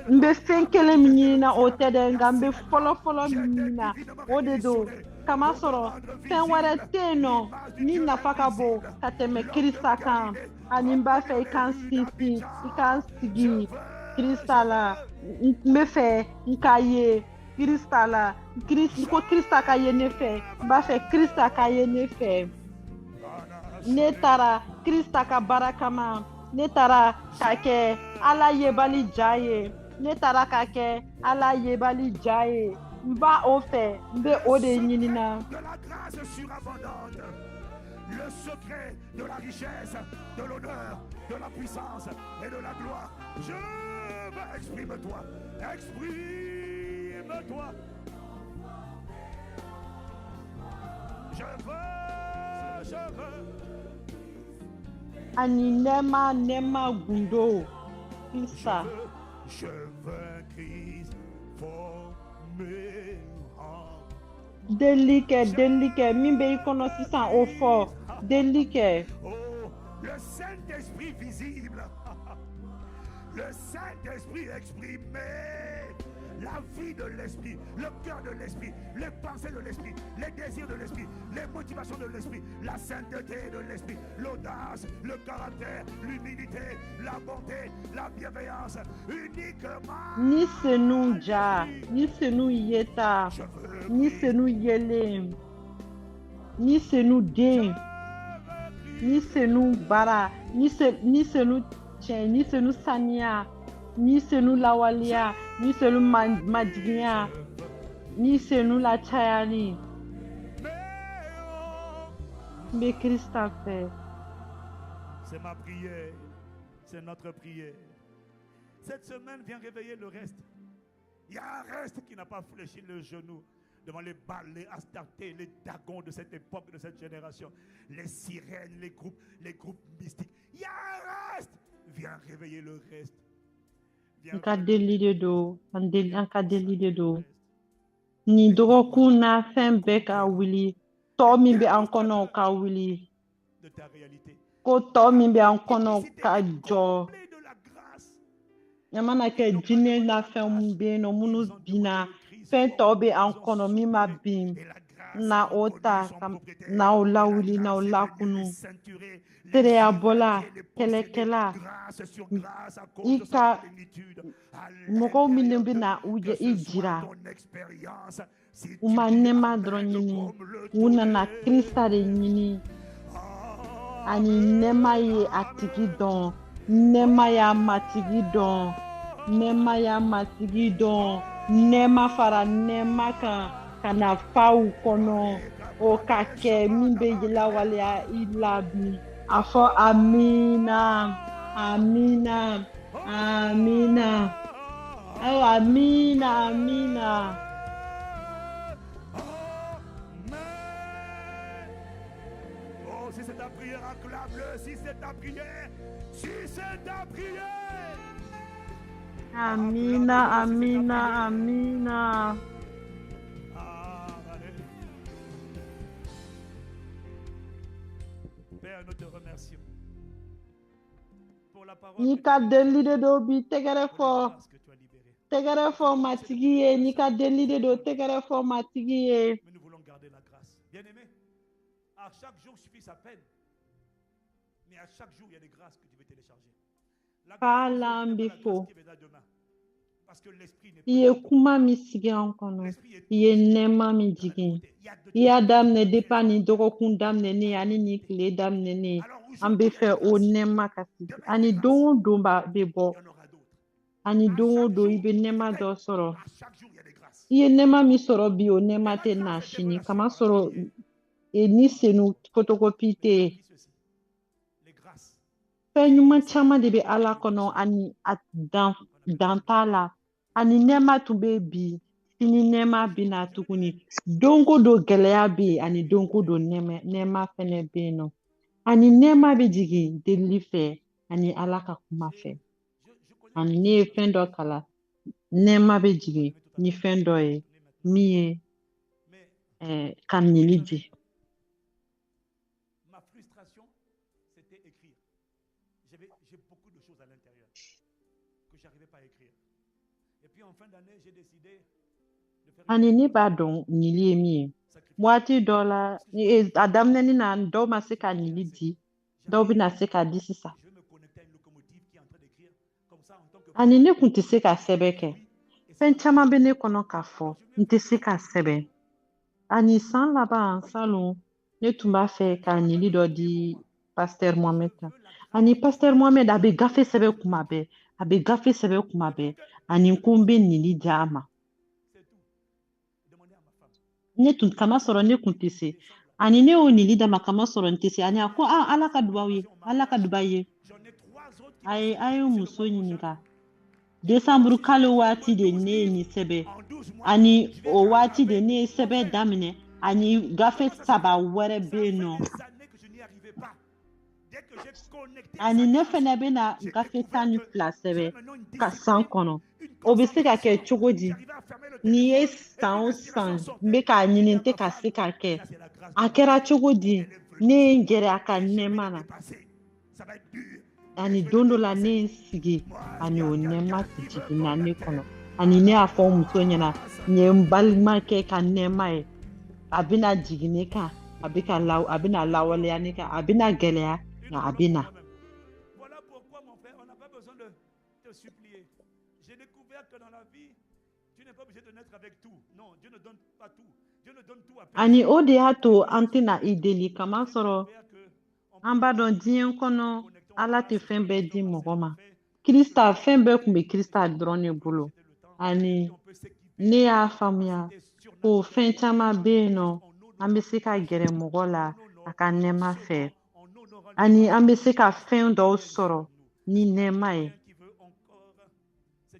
n bɛ fɛn kelen min ɲini na, o tɛ dɛ, nka n bɛ fɔlɔ fɔlɔ min ɲini na, o de don, kamasɔrɔ fɛn wɛrɛ tɛ yen nɔ min nafa ka bon ka tɛmɛ Kirisa kan. Ani n b'a fɛ i k'an sinsin, i k'an sigi Kirisa la. N bɛ fɛ n ka ye Kirisa la, ko Kirisa ka ye ne fɛ. N b'a fɛ Kirisa ka ye ne fɛ. Ne taara Krista ka baara kama, ne taara ka kɛ Ala yebali ja ye, ne taara ka kɛ Ala yebali ja ye. N b'a o fɛ, n bɛ o de ɲinina.
De la grâce surabondante. Le secret de la richesse, de l'honneur, de la puissance et de la gloire. Je veux, exprime-toi. Exprime-toi. Je veux, je veux.
Ani nɛɛma, nɛɛma gundo, Krista.
Je veux Christ formé en
Deli kɛ, deli kɛ, min bɛ i kɔnɔ sisan, o fɔ, deli kɛ.
Oh, le Saint-Esprit visible. Le Saint-Esprit exprimé. La vie de l'Esprit, le cœur de l'Esprit, les pensées de l'Esprit, les désirs de l'Esprit, les motivations de l'Esprit, la sainteté de l'Esprit, l'audace, le caractère, l'humilité, la bonté, la bienveillance, uniquement.
Ni Senu ja, Ni Senu yeta, Ni Senu yelen, Ni Senu den, Ni Senu baara, Ni Senu tiɲɛ, Ni Senu saniya, Ni Senu lawaleya, Ni Senu majiginya, Ni Senu lacayali. N bɛ Krista fɛ.
C'est ma prière, c'est notre prière. Cette semaine vient réveiller le reste. Il y a un reste qui n'a pas fléchi le genou devant les Baals, les Astartés, les Dagons de cette époque, de cette génération, les sirènes, les groupes mystiques. Il y a un reste. Viens réveiller le reste.
N ka deli de don, an deli, an ka deli de don. Nin dɔgɔkun na, fɛn bɛɛ ka wuli, tɔ min bɛ an kɔnɔ ka wuli.
De ta réalité.
Ko tɔ min bɛ an kɔnɔ ka jɔ. A mana kɛ jinɛ na, fɛn mun bɛ yen nɔ minnu binna, fɛn tɔ bɛ an kɔnɔ min ma bin, na o ta ka na o lawuli, na o lakunu. Tereyabɔla, kɛlɛkɛla, i ka mɔgɔw minnu bɛ na u i jira, u ma nɛɛma dɔrɔn ɲini, u nana Krista de ɲini. Ani nɛɛma ye a tigi dɔn, nɛɛma y'a matigi dɔn, nɛɛma y'a matigi dɔn. Nɛɛma fara nɛɛma kan ka na fa u kɔnɔ, o ka kɛ min bɛ lawaleya i la bi. A fɔ amina, amina, amina. Ayiwa, amina, amina.
Oh, si c'est ta prière, acclame-le. Si c'est ta prière, si c'est ta prière.
Amina, amina, amina.
Amen. Père, nous te remercions.
N'i ka delili de don bi, tɛgɛrɛ fɔ. Tɛgɛrɛ fɔ Matigi ye. N'i ka delili de don, tɛgɛrɛ fɔ Matigi ye.
Mais nous voulons garder la grâce. Bien-aimé, à chaque jour suffit sa peine. Mais à chaque jour, il y a des grâces que tu veux télécharger. La
Fa
grâce
Ala, an
d'aujourd'hui n'est
b'i
pas la grâce
fo.
qui viendra demain. Parce que l'esprit n'est
I ye kuma min sigi an kɔnɔ, i ye nɛɛma min jigin, i y'a daminɛ depuis nin dɔgɔkun daminɛnen ani nin tile daminɛnen, an bɛ fɛ o nɛɛma ka sigi. Ani don o don bɛ bɔ, ani don o don i bɛ nɛɛma dɔ sɔrɔ. I ye nɛɛma min sɔrɔ bi, o nɛɛma tɛ na sini, kamasɔrɔ ni senu photocopie tɛ yen. Fɛn ɲuman caman de bɛ Ala kɔnɔ, ani a dan t'a la. Ani nɛɛma tun bɛ bi, sini nɛɛma bɛ na tuguni. Don o don gɛlɛya bɛ yen, ani don o don nɛɛma fɛnɛ bɛ yen nɔ. Ani nɛɛma bɛ jigin delili fɛ ani Ala ka kuma fɛ. Ani ne ye fɛn dɔ kalan, nɛɛma bɛ jigin ni fɛn dɔ ye min ye ka nili di.
Ma frustration, c'était écrire. J'ai beaucoup de choses à l'intérieur que j'arrivais pas à écrire. Et puis en fin d'année, j'ai décidé de faire une
Ani ne b'a dɔn nili ye min ye. Waati dɔ la, a daminɛni na, dɔw ma se ka nili di, dɔw bɛna se k'a di sisan. Ani ne kun tɛ se ka sɛbɛn kɛ. Fɛn caman bɛ ne kɔnɔ k'a fɔ, n tɛ se ka sɛbɛn. Ani san laban salon, ne tun b'a fɛ ka nili dɔ di Pasteur Mohamed kan. Ani Pasteur Mohamed, a bɛ gafe sɛbɛn kuma bɛɛ, a bɛ gafe sɛbɛn kuma bɛɛ, ani ko n bɛ nili di a ma. Ne tun kamasɔrɔ ne kun tɛ se. Ani ne y'o nili d'a ma kamasɔrɔ n tɛ se. Ani a ko, Ala ka dubaw ye, Ala ka duba ye. A ye muso ɲininka. Décembre kalo waati de ne ye nin sɛbɛn. Ani o waati de ne ye sɛbɛn daminɛ. Ani gafe 3 wɛrɛ bɛ yen nɔ. Ani ne fɛnɛ bɛna gafe 12 sɛbɛn ka san kɔnɔ. O bɛ se ka kɛ cogo di? N'i ye san o san n bɛ k'a ɲini n tɛ ka se k'a kɛ. A kɛra cogo di? Ne ye n gɛrɛ a ka nɛɛma na. Ani don dɔ la ne ye n sigi ani o nɛɛma jiginna ne kɔnɔ. Ani ne y'a fɔ n muso ɲɛna, nin ye n balimakɛ ka nɛɛma ye. A bɛna jigin ne kan, a bɛna lawaleya ne kan, a bɛna gɛlɛya, nka a bɛ na.
Voilà pourquoi, mon frère, on n'a pas besoin de te supplier. J'ai découvert que dans la vie, tu n'es pas obligé de naître avec tout. Non, Dieu ne donne pas tout. Dieu ne donne tout à personne.
Ani o de y'a to an tɛna i deli, kamasɔrɔ an b'a dɔn diɲɛ kɔnɔ Ala tɛ fɛn bɛɛ di mɔgɔ ma. Krista, fɛn bɛɛ tun bɛ Krista dɔrɔn de bolo. Ani ne y'a faamuya ko fɛn caman bɛ yen nɔ, an bɛ se ka gɛrɛ mɔgɔ la a ka nɛɛma fɛ. Ani an bɛ se ka fɛn dɔw sɔrɔ ni nɛɛma ye.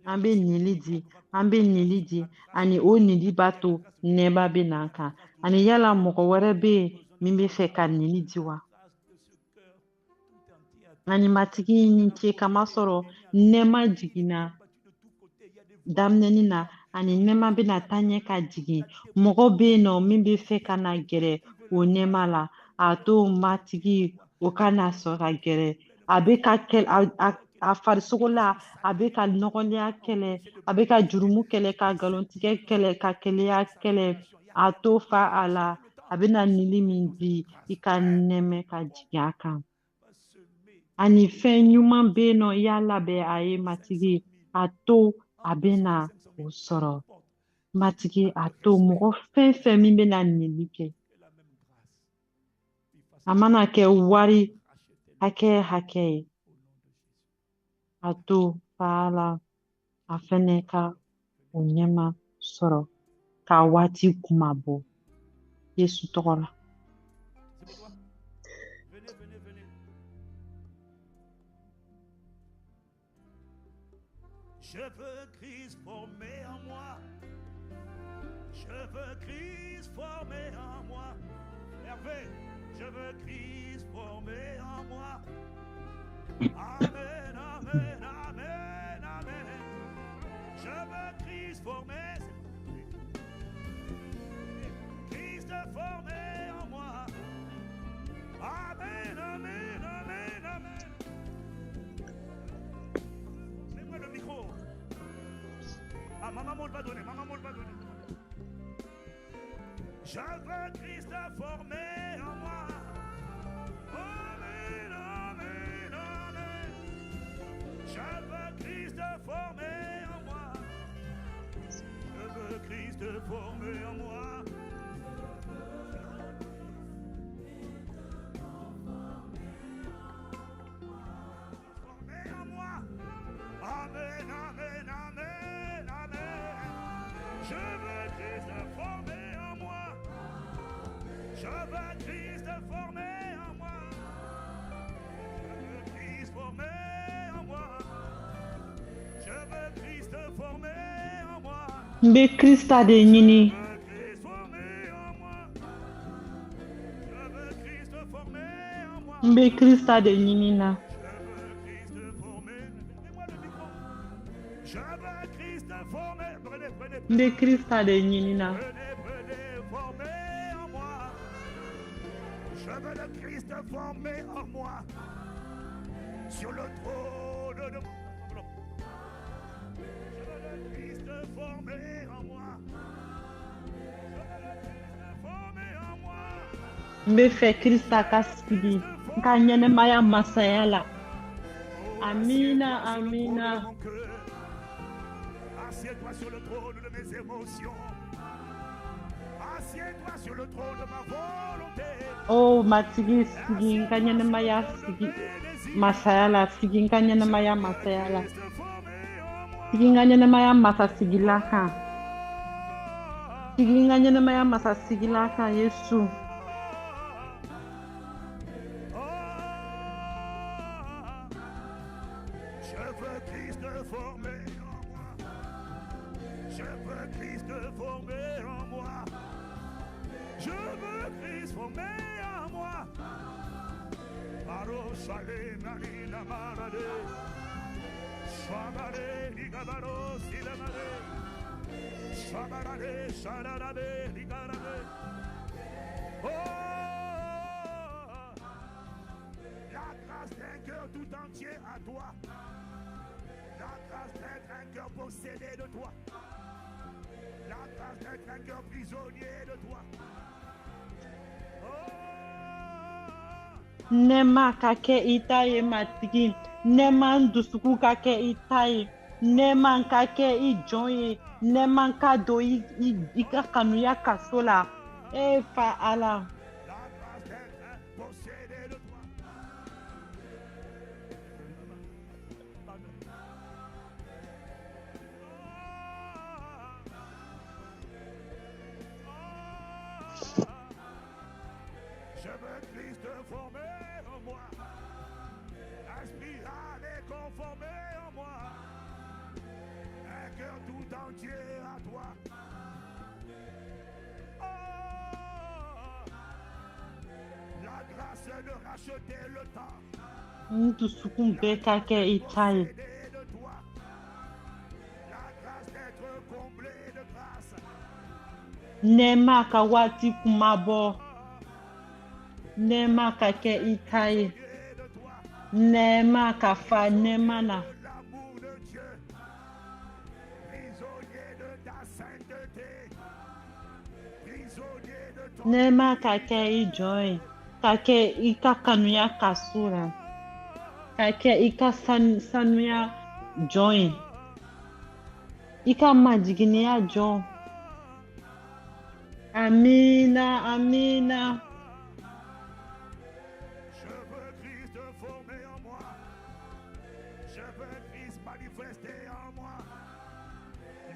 An bɛ nili di, an bɛ nili di, ani o nili b'a to nɛɛma bɛ na an kan. Ani yala mɔgɔ wɛrɛ bɛ yen min bɛ fɛ ka nili di wa? Ani Matigi ni ce, kamasɔrɔ nɛɛma jiginna daminɛni na, ani nɛɛma bɛna taa ɲɛ ka jigin. Mɔgɔ bɛ yen nɔ min bɛ fɛ ka na gɛrɛ o nɛɛma la, a to Matigi o ka na sɔn ka gɛrɛ. A bɛ ka kɛ, a farisogo la, a bɛ ka nɔgɔlenya kɛlɛ, a bɛ ka jurumu kɛlɛ, ka nkalontigɛ kɛlɛ, ka keleya kɛlɛ. A to fa a la, a bɛna nili min di, i ka nɛɛmɛ ka jigin a kan. Ani fɛn ɲuman bɛ yen nɔ, i y'a labɛn a ye Matigi, a to a bɛna o sɔrɔ. Matigi, a to mɔgɔ fɛn fɛn min bɛna nili kɛ, a mana kɛ wari hakɛ hakɛ ye, a to fa la, a fɛnɛ ka o ɲɛma sɔrɔ k'a waati kuma bɔ Yesu tɔgɔ la.
Je veux Christ formé en moi. Je veux Christ formé en moi. Hervé, je veux Christ formé en moi. Amen, amen, amen, amen. Je veux Christ formé. Christ formé en moi. Amen, amen, amen, amen. Ah, maman Maud va donner, maman Maud va donner. Je veux Christ formé en moi. Amen, amen, amen. Je veux Christ formé en moi. Je veux Christ formé en moi. Formé en moi. Amen, amen, amen, amen. Je veux Christ formé en moi. Je veux Christ formé en moi. Je veux Christ formé en moi. Je veux Christ formé en moi.
N bɛ Krista de ɲini.
Je veux Christ formé en moi. Je veux Christ formé en moi.
N bɛ Krista de ɲini na.
Je veux Christ formé. Donnez-moi le micro. Je veux Christ formé. Prenez, prenez,
N bɛ Krista de ɲini na.
prenez, prenez, formé en moi. Je veux le Christ formé en moi. Sur le trône de mon enveloppe. Je veux le Christ formé en moi. Je veux le Christ formé en moi.
N bɛ fɛ Krista ka sigi n ka ɲɛnɛmaya masaya la.
Oh,
Amina,
assieds-toi sur le trône de
amina.
mon cœur. Assieds-toi sur le trône de mes émotions. Assieds-toi sur le trône de ma volonté.
Oh Matigi, sigi n ka
Assieds-toi sur le
ɲɛnɛmaya
trône de
sigi
mes désirs.
masaya la. Sigi n ka
Je
ɲɛnɛmaya
veux
masaya la.
Christ formé en moi.
Sigi n ka ɲɛnɛmaya masasigila kan. Sigi n ka ɲɛnɛmaya masasigila kan Yesu.
Oh, je veux Christ formé en moi. Je veux Christ formé en moi. Je veux Christ formé en moi. Aro sale marina marade. Shabare ligabaro silamare. Shabarade shararabe ligarabe. Oh, la grâce d'un cœur tout entier à toi. La grâce d'être un cœur possédé de toi. La grâce d'être un cœur prisonnier de toi. Oh,
Nɛɛma ka kɛ i ta ye Matigi. Nɛɛma n dusukun ka kɛ i ta ye. Nɛɛma n ka kɛ i jɔn ye. Nɛɛma n ka don i ka kanuya kaso la. E fa Ala.
la grâce d'être un possédé de toi. Pardon. Je veux Christ formé en moi. Esprit et conformé en moi. Un cœur tout entier à toi. Oh, la grâce de racheter le temps.
N dusukun bɛɛ ka kɛ i ta ye.
Possédé de toi. La grâce d'être comblé de grâce.
Nɛɛma ka waati kuma bɔ. Nɛɛma ka kɛ i ta ye.
Prisonnier de toi.
Nɛɛma ka fa nɛɛma na.
De l'amour de Dieu. Prisonnier de ta sainteté. Prisonnier de ton
Nɛɛma ka kɛ i jɔn ye. Ka kɛ i ka kanuya kaso la. Ka kɛ i ka sanuya jɔn ye. I ka majiginniya jɔn. Amina, amina.
Je veux Christ formé en moi. Je veux Christ manifesté en moi.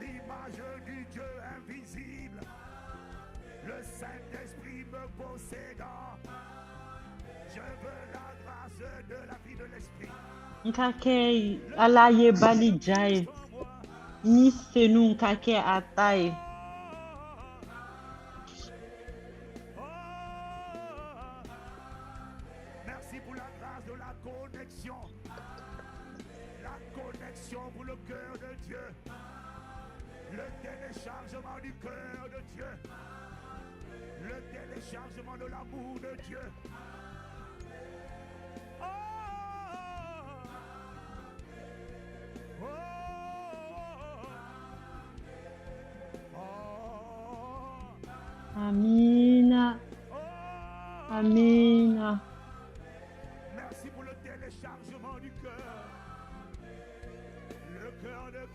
L'image du Dieu invisible. Le Saint-Esprit me possédant. Je veux la grâce de la vie de l'Esprit.
N ka kɛ Ala yebali ja ye.
En moi.
Ni senu n ka kɛ a ta ye.
Oh, merci pour la grâce de la connexion. La connexion pour le cœur de Dieu. Le téléchargement du cœur de Dieu. Le téléchargement de l'amour de Dieu. Oh, oh,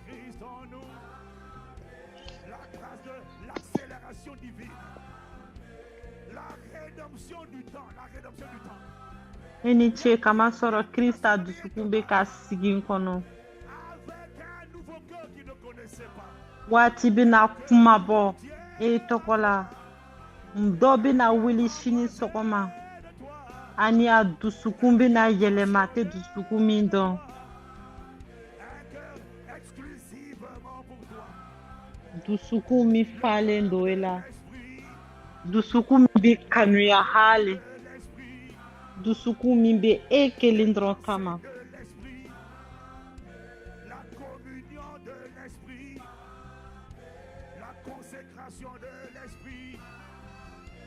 Christ en nous. La grâce de l'accélération divine. La rédemption du temps. La rédemption du temps.
E ni ce kamasɔrɔ Krista dusukun bɛ ka sigi n kɔnɔ.
Avec un nouveau cœur qui ne connaissait pas.
Waati bɛna kuma bɔ e tɔgɔ la. Dɔ bɛna wuli sini sɔgɔma ani a dusukun bɛna yɛlɛma a tɛ dusukun min dɔn.
Un cœur exclusivement pour toi.
Dusukun min falen don e la.
Esprit
Dusukun min bɛ kanuya hali.
de l'esprit.
Dusukun min bɛ e kelen dɔrɔn kama.
De l'esprit. La communion de l'esprit. La consécration de l'esprit.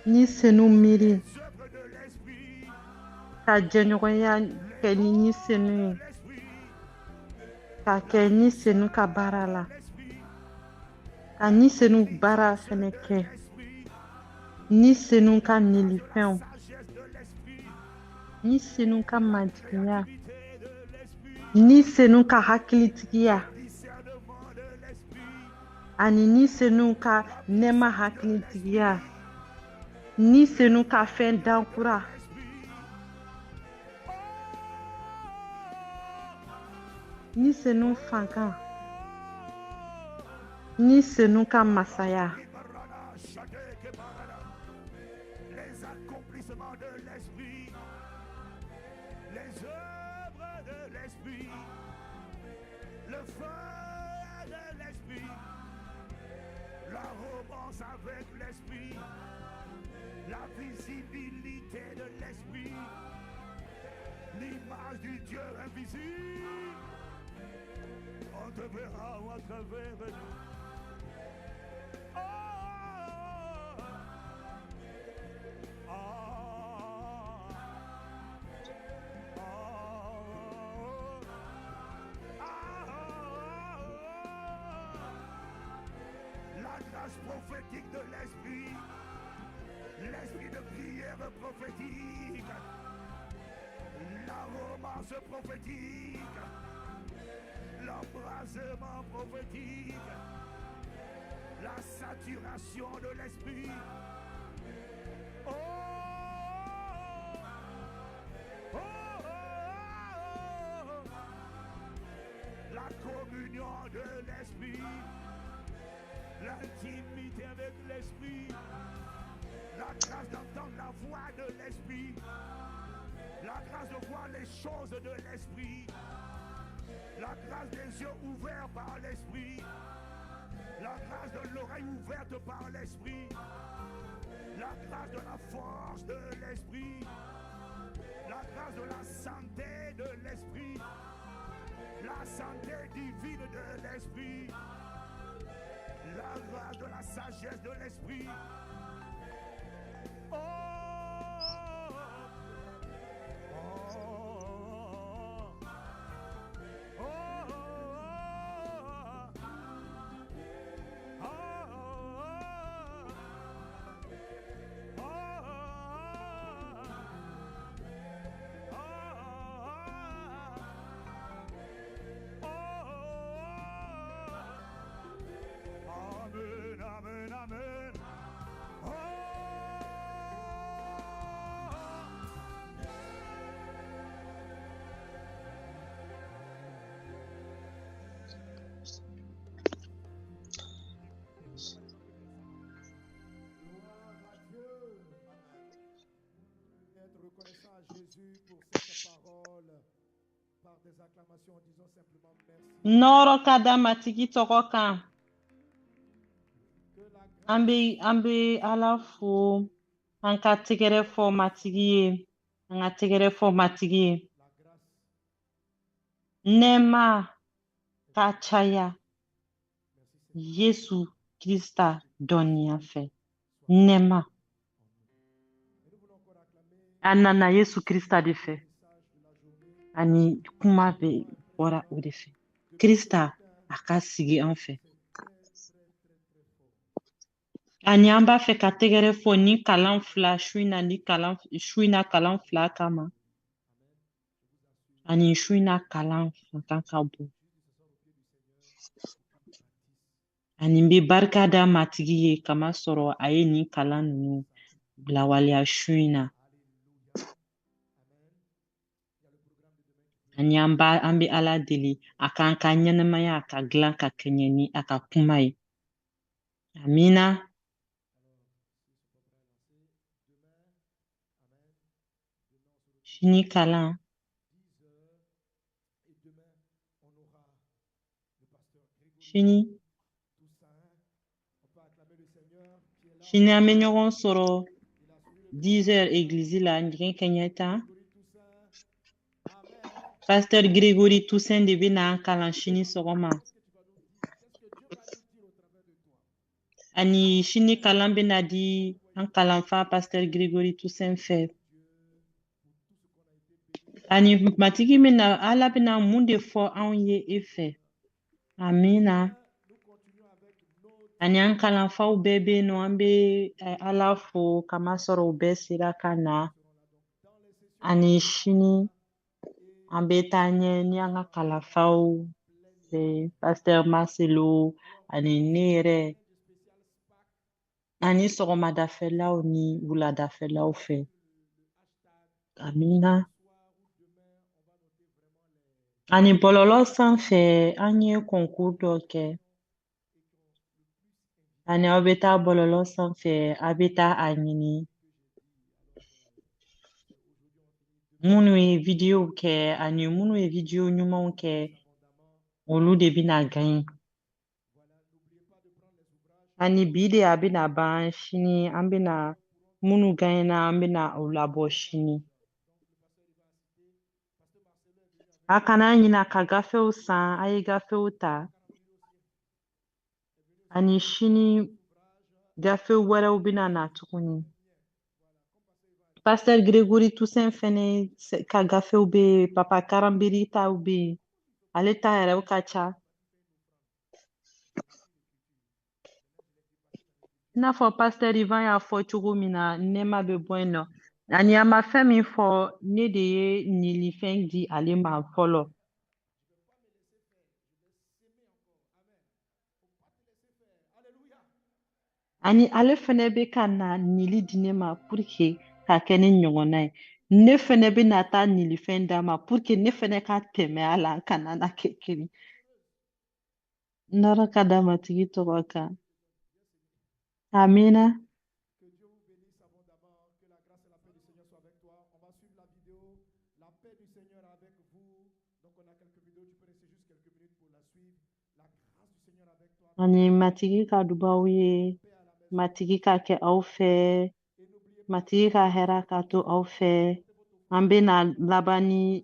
Ni senu miiri
Les œuvres de l'esprit.
ka jɛɲɔgɔnya kɛ ni ni senu ye.
L'esprit.
Ka kɛ ni senu ka baara la.
L'esprit.
Ka ni senu baara fɛnɛ kɛ.
L'esprit.
Ni senu ka nilifɛnw.
Sagesse de l'esprit.
Ni senu ka majiginya.
Créativité de l'esprit.
Ni senu ka hakilitigiya.
Discernement de l'esprit.
Ani ni senu ka nɛɛma hakilitigiya. Ni senu ka fɛn dankura.
Esprit.
Ni senu fankan. Ni senu ka masaya.
Ibarana, Shadek et Barana. Les accomplissements de l'esprit. Les œuvres de l'esprit. Le feu de l'esprit. La romance avec l'esprit. La visibilité de l'esprit. L'image du Dieu invisible. On te verra à travers nous. Oh, oh, oh, oh, La grâce prophétique de l'esprit, l'esprit de prière prophétique, la romance prophétique, l'embrasement prophétique, la saturation de l'esprit. Oh, oh, oh, oh. La communion de l'esprit, l'intimité avec l'esprit, la grâce d'entendre la voix de l'esprit, la grâce de voir les choses de l'esprit, la grâce des yeux ouverts par l'esprit, la grâce de l'oreille ouverte par l'esprit, la grâce de la force de l'esprit, la grâce de la santé de l'esprit, la santé divine de l'esprit, la grâce de la sagesse de l'esprit. Oh, oh, oh, oh, oh, oh, Amen, amen, amen. Oh.
Gloire à Dieu. Être reconnaissant à Jésus pour cette parole. Par des acclamations, disons simplement merci.
Nɔrɔ ka da Matigi tɔgɔ kan.
Que la grâce
An bɛ Ala fo. An ka tɛgɛrɛ fɔ Matigi ye. An ka tɛgɛrɛ fɔ Matigi ye.
la grâce
Nɛɛma ka caya
Merci Seigneur.
Yesu Krista dɔnniya fɛ. Nɛɛma.
Et nous voulons encore acclamer
A nana Yesu Krista de fɛ.
le message de la journée.
Ani kuma bɛ bɔra o de fɛ. Krista a ka sigi an fɛ.
C'est très, très, très, très fort.
Ani an b'a fɛ ka tɛgɛrɛ fɔ ni kalan fila su in na ni kalan su in na kalan fila kama.
Amen. Je vous assure,
Ani su in na kalan fanga ka bon.
juste de s'asseoir au pied du Seigneur.
Ani n bɛ barika da Matigi ye kamasɔrɔ a ye nin kalan ninnu lawaleya su in na. Ani an bɛ Ala deli a k'an ka ɲɛnamaya ka dilan ka kɛɲɛ ni a ka kuma ye. Amiina. Sini kalan. Sini. Sini an bɛ ɲɔgɔn sɔrɔ 10h egilizi la nɛgɛ kanɲɛ 10. Pasteur Grégory Toussaint de bɛna an kalan sini sɔgɔma. Ani sini kalan bɛna di an kalanfa Pasteur Grégory Toussaint fɛ. Ani Matigi bɛna Ala bɛna mun de fɔ anw ye e fɛ. Amiina. Ani an kalanfaw bɛɛ bɛ yen nɔ, an bɛ Ala fo kamasɔrɔ u bɛɛ sera ka na. Ani sini an bɛ taa ɲɛ ni an ka kalanfaw Pasteur Marcelo ani ne yɛrɛ ani sɔgɔmadafɛlaw ni wuladafɛlaw fɛ. Amiina. Ani bɔlɔlɔ sanfɛ an ye concours dɔ kɛ. Ani aw bɛ taa bɔlɔlɔ sanfɛ a bɛ taa a ɲini. Minnu ye wideyow kɛ ani minnu ye wideyo ɲumanw kɛ, olu de bɛna gagner. Ani bi de a bɛna ban sini, an bɛna minnu gagner an bɛna u labɔ sini. A kana ɲina ka gafew san, a ye gafew ta. Ani sini gafe wɛrɛw bɛna na tuguni. Pasteur Grégory Toussaint fɛnɛ ka gafew bɛ yen, Papa Karambiri taw bɛ yen, ale ta yɛrɛw ka ca. I n'a fɔ Pasteur Ivan y'a fɔ cogo min na, nɛɛma bɛ bɔ yen nɔ. Ani a ma fɛn min fɔ, ne de ye nilifɛn di ale ma fɔlɔ. Ani ale fɛnɛ bɛ ka na nili di ne ma pour que ka kɛ ne ɲɔgɔnna ye. Ne fɛnɛ bɛ na taa nilifɛn d'a ma pour que ne fɛnɛ ka tɛmɛ a la, ka na kɛ kelen. Nɔrɔ ka da Matigi tɔgɔ kan. Amina. Ani Matigi ka dubaw ye, Matigi ka kɛ aw fɛ, Matigi ka hɛrɛ ka to aw fɛ. An bɛna laban ni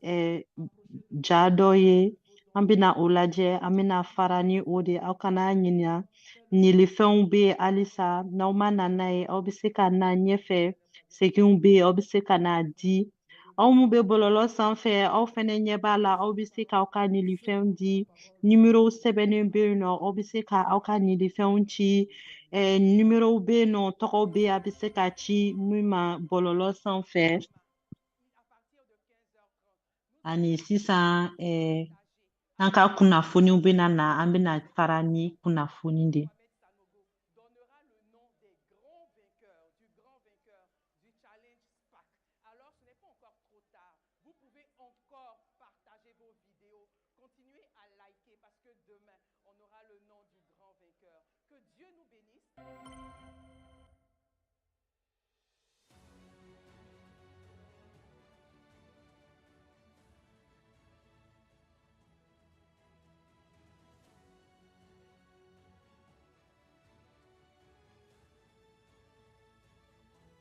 ja dɔ ye, an bɛna o lajɛ, an bɛna fara ni o de ye. Aw kana ɲina, nilifɛnw bɛ yen halisa, n'aw ma na n'a ye, aw bɛ se ka na ɲɛfɛ, seginw bɛ yen, aw bɛ se ka na di. Aw mun bɛ bɔlɔlɔ sanfɛ, aw fɛnɛ ɲɛ b'a la, aw bɛ se k'aw ka nilifɛnw di. Nimero sɛbɛnnen bɛ yen nɔ, aw bɛ se ka aw ka nilifɛnw ci. Nimero bɛ yen nɔ, tɔgɔw bɛ yen, a bɛ se ka ci min ma bɔlɔlɔ sanfɛ. Ani sisan an ka kunnafoniw bɛna na, an bɛna fara ni kunnafoni de.